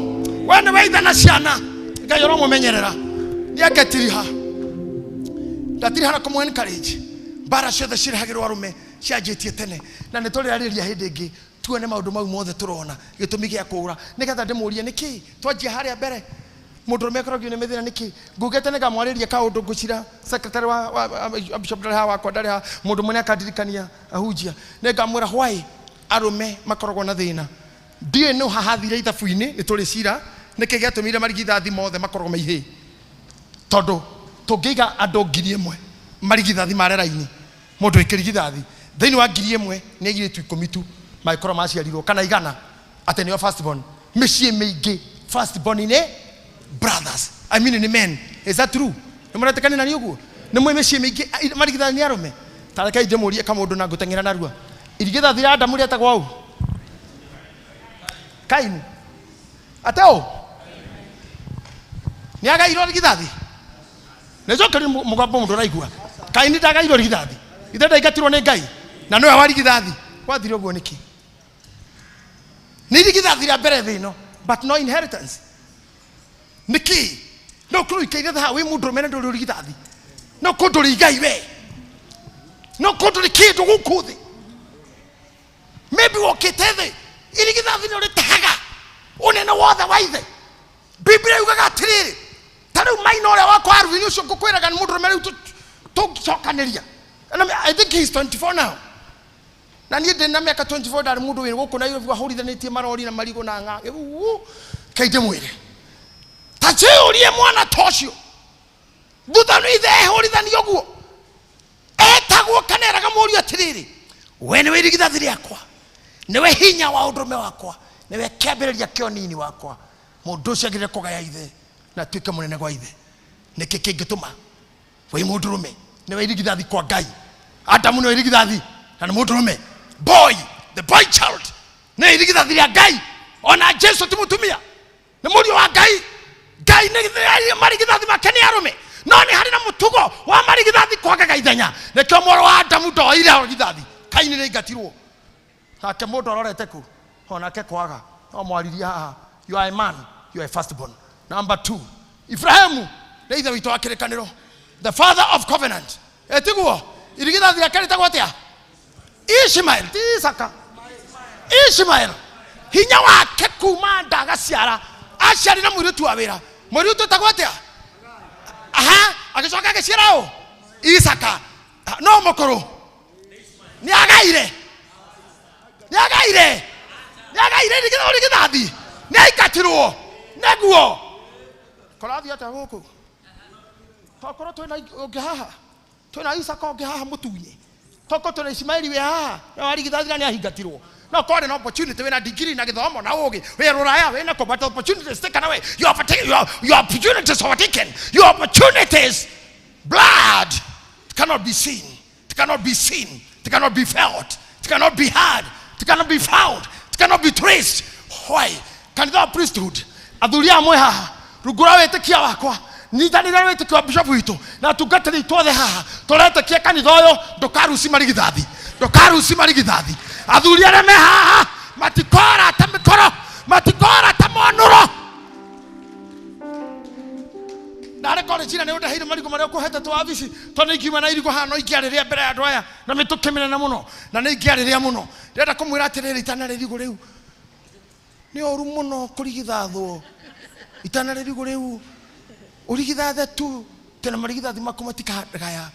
we nĩ we ithe na ciana. Ngai aromũmenyerera. Nĩ angetiriha, ndatiriha na kũmũ encourage. Mbara ciothe cirehagĩrwo arũme cianjĩtie tene, na nĩ tũrĩarĩria hĩndĩ ĩngĩ tuone maũndũ mau mothe tũrona gĩtũmi gĩa kũũra, nĩgetha ndĩmũrie nĩkĩ twanjia harĩa mbere mũndũrũme akoragio nĩ mĩthĩna nĩkĩ. Ngugĩte nĩngamwarĩria kaũndũ ngũcira secretary wa bishop ndarĩ haha, wakwa ndarĩ haha, mũndũ mũnene akandirikania ahunjia, nĩngamwĩra why arũme makoragwo na thĩna. Ndiũĩ nũ hahathire ithabu-inĩ, nĩ tũrĩ cira nĩkĩ gĩatũmire marigithathi mothe makoragwo me ihĩĩ, tondũ tũngĩiga andũ 1,000 marigithathi mare raini, mũndũ wĩ kĩrigithathi thĩinĩ wa 1,000 nĩ airĩtu 10 tu mangĩkorwo maciarirwo kana 100 atĩ nĩo first born. Mĩciĩ mĩingĩ first born nĩ brothers, I mean nĩ men. Is that true? Nĩ mũretĩkania na niĩ ũguo? Nĩ mwĩ mĩciĩ mĩingĩ marigithathi nĩ arũme? Ta rekei ndĩmũrie kamũndũ na ngũteng'era narua. Irigithathi rĩa Adamu rĩetagwo ũũ? Kaini. Ateo nĩ agairwo irigithathi? Nĩ njokerie mũgambo mũndũ ũraigua. Kaini ndagairwo irigithathi? Ithe ndaingatirwo nĩ Ngai na nĩwe wa irigithathi? Gwathire ũguo nĩkĩ? Nĩ irigithathi rĩa mbere thĩ ĩno, but no inheritance. Nĩkĩ no kũrwo ikaire thaa wĩ mũndũ ũrũme na ndũrĩ ũrigithathi? No kũndũ rĩ igai we, no kũndũ rĩ kĩndũ gũkũ thĩ, maybe wokĩte thĩ irigithathi nĩ ũrĩtahaga ũnene wothe wa ithe. Biblia yugaga atiriri, ta riu maina uria wakwa Arvin ucio ngukwiraga ni mundu rume riu tũngĩcokanĩria. And I think he's 24 now. Na niĩ ndĩ na mĩaka 24 ndarĩ mũndũ wĩ gũkũ Nairobi wahũrithanĩtie marori na marigũ na ng'a. Kaĩ ndĩmwĩre. Ta njĩũrie mwana ta ũcio. Thutha nĩ ithe ehũrithania ũguo. Etagwo kana eraga mũriũ atĩrĩrĩ, we nĩwe irigithathi rĩakwa, nĩwe hinya wa ũndũrũme wakwa, nĩwe kĩambĩrĩria kĩa ũnini wakwa. Mũndũ ũcio agĩrĩire kũgaya ithe na atuĩke mũnene gwa ithe. Nĩkĩ kĩngĩtũma wĩ mũndũrũme nĩwe irigithathi kwa Ngai? Adamu nĩwe irigithathi na nĩ mũndũrũme. Boy, the boy child nĩ irigithathi rĩa Ngai. Ona Jesu ti mũtumia, nĩ mũriũ wa Ngai. Ngai nĩ marigithathi make nĩ arũme, no nĩ harĩ na mũtugo wa marigithathi kwagaga ithenya. Nĩkĩo mũrũ wa Adamu ndoire marigithathi. Kaini nĩ aingatirwo. Nake mũndũ arorete kũ? Onake kwaga. No mwaririe haha. You are a man, you are a firstborn. Number 2, Ibrahimu nĩ ithe witũ wa kĩrĩkanĩro, the father of covenant. Etiguo irigithathi rĩake rĩtagwo atĩa? Ishmael, ti Isaka. Ishmael hinya wake kuma nda agaciara, aciarire mũirĩtu wa wĩra. Mũirĩtu etagwo atĩa? Aha, agĩcoka agĩciara ũ? Isaka. No mũkũrũ nĩ agaire, nĩ agaire, nĩ agaire irigithathi, nĩ aingatirwo. Nĩguo kũrathiĩ atĩa gũkũ? Tokorwo twĩna ũngĩ haha, twĩna Isaka ũngĩ haha mũtunye, tokorwo twĩna Ismaeli wĩ haha, na warigithathi na nĩ ahingatirwo. No kwarĩ na opportunity, wĩna degree na gĩthomo na ũgĩ, wĩ rũraya, wĩna kũ, but opportunities taken away. You have taken, your opportunities were taken. Your opportunities, blood cannot be seen, it cannot be seen, it cannot be felt, it cannot be heard, it cannot be found, it cannot be traced. Why? Kanitha wa priesthood, athuri amwe haha, rungu rwa wĩtĩkia wakwa, nyitanĩra wĩtĩkio wa bishop witũ na atungatĩri aitũ othe haha, tũretĩkia kanitha ũyũ ndũkaruci marigithathi, ndũkaruci marigithathi. Athuri arĩa me haha matikora ta mĩkoro, matikora ta monũro. Ndarĩ korĩ cira nĩ ũndeheire marigũ marĩa ũkũhete tũ wabici, tondũ nĩ ingiuma na irigũ haha no ingĩarĩrĩa mbere ya andũ aya na mĩtũkĩ mĩnene mũno, na nĩ ingĩarĩrĩa mũno. Ndĩrenda kũmwĩra atĩrĩrĩ, itana rĩa irigũ rĩu nĩ ũru mũno kũrigithathwo. Itana rĩa irigũ rĩu ũrigithathe tu, tena marigithathi maku matikagaya.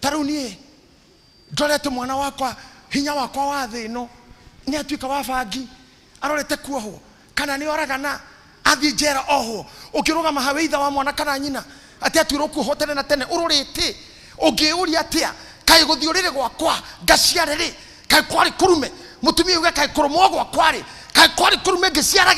Ta rĩu niĩ ndorete mwana wakwa, hinya wakwa wa thĩ ĩno nĩ atuĩka wa bangi, arorete kuohwo kana nĩ oragana athiĩ njera ohwo. Ũngĩrũgama hawe ithe wa mwana kana nyina atĩ atuĩrwo kuohwo tene na tene, ũrũrĩte ũngĩũria atĩa? Kaĩ gũthiĩ ũrĩrĩ gwakwa ngaciare rĩ, kaĩ kwarĩ kũrume? Mũtumia uge kaĩ kũrũmwo gwakwa rĩ, kaĩ kwarĩ kũrume ngĩciara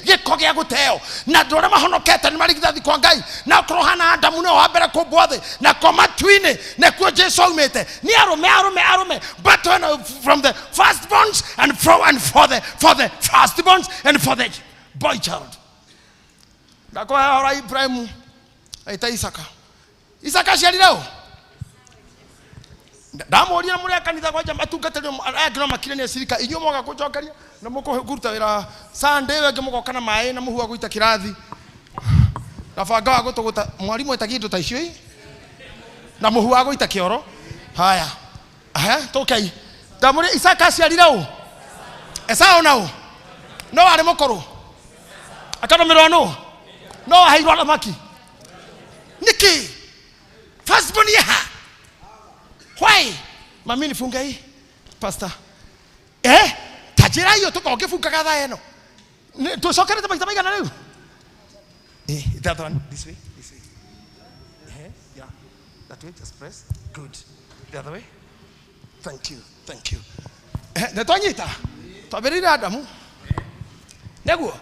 gĩko gĩa gũteo? Na andũ arĩa mahonokete nĩ marigithathi kwa Ngai, na okorwo hana Adamu nĩwe wa mbere kũmbwo thĩ, na kwa matu-inĩ nĩkuo Jesu aumĩte. Nĩ arũme, arũme, arũme, but when, from the firstborns and from, and for the, for the firstborns and for the boy child. Ndakũhe ũhoro Ibrahimu aita Isaka. Isaka aciarire ũ? Ndamũria mũrĩ a kanitha kwanja atungatĩri aya angĩ no makire nĩ acirika, inyuĩ mwoka kũnjokeria na mũkũruta wĩra Sunday, ĩyo ĩngĩ mũgoka na maĩ na mũhu wa gũita kĩrathi na banga wa gũtũgũta. Mwarimũ etagia indo ta icio ĩ na mũhu wa gũita kĩoro. Haya, haya, tũkei. Ndamũria Isaka aciarire ũ? Esau na ũ? No arĩ mũkũrũ akanũmĩrwo nũ? No aheirwo thamaki nĩkĩ? Firstborn yeha. Why? Mami nifunge hii. Pastor. Ta njĩra hiyo tũkorwo ngĩbungaga thaa ĩno. Tũcokerete maita maigana rĩu? That one, this way, this way. Yeah. That way, just press. Good. The other way. Thank you, thank you. Nĩ twanyita? Twambĩrĩire Adamu. Nĩguo?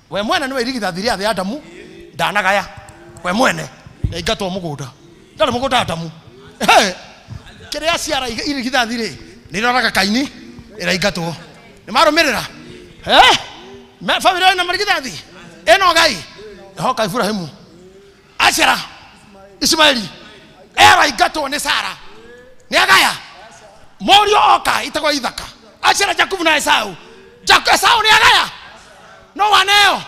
We mwene nĩwe irigithathi rĩa thĩ Adamu ndanagaya. We mwene nĩaingatwo mũgũnda. Ndarĩ mũgũnda Adamu. Kĩrĩa ciara irigithathi rĩ, nĩroraga Kaini ĩraingatwo. Nĩ marũmĩrĩra? Bamĩrĩ ĩna marigithathi? Ĩno Ngai. Ehoka Ibrahimu. Aciara Ismaeli eraingatwo nĩ Sara. Nĩ agaya. Mũriũ oka itagwo Ithaka. Aciara Jakubu na Esau. Esau nĩ agaya. No waneo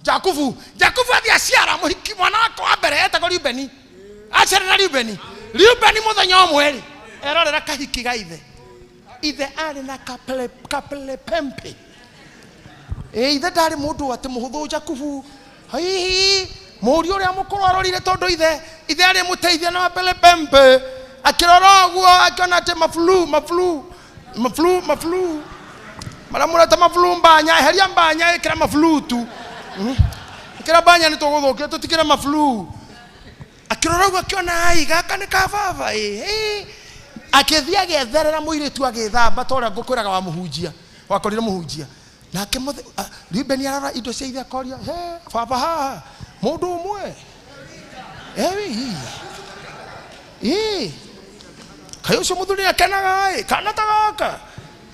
Jakubu. Jakubu athiĩ aciara mũhiki mwana wake wa mbere etagwo Rubeni. Aciarĩra Rubeni. Rubeni mũthenya ũmwe rĩ, erorera kahiki ga ithe. Ithe arĩ na kapelepempe. Ĩ ithe ndarĩ mũndũ atĩ mũhũthũ Jakubu. Hihi mũriũ ũrĩa mũkũrũ arorire tondũ ithe ithe arĩ mũteithia na mapele pembe. Akĩrora ũguo akĩona atĩ maflu maflu maflu maflu marĩa mũreta maflu mbanya, eheria mbanya ĩkĩra maflu tu. Ĩkĩra mbanya nĩ tũgũthũkia tũtikĩre maflu. Akĩrora ũguo akĩona ai gaka nĩ ka baba ĩ. Ĩ. Akĩthiĩ agĩetherera mũirĩtu agĩthamba ta ũrĩa ngũkwĩraga wa mũhunjia. Wakorire mũhunjia. Nake Reuben arora indo cia ithe akoria, he baba haha mũndũ ũmwe. Ewi. Ĩ. Kaĩ ũcio mũthuri akenaga ĩ, kana ta gaka.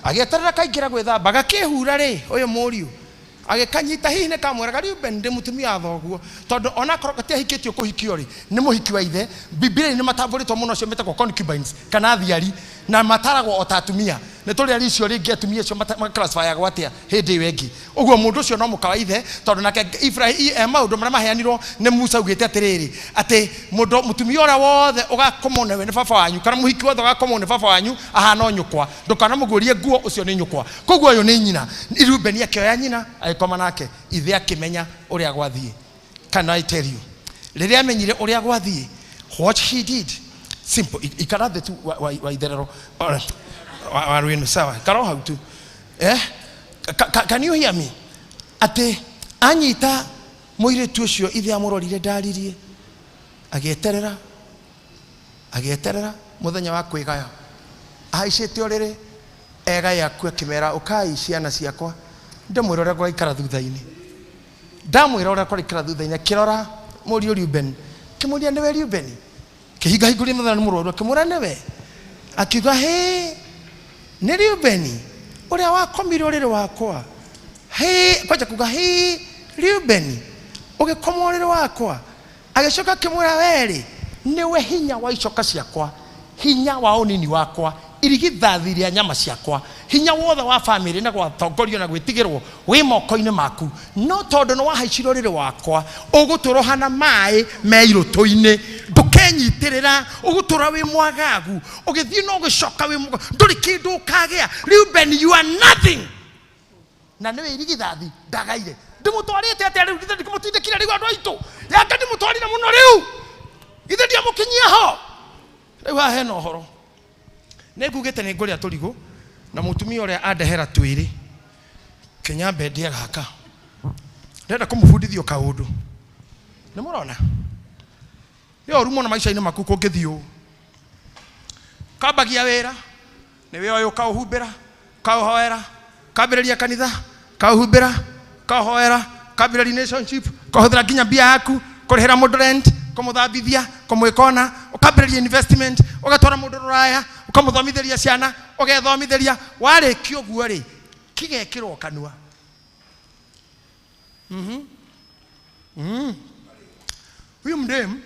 Agĩeterera kaingĩra gwĩthamba, gakĩhura rĩ, ũyũ mũriũ. Agĩkanyita hihi nĩ kamwĩraga Reuben ndĩ mũtumia wa thoguo. Tondũ onakorwo gatiahikĩtio kũhikio rĩ, nĩ mũhiki wa ithe. Bibilia-inĩ nĩ matambũrĩtwo mũno acio metagwo concubines kana athiari na mataragwo o ta atumia. Nĩ tũrĩ aria icio rĩngĩ atumia acio maclassifyagwo atĩa hĩndĩ ĩyo ĩngĩ. Ũguo mũndũ ũcio no mũka wa ithe tondũ nake Ibrahim maũndũ marĩa maheanirwo nĩ Musa augĩte atĩrĩrĩ atĩ mũndũ mũtumia ũrĩa wothe ũgakomwo nawe nĩ baba wanyu kana mũhiki wothe ũgakomwo nĩ baba wanyu ahana o nyũkwa, ndũkanamũguũrie nguo, ũcio nĩ nyũkwa. Koguo ũyũ nĩ nyina. Reuben akĩoya nyina agĩkoma nake, ithe akĩmenya ũrĩa gwathiĩ. Can I tell you? Rĩrĩa amenyire ũrĩa gwathiĩ, what he did, simple, ikara thĩ tu wa itherero, wa rwĩnu, sawa, ikara o hau tu. Can you hear me? Atĩ anyita mũirĩtu ũcio ithe amũrorire ndaririe, agĩeterera, agĩeterera mũthenya wa kwĩgaya. Ahaicĩte ũrĩrĩ, egaya akue akĩmera, ũkai ciana ciakwa, ndĩmwĩra ũrĩa gũgaikara thutha-inĩ. Ndamwĩra ũrĩa gũgaikara thutha-inĩ, akĩrora mũriũ Reuben, akĩmũria nĩwe Reuben? Kĩhingahingũria mũthenya nĩ mũrwaru, akĩmwĩra nĩwe? Akiuga hĩ, nĩ Reuben ũrĩa wakomire ũrĩrĩ wakwa. Hĩ, kwanja kuga hĩ, Reuben ũgĩkoma ũrĩrĩ wakwa. Agĩcoka akĩmwĩra werĩ, nĩwe hinya wa icoka ciakwa, hinya wa ũnini wakwa, irigithathi rĩa nyama ciakwa, hinya wothe wa famĩlĩ na gwatongorio na gwĩtigĩrwo wĩ moko-inĩ maku. No tondũ nĩ wahaicire ũrĩrĩ wakwa, ũgũtũra ũhana maĩ me irũtũ-inĩ, ndũkenyitĩrĩra, ũgũtũra wĩ mwagagu, ũgĩthiĩ na ũgĩcoka wĩ mwagagu, ndũrĩ kĩndũ ũkagĩa. Reuben, you are nothing. Na nĩwe irigithathi ndagaire. Ndĩmũtwarĩte atĩa rĩu? Githĩ ndikũmũtindĩkire rĩu andũ aitũ? Yanga ndĩmũtwarire mũno rĩu. Githĩ ndiamũkinyia ho? Rĩu haha hena ũhoro. Nĩ ngugĩte nĩ ngũrĩa tũrigũ na mũtumia ũrĩa andehera twĩrĩ. Kĩnyambe ndĩe gaka. Ndĩrenda kũmũbundithia kaũndũ. Nĩ mũrona? Nĩ ũru mũno maica-inĩ maku kũngĩthiĩ ũũ. Kambagia wĩra, nĩwe ũyũ ũkaũhumbĩra, ũkaũhoera, kambĩrĩria kanitha, ũkaũhumbĩra, ũkaũhoera, kambĩrĩria relationship, ũkahũthĩra nginya mbia yaku kũrĩhĩra mũndũ rent, kũmũthambithia, kũmwĩkona, ũkambĩrĩria investment, ũgatwara mũndũ rũraya, ũkamũthomithĩria ciana, ũgethomithĩria, warĩkia ũguo rĩ, kĩgekĩrwo kanua. Huyu mdemu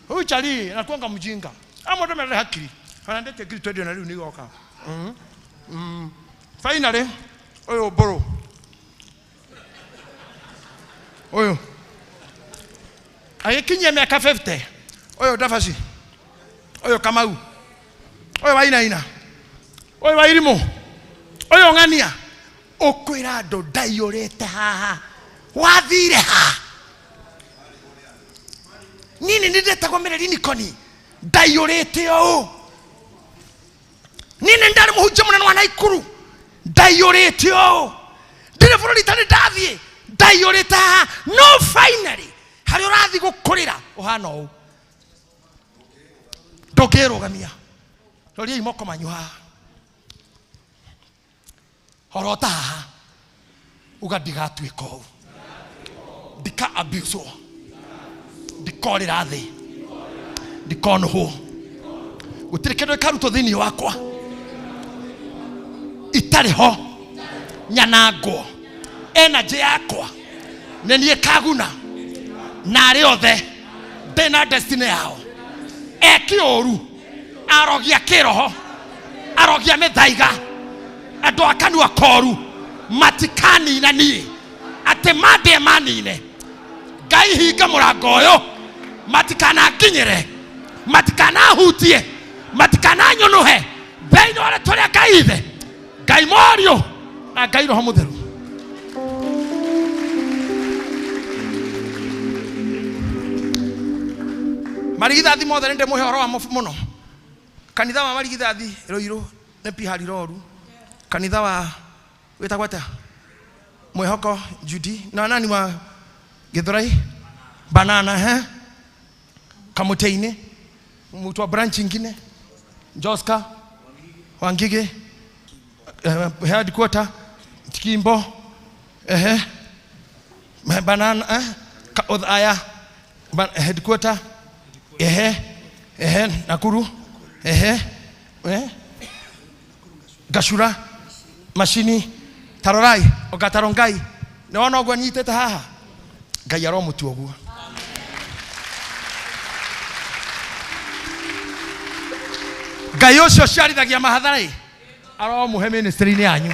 huyu chali anakuanga mjinga. Ama ndo mere hakiri. Anandete ngiri 20 na rĩu nĩgoka. Finally ũyũ mbũrũ. Ũyũ. Agĩkinyia mĩaka 50. Ũyũ Ndabaci. Ũyũ Kamau. Ũyũ Wainaina. Ũyũ Wairimũ. Ũyũ Ng'ania. Ũkwĩra andũ ndaiyũrĩte haha. Wathire ha? Nini nĩ ndetagwo Mĩreri Nikoni. Ndaiyũrĩte ũũ. Nini ndarĩ mũhunjia mũnene wa Naikuru. Ndaiyũrĩte ũũ. Ndirĩ bũrũri itarĩ ndathiĩ. Ndaiyũrĩte haha. No finally harĩa ũrathiĩ gũkũrĩra ũhana ũũ. Ndũngĩrũgamia. Roriai moko manyu haha. Horota haha. Uga ndigatuĩka ũũ. Ndika abuse. Ndikorĩra thĩ. Ndikonũhwo. Gũtirĩ kĩndũ gĩkarutwo thĩinĩ wakwa. Itarĩ ho. Nyanangwo. Energy yakwa. Nĩ niĩ kaguna. Na arĩa othe ndĩna destiny yao. Eki ũru. Arogia kĩroho. Arogia mĩthaiga. Andũ a kanua koru. Matikanina niĩ. Atĩ mandĩe manine. Ngai hinga mũrango ũyũ. Matikananginyĩre. Matikanahutie. Matikananyũnũhe. Thĩinĩ wa rĩtwa rĩa Ngai Ithe, Ngai Mũriũ na Ngai Roho Mũtheru. Marigithathi mothe nĩ ndĩmũhe ũhoro wamo mũno. Kanitha wa marigithathi Ruiru nĩ Pihari Roru. Kanitha wa wĩtagwo atĩa? Mwĩhoko Judy na nani wa Githurai? Banana he? Kamutĩ-inĩ. Mtu wa branch ingine? Joska Wangige headquarter Kimbo ehe banana Othaya headquarter ehe ehe Nakuru ehe Gashura Mashini Tarorai Ogatarongai nĩ wona ũguo nyitĩte haha Ngai aromutua ũguo. Ngai ũcio ũciarithagia mahatharai aromuhe ministry-inĩ yanyu.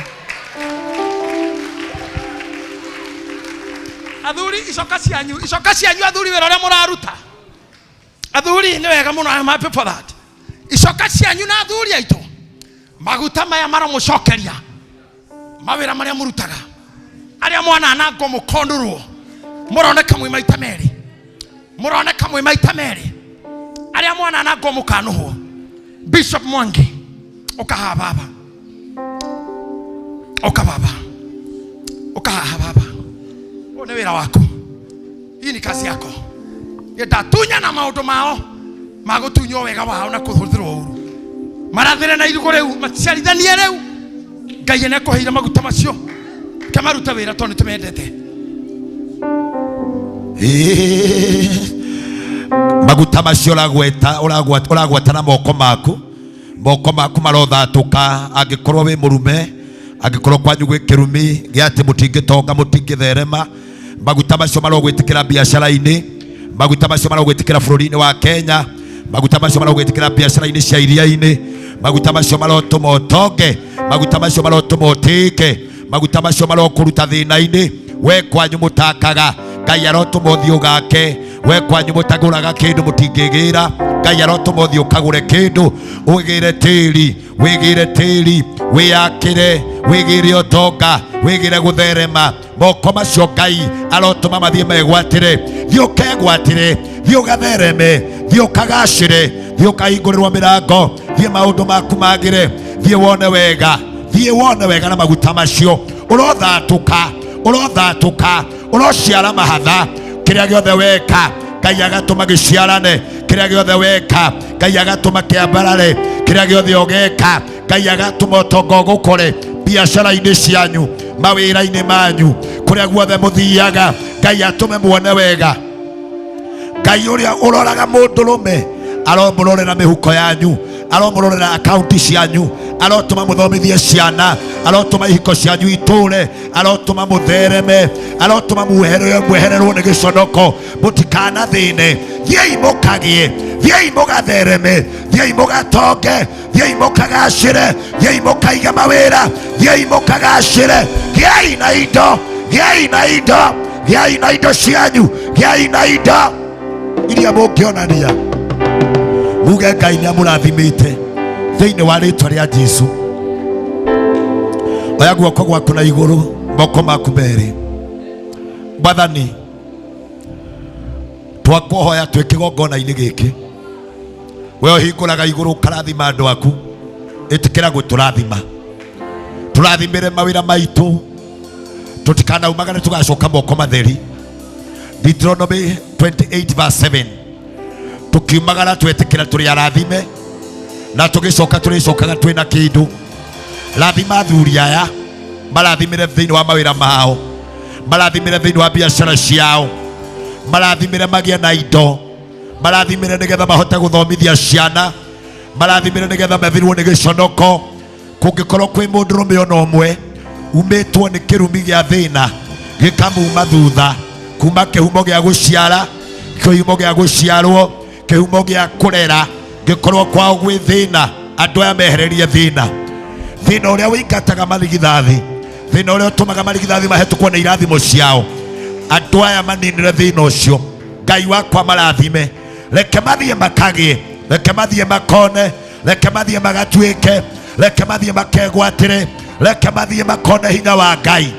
Athuri icoka cianyu athuri wĩra ũrĩa mũraruta. Athuri nĩ wega mũno, I am happy for that. Icoka cianyu na athuri aitũ maguta maya maramũcokeria mawĩra marĩa mũrutaga arĩa mwananangwo mũkondũrwo mũroneka mwĩ maita merĩ, mũroneka mwĩ maita merĩ arĩa mwananangwo mũkanũhwo. Bishop Mwangi ũkahaha baba, ũka baba, ũkahaha baba, ũyũ nĩ wĩra waku, hii ni kazi yako. Ndatunya na maũndũ mao magũtunywo wega wao na kũhũthĩrwo ũru, marathĩre na irigũ rĩu maciarithanie rĩu. Ngai nĩekũheire maguta macio kamaruta wĩra tondũ nĩtũmendete. Maguta macio ũragweta ũragweta na moko maku, moko maku marothatũka. Angĩkorwo wĩ mũrume, angĩkorwo kwanyu gwĩ kĩrumi gĩa atĩ mũtingĩtonga mũtingĩtherema, maguta macio marogwĩtĩkĩra biacara-inĩ, maguta macio marogwĩtĩkĩra bũrũri-inĩ wa Kenya, maguta macio marogwĩtĩkĩra biacara-inĩ cia iria-inĩ, maguta macio marotũma ũtonge, maguta macio marotũma ũtĩĩke, maguta macio marokũruta thĩna-inĩ. We kwanyu mũtakaga, Ngai arotũma ũthiĩ ũgake. We kwanyu mũtagũraga kĩndũ mũtingĩgĩra, Ngai arotũma ũthiĩ ũkagũre kĩndũ, wĩgĩre tĩri, wĩgĩre tĩri, wĩyakĩre, wĩgĩre ũtonga, wĩgĩre gũtherema. Moko macio Ngai arotũma mathiĩ megwatĩre. Thiĩ ũkegwatĩre, thiĩ ũgathereme, thiĩ ũkagacĩre, thiĩ ũkahingũrĩrwo mĩrango, thiĩ maũndũ maku magĩre, thiĩ wone wega, thiĩ wone wega na maguta macio. Ũrothatũka, ũrothatũka, ũrociara mahatha. Kĩrĩa gĩothe weka Ngai agatũma gĩciarane, kĩrĩa gĩothe weka Ngai agatũma kĩambarare, kĩrĩa gĩothe ũgeka Ngai agatũma ũtonga ũgũkore biacara-inĩ cianyu, mawĩra-inĩ manyu, kũrĩa guothe mũthiaga Ngai atũme muone wega. Ngai ũrĩa ũroraga mũndũrũme aromũrorera mĩhuko yanyu, aromũrorera akaunti cianyu, arotũma mũthomithie ciana, arotũma ihiko cianyu itũre, arotũma mũthereme, arotũma mwehererwo nĩ gĩconoko, mũtikanathĩne. Thiĩi mũkagĩe, thiĩi mũgathereme, thiĩi mũgatonge, thiĩi mũkagacĩre, thiĩi mũkaige mawĩra, thiĩi mũkagacĩre. Gĩai na indo, gĩai na indo, gĩai na indo cianyu, gĩai na indo iria mũngĩonania. Muge Ngai nĩamũrathimĩte thĩinĩ wa rĩtwa rĩa Jesũ. Oya guoko gwaku na igũrũ, moko maku merĩ. Mwathani, twakũhoya twĩ kĩgongona-inĩ gĩkĩ, we ũhingũraga igũrũ ũkarathima andũ aku, ĩtĩkĩra gũtũrathima, tũrathimĩre mawĩra maitũ, tũtikanaumagane tũgacoka moko matheri. Deuteronomy 28 verse 7, tukiumagara twetĩkĩra tũrĩ arathime na tũgĩcoka tũrĩcokaga twĩna kĩndũ. Rathima athuri aya, marathimĩre thĩinĩ wa mawĩra mao, marathimĩre thĩinĩ wa biacara ciao, marathimĩre magĩe na indo, marathimĩre nĩgetha mahote gũthomithia ciana, marathimĩre nĩgetha mathirwo nĩ gĩconoko. Kũngĩkorwo kwĩ mũndũrũme ona ũmwe umĩtwo nĩ kĩrumi gĩa thĩna gĩkamuma thutha, kuma kĩhumo gĩa gũciara, kĩhumo gĩa gũciarwo, kĩhumo gĩa kũrera, ngĩkorwo kwao gwĩ thĩna, andũ aya mehererie thĩna. Thĩna ũrĩa ũingataga marigithathi, thĩna ũrĩa ũtũmaga marigithathi mahetũkwo nĩ irathimo ciao, andũ aya maninĩre thĩna ũcio. Ngai wakwa marathime, reke mathiĩ makagĩe, reke mathiĩ makone, reke mathiĩ magatuĩke, reke mathiĩ makegwatĩre, reke mathiĩ makone hinya wa Ngai.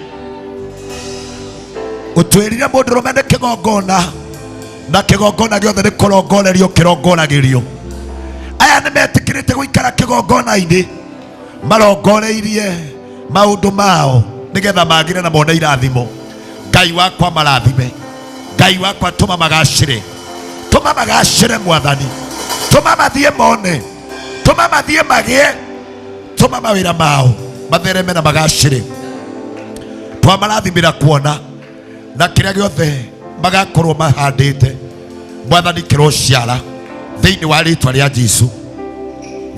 Ũtwĩrire mũndũrũme nĩ kĩgongona, Na kĩgongona gĩothe nĩ kũrongorerio kĩrongoragĩrio. Aya nĩ metĩkĩrĩte gũikara kĩgongona-inĩ, marongoreirie maũndũ mao nĩgetha magĩre na mone irathimo. Ngai wakwa marathime, Ngai wakwa tũma magacĩre, tũma magacĩre Mwathani, tũma mathiĩ mone, tũma mathiĩ magĩe, tũma mawĩra mao mathereme na magacĩre. Twamarathimĩra kuona na kĩrĩa gĩothe magakorwo mahandĩte, Mwathani kĩrociara thĩinĩ wa rĩtwa rĩa Jesu.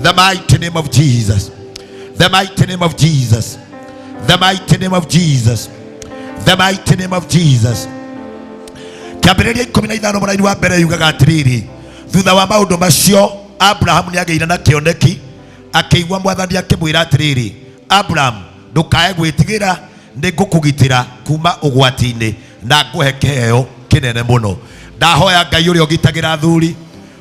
The mighty name of Jesus, the mighty name of Jesus, the mighty name of Jesus, the mighty name of Jesus. Kĩambĩrĩria 15 mũraini wa mbere yugaga atĩrĩrĩ, thutha wa maũndũ macio Abrahamu nĩagĩire na kĩoneki, akĩigua Mwathani akĩmwĩra atĩrĩrĩ, Abrahamu, ndũkae gwĩtigĩra, nĩngũkũgitĩra kuma ũgwati-inĩ na ngũhe kĩheo kĩnene mũno. Ndahoya Ngai ũrĩa ũgitagĩra athuri,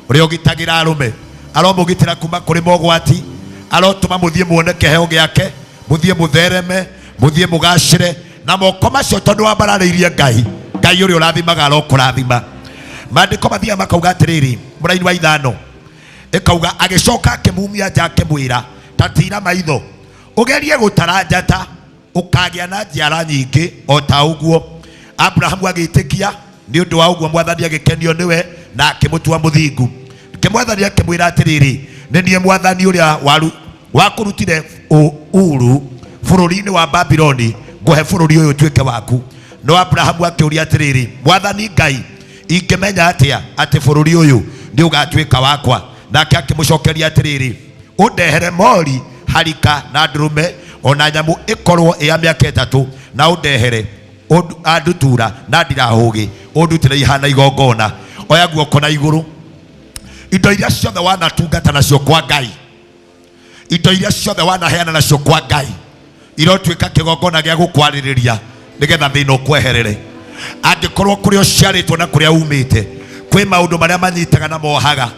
ũrĩa ũgitagĩra arũme, aromũgitĩra kuma kũrĩ mogwati, arotũma mũthiĩ muone kĩheo gĩake, mũthiĩ mũthereme, mũthiĩ mũgacĩre na moko macio, tondũ wambararĩirie Ngai. Ngai ũrĩa ũrathimaga arokũrathima. Maandĩko mathiaga makauga atĩrĩrĩ, mũraini wa 5 ĩkauga, agĩcoka akĩmumia nja akĩmwĩra, ta tira maitho ũgerie gũtara njata, ũkagĩa na njiara nyingĩ o ta ũguo. Abrahamu agĩtĩkia, nĩ ũndũ wa ũguo Mwathani agĩkenio nĩwe na akĩmũtua mũthingu. Nake Mwathani akĩmwĩra atĩrĩrĩ, nĩ niĩ Mwathani ũrĩa wakũrutire Uru bũrũri-inĩ wa Babiloni, ngũhe bũrũri ũyũ ũtuĩke waku. No Abrahamu akĩũria atĩrĩrĩ, Mwathani Ngai, ingĩmenya atĩa atĩ bũrũri ũyũ nĩ ũgatuĩka wakwa? Nake akĩmũcokeria atĩrĩrĩ, ũndehere mori, harika na ndũrũme, ona nyamũ ĩkorwo ĩ ya mĩaka 3, na ũndehere andutura na ndirahũgĩ, ũndutĩre ihana igongona. Oya guoko na igũrũ, indo iria ciothe wanatungata nacio kwa Ngai, indo iria ciothe wanaheana nacio kwa Ngai, irotuĩka kĩgongona gĩa gũkwarĩrĩria nĩgetha thĩna ũkweherere. Angĩkorwo kũrĩa ũciarĩtwo na kũrĩa umĩte kwĩ maũndũ marĩa manyitaga na mohaga,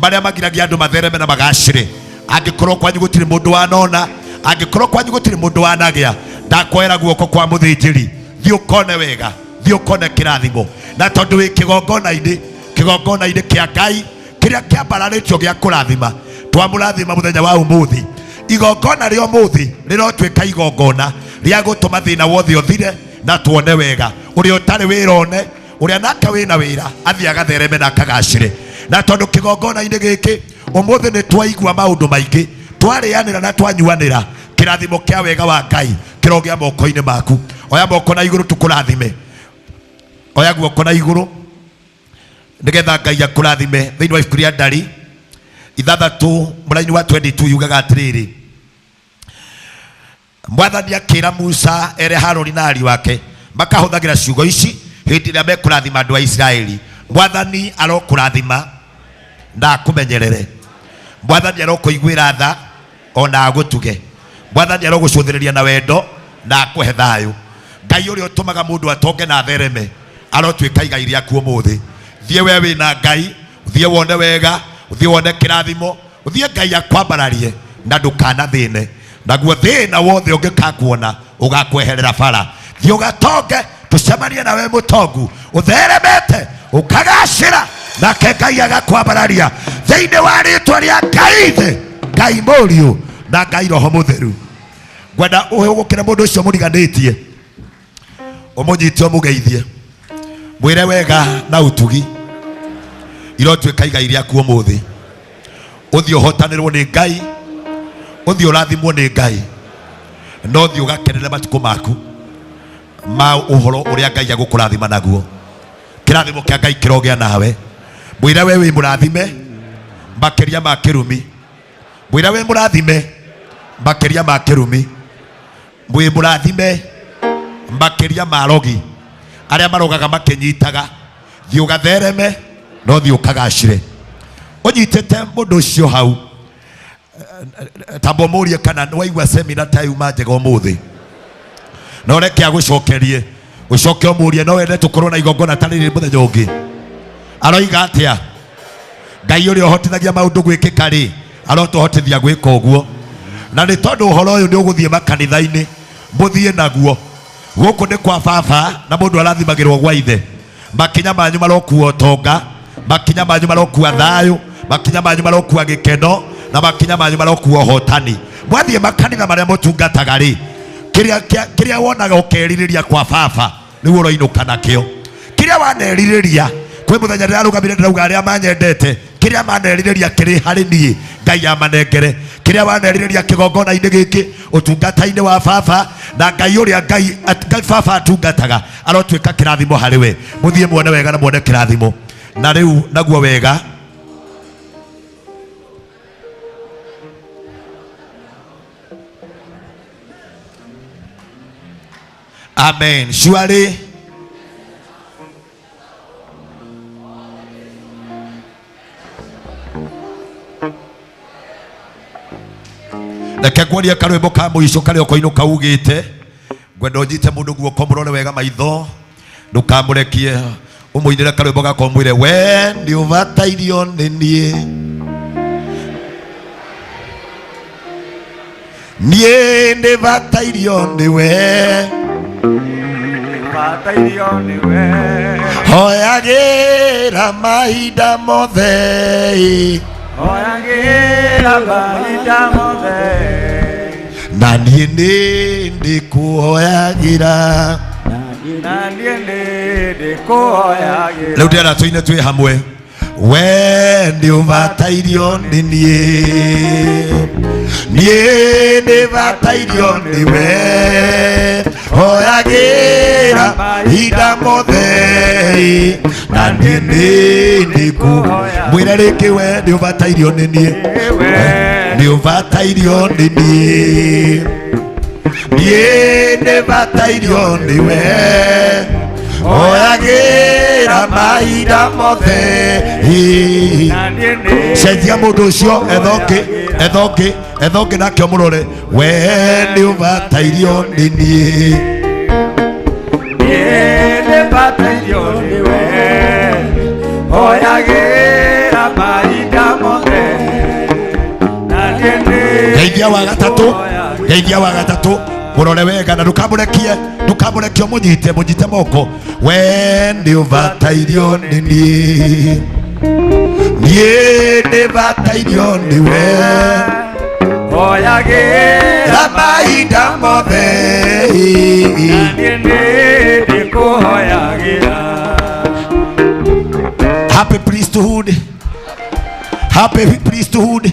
marĩa magiragia andũ mathereme na magacĩre, angĩkorwo kwanyu gũtirĩ mũndũ wanona, angĩkorwo kwanyu gũtirĩ mũndũ wanagĩa, ndakuoera guoko kwa mũthĩnjĩri, thiĩ ũkone wega, thiĩ ũkone kĩrathimo. Na tondũ wĩ kĩgongona-inĩ, kĩgongona-inĩ kĩa Ngai kĩrĩa kĩambararĩtio gĩa kũrathima, twamũrathima mũthenya wa ũmũthĩ. Igongona rĩa ũmũthĩ rĩrotuĩka igongona rĩa gũtũma thĩna wothe ũthire na tuone wega. Ũrĩa ũtarĩ wĩra one, ũrĩa nake wĩna wĩra athiĩ agathereme na akagacĩre. Na tondũ kĩgongona-inĩ gĩkĩ ũmũthĩ nĩ twaigua maũndũ maingĩ, twarĩanĩra na twanyuanĩra, kĩrathimo kĩa wega wa Ngai kĩrogĩa moko-inĩ maku. Oya moko na igũrũ tũkũrathime, oya guoko na igũrũ nĩgetha Ngai akũrathime. Thĩinĩ wa ibuku rĩa Ndari 6 mũraini wa 22 yugaga atĩrĩrĩ, Mwathani akĩra Musa ere Harũni na ariũ ake makahũthagĩra ciugo ici hĩndĩ ĩrĩa mekũrathima andũ a Isiraeli. Mwathani arokũrathima na akũmenyerere, Mwathani arokũiguĩra tha ona agũtuge, Mwathani arogũcũthĩrĩria na wendo na akũhe thayũ. Ngai ũrĩa ũtũmaga mũndũ atonge na athereme arotuĩka igai rĩaku ũmũthĩ. Thiĩ we wĩna Ngai, ũthiĩ wone wega, ũthiĩ wone kĩrathimo, ũthiĩ Ngai akwambararie na ndũkanathĩne, naguo thĩna wothe ũngĩkakuona ũgakweherera bara. Thiĩ ũgatonge, tũcemanie nawe mũtongu, ũtheremete, ũkagacĩra, nake Ngai agakwambararia thĩinĩ wa rĩtwa rĩa Ngai Ithe, Ngai Mũriũ na Ngai Roho Mũtheru. Ngwenda ũhũgũkĩre mũndũ ũcio mũriganĩtie, ũmũnyite ũmũgeithie, mwĩre wega na ũtugi irotuĩka igai rĩaku ũmũthĩ. Ũthiĩ ũhotanĩrwo nĩ Ngai, ũthiĩ ũrathimwo nĩ Ngai, na ũthiĩ ũgakenere matukũ maku ma ũhoro ũrĩa Ngai agũkũrathima naguo. Kĩrathimo kĩa Ngai kĩrogĩa nawe. Mwĩre we wĩ mũrathime makĩria ma kĩrumi, mwĩre wĩ mũrathime makĩria ma kĩrumi, mwĩ mũrathime makĩria ma rogi arĩa marogaga makĩnyitaga. Thiĩ ũgathereme no thiĩ ũkagacĩre. Ũnyitĩte mũndũ ũcio hau, tamba ũmũrie kana nĩ waigua semina ta yuma njega ũmũthĩ, na ũreke agũcokerie, ũcoke ũmũrie no wende tũkorwo na igongona ta rĩrĩ mũthenya ũngĩ. Aroiga atĩa? Ngai ũrĩa ũhotithagia maũndũ gwĩkĩka rĩ, arotũhotithia gwĩka ũguo. Na nĩ tondũ ũhoro ũyũ nĩ ũgũthiĩ makanitha-inĩ, mũthiĩ naguo. Gũkũ nĩ kwa baba na mũndũ arathimagĩrwo gwa ithe. Makinya manyu marokua ũtonga, makinya manyu marokua thayũ, makinya manyu marokua gĩkeno, na makinya manyu marokua ũhotani. Mwathiĩ makanitha marĩa mũtungataga rĩ, kĩrĩa wonaga ũkerirĩria kwa baba nĩguo ũroinũka nakĩo. Kĩrĩa wanerirĩria kwĩ mũthenya ndĩrarũgamire ndĩrauga arĩa manyendete, kĩrĩa manerirĩria kĩrĩ harĩ niĩ Ngai amanengere. Kĩrĩa wanerirĩria kĩgongona-inĩ gĩkĩ ũtungata-inĩ wa baba, na Ngai ũrĩa Ngai baba atungataga arotuĩka kĩrathimo harĩ we. Mũthiĩ muone wega na muone kĩrathimo. Na rĩu naguo wega. Amen. Surely reke ngwonie karwĩmbo ka mũico karĩa ũkoinũka ugĩte. Ngwenda ũnyite mũndũ guoko mũrore wega maitho, ndũkamũrekie, ũmũinĩre karwĩmbo gakwa ũmwĩre we nĩ ũbatairio nĩ niĩ, niĩ nĩ batairio nĩ we, Batairio nĩ we, hoyagĩra mahinda mothe, hoyagĩra mahinda mothe, na niĩ nĩ ndĩkũhoyagĩra, na niĩ nĩ ndĩkũhoyagĩra. Rĩu ndĩrenda tũine twĩ hamwe. We nĩ ũbatairio nĩ niĩ, niĩ nĩ batairio nĩ we, hoyagĩra mahinda mothe, na niĩ nĩ ndĩkũ. Mwĩre rĩngĩ we nĩ ũbatairio nĩ niĩ, nĩ ũbatairio nĩ niĩ, niĩ nĩ batairio nĩ we, hoyagĩra mahinda mothe. Cenjia mũndũ ũcio ethonge ethonge ethonge nake ũmũrore. We nĩ ũbatairio nĩ niĩ, niĩ nĩ batairio nĩ we, hoyagĩra mahinda mothe, na niĩ nĩ Geithia wa gatatũ, geithia wa gatatũ, mũrore wega na ndũkamũrekie, ndũkamũrekie, ũmũnyite, mũnyite moko. We nĩ ũbatairio nĩ niĩ, niĩ nĩ batairio nĩ we, hoyagĩra mahinda mothe, na niĩ nĩ ndĩkũhoyagĩra. Happy priesthood, happy priesthood,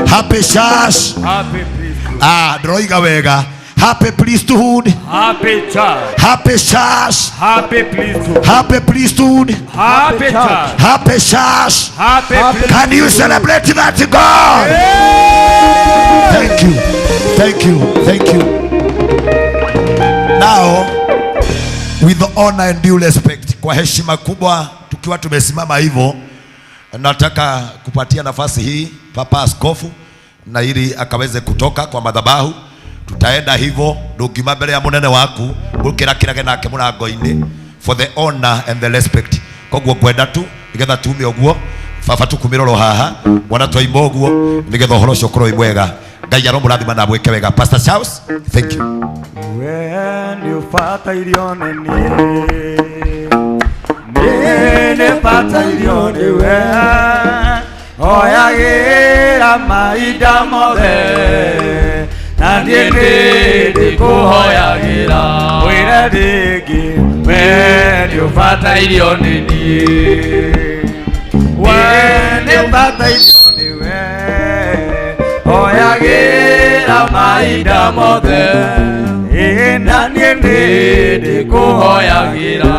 happy church. Happy priesthood. Ah, ndĩroiga wega. Happy priesthood, Happy church. Happy church, Happy priesthood, happy priesthood, Happy church, happy church. Happy priesthood. Can you celebrate that God? Yeah. Thank you, thank you, thank you. Now, with honor and due respect, kwa heshima kubwa tukiwa tumesimama hivyo, nataka kupatia nafasi hii Papa Askofu na ili akaweze kutoka kwa madhabahu. Tutaenda hivyo ndungiuma mbere ya munene waku mukirakirage nake murango-inĩ for the honor and the respect. Koguo ngwenda tu nigetha tume uguo baba tukumiroro haha mwana twaima uguo nigetha uhoro ucio ukorwo wi mwega. Ngai aromũrathima na amwĩke wega. Pastor Charles, thank you. We nĩ ũbatairio nĩ niĩ, niĩ nĩ batairio nĩ we, hoyagĩra mahinda mothe, na niĩ nĩ ndĩkũhoyagĩra. Mwĩre rĩngĩ, we nĩ ũbatairio nĩ niĩ, we nĩ ũbatairio nĩ we, hoyagĩra mahinda mothe, na niĩ nĩ ndĩkũhoyagĩra.